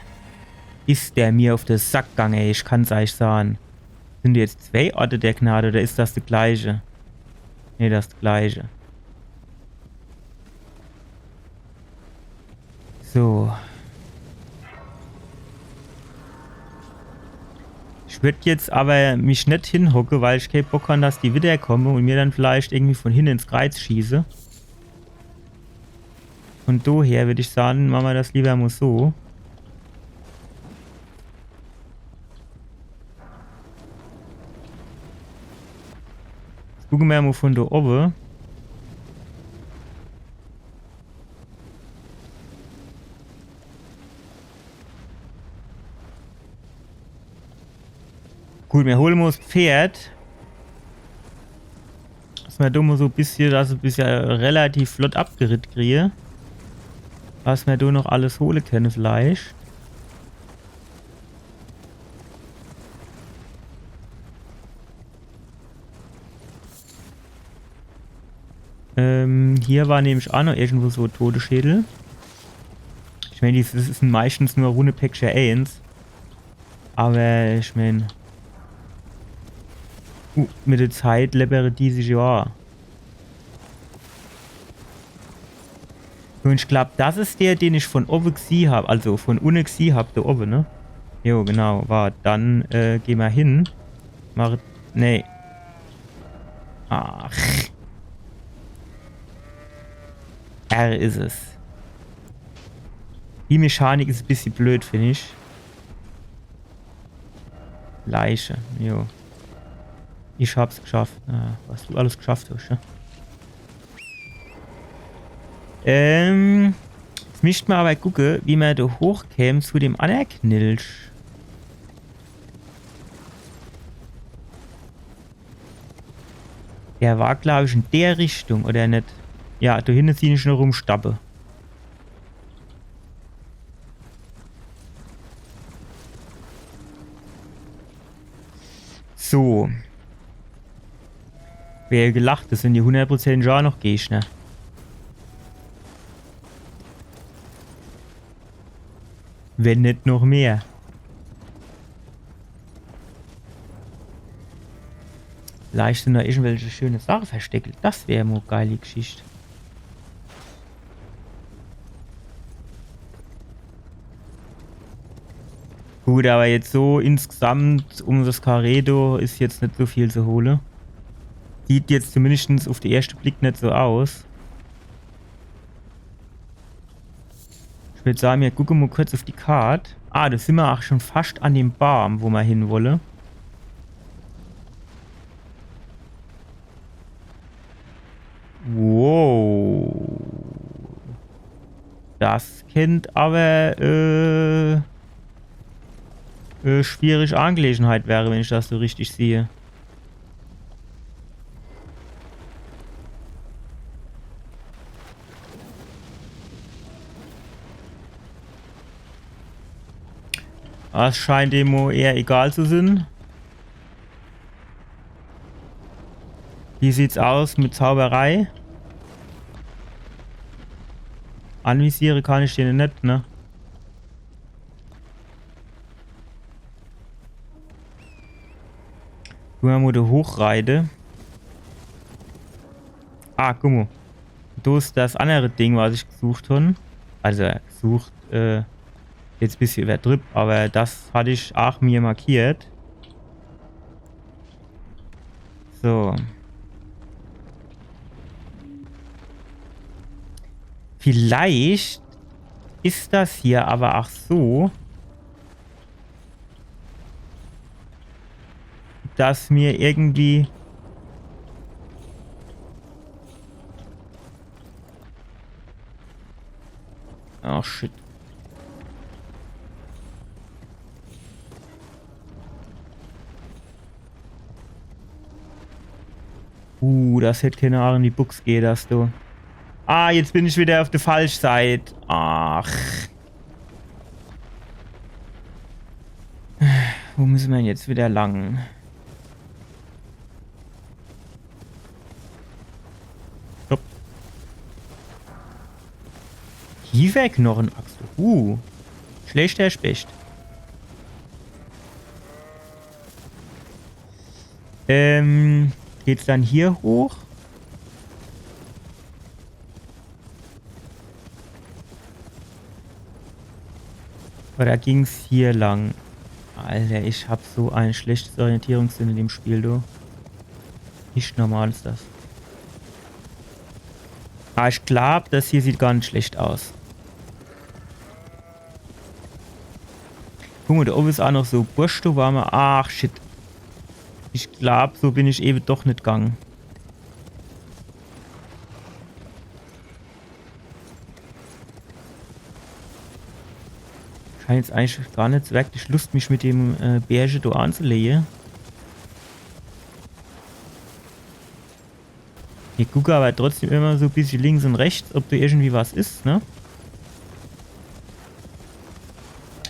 Is der mir uff de Sack gange, ey. Ich kann's eich saan. Sin do jetzt zwee Orte der Gnade oder is das de gleiche? Nee, das is de gleiche. So. Ich würd jetzt awwer mich net hinhocke, weil ich kee Bock han, dass die widderkomme un mir dann vielleicht irgendwie vun hinne ins Kreiz schieße. Vun doher würd ich saan, mache mer das liewer mo so. Jetzt gucke mer mo vun do owwe. Gut, mir hole mo 's Pferd. Dass mer do mo so e bissje, das e bissje relativ flott abgeritt krieje. Was mer do noch alles hole kenne vielleicht. Ähm, hier war nämlich aa noch irgendwo so Toteschädel. Ich meen, die, das is meistens nur Runepäckche eens. Awwer ich meen, uh, mit de Zeit lebbere die sich jo aa. Un ich glaab, das is der, den ich vun owwe gsieh hab, also vun unne gsieh hab, do owwe, ne? Jo, genau, wart. Dann, äh, geh mer hin. Mach, nee. Ach. R is es. Die Mechanik is e bissje blöd, find ich. Leiche, jo. Ich hab's gschafft. Ah, was du alles gschafft hasch, ja. Ähm, jetzt misst mer awwer gucke, wie mer do hochkäm zu dem annere Knilch. Der war, glaab ich, in der Richtung, oder net? Ja, do hinne sieh ich noch rumstappe. So. Wer gelacht, das sin die hunnertprozentig aa noch Gegner. Wenn net noch mehr. Vielleicht sin do irgendwelche schöne Sache versteckelt. Das wär mo geili Geschicht. Gut, awwer jetzt so insgesamt um das Karree do is jetzt net so viel zu hole. Sieht jetzt zumindest uff de erschte Blick net so aus. Ich würd saan, mir gucke mo kurz uff die Kart. Ah, do sin mer aa schun fascht an dem Baam, wo mer hin wolle. Wow. Das kennt awwer, äh, äh, schwierig Angelegenheit wäre, wenn ich das so richtig sieh. Das scheint dem eher egal zu sinn. Wie sieht's aus mit Zauberei? Anvisiere kann ich den net, ne? Wenn mer mo do hochreite. Ah, guck mo. Do is das annere Ding, was ich gesucht hon. Also, gesucht, äh, jetzt bissje iwwertribb, awwer das hatt ich aach mir markiert. So. Vielleicht is das hier awwer aach so, dass mir irgendwie Oh shit. Uh, das hätt kenne Ahnung, die Buchs geht das, du. Ah, jetzt bin ich wieder auf der falsch Seit. Ach. Wo müsse mer jetzt wieder lang? Stopp. Kieferknochenaxt. Uh. Schlechter Specht. Ähm, geht's dann hier hoch? Oder ging's hier lang? Alter, ich hab so ein schlechtes Orientierungssinn in dem Spiel, du. Nicht normal ist das. Ah, ich glaub, das hier sieht gar nicht schlecht aus. Guck mal, da oben ist auch noch so Bursche, war mal. Ach, shit. Ich glaub, so bin ich eben doch nicht gegangen. Ich hab jetzt eigentlich gar nicht so wirklich Lust, mich mit dem äh, Bärche da anzulegen. Ich gucke aber trotzdem immer so ein bisschen links und rechts, ob da irgendwie was ist, ne?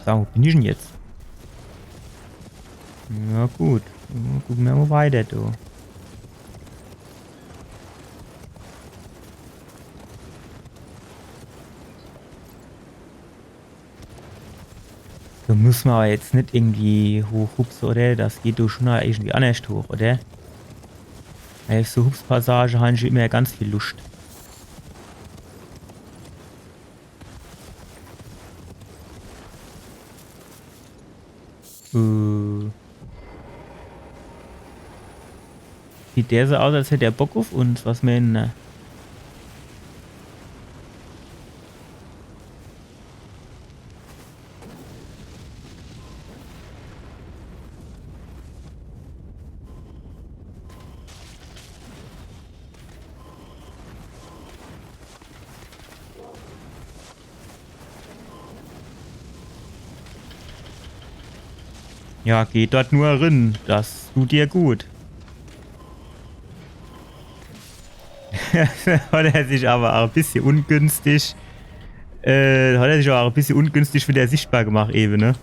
So, wo bin ich denn jetzt? Na gut, dann gucke mer mal weiter, du. Da muss man aber jetzt nicht irgendwie hoch hupse, oder? Das geht doch schon irgendwie anders hoch, oder? Weil so Hupspassage haben ich immer ganz viel Lust. Äh. Sieht der so aus, als hätt er Bock auf uns? Was meinen, ne? Ja, geh dort nur rin. Das tut dir gut. Hat er sich aber auch ein bisschen ungünstig, äh, hat er sich aber auch ein bisschen ungünstig wieder sichtbar gemacht, eben, ne?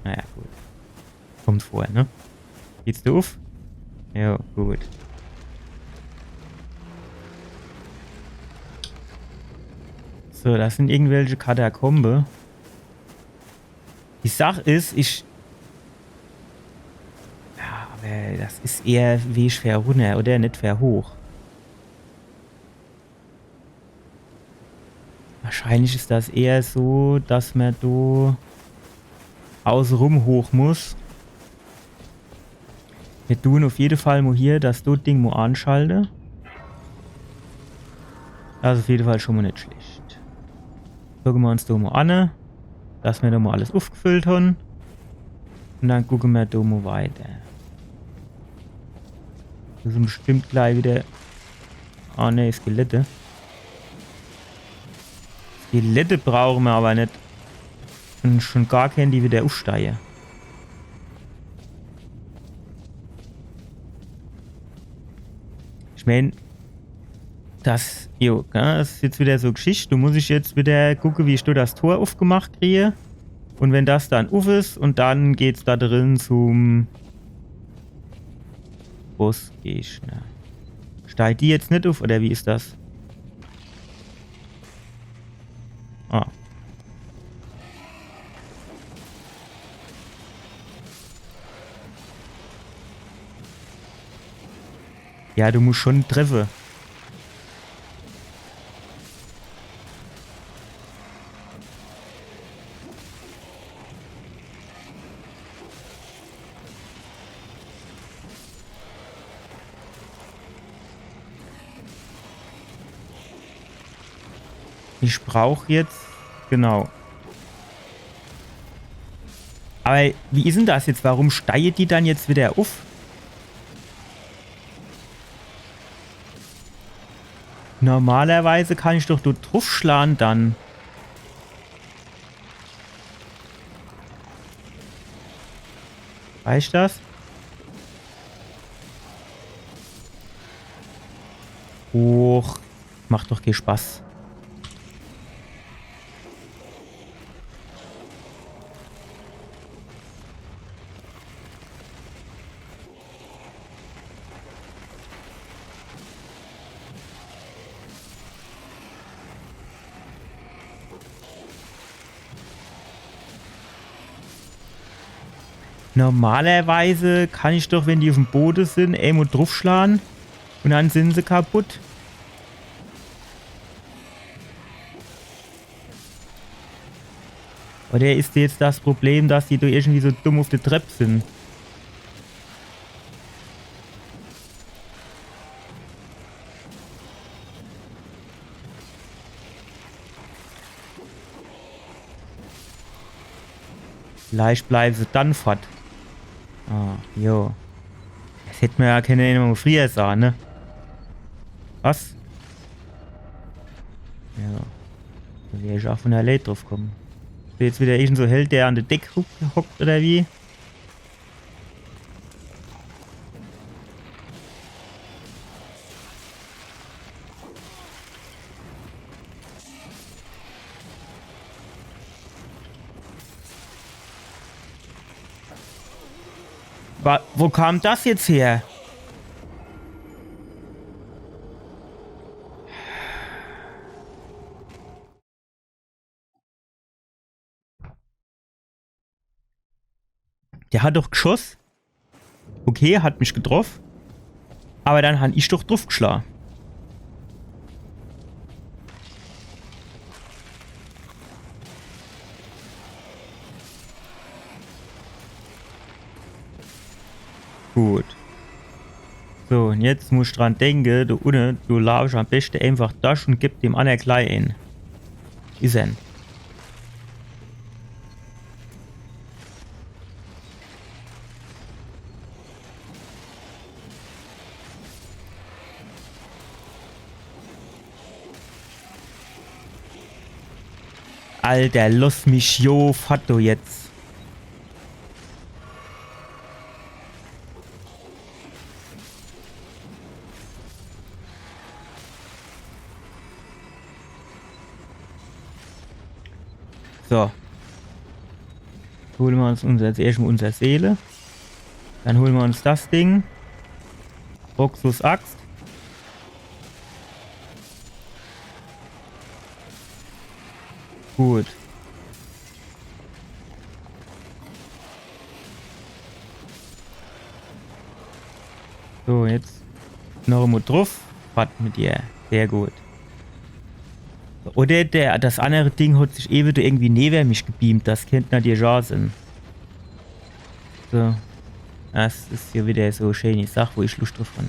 Naja, gut. Kommt vor, ne? Geht's dir auf? Ja, gut. So, das sind irgendwelche Katakombe. Die Sach is, ich. Ja, aber das is eher Weg für runner, oder? Nicht für hoch. Wahrscheinlich is das eher so, dass mer do außerum hoch muss. Mir tun auf jede Fall mo hier das do Ding mo anschalte. Das is auf jede Fall schon mo net schlecht. Gucke mer uns do mo an, dass mer do mo alles aufgefüllt han. Und dann gucke mer do mo weiter. Das sind bestimmt gleich wieder. Ah, ne, Skelette. Skelette brauche mer aber net. Und schon gar kein, die wieder aufsteige. Ich mein, das, jo, ja, das is jetzt wieder so Geschichte. Du musst ich jetzt wieder gucke, wie ich do das Tor aufgemacht kriege. Und wenn das dann uff is und dann geht's da drin zum Bossgegner. Steigt die jetzt net uff, oder wie is das? Ah. Ja, du musst schon treffe. Ich brauch jetzt. Genau. Aber wie is denn das jetzt? Warum steigt die dann jetzt wieder uff? Normalerweise kann ich doch dort druffschlagen dann. Reicht das? Och, macht doch kee Spaß. Normalerweise kann ich doch, wenn die uffm Bode sin, emol druffschlan un dann sin se kaputt. Oder is jetzt das Problem, dass die do irgendwie so dumm uff de Trepp sin? Vielleicht bleiwe se dann fort. Ah, jo. Das hätt mer jo kenne emol frieher sahn, ne? Was? Jo. Do wär ich ach vun allee druff kumme. Is jetzt widder irgend so Held, der an de Deck hock-, hockt, oder wie? Wa-, wo kam das jetzt her? Der hat doch geschoss. Okay, hat mich getroff. Awwer dann han ich doch druffgeschla. Gut. So, un jetzt muss ich dran denke, do unne, do laaf ich am beschte eenfach dorch un geb dem annere glei een. Is en. Alter, loss mich jo fort do jetzt. So. Hole mer uns unser, erscht mol unser Seele. Dann hole mer uns das Ding. Roxus Axt. Gut. So, jetzt noch emol druff. Fort mit dir. Sehr gut. Oder der, das annere Ding hat sich ewe do irgendwie newe mich gebeamt. Das kennt nadierlich aa sin. So. Das is jo widder so e schäni Sach, wo ich Luscht druff han.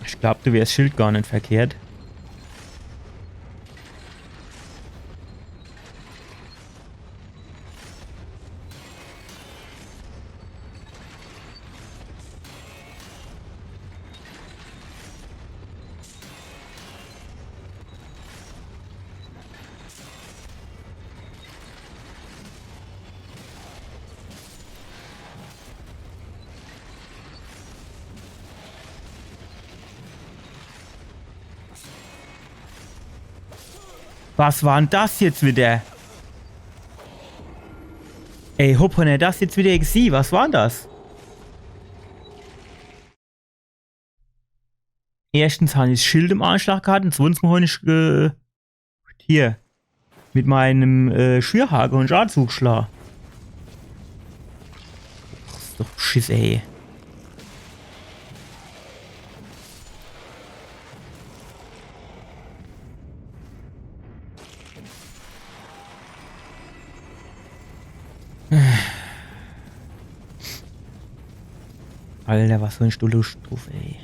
Ich glaab, do wär 's Schild gar net verkehrt. Was war 'n das jetzt widder? Ey, hopp, hon er das jetzt widder gesieh? Was war 'n das? Erschtens han ich 's Schild im Anschlag gehat un zwottens mol han ich ge-, hier, mit meinem, äh, Schürhake un Schadenszuschlag. Das is doch Beschiss, ey. Alter, was für e Stulle Struff, ey.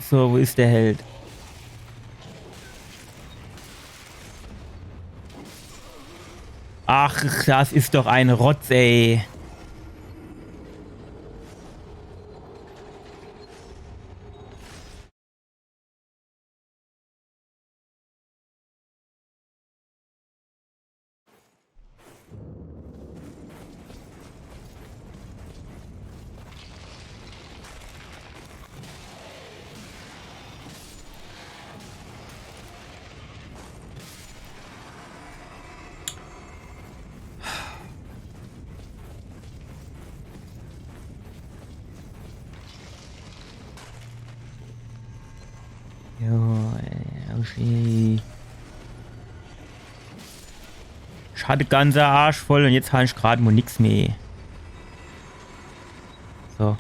So, wo is der Held? Ach, das is doch en Rotz, ey. Jo, ey, oh shit. Ich hatt de ganze Arsch voll un jetzt hab ich grad mo nix mehr. So.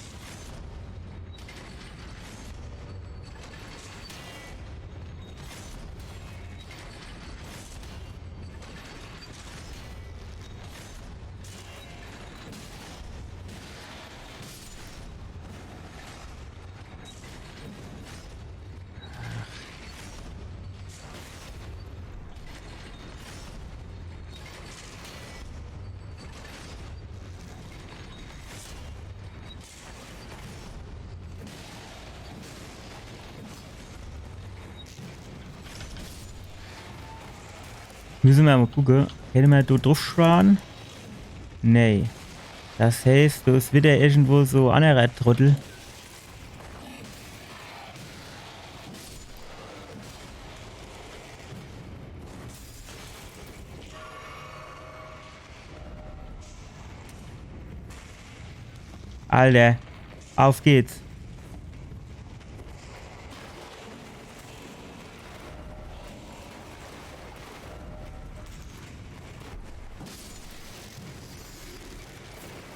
Müsse mer mo gucke. Kenne mer do druffschlage? Nee. Das heißt, do is widder irgendwo so annerer Trottel. Alter, auf geht's.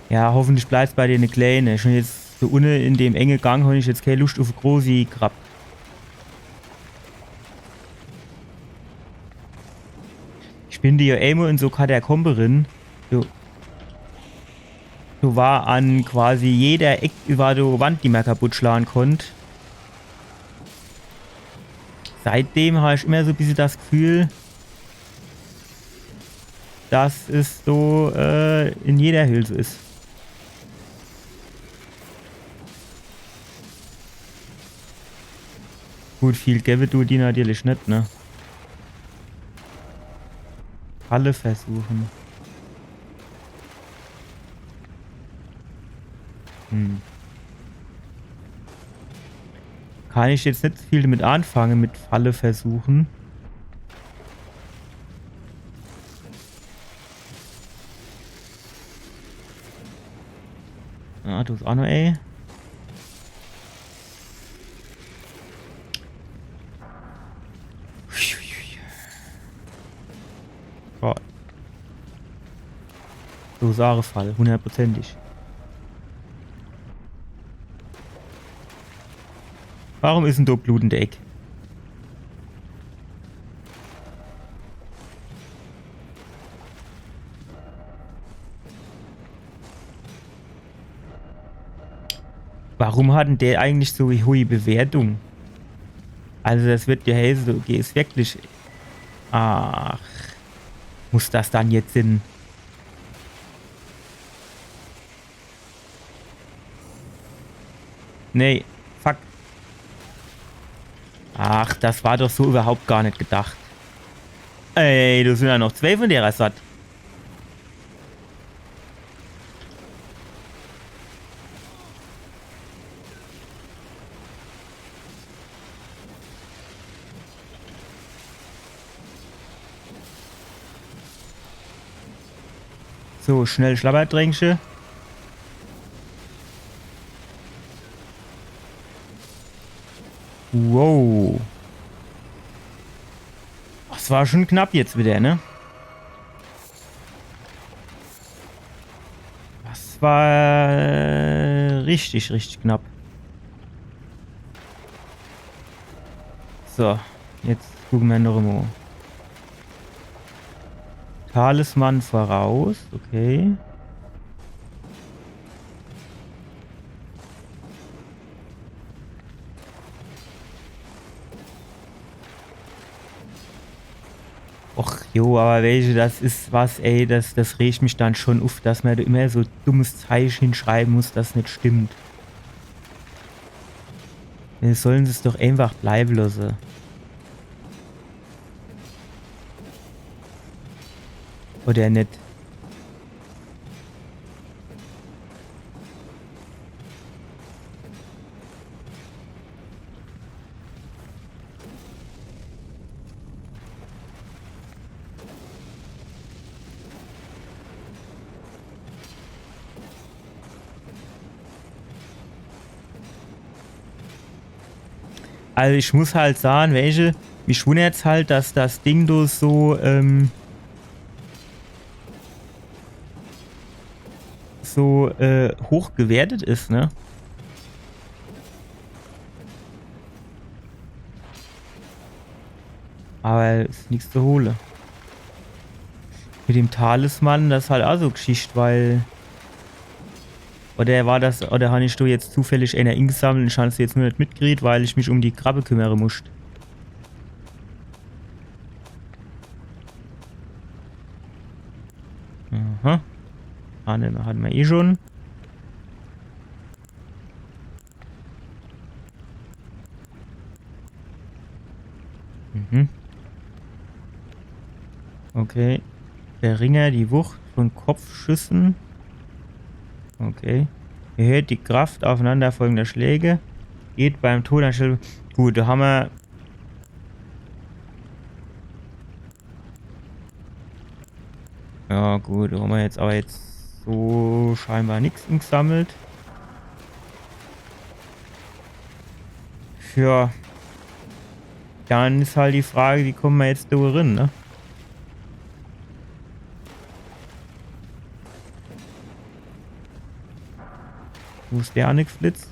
Ja, hoffentlich bleibt's bei dene Kleine. Schon jetzt so unne in dem enge Gang hab ich jetzt kee Luscht uff e großi Krabbe. Ich bin do jo emol in so Katakombe rin. So. Do war an quasi jeder Eck war do Wand, die mer kaputt schlage konnt. Seitdem hab ich immer so e bissel das Gefühl, dass es so, äh, in jeder Höhl so is. Gut, viel gewwe dut die natürlich net, ne? Falle versuche. Hm. Kann ich jetzt net viel damit anfange, mit Falle versuche. Ah, do is aa noch, ey. Oh. So, Sarefall, hundertprozentig. Warum is denn do Blut in de Eck? Warum hat denn der eigentlich so e hohe Bewertung? Also das wird ja heiße, du gehst wirklich. Ach. Muss das dann jetzt sinn? Nee. Fuck. Ach, das war doch so überhaupt gar net gedacht. Ey, do sin jo noch zwei von derer Sort. So, schnell Schlabbertränkche. Wow. Das war schon knapp jetzt wieder, ne? Das war richtig, richtig knapp. So, jetzt gucke mer noch emol. Talisman voraus, okay. Och, Jo, awwer weesche, das is was, ey, das, das regt mich dann schun uff, dass mer do immer so dummes Zeich hinschreiwe muss, das net stimmt. Dann solle se's doch eenfach bleiwe losse. Oder net? Also ich muss halt sage, weesche, mich wunnert's halt, dass das Ding do so, ähm, so, äh, hoch gewertet is, ne? Awwer is nix zu hole. Mit dem Talisman, das is halt aa so Gschicht, weil, oder war das, oder han ich do jetzt zufällig eener ingesammelt un ich han's jetzt nur net mitgekriet, weil ich mich um die Krabbe kümmere musst. Aha. Hatte, hatte mer eh schun. Mhm. Okay. Verringert die Wucht von Kopfschüssen. Okay. Erhöht die Kraft aufeinanderfolgender Schläge. Geht beim Tod anstelle. Gut, do han mer Ja, gut, do han mer jetzt awwer jetzt so scheinbar nix ingesammelt. Ja. Dann is halt die Frage, wie komme mer jetzt do rin, ne? Wo is der Onyx-Blitz?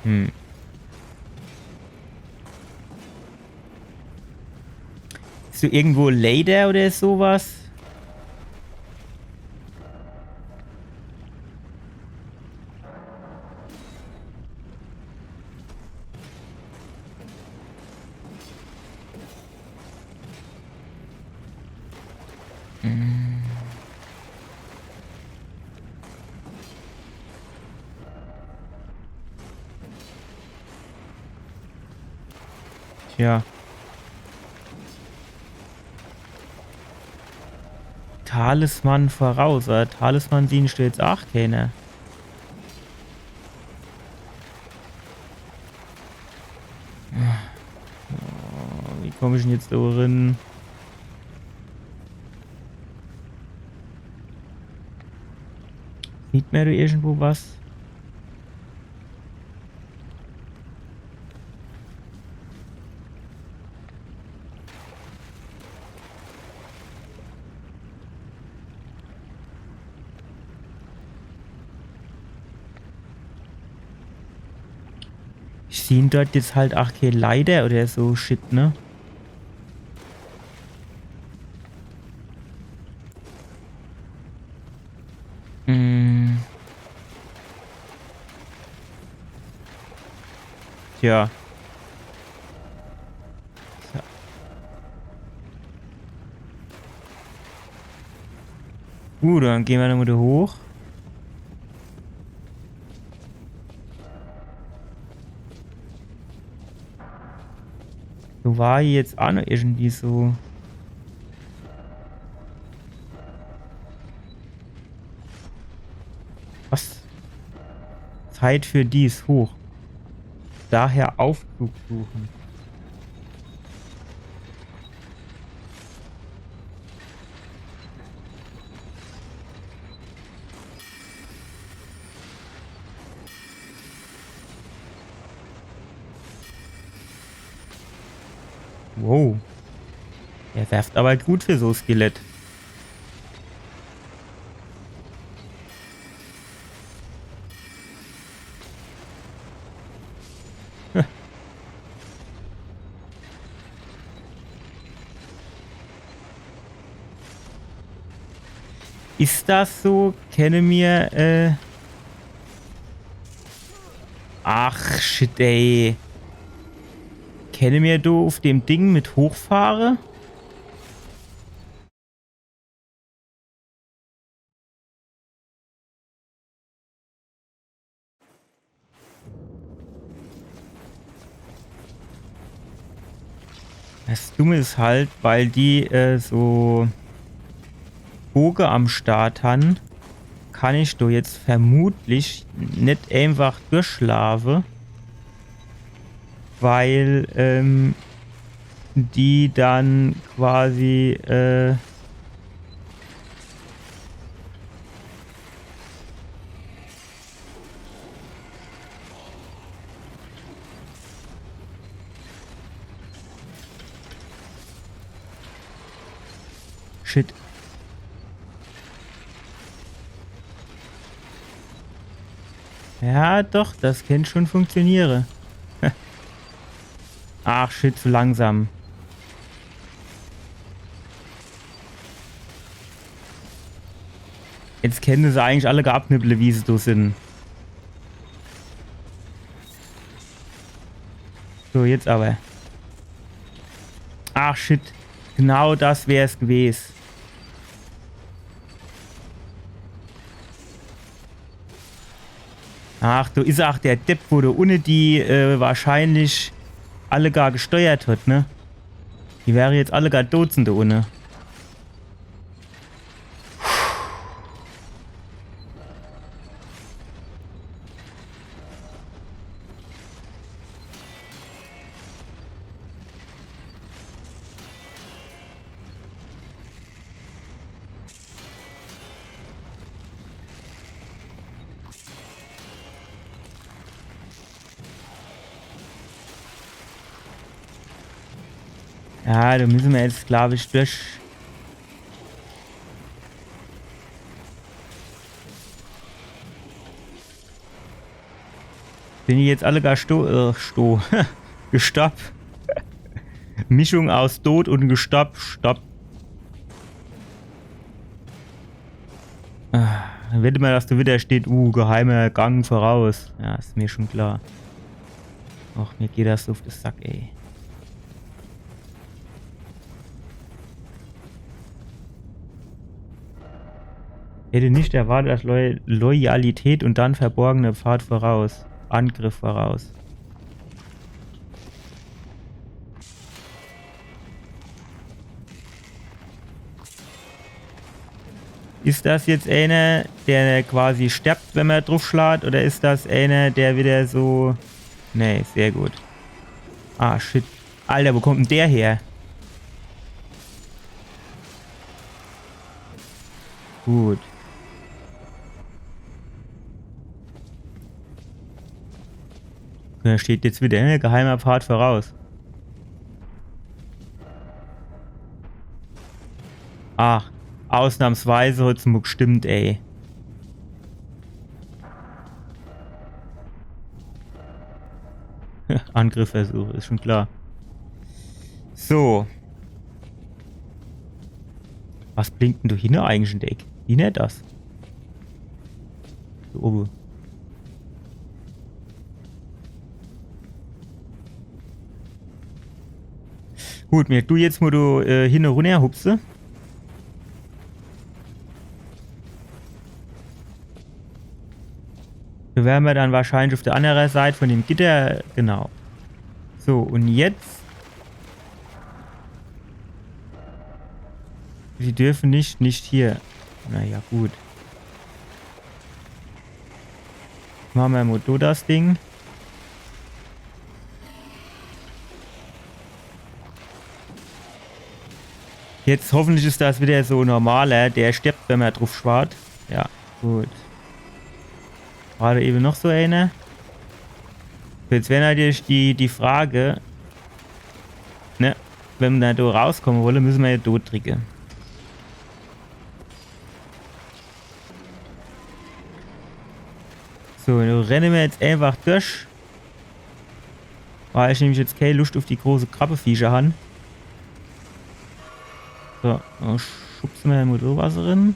Hm. Is do irgendwo Leiter oder so was? Hm. Tja. Talisman voraus, awwer Talisman siehn ich do jetzt aach keener. Oh, wie komm ich dann jetzt do rin? Sieht mer do irgendwo was? Ich siehn dort jetzt halt aach kee Leiter oder so Shit, ne? Hm. Tja. So. Gut, dann gehn mer nochmol do hoch. Do war jetzt aach noch irgendwie so. Was? Zeit für dies. Hoch. Daher Aufzug suchen. Wow. Er werft awwer gut für so Skelett. Is das so? Kenne mir, äh, Ach, shit, ey. Kenne mer do uff dem Ding mit hochfahre? Das Dumme is halt, weil die, äh, so Boge am Start han, kann ich do jetzt vermutlich net einfach durchlaafe, weil, ähm, die dann quasi, äh, Shit. Ja, doch, das kennt schon funktioniere. Ach, shit, zu langsam. Jetzt kenne se eigentlich alle gar abnibbele, wie se do sin. So, jetzt aber. Ach, shit. Genau das wär's gewes. Ach, do is ach der Depp, wo do unne die, äh, wahrscheinlich alle gar gesteuert hat, ne? Die wäre jetzt alle gar Dutzende unne. Ja, do müsse mer jetzt, glaub ich, durch. Sin die jetzt alle gar sto-, äh, sto-, gestopp? Mischung aus Tod und gestopp, stopp. Ah, dann wette mer, dass do wieder steht, uh, geheimer Gang voraus. Ja, is mir schon klar. Och, mir geht das uff de Sack, ey. Hätte nicht erwartet, dass Loy-, Loyalität und dann verborgener Pfad voraus. Angriff voraus. Is das jetzt einer, der quasi sterbt, wenn mer druffschlaat, oder is das einer, der wieder so... Nee, sehr gut. Ah, shit. Alter, wo kommt denn der her? Gut. Da steht jetzt wieder, ne? Geheimer Pfad voraus. Ach, ausnahmsweise hat's mo gestimmt, ey. Angriffsversuch, is schon klar. So. Was blinkt denn do hinne eigentlich in de Eck? Wie nennt das? Do owwe. Gut, mir du jetzt mo do, äh, hinne runner hupse. Do wäre mer dann wahrscheinlich uff de annere Seit von dem Gitter, genau. So, und jetzt? Sie dürfen nicht, nicht hier. Na ja, gut. Mache mer mo do das Ding. Jetzt hoffentlich is das wieder so normaler, der stirbt, wenn mer druffschlaat. Ja, gut. War do ewe noch so einer? So, jetzt wär natürlich die, die Frage, ne, wenn mer do rauskomme wolle, müsse mer ja do dricke. So, do renne mer jetzt einfach durch. Weil ich nämlich jetzt kee Luscht uff die große Krabbeviecher han. So, do schubse mer mo do was rin.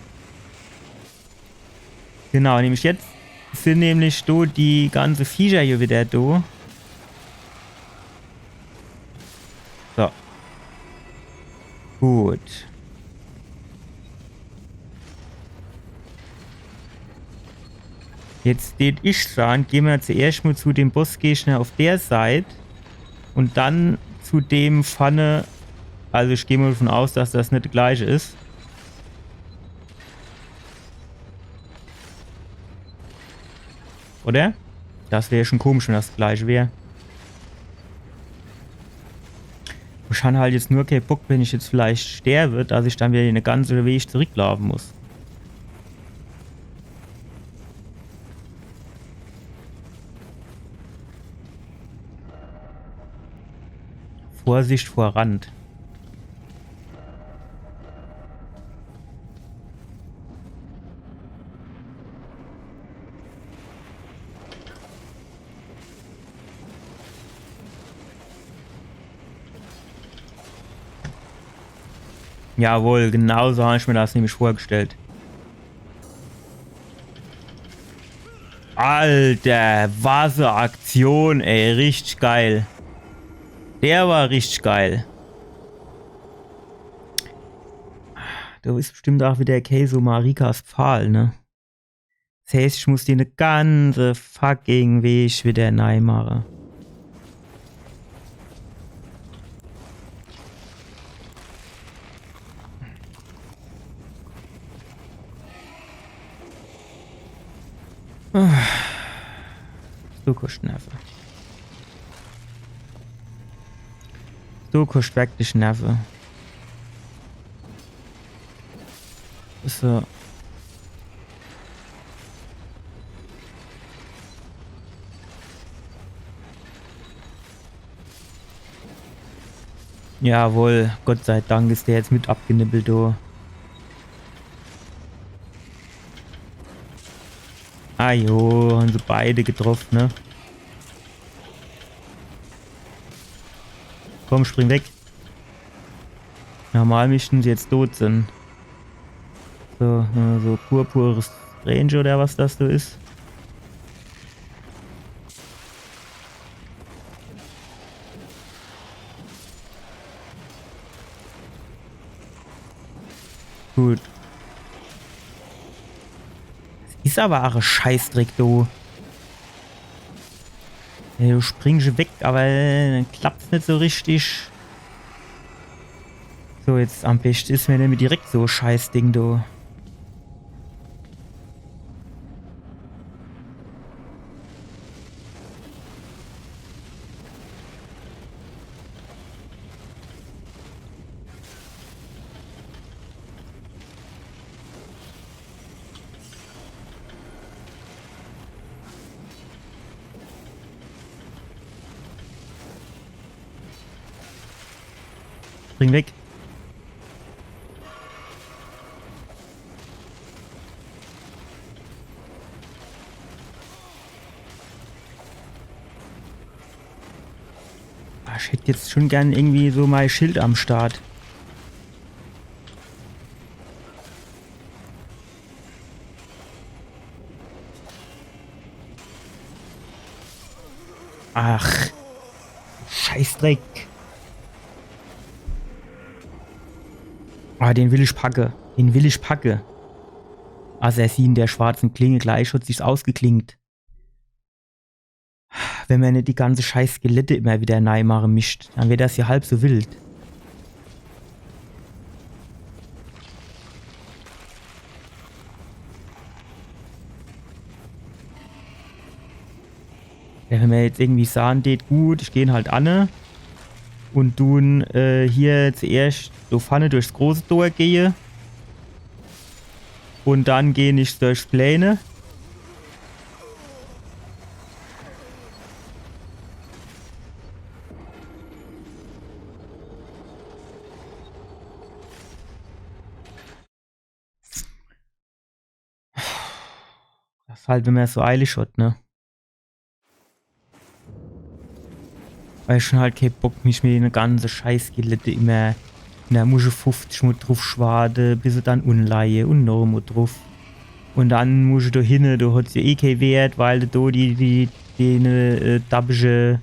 Genau, nämlich jetzt. Sin nämlich do die ganze Viecher hier wieder do. So. Gut. Jetzt tät ich saan, gehn mer zuerscht mol zu dem Bossgegner uff der Seit un dann zu dem vorne. Also ich geh mol davon aus, dass das net der gleiche is. Oder? Das wär schon komisch, wenn das gleiche wär. Ich han halt jetzt nur kee Bock, wenn ich jetzt vielleicht sterbe, dass ich dann wieder de ganze Weg zurücklaufe muss. Vorsicht vor Rand. Jawohl, genau so han ich mir das nämlich vorgestellt. Alter, was e Aktion, ey. Richtig geil. Der war richtig geil. Do is bestimmt auch wieder Käse Marikas Pfahl, ne? Das heißt, ich muss den ganze fucking Weg wieder nei mache. Du koscht Nerve. Du koscht wirklich Nerve. So. Jawohl, Gott sei Dank is der jetzt mit abgenippelt, du. Ah jo, han se beide getroff, ne? Komm, spring weg. Normal missten se jetzt tot sin. So, äh, so purpures Strange oder was das do is. Gut. Das is aber ach e Scheißdreck, du. Ja, du springst weg, aber dann klappt's net so richtig. So, jetzt am beschte is, wenn er mir direkt so e Scheißding, du. Spring weg. Ah, ich hätt jetzt schon gern irgendwie so mei Schild am Start. Ach. Scheißdreck. Ah, den will ich packe. Den will ich packe. Assassin der schwarzen Klinge, gleich hat sich's ausgeklingt. Wenn mer net die ganze scheiß Skelette immer wieder nei mache mischt, dann wär das ja halb so wild. Ja, wenn mer jetzt irgendwie saan tät, gut, ich geh halt anne un dun, äh, hier zuerscht do vorne durchs große Tor gehe. Un dann geh ich durchs kleene. Das is halt, wenn mer so eilig hat, ne? Weil ich schon halt kee Bock, mich mit dene ganze scheiß Skelette immer, do muss ich fuffzich Mol druff schwade, bis se dann unleihe un noch emol druff. Un dann musch du do hinne, do hot's jo eh kee Wert, weil du do die, die, die, äh, dabbische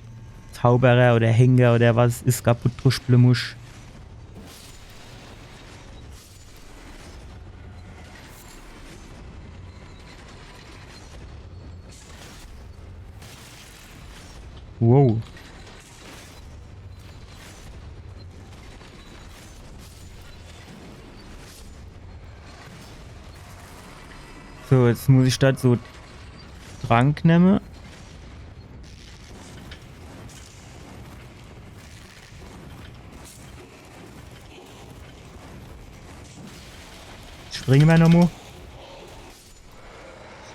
Zauberer oder Henker oder was es is, kaputt druschple musch. Wow. So, jetzt muss ich do so Trank nemme. Springe mer nochmo.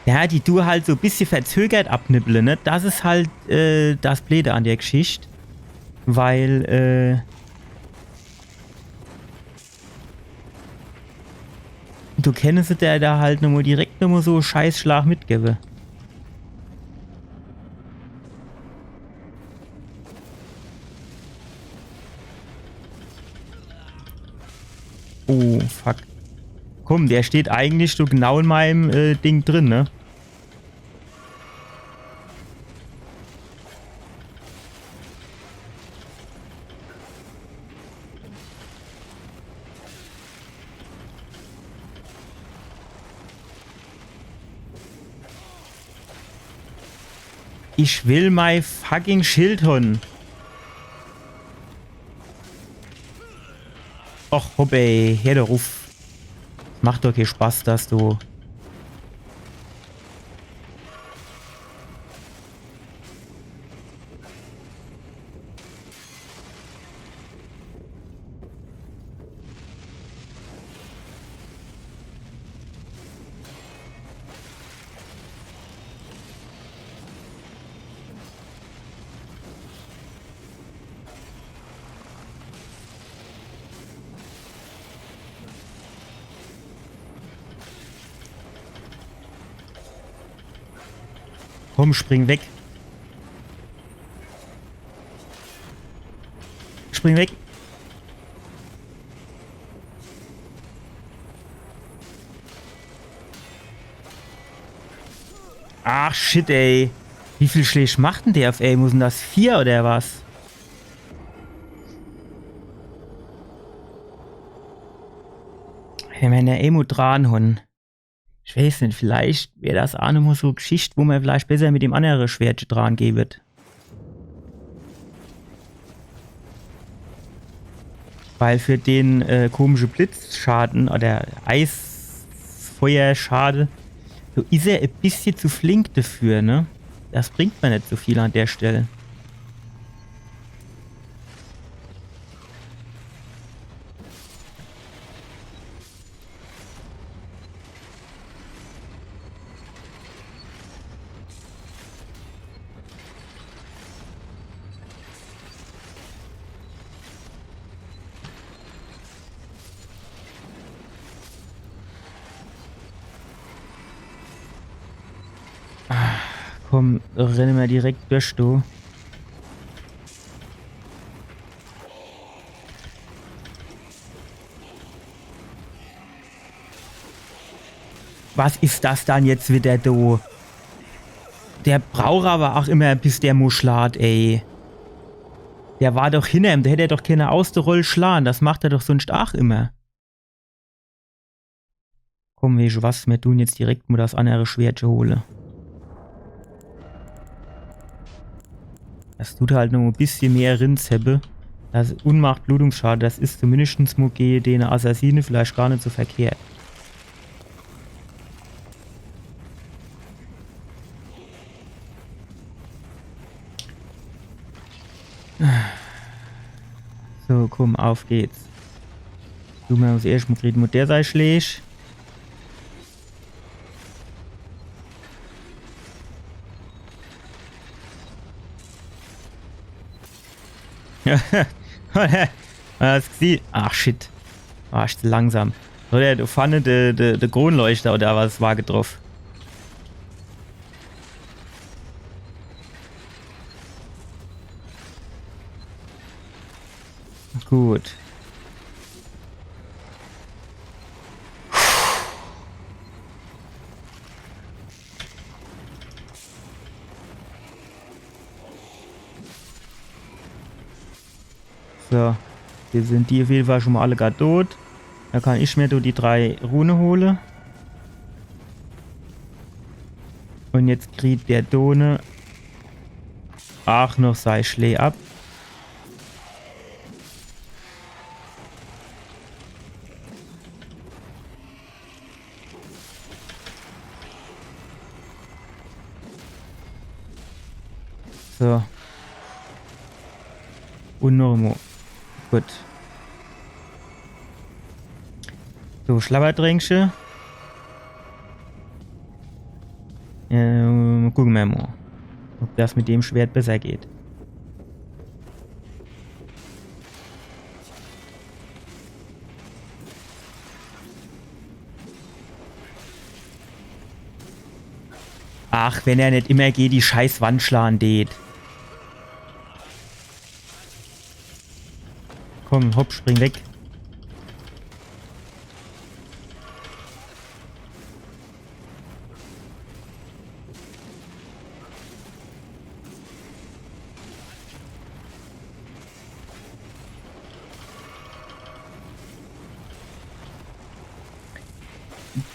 Ja, die du halt so bissje verzögert abnibbele, ne? Das is halt, äh, das Bleede an der Geschicht. Weil, äh, du kennest der do halt nochmo direkt nochmo so Scheißschlag mitgewwe. Oh, fuck. Komm, der steht eigentlich so genau in meinem, äh, Ding drin, ne? Ich will mei fucking Schild hon. Och, hopp, ey, her doch uff. Macht doch kee Spaß, das do. Komm, spring weg. Spring weg. Ach, shit, ey. Wie viel Schläg macht denn der uff, ey? Muss denn das vier oder was? Wenn mer do emol dran hon. Ich weeß net, vielleicht wär das aa nochmo so Geschicht, wo mer vielleicht besser mit dem annere Schwert dran geh wird. Weil für den, äh, komische Blitzschade oder Eisfeuerschade, so is er e bissje zu flink dafür, ne? Das bringt mer net so viel an der Stell. Ah, komm, renne mer direkt durch, du. Was is das dann jetzt wieder, du? Der braucht aber auch immer, bis der mo schlaat, ey. Der war doch hinner em, do hätt er doch kenne aus de Roll schlaen. Das macht er doch sunscht auch immer. Komm, weescht du was, mir tun jetzt direkt mo das annere Schwertche hole. Das tut halt noch e bissje mehr rinzebbe. Das Unmacht, Blutungsschade, das is zumindest mo gege dene Assassine vielleicht gar net so verkehrt. So, komm, auf geht's. Du, mer muss erscht mo kriege, mo der sei Schläg. Hast gesieh? Ach, shit. War ich zu langsam. Oder du Pfanne, de, de, de Kronleuchter oder was war getroff? Gut. So, jetzt sin die uff jeden Fall schun mol alle gar dot. Do kann ich mer do die drei Rune hole. Un jetzt kriet der Done aach noch sei Schlää ab. So. Un noch emol. Gut. So, Schlabbertränkche. Ähm, gucke mer mol, ob das mit dem Schwert besser geht. Ach, wenn er net immer gege die scheiß Wand schlage deet. Komm, hopp, spring weg.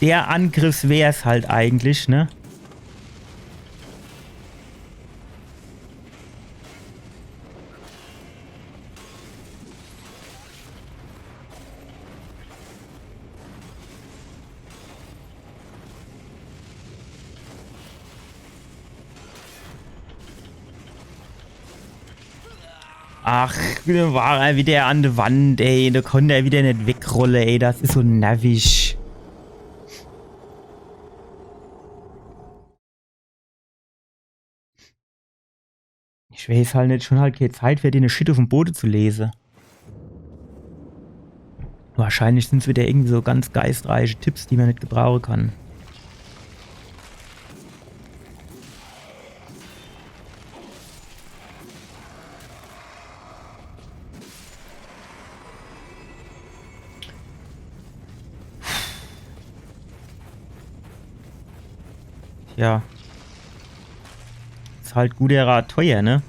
Der Angriff wär's halt eigentlich, ne? Ach, do war er widder an de Wand, ey. Do konnt er widder net wegrolle, ey. Das is so nervig. Ich weeß halt net, schun halt kee Zeit, fer dene Shit uffm Bode zu lese. Wahrscheinlich sin's widder irgendwie so ganz geistreiche Tipps, die mer net gebrauche kann. Ja. Is halt guter Rat teuer, ne?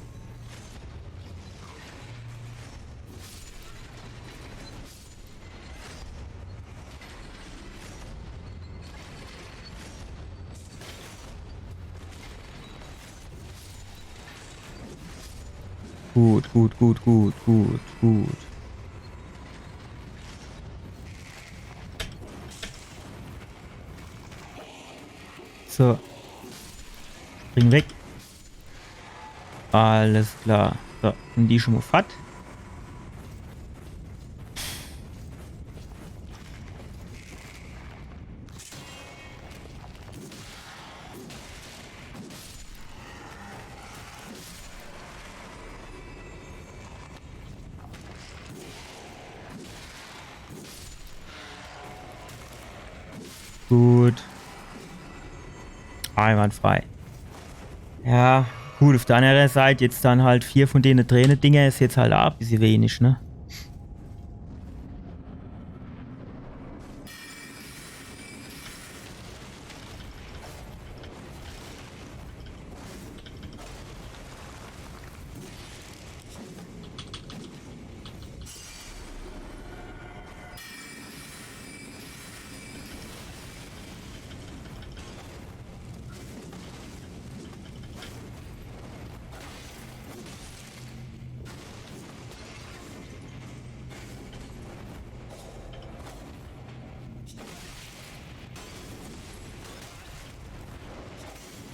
Gut, gut, gut, gut, gut, gut. So. Spring weg. Alles klar. So, un die schun mol fort. Gut. Einwandfrei. Ja, gut, uff der annere Seit jetzt dann halt vier vun dene Träne-Dinger is jetzt halt aach e bissje wenig, ne?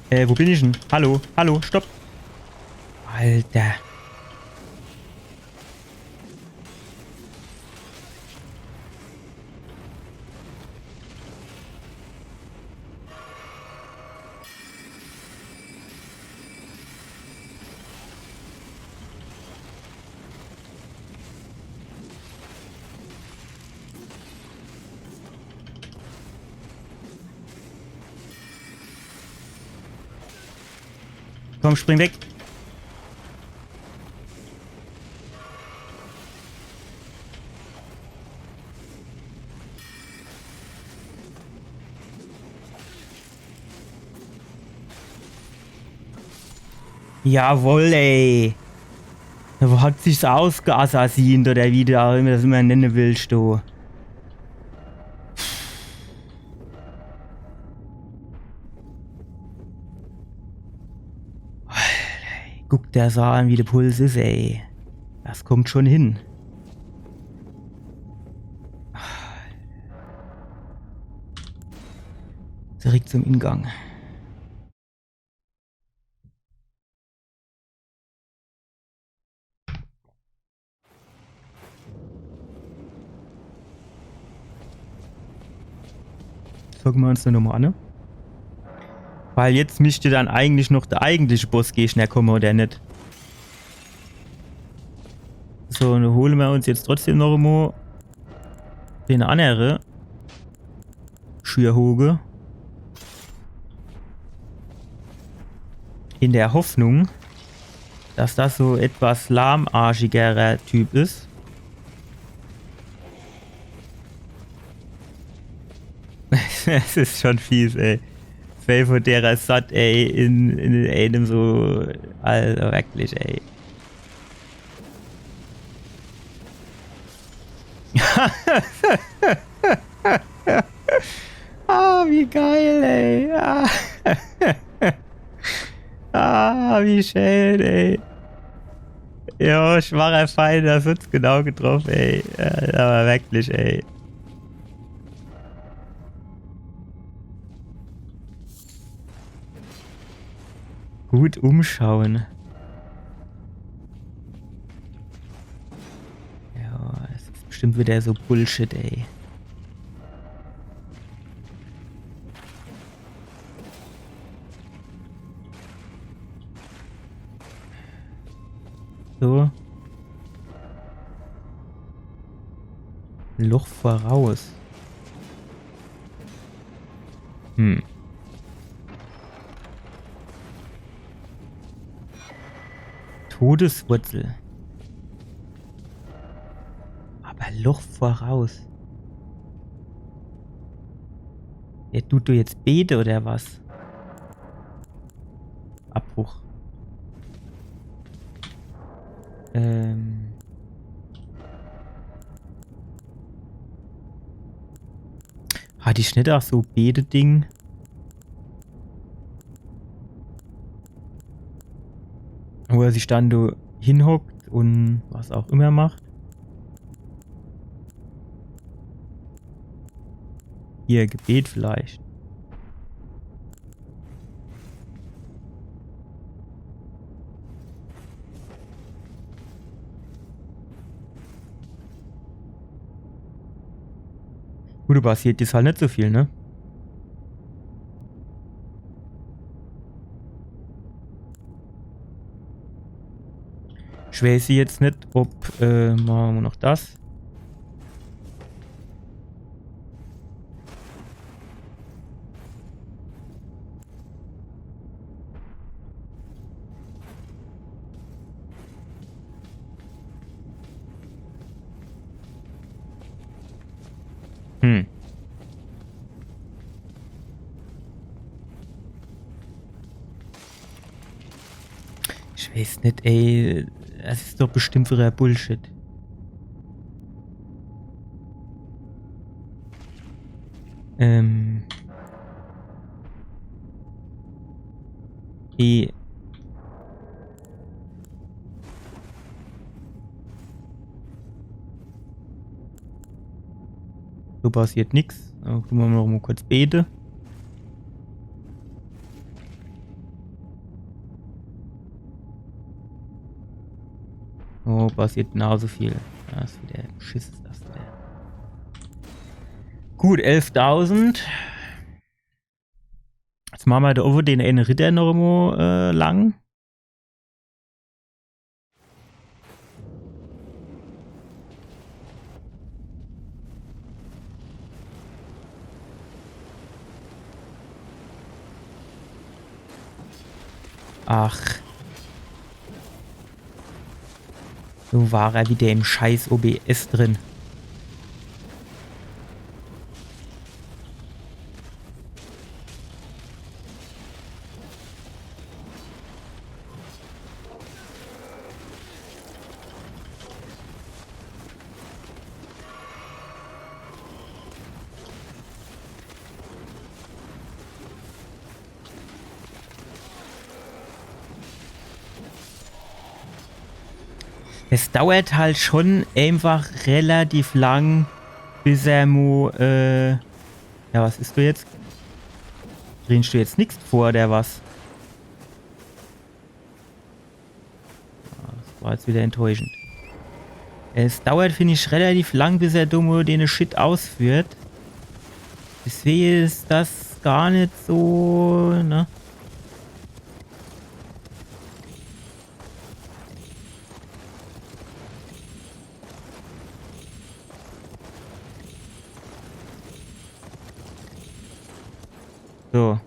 Äh, wo bin ich denn? Hallo, hallo, stopp. Alter. Komm, spring weg. Jawohl, ey. Wo hat sich's ausgeassassint oder wie du auch immer das immer nennen willst, du? Alter, ey, guck der Saal, wie der Puls is, ey. Das kommt schon hin. Direkt zum Ingang. Gucke mer uns den nochmal an, ne? Weil jetzt misst dann eigentlich noch der eigentliche Bossgegner komme, oder net? So, dann hole mer uns jetzt trotzdem noch emol den annere Schürhoge. In der Hoffnung, dass das so etwas lahmarschigerer Typ is. Es is schon fies, ey. Zwei von derer satt, ey, in, in einem so, also wirklich, ey. Ah, wie geil, ey. Ah. Ah, wie schön, ey. Ja, schwacher Feind, das hat's genau getroffen, ey. Ja, aber wirklich, ey. Gut umschauen. Ja, es is bestimmt wieder so Bullshit, ey. So. Loch voraus. Hm. Todeswurzel. Aber Loch voraus. Ja, tut du jetzt bete oder was? Abbruch. Ähm. Hat die net auch so Bete-Ding? Wo er sich dann do hinhockt und was auch immer macht. Hier, Gebet vielleicht. Gut, do passiert jetzt halt net so viel, ne? Ich weiß jetzt net, ob, äh, mache mer noch das. Hm. Ich weiß net, ey. Das is doch bestimmt wieder Bullshit. Ähm. Die. So passiert nix. Dann tun mer noch mal kurz bete. Oh, passiert genauso viel. Das is wieder Schiss, is das wieder. Gut, elftausend. Jetzt mache mer do owwe den ene Ritter noch emol, äh, lang. Ach. So war er wieder im scheiß O B S drin. Es dauert halt schon einfach relativ lang, bis er mo, äh, ja, was is do jetzt? Drehst du jetzt nix vor, oder was? Ah, das war jetzt wieder enttäuschend. Es dauert, find ich, relativ lang, bis er do mo den Shit ausführt. Deswegen is das gar nit so, ne? So.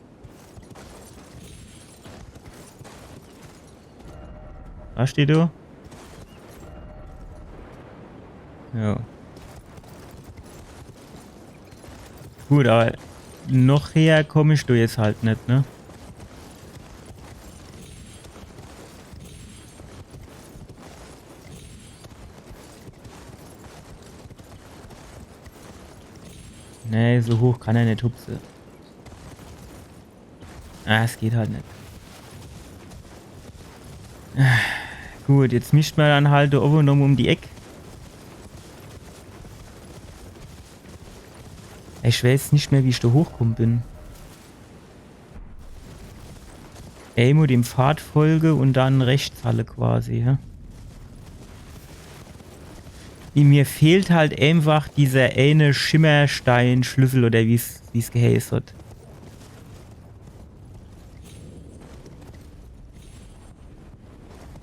Was steht do? Ja. Gut, aber noch heher komm ich do jetzt halt nit, ne? Nee, so hoch kann er nit hupse. Ah, es geht halt nit. Ah, gut, jetzt misst mer dann halt do owwe nochmo um die Eck. Ich weiß nit mehr, wie ich do hochkomme bin. Emo dem Pfad folge und dann rechts halle quasi, ja. Mir fehlt halt einfach dieser eine Schimmerstein-Schlüssel oder wie's, wie's geheiß hat.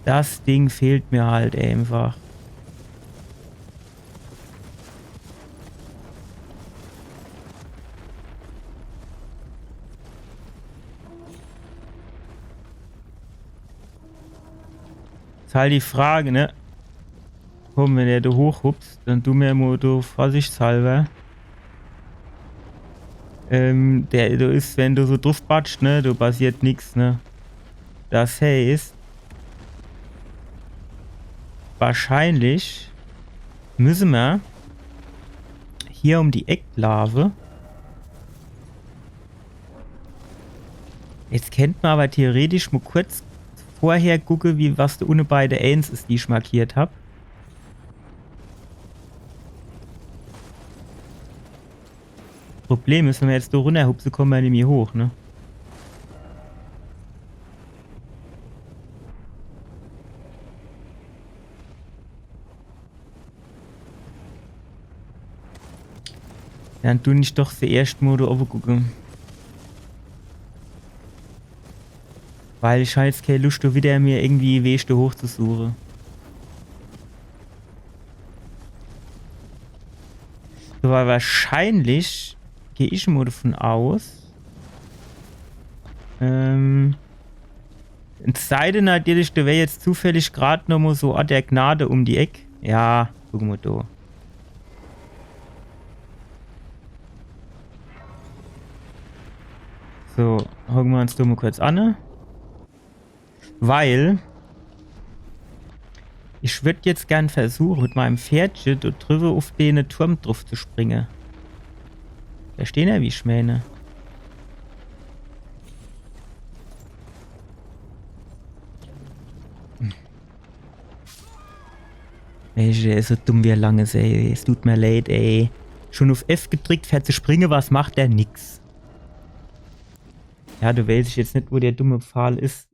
Das Ding fehlt mir halt einfach. Is halt die Frage, ne? Komm, wenn der do hochhupst, dann du mer mo do vorsichtshalber. Ähm, der, do is, wenn du so druff batscht, ne, do passiert nix, ne? Das heißt, wahrscheinlich müsse mer hier um die Eck laafe. Jetzt kennt mer aber theoretisch mo kurz vorher gucke, wie, was do unne bei de Eins is, die ich markiert hab. Problem is, wenn mer jetzt do runnerhupse, komme mer nimmi hoch, ne? Dann du ich doch zuerscht mo do owwe gucke. Weil ich hab jetzt kee Luscht, do wieder mir irgendwie Weg do hochzusuche. So, weil wahrscheinlich geh ich mo davon aus, ähm, es sei denn natürlich, do wär jetzt zufällig grad noch mo so Ort der Gnade um die Eck. Ja, guck mo do. So, hocke mer uns do mo kurz anne, ne? Weil ich würd jetzt gern versuche, mit meinem Pferdche do driwwe uf dene Turm druff zu springe. Verstehn er, wie ich meine? Mensch, der is so dumm wie er lang is, ey. Es tut mir leid, ey. Schon uf F gedrickt, fer zu springe, was macht er? Nix. Ja, do weiß ich jetzt nit, wo der dumme Pfahl is.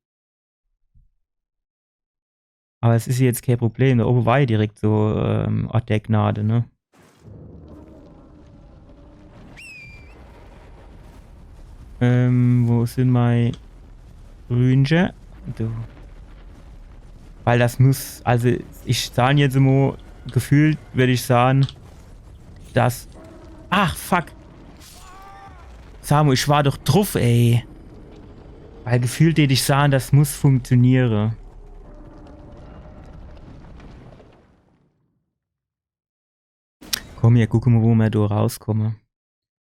Aber es is jetzt kee Problem. Do owwe war ja direkt so, ähm, Ort der Gnade, ne? Ähm, wo sin mei Rünche? Do. Weil das muss, also ich sahn jetzt mo, gefühlt würd ich sahn, dass, ach, fuck. Samu, ich war doch druff, ey. Weil gefühlt tät ich sahn, das muss funktioniere. Komm, mir gucke mo, wo mer do rauskomme.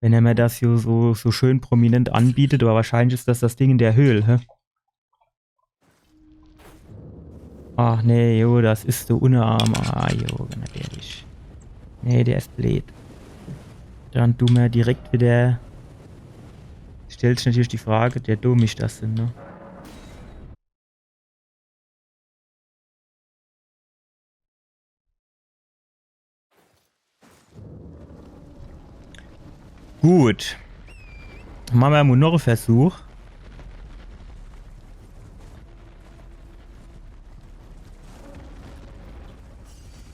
Wenn er mir das hier so, so schön prominent anbietet, aber wahrscheinlich is das das Ding in der Höhl, hä? Ach nee, jo, das is so unne am. Ah, jo, natürlich. Nee, der is bleed. Dann du mir direkt wieder. Stellt sich natürlich die Frage, der do misst das sin, ne? Gut. Mache mer mo noch e Versuch.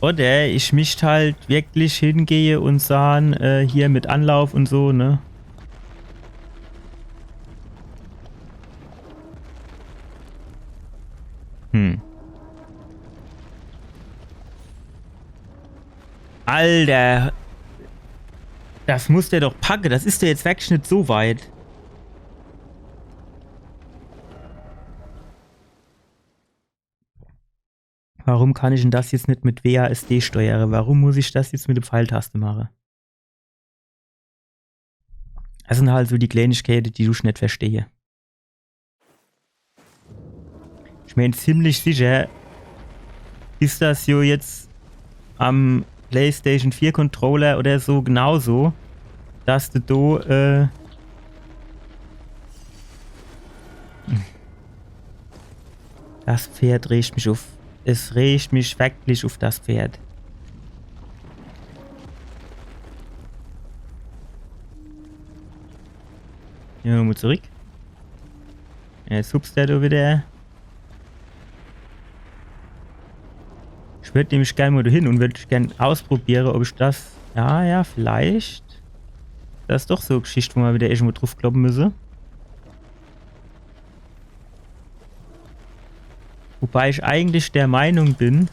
Oder ich misst halt wirklich hingehe und sahn, äh, hier mit Anlauf und so, ne? Hm. Alter. Das muss der doch packe. Das is doch jetzt wirklich nit so weit. Warum kann ich denn das jetzt nit mit W A S D steuere? Warum muss ich das jetzt mit der Pfeiltaste mache? Das sin halt so die Kleinigkeite, die ich net verstehe. Ich mein, ziemlich sicher is das jo jetzt am PlayStation vier Controller oder so genauso, dass du do, äh, das Pferd regt mich uff. Es regt mich wirklich uff, das Pferd. Gehn mer mo zurück. Jetzt hupst der do wieder. Ich würd nämlich gern mo do hin und würd gern ausprobiere, ob ich das. Ja, ja, vielleicht. Das is doch so e Geschicht, wo mer wieder irgendwo druffkloppe müsse. Wobei ich eigentlich der Meinung bin,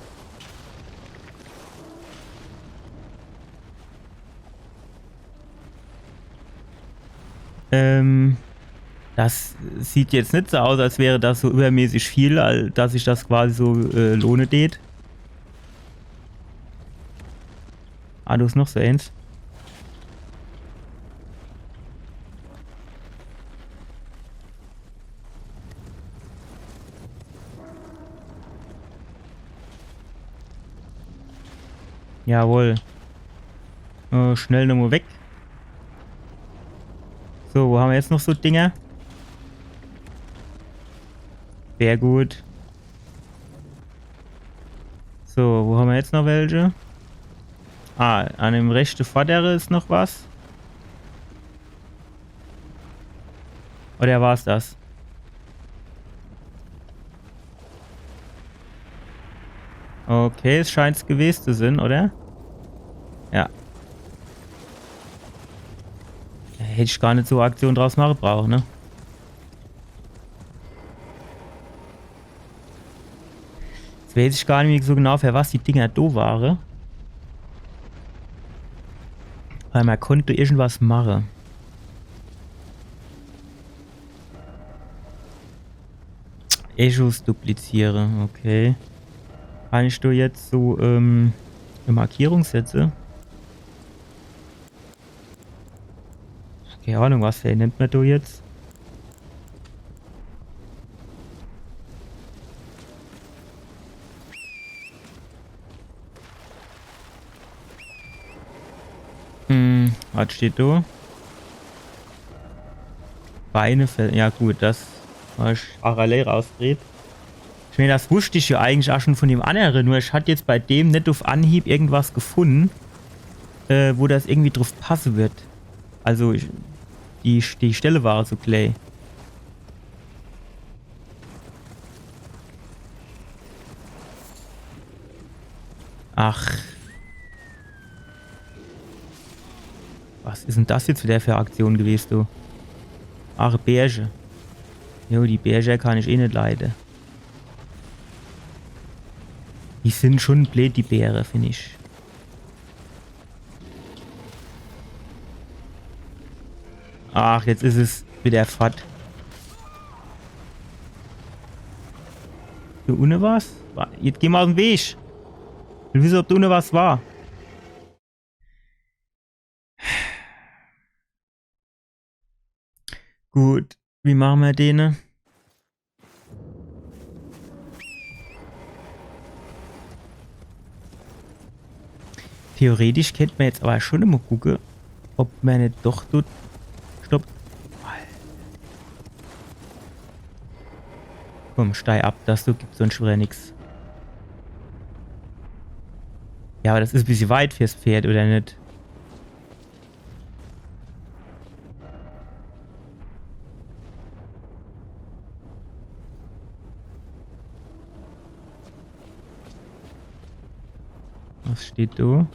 ähm, das sieht jetzt nit so aus, als wäre das so übermäßig viel, al- dass sich das quasi so, äh, lohne tät. Ah, do is noch so eens. Jawohl. Äh, schnell nomo weg. So, wo hammer jetzt noch so Dinger? Sehr gut. So, wo hammer jetzt noch welche? Ah, an dem rechte vordere is noch was. Oder war's das? Okay, es scheint's gewest zu sin, oder? Ja. Hätt ich gar nit so Aktion draus mache brauche, ne? Jetzt wees ich gar nimmi so genau, für was die Dinger do ware. Weil mer konnt irgendwas mache. Echos dupliziere, okay. Kann ich do jetzt so, ähm, e Markierung setze? Keine Ahnung, was der nennt mer do jetzt. Hm, was steht do? Beine ver-, ja gut, das war ich parallel rausdreht. Ich mein, das wusst ich jo eigentlich ach schon von dem annere, nur ich hat jetzt bei dem net uff Anhieb irgendwas gefunne, äh, wo das irgendwie druff passe wird. Also, ich, die, die Stelle war so klä. Ach. Was is denn das jetzt wieder für e Aktion gewest, du? Ach, Bärche. Jo, die Bärche kann ich eh net leide. Die sin schon bleed, die Bäre, find ich. Ach, jetzt is es wieder fort. Do unne was? Wa-, jetzt geh mo aus em Weg. Ich will wisse, ob do unne was war. Gut, wie mache mer dene? Theoretisch kennt mer jetzt awwer schon emol gucke, ob mer net doch dort. Stopp. Komm, steig ab, das do gibt sonscht wieder nix. Ja, awwer das is e bissje weit fürs Pferd, oder net? Was steht do?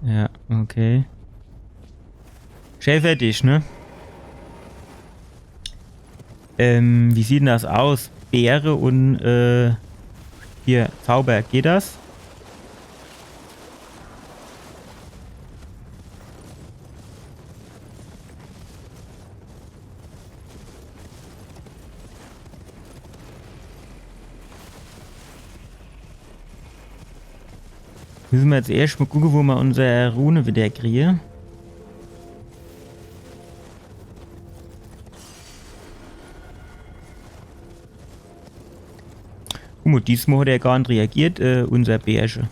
Ja, okay. Schee fertig, ne? Ähm, wie sieht denn das aus? Beere un, äh, hier, Zauber, geht das? Müsse mer jetzt erscht mol gucke, wo mer unser Rune wieder kriege. Guck mol, diesmol hat er gar net reagiert, äh, unser Bärche.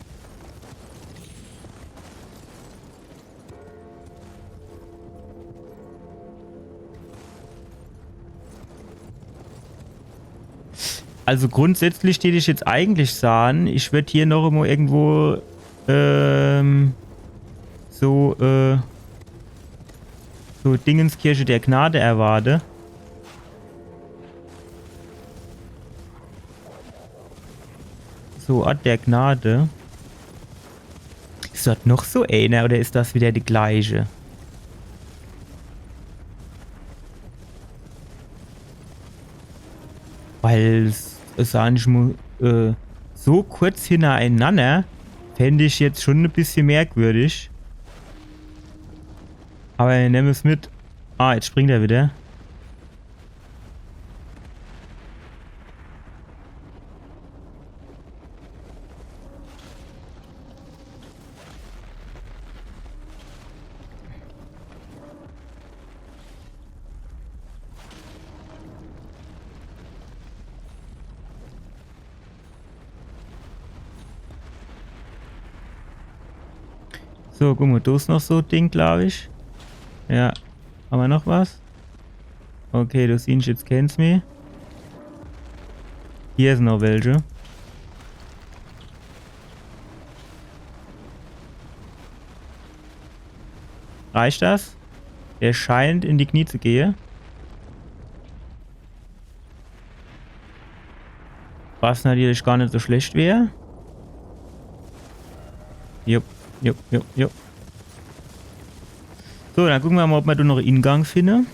Also grundsätzlich tät ich jetzt eigentlich sage, ich würd hier noch immer irgendwo, ähm, so, äh, so Dingenskirche der Gnade erwarte. So, Ort der Gnade. Is dort noch so eener oder is das wieder die gleiche? Weil s-, es sah net mo-, äh, so kurz hintereinander fänd ich jetzt schon e bissje merkwürdig. Aber wir nemme es mit. Ah, jetzt springt er wieder. So, guck mol, do is noch so e Ding, glaub ich. Ja. Hammer noch was? Okay, do siehn ich jetzt keens mehr. Hier sin noch welche. Reicht das? Der scheint in die Knie zu gehe. Was natürlich gar net so schlecht wär. Jupp, jupp, jupp, jupp. So, dann gucke mer mol, ob mer do noch Ingang finne.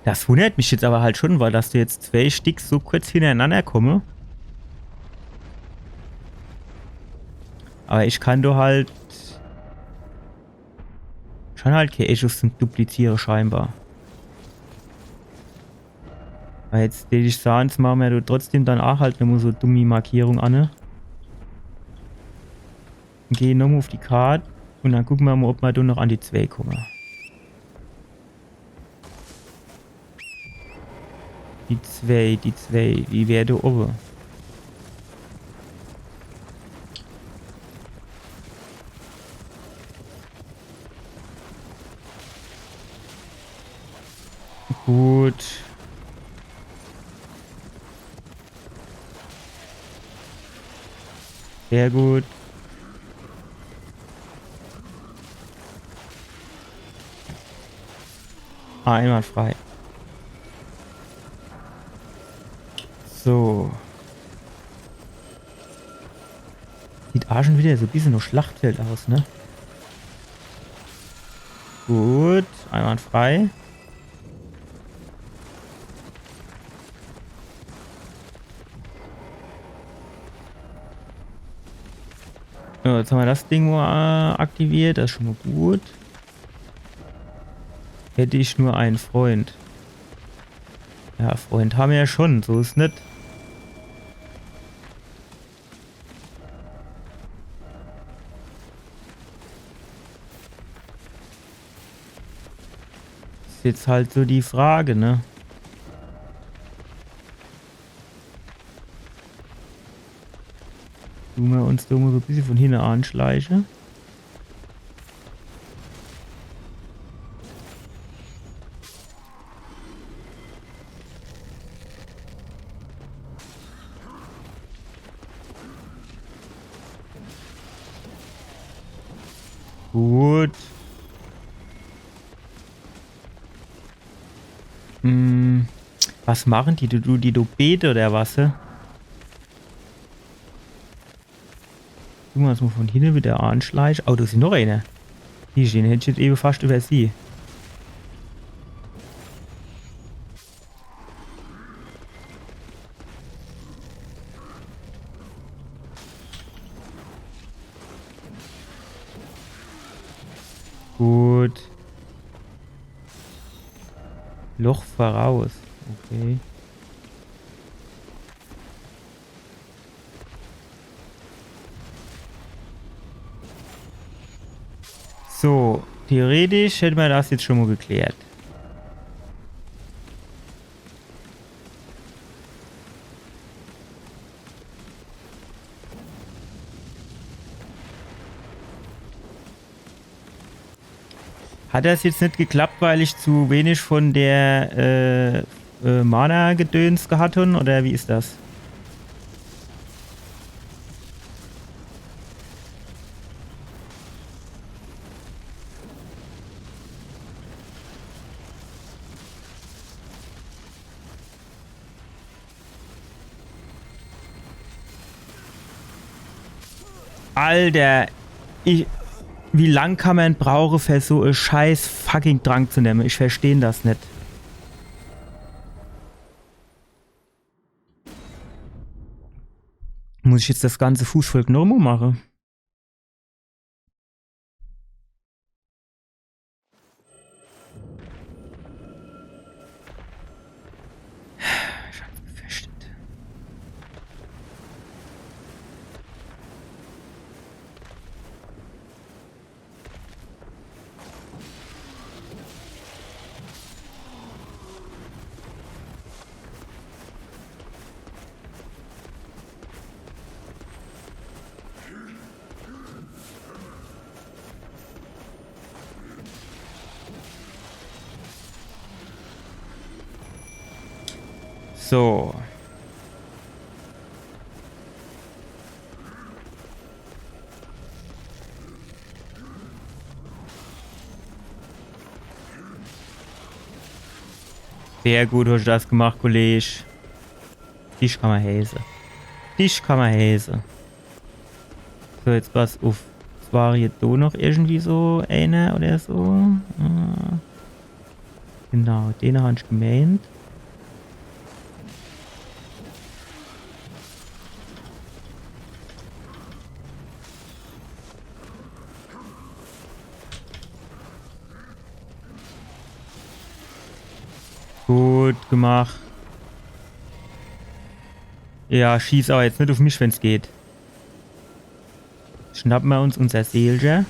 Das wundert mich jetzt aber halt schon, weil dass do jetzt zwei Stick so kurz hintereinander komme. Aber ich kann do halt, ich kann halt kee Echos zum Dupliziere scheinbar. Aber jetzt, tät ich sage, jetzt mache mer do trotzdem dann ach halt nochmol so dumme Markierung anne, ne? Geh nochmol uff die Kart un dann gucke mer mol, ob mer do noch an die zwei komme. Die zwei, die zwei, die wär do owwe. Gut. Sehr gut. Ah, einwandfrei. So. Sieht ach schon wieder so e bissje no Schlachtfeld aus, ne? Gut, einwandfrei. So, jetzt hammer das Ding mol, äh, aktiviert. Das is schon mol gut. Hätt ich nur en Freund. Ja, Freund hammer ja schon, so is net. Is jetzt halt so die Frage, ne? Dun mer uns do mol so e bissje vun hinne anschleiche. Gut. Hm. Was machen die? Du, du, die, du bete oder was, hä? Guck mol, dass mer vun hinne widder anschleiche. Oh, do is noch eener. Die, den hätt ich jetzt ewe fascht iwwersieh. Gut. Loch voraus. Okay. So, theoretisch hätte mer das jetzt schon mol geklärt. Hat das jetzt net geklappt, weil ich zu wenig von der, äh, äh, Mana-Gedöns gehat hun, oder wie is das? Alter, ich, wie lang kann mer brauche, fer so e scheiß fucking Trank zu nemme? Ich versteh das net. Muss ich jetzt das ganze Fußvolk nochmol mache? Ich hab's befürchtet. So. Sehr gut hast du das gemacht, Kollege. Dich kann mer häse. Dich kann mer häse. So, jetzt pass uff. Es war jetzt do noch irgendwie so eener oder so. Äh, genau, den han ich gemeent. Gut gemacht. Ja, schieß awwer jetzt net uff mich, wenn's geht. Schnappe mer uns unser Seelche.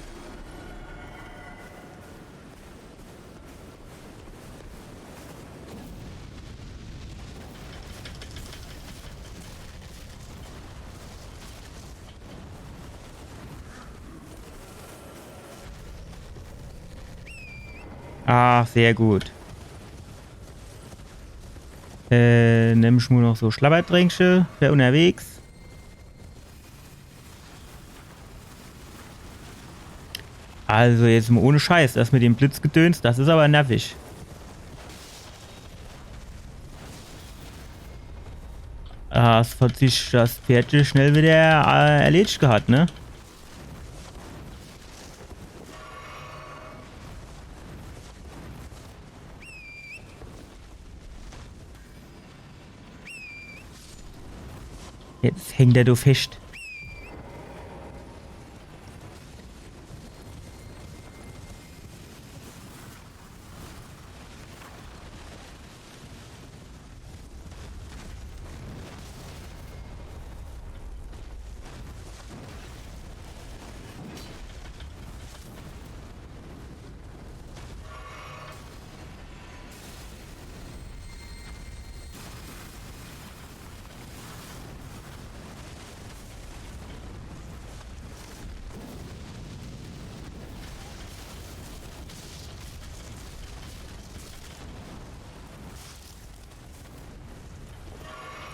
Ah, sehr gut. Äh, nemm ich mol noch so Schlabbertränkche fer unnerwegs. Also jetzt mol ohne Scheiß, das mit dem Blitzgedöns, das is awwer nervig. Ah, es hat sich das Pferdche schnell widder, äh, erledigt gehat, ne? Jetzt hängt er do fescht.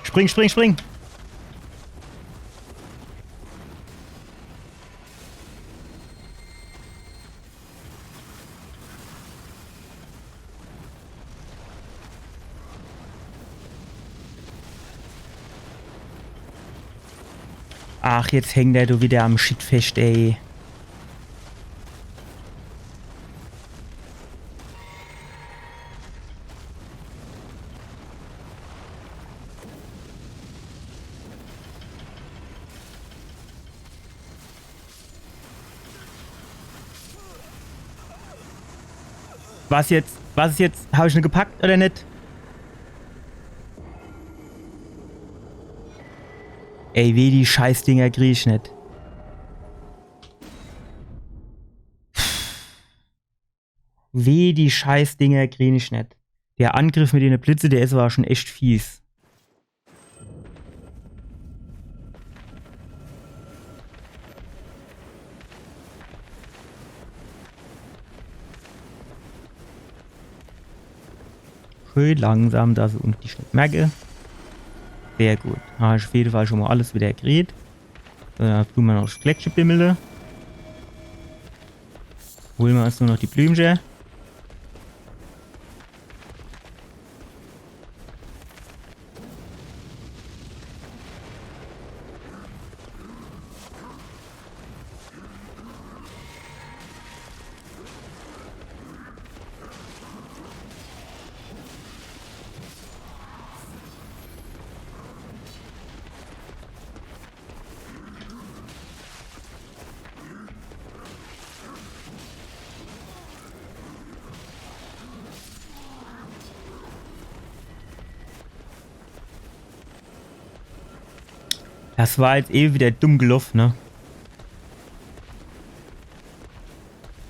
Spring, spring, spring! Ach, jetzt hängt er do wieder am Shit fescht, ey. Was jetzt? Was is jetzt? Hab ich ne gepackt oder net? Ey, weh die Scheißdinger krieg ich net. Weh die Scheißdinger krieg ich net. Der Angriff mit dene Blitze, der is awwer schon echt fies. Schön langsam, dass ich uns net merke. Sehr gut. Hab ich uff jede Fall schon mol alles wieder gekriet. Äh, do tun mer noch das Gleckche bimmele. Hole mer uns nur noch die Blümche. Das war jetzt eh wieder dumm geloff, ne?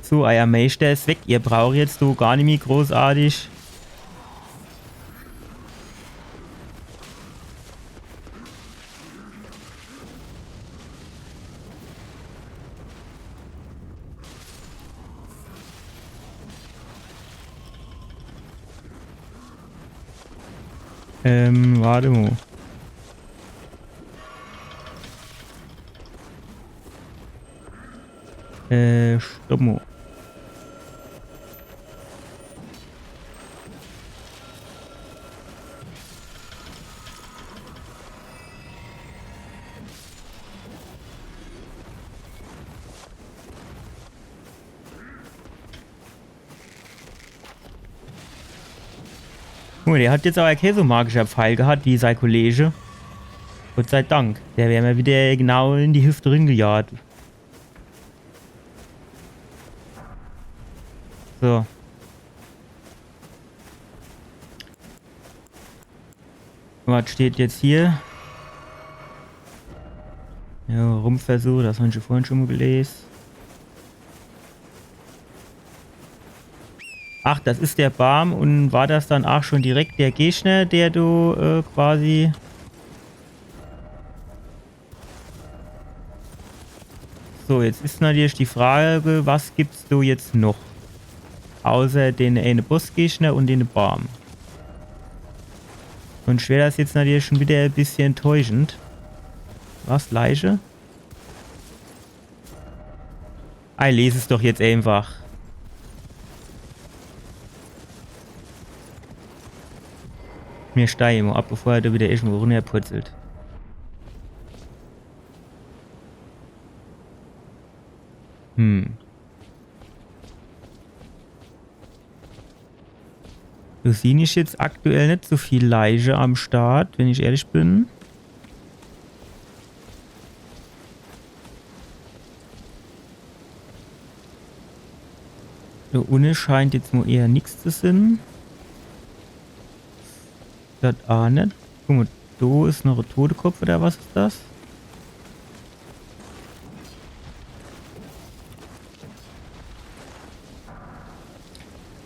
So, eier Meister is weg. Ihr braucht jetzt so gar nimmi großartig. Ähm, wart emol. Äh, stopp mol. Guck mol, der hat jetzt awwer kä so magischer Pfeil gehat wie sei Kollege. Gott sei Dank. Der wär mer wieder genau in die Hüfte ringejagt. So. Was steht jetzt hier? Ja, Rumpfversuch, das han ich vorhin schon mol gelese. Ach, das is der Baam. Un war das dann aach schon direkt der Gegner, der do, äh, quasi So, jetzt is natürlich die Frage, was gibt's do jetzt noch? Außer den eine Bossgegner un den Baam. Un ich find das jetzt natürlich schon wieder e bissche enttäuschend. Was, Leiche? Ei, les es doch jetzt einfach. Mir steige mol ab, bevor er do wieder irgendwo runnerpurzelt. Hm. Do sieh ich jetzt aktuell net so viel Leiche am Start, wenn ich ehrlich bin. Do unne scheint jetzt nur eher nix zu sin. Das aach net. Guck mol, do is noch e Totekopf oder was is das?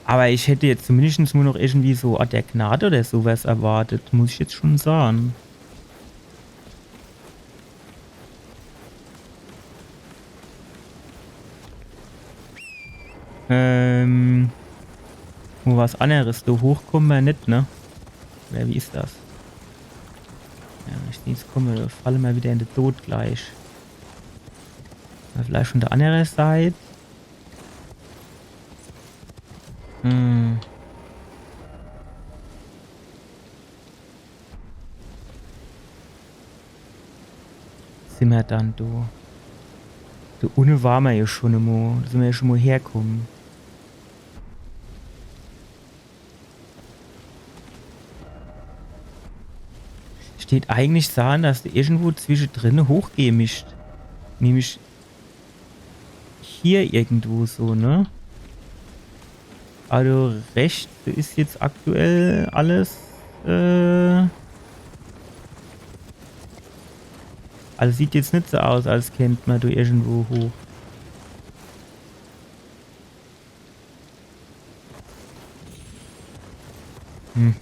Aber ich hätt jetzt zumindest nur noch irgendwie so Ort der Gnade oder so was erwartet, muss ich jetzt schon sage. Ähm, wo was anneres. Do hoch komme mer net, ne? Oder wie is das? Ja, wenn ich do jetzt komme, do falle mer wieder in de Tod gleich. Oder vielleicht von der annere Seit. Hm. Sin Na dann, du. Do unne ware mer jo schun emol. Do sin mer jo schun mol herkumme. Steht eigentlich do, dass de irgendwo zwischedrin hochgehe mischt. Nämlich hier irgendwo so, ne? Also rechts is jetzt aktuell alles, äh, also sieht jetzt net so aus, als kennt mer do irgendwo hoch. Hm.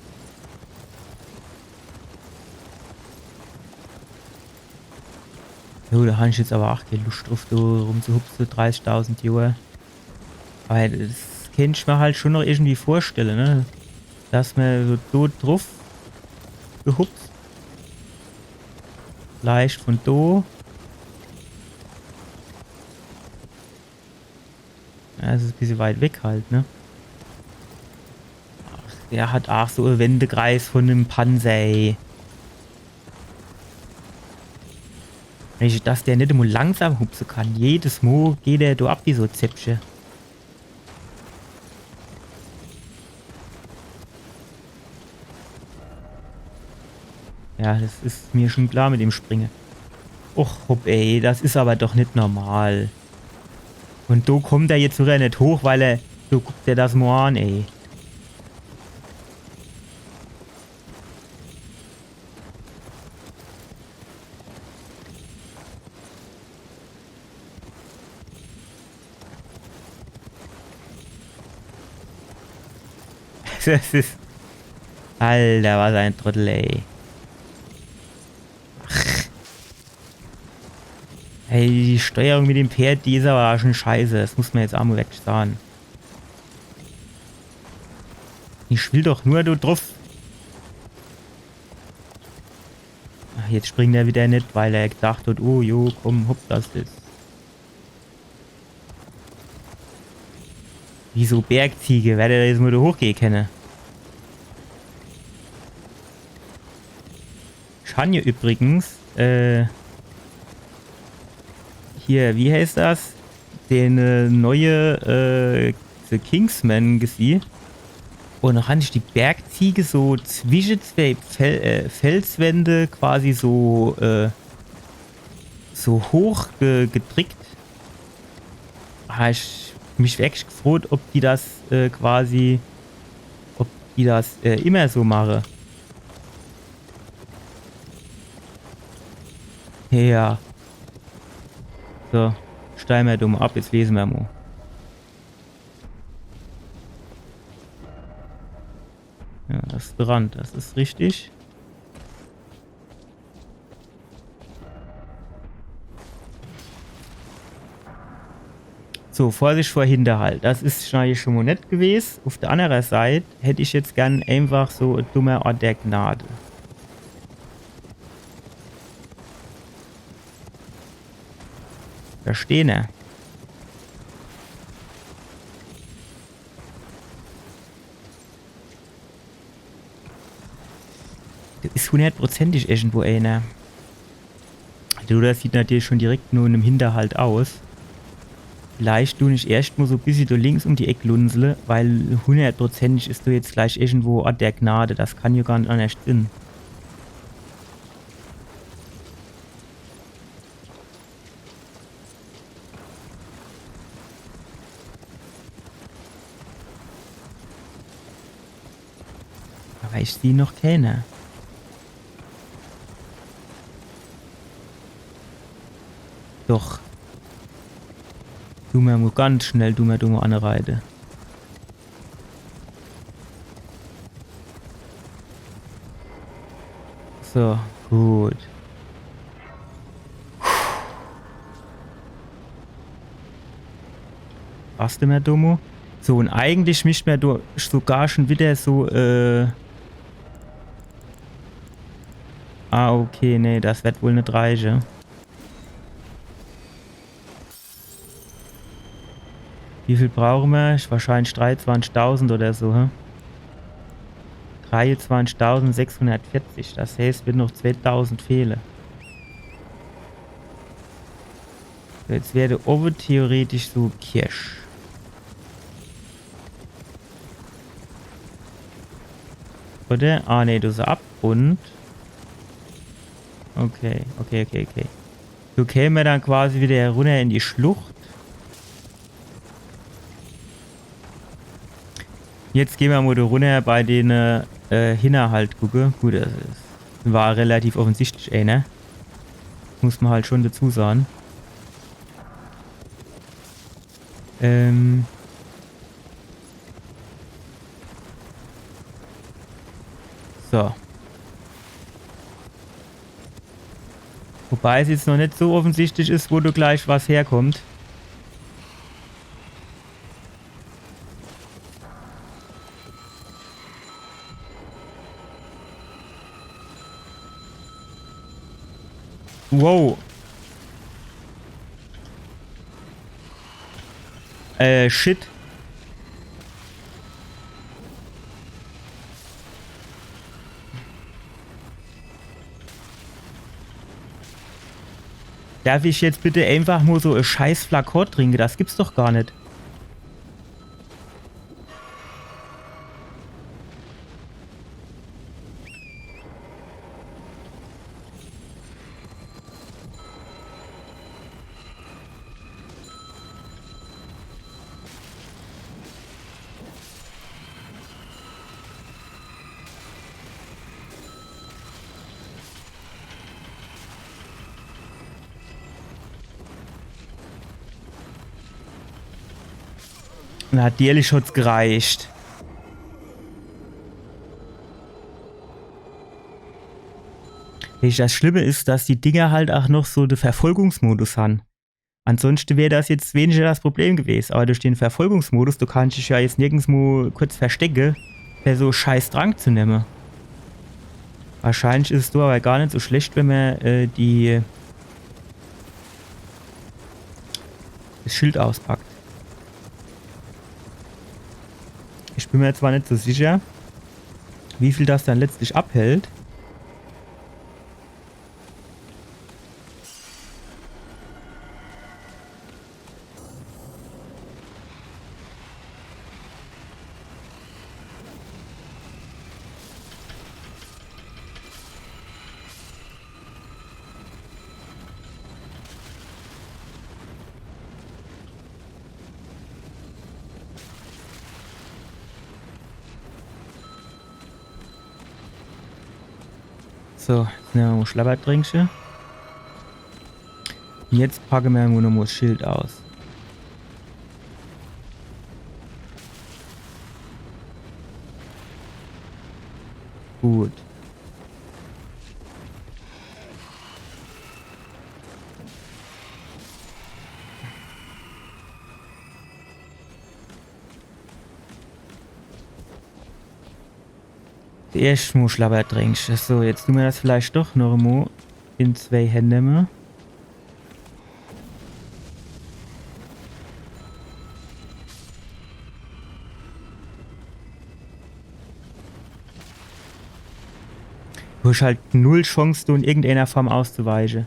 Jo, do han ich jetzt awwer ach kee Luscht druff, do rumzuhupse, dreißigtausend Johr. Awwer das kennt ich mer halt schun noch irgendwie vorstelle, ne? Dass mer so do druff gehupst. Vielleicht vun do. Ja, das is e bissje weit weg halt, ne? Ach, der hat ach so e Wendekreis vun em Panzer, ey. Mensch, dass der net emol langsam hupse kann. Jedes Mol geht der do ab wie so e Zäpfche. Ja, das is mer schun klar mit dem Springe. Och, hopp, ey, das is awwer doch net normal. Un do kommt er jetzt widder net hoch, weil er, do guck der das mol an, ey. Das is, Alter, was e Trottel, ey. Ach. Ey, die Steuerung mit dem Pferd, die is awwer schun scheiße. Das muss mer jetzt emol wirklich sage. Ich will doch nur do druff. Ach, jetzt springt er widder net, weil er gedacht hat, oh jo, komm, hopp, das is. Wie so Bergziege, werd er jetzt mol do hochgehe kenne. Ich han jo übrigens, äh, hier, wie heißt das? Den, äh, neue, äh, The Kingsman gesieh. Un do han ich die Bergziege so zwische zwee Fel-, äh, Felswände quasi so, äh, so hoch ge-, gedrickt. Do han ich mich wirklich gefroot, ob die das, äh, quasi, ob die das, äh, immer so mache. Ja. So, steige mer do mol ab, jetzt lese mer mol. Ja, das is Brand, das is richtig. So, Vorsicht vor Hinterhalt. Das is schun mol nett gewes. Uff de anner Seit hätt ich jetzt gern eenfach so e dummer Ort der Gnade. Do steht er. Do is hunnertprozentig irgendwo eener. Du, das sieht natürlich schun direkt no nem Hinterhalt aus. Vielleicht dun ich erscht mol so e bissje do links um die Eck lunsele, weil hunnertprozentig is do jetzt gleich irgendwo Ort der Gnade. Das kann jo gar net annerscht sin. Awwer ich sieh noch keener. Doch. Du mer mol ganz schnell, du mer do mol anreite. So, gut. Was denn, mer Dummo? So, un eigentlich misst mer do sogar schun widder so, äh, ah, okay, nee, das werd wohl net reiche. Wie viel brauche mer? Wahrscheinlich dreiezwanzigtausend oder so, hä? Dreiezwanzigtausendsechshunnertvierzig. Das heeßt, wird noch zweetausend fehle. So, jetzt wär do owwe theoretisch so Kirsch. Oder? Ah, nee, do is Abgrund. Okay, okay, okay, okay. So käme mer dann quasi wieder runner in die Schlucht. Jetzt gehn mer mol do runner bei dene, äh, Hinner halt gucke. Gut, das is, war relativ offensichtlich, ey, ne? Muss mer halt schon dazu sage. Ähm. So. Wobei es jetzt noch net so offensichtlich is, wo do gleich was herkommt. Wow. Äh, shit. Darf ich jetzt bitte einfach nur so e scheiß Flakon trinke? Das gibt's doch gar net. Natürlich hat's gereicht. Weescht, das Schlimme is, dass die Dinger halt ach noch so de Verfolgungsmodus han. Ansonschte wär das jetzt weniger das Problem gewes. Aber durch den Verfolgungsmodus, du kannscht dich ja jetzt nirgendswo kurz verstecke, fer so scheiß Trank zu nemme. Wahrscheinlich is es do aber gar net so schlecht, wenn mer, äh, die, das Schild auspackt. Ich bin mer zwar net so sicher, wie viel das dann letztlich abhält. So, jetzt nemme mer mol Schlabbertrinkche. Un jetzt packe mer mol nochmol das Schild aus. Gut. Erscht mol Schlabbertrinkche. So, jetzt du mer das vielleicht doch noch mol in zwei Hände nemme. Du hasch halt null Chance, do in irgendeiner Form auszuweiche.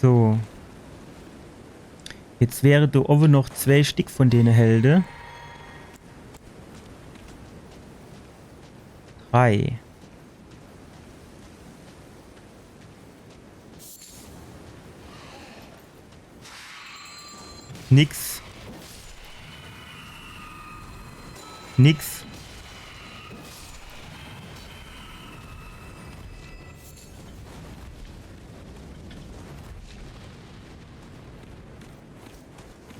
So. Jetzt wäre do owwe noch zwei Stick von dene Helde. Drei. Nix. Nix.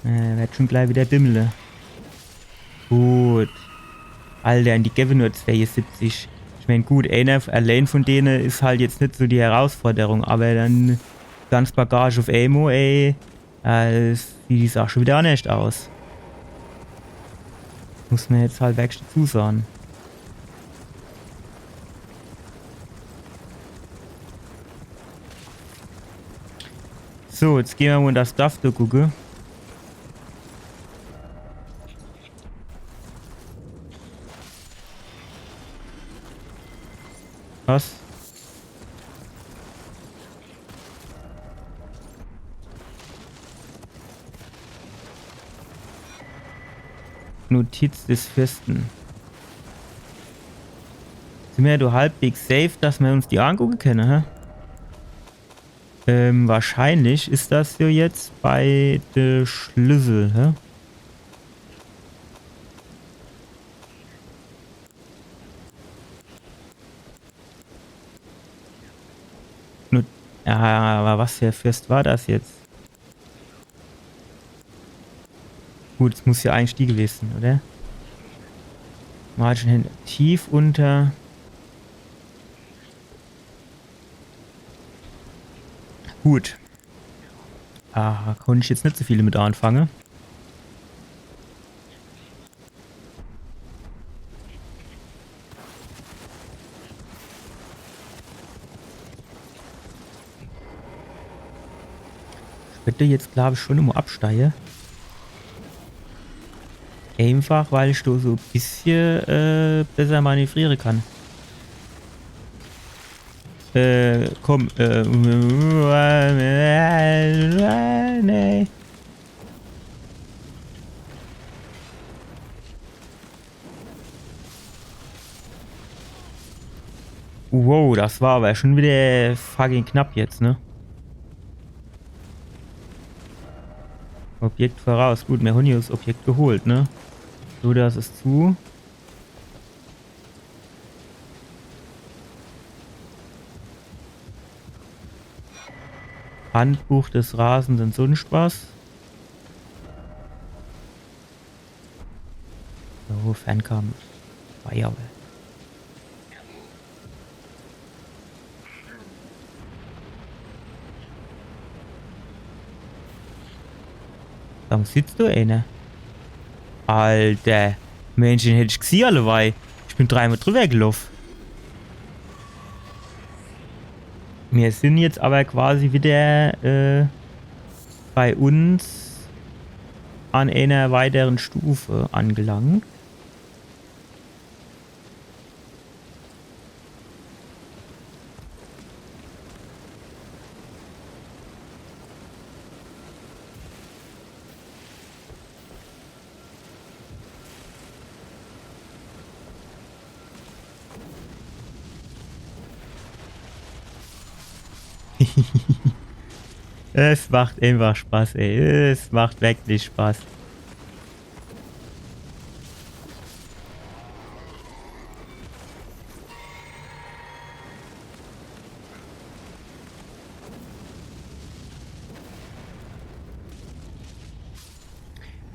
Äh, werd schon gleich wieder bimmele. Gut. Alter, un die gewwe nur zweiundsiebzig. Ich mein, gut, einer allää von dene is halt jetzt net so die Herausforderung, aber dann ganz Bagage uff emol, ey. Äh, sieht die Sach schon wieder annerscht aus. Muss mer jetzt halt werklich dazu sage. So, jetzt gehn mer mol in das Dorf do gucke. Was? Notiz des Fürsten. Sin mer do halbwegs safe, dass mer uns die angucke kenne, hä? Ähm, wahrscheinlich is das jo jetzt bei de Schlüssel, hä? Nur, ja, aber was für ein Fürst war das jetzt? Gut, es muss ja eigentlich die gewesen, oder? Margin hin, tief unter. Gut. Ah, konnt ich jetzt net so viel mit anfange. Ich würd jetzt, glaub ich, schon immer absteige. Einfach, weil ich do so e bissche, äh, besser manövriere kann. Äh, komm, äh, nee. Wow, das war aber schon wieder fucking knapp jetzt, ne? Objekt voraus. Gut, mir hunn jo das Objekt geholt, ne? So, das is zu. Handbuch des rasenden Sunscht was. So, Fernkampf. Feuerwehr. Warum sitzt do einer? Alter. Mensch, den hätt ich gesieh alleweil. Ich bin dreimol drüber geloff. Mir sin jetzt aber quasi wieder, äh, bei uns an einer weiteren Stufe angelangt. Es macht einfach Spaß, ey. Es macht wirklich Spaß.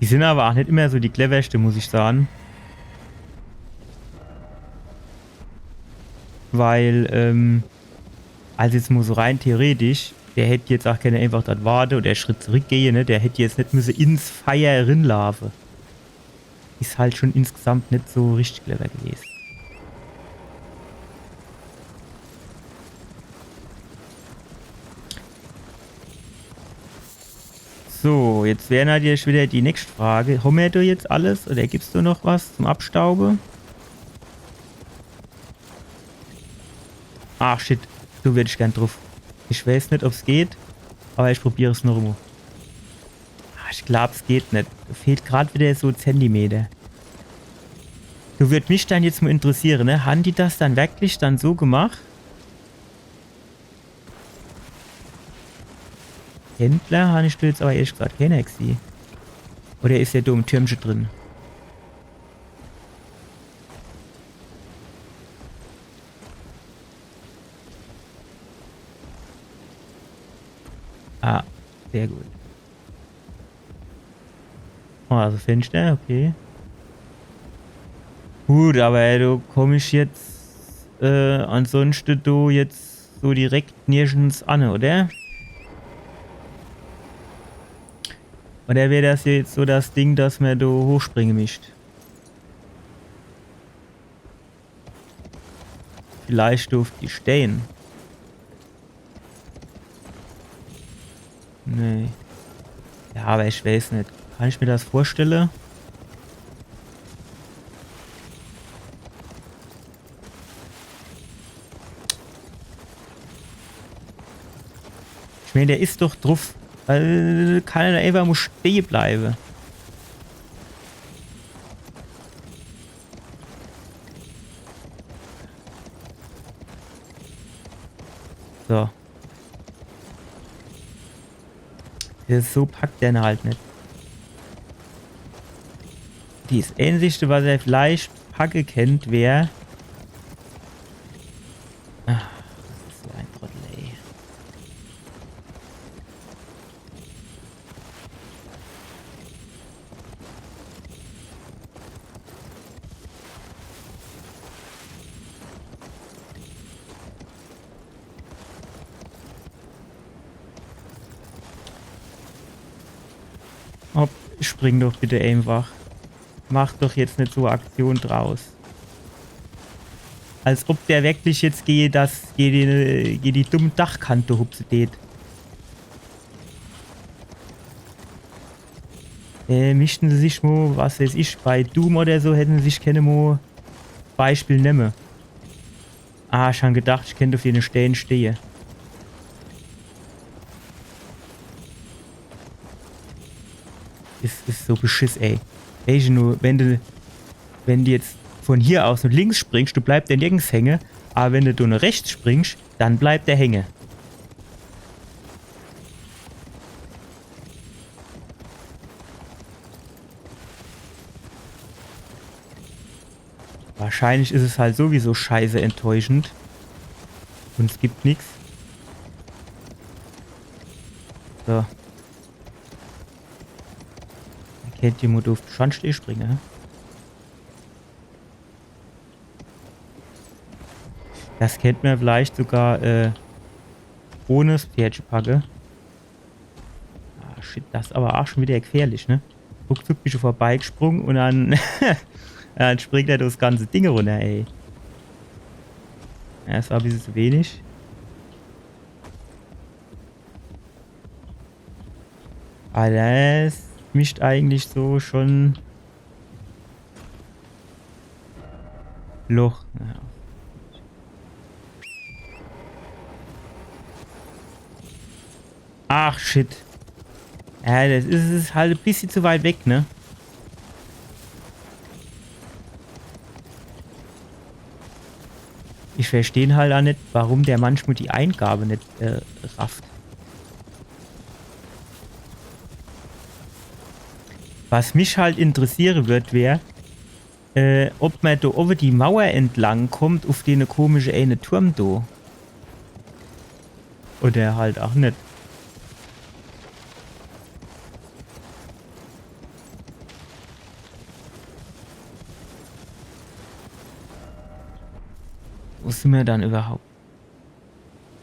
Die sin aber auch net immer so die cleverste, muss ich sagen. Weil, ähm, also jetzt mal so rein theoretisch, der hätt jetzt auch kenne einfach dort warte oder Schritt zurückgehe, ne? Der hätt jetzt net müsse ins Feier rinlaufe. Is halt schon insgesamt net so richtig clever gewesen. So, jetzt wär natürlich wieder die nächste Frage. Hommer do jetzt alles? Oder gibt's do noch was zum Abstaube? Ah, shit. Do würd ich gern druf. Ich weiß net, ob's geht, aber ich probier's noch mo. Ah, ich glaub's geht net. Fehlt grad wieder so Zentimeter. Do würd mich dann jetzt mo interessiere, ne? Han die das dann wirklich dann so gemacht? Händler han ich do jetzt aber ehrlich gesagt kenner gesieh. Oder is der do im Türmche drin? Ah, sehr gut. Oh, also Fenster, okay. Gut, aber ey, do komm ich jetzt, äh, ansonschte do jetzt so direkt nirgends an, oder? Oder wär das jetzt so das Ding, dass mer do hochspringe misst? Vielleicht uff die Stään. Nee. Ja, awwer ich weeß net. Kann ich mir das vorstelle? Ich meen, der is doch druff. Äh, kann er do eefach mo stehe bleiwe? So. Das, so packt er ne halt net. Das Äänzichste, was er vielleicht packe kennt, wär. Ah, das is so en Trottel, ey. Hopp, spring doch bitte eenfach. Mach doch jetzt net so Aktion draus. Als ob der wirklich jetzt gege das, gege die, gege die dumm Dachkante hupse tät. Äh, missten se sich mo, was weeß ich, bei Doom oder so hätten se sich kenne mo Beispiel nemme. Ah, ich han gedacht, ich kennt uff dene Stään stehe. Is, is so Beschiss, ey. Weesche nur, wenn de, wenn de jetzt von hier aus no links springscht, do bleibt der nirgends hänge, awwer wenn de do no rechts springscht, dann bleibt der hänge. Wahrscheinlich is es halt sowieso scheiße enttäuschend. Un es gibt nix. So. Kennt die Mutter uff de Schandstee springe, ne? Das kennt mer vielleicht sogar, äh, ohne 's Pferdche packe. Ah, shit, das is awwer aach schun widder gefährlich, ne? Ruckzuck bische vorbeigesprung un dann, dann springt er das ganze Ding runner, ey. Ja, das war e bissel zu wenig. Awwer das misst eigentlich so schun Loch. Ja. Ach, shit. Ja, das is, is halt e bissel zu weit weg, ne? Ich versteh halt aach net, warum der manchmal die Eingabe net, äh, rafft. Was mich halt interessiere würd, wär, äh, ob mer do owwe die Mauer entlang kommt, uff dene komische eene Turm do. Oder halt aach net. Wo sin mer dann iwwerhaupt?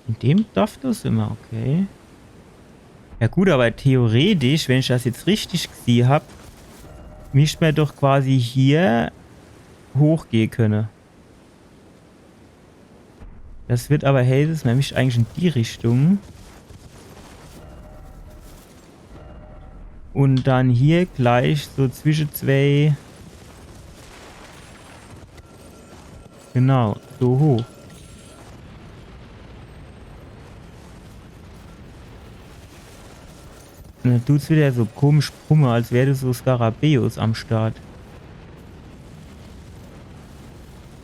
In dem Dorf do sin mer, okay. Ja gut, awwer theoretisch, wenn ich das jetzt richtig gesieh hab, misst mer doch quasi hier hochgehe kenne. Das wird awwer hell, das is nämlich eigentlich in die Richtung. Un dann hier gleich so zwische zwee. Genau, so hoch. Ne, du, jetzt widder so komisch brumme, als wär do so Skarabäus am Start.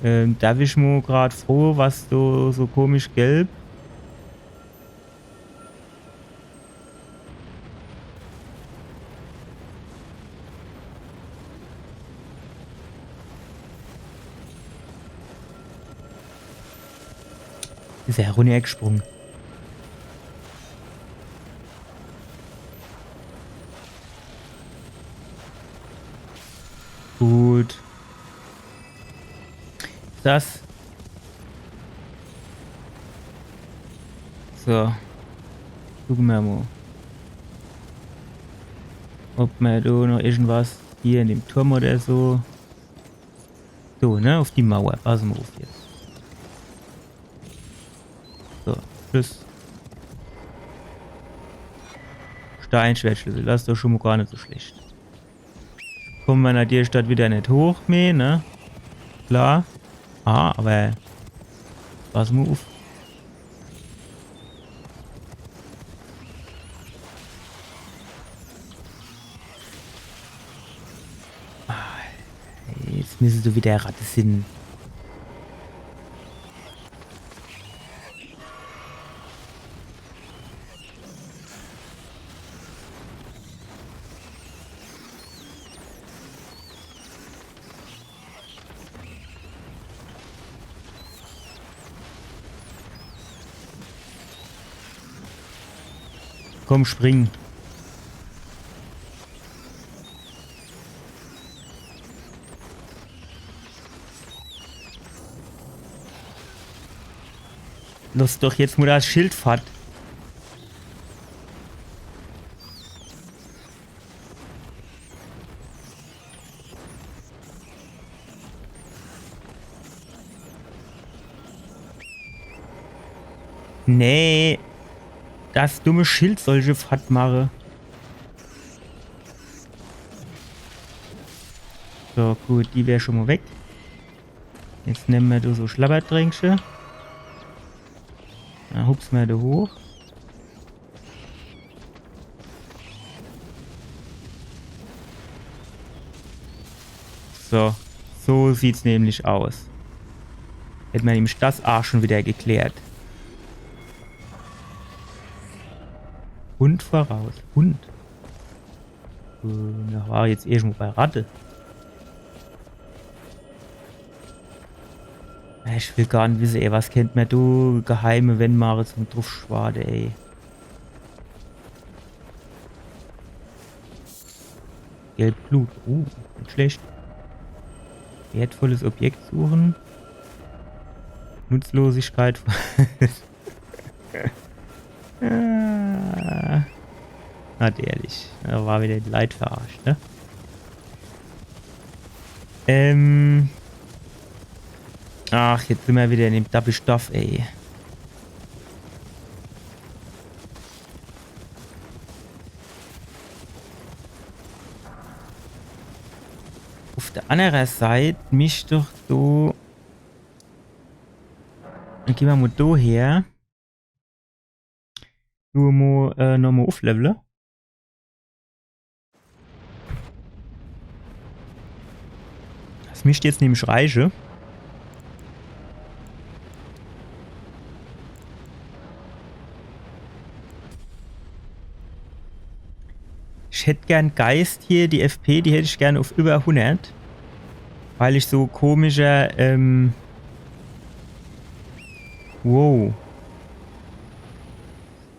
Ähm, do bin ich mo grad froh, was do so komisch gelb. Is er runnergesprung. Gut. Das. So. Gucke mer mo. Ob mer do noch irgendwas hier in dem Turm oder so. So, ne? Uff die Mauer. Pass mo uff jetzt. So, tschüss. Steinschwertschlüssel, das is doch schon mo gar net so schlecht. Komme mer natürlich dort wieder net hoch mehr, ne? Klar. Ah, aber pass mo uff. Ah, jetzt misst du wieder Ratte sin. Komm, spring. Loss doch jetzt mo das Schild fort. Nee. Das dumme Schild soll ich fort mache. So, gut, die wär schon mo weg. Jetzt nemme mer do so Schlabberdränkche. Dann hupse mer do hoch. So, so sieht's nämlich aus. Hätt mer nämlich das aach schon wieder geklärt. Hund voraus. Hund. Äh, mer ware jetzt irgendwo bei Ratte. Ich will gar net wisse, ey, was kennt mer do geheime Wänn mache zum Druffschwade, ey. Gelbblut, uh, net schlecht. Wertvolles Objekt suchen. Nutzlosigkeit. Ah. Natürlich. Do war wieder die Leit verarscht, ne? Ähm. Ach, jetzt sin mer wieder in dem Double Stuff, ey. Uff der anner Seit misst doch do. Dann gehn mer mo do her. Nur mo, äh, nochmo ufflevele. Das misst jetzt nämlich reiche. Ich hätt gern Geist hier, die F P, die hätt ich gern uff über hundert. Weil ich so komischer, ähm, wow.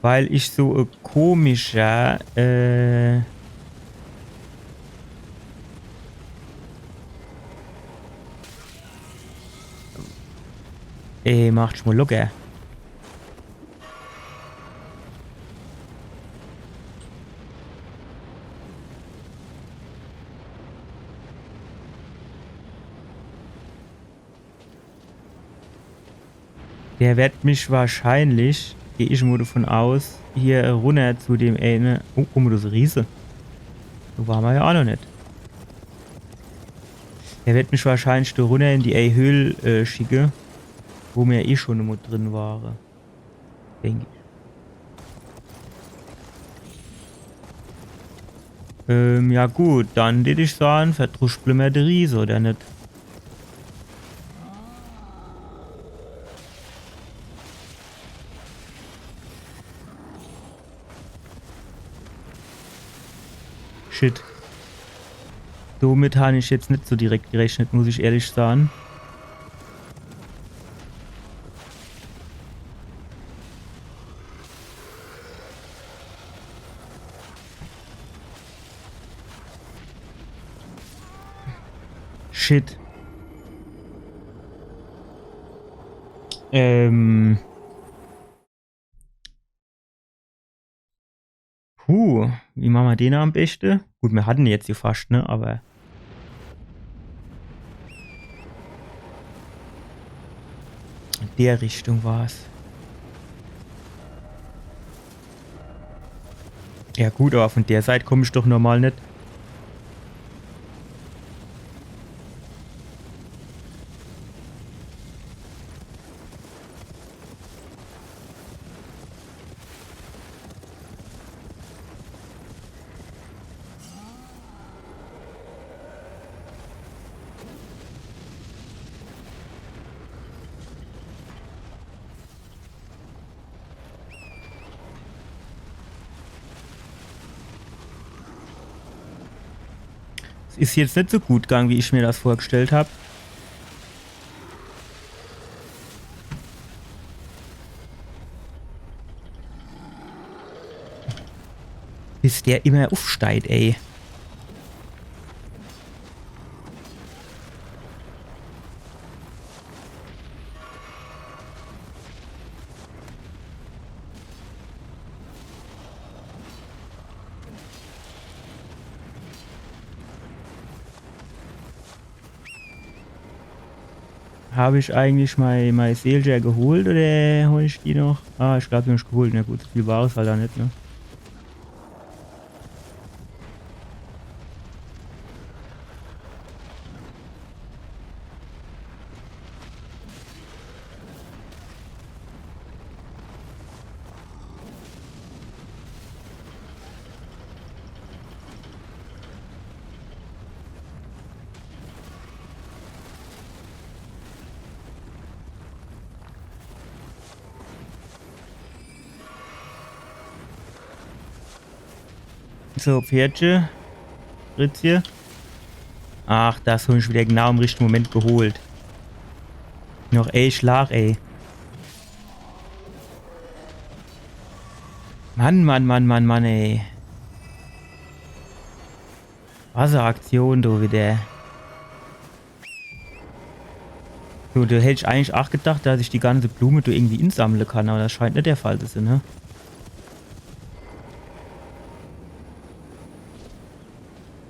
Weil ich so e komischer, äh, ey, mach dich mo locker. Der werd mich wahrscheinlich, geh ich mo davon aus, hier runner zu dem eine. Oh, guck mo, das is e Riese. Do ware mer jo aach noch net. Der werd mich wahrscheinlich do runner in die ei Höhl, äh, schicke, wo mer eh schon emol drin ware. Denk ich. Ähm, ja gut, dann deet ich saan, verdruschble mer de Riese, oder net? Shit. Domit han ich jetzt net so direkt gerechnet, muss ich ehrlich saan. Shit. Ähm. Puh, wie mache mer den am beschte? Gut, mer hatte jetzt hier fascht, ne? Aber in der Richtung war's. Ja gut, awwer vun der Seit komm ich doch normal net. Es is jetzt net so gut gang, wie ich mir das vorgestellt hab. Bis der immer uffsteigt, ey. Hab ich eigentlich mei, mei Seelcher geholt oder hol ich die noch? Ah, ich glaab, die hab ich geholt. Na gut, so viel war's halt do net, ne? So, Pferdche. Fritzje. Ach, das hab ich wieder genau im richtige Moment geholt. Noch e Schlag, ey. Mann, Mann, Mann, Mann, Mann, ey. Was e Aktion, du, wieder. So, do hätt ich eigentlich ach gedacht, dass ich die ganze Blume do irgendwie insammle kann, awwer das scheint net der Fall zu sein, ne?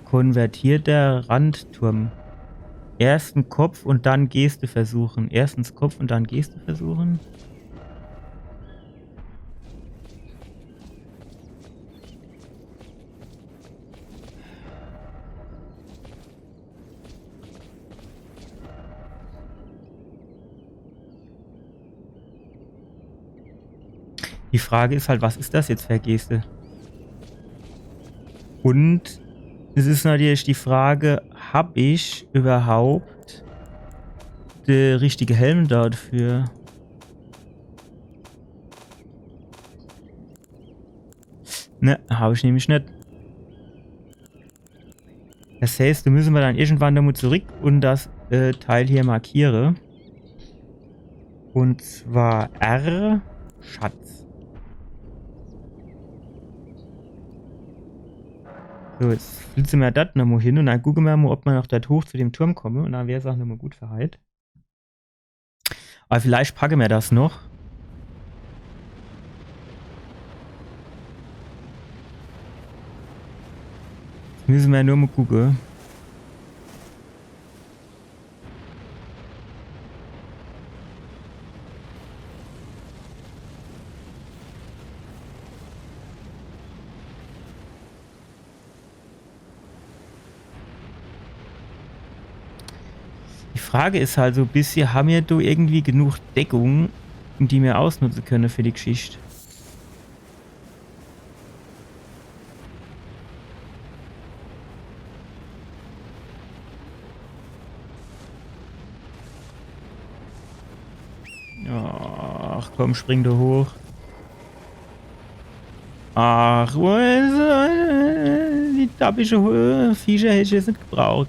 Konvertierter Randturm. Ersten Kopf und dann Geste versuchen. Erstens Kopf und dann Geste versuchen. Die Frage is halt, was is das jetzt für e Geste? Und es is natürlich die Frage, hab ich überhaupt de richtige Helm dafür? Ne, hab ich nämlich net. Das heißt, do müsse mer dann irgendwann nochmo zurück und das, äh, Teil hier markiere. Und zwar R, Schatz. So, jetzt flitze mer dort nochmo hin und dann gucke mer mo, ob mer noch dort hoch zu dem Turm komme. Und dann wär's ach nochmo gut für heit. Awwer vielleicht packe mer das noch. Jetzt müsse mer nur mo gucke. Die Frage is halt so e bissje, ha mer do irgendwie genug Deckung, die mer ausnutze könne für die Geschicht? Ach komm, spring do hoch. Ach, wo is, äh, die dappische Hu-, Viecher hätt ich jetzt net gebraucht.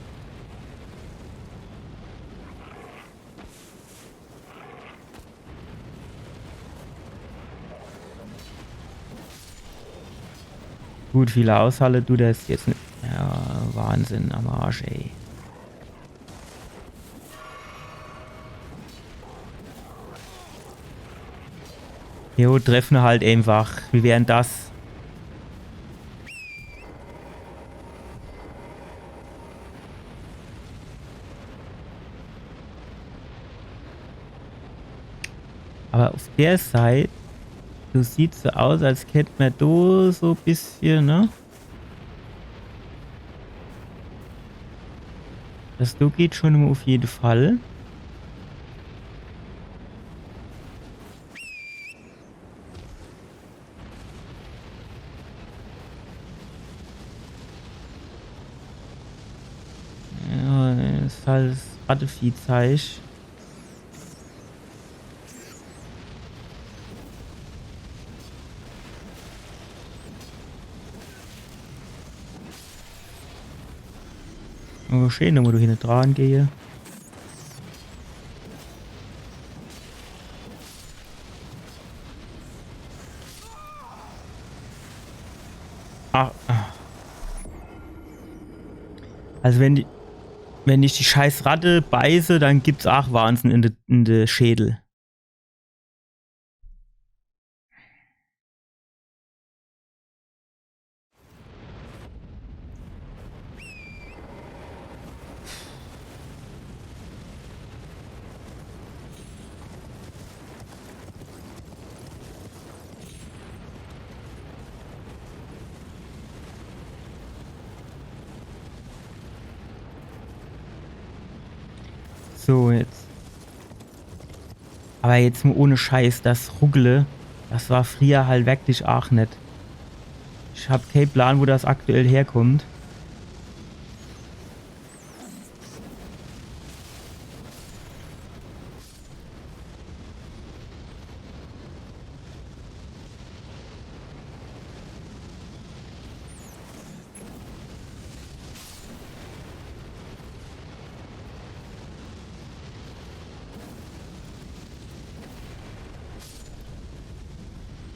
Gut, viel aushalle dut das jetzt net. Ja, Wahnsinn am Arsch, ey. Jo, treffe halt einfach. Wie wär dann das? Awwer uff der Seit Do sieht's so aus, als kennt mer do so e bissche, ne? Das do geht schon mol uff jede Fall. Ja, das is halt das Ratteviehzeich. Oh, schee, do wo do hinne dran gehe. Ah. Also wenn die, wenn ich die scheiß Ratte beiße, dann gibt's aach Wahnsinn in de, in de Schädel. So, jetzt. Awwer jetzt mol ohne Scheiß, das Ruckle, das war frieher halt werklich aach net. Ich hab kee Plan, wo das aktuell herkommt.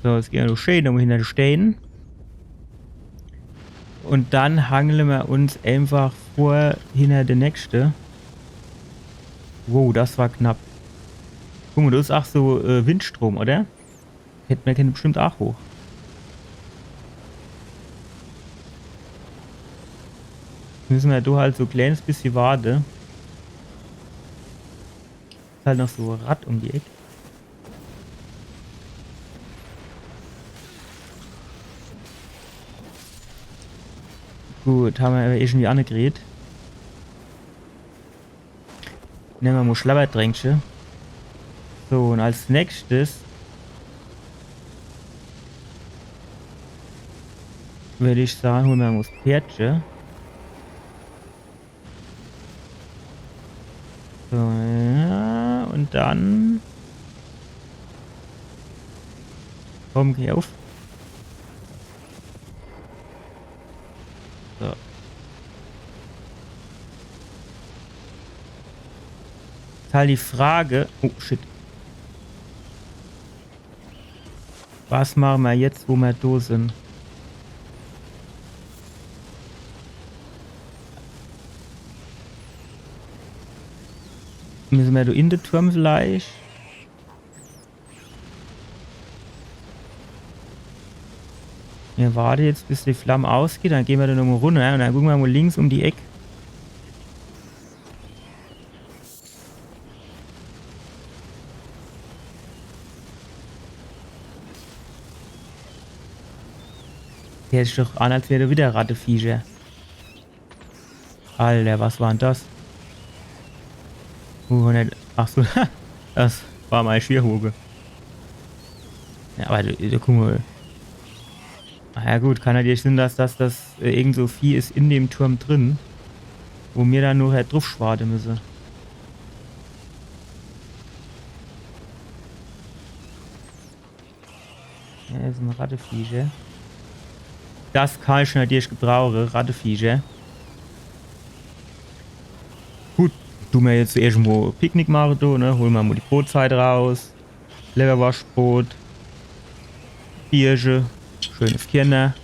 So, jetzt gehn mer do schee nochmol hinner de Stee. Un dann hangle mer uns eenfach vor hinner de nächschte. Wow, das war knapp. Guck mol, do is aach so, äh, Windstrom, oder? Hätt mer, kenne bestimmt aach hoch. Misse mer do halt so e kleenes bissje warte. Is halt noch so e Rad um die Eck. Gut, hammer awwer irgendwie annegriet. Nemme mer mol Schlabbertränkche. So, un als nächschtes würd ich sage, hole mer mol 's Pferdche. So, ja, un dann. Komm, geh uff. So. Is halt die Frage. Oh, shit. Was mache mer jetzt, wo mer do sin? Misse mer do in de Turm vielleicht? Mer warte jetzt, bis die Flamm ausgeht, dann gehn mer do nochmol runner un dann gucke mer mol links um die Eck. Heert sich doch an, als wär do widder Ratteviecher. Alter, was war'n das? Uh, net. Ach so, das war mei Schwiegerwoge. Ja, awwer do, do, guck mol. Ah ja gut, kann natürlich sinn, dass das, das äh, irgend so Vieh is in dem Turm drin, wo mer dann nochher druff schwade misse. Ja, das sin Ratteviecher. Das kann ich natürlich gebrauche, Ratteviecher. Gut, du mer jetzt erscht mol Picknick mache, do, ne? Hole mer mol die Brotzeit raus. Lewwerworschtbrot. Bierche. Schönes Kirner.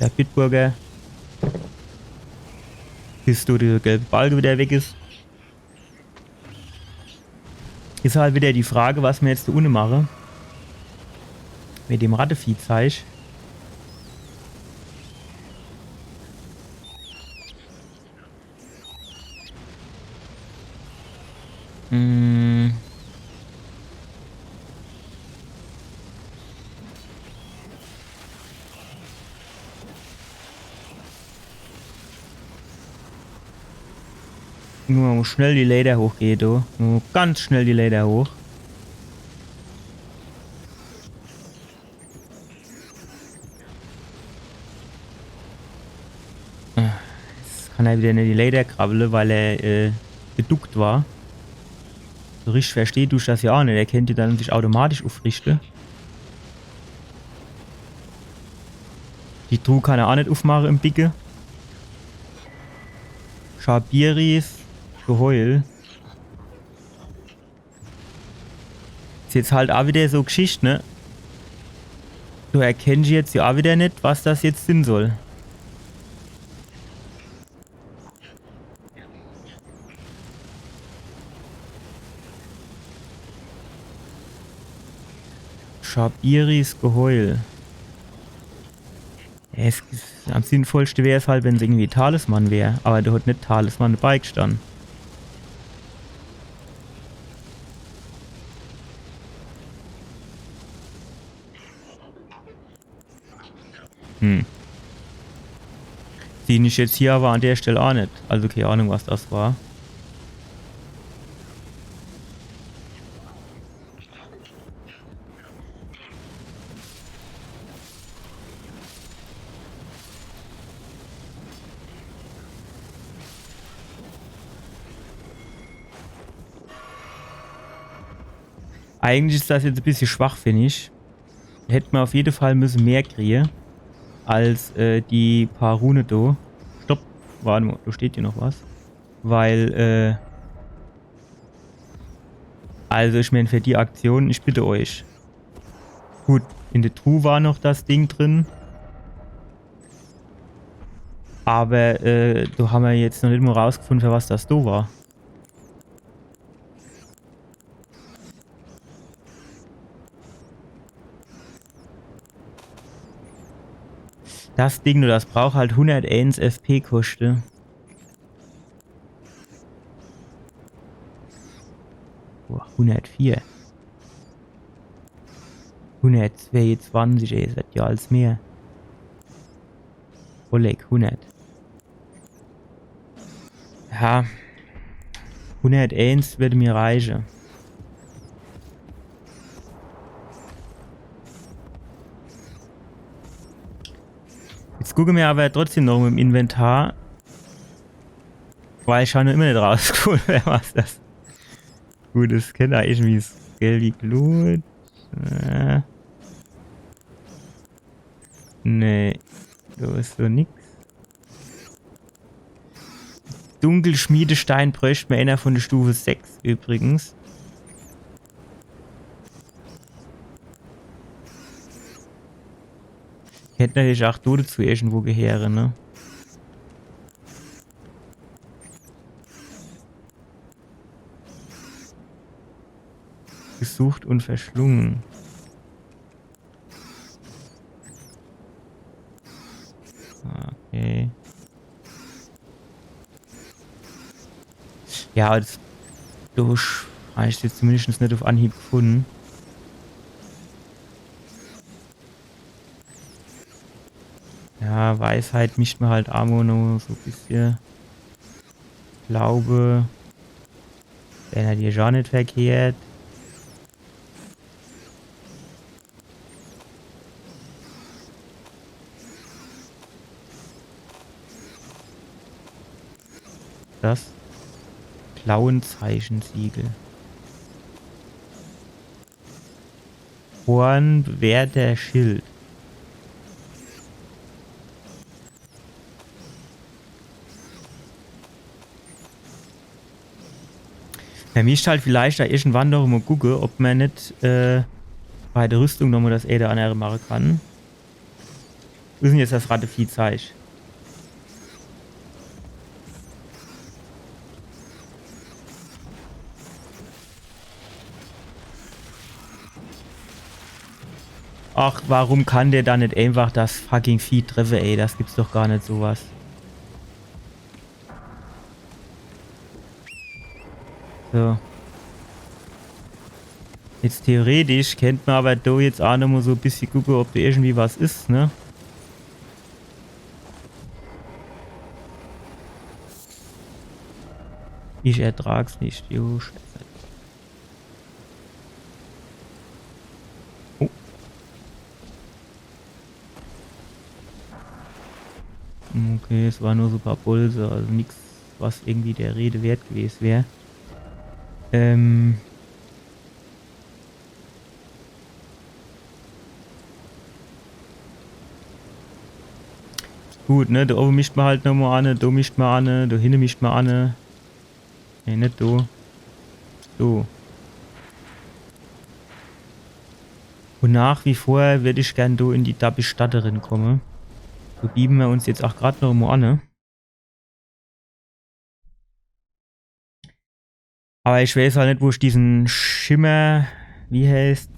Der Bitburger. Bis do der gelbe Balke widder weg is. Is halt widder die Frage, was mer jetzt do unne mache. Mit dem Ratteviehzeich. Mm. Nur mo schnell die Leiter hochgehe, du. Nur ganz schnell die Leiter hoch. Jetzt kann er wieder in die Leiter krabbele, weil er, äh, geduckt war. So richtig verstehe du ich das ja auch nicht. Er kennt die dann sich automatisch ufrichte. Die Truh kann er auch nicht ufmache im Bicke. Shabiris Geheul. Is jetzt halt auch wieder so Geschicht, ne? Du erkennst jetzt ja auch wieder nicht, was das jetzt sein soll. Shabiris Geheul. Ja, es, es, am sinnvollste wär's halt, wenn's irgendwie Talisman wär. Aber der hat net Talisman dabei gestann. Hm. Sieh ich jetzt hier aber an der Stelle auch net. Also keine Ahnung, was das war. Eigentlich is das jetzt e bissje schwach, find ich. Hätt mer auf jede Fall müsse mehr kriege als, äh, die paar Rune do. Stopp, wart mo, do steht hier noch was. Weil, äh, also ich mein, für die Aktion, ich bitte euch. Gut, in der Truh war noch das Ding drin. Aber, äh, do hammer jetzt noch net mo rausgefunde, für was das do war. Das Ding, nur das braucht halt hunderteins F P koschte. Boah, hundertvier. Hundertzweiundzwanzig, ey, is das ja alles mehr. Oleg, hundert. Ja. Hunderteins würde mir reiche. Jetzt gucke mir aber trotzdem noch im Inventar. Weil ich hab noch immer net rausgefunden, wer war's das. Gut, das kennt er irgendwie, das gelbe Glut. Äh. Nee, do is so nix. Dunkelschmiedestein bräucht mer einer von der Stufe sechs übrigens. Hätt natürlich auch do dazu irgendwo geheere, ne? Gesucht und verschlungen. Okay. Ja, aber das, do hab ich jetzt zumindest net auf Anhieb gefunden. Ja, Weisheit mischt mer halt aa mo noch so e bissje. Glaube, wär natürlich aa net verkehrt. Das Klauenzeichen-Siegel. Horn, Werter, Schild. Mer mischt halt vielleicht do irgendwann noch mo gucke, ob mer net, äh, bei der Rüstung noch mo das ää oder annere mache kann. Wo is dann jetzt das Ratteviehzeich? Ach, warum kann der dann net einfach das fucking Vieh treffe, ey? Das gibt's doch gar net, so was. So. Jetzt theoretisch kennt mer aber do jetzt aa noch mo so e bissje gucke, ob do irgendwie was is, ne? Ich ertrag's nicht. Jo, Scheiße. Oh. Okay, es war nur so paar Bolze, also nix, was irgendwie der Rede wert gewesen wär. Ähm. Gut, ne, do owwe mischt ma halt nochmo anne, do mischt ma anne, do hinne mischt ma anne. Nee, net do. Do. Und nach wie vor würd ich gern do in die dappisch Stadt rinkomme. So biebe ma uns jetzt ach grad nochmo anne. Aber ich weiß halt net, wo ich diesen Schimmer, wie heißt's?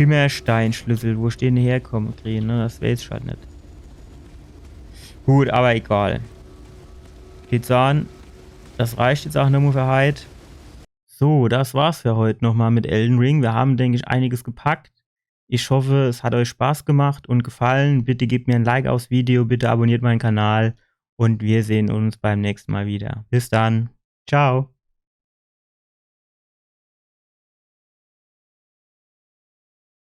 Schimmersteinschlüssel, wo ich den herkomme kriege, ne? Das weiß ich halt net. Gut, aber egal. Geht an. Das reicht jetzt ach nochmo für heit. So, das war's für heut nochmo mit Elden Ring. Wir haben, denk ich, einiges gepackt. Ich hoffe, es hat euch Spaß gemacht und gefallen. Bitte gebt mir ein Like aufs Video, bitte abonniert meinen Kanal und wir sehen uns beim nächsten Mal wieder. Bis dann. Ciao.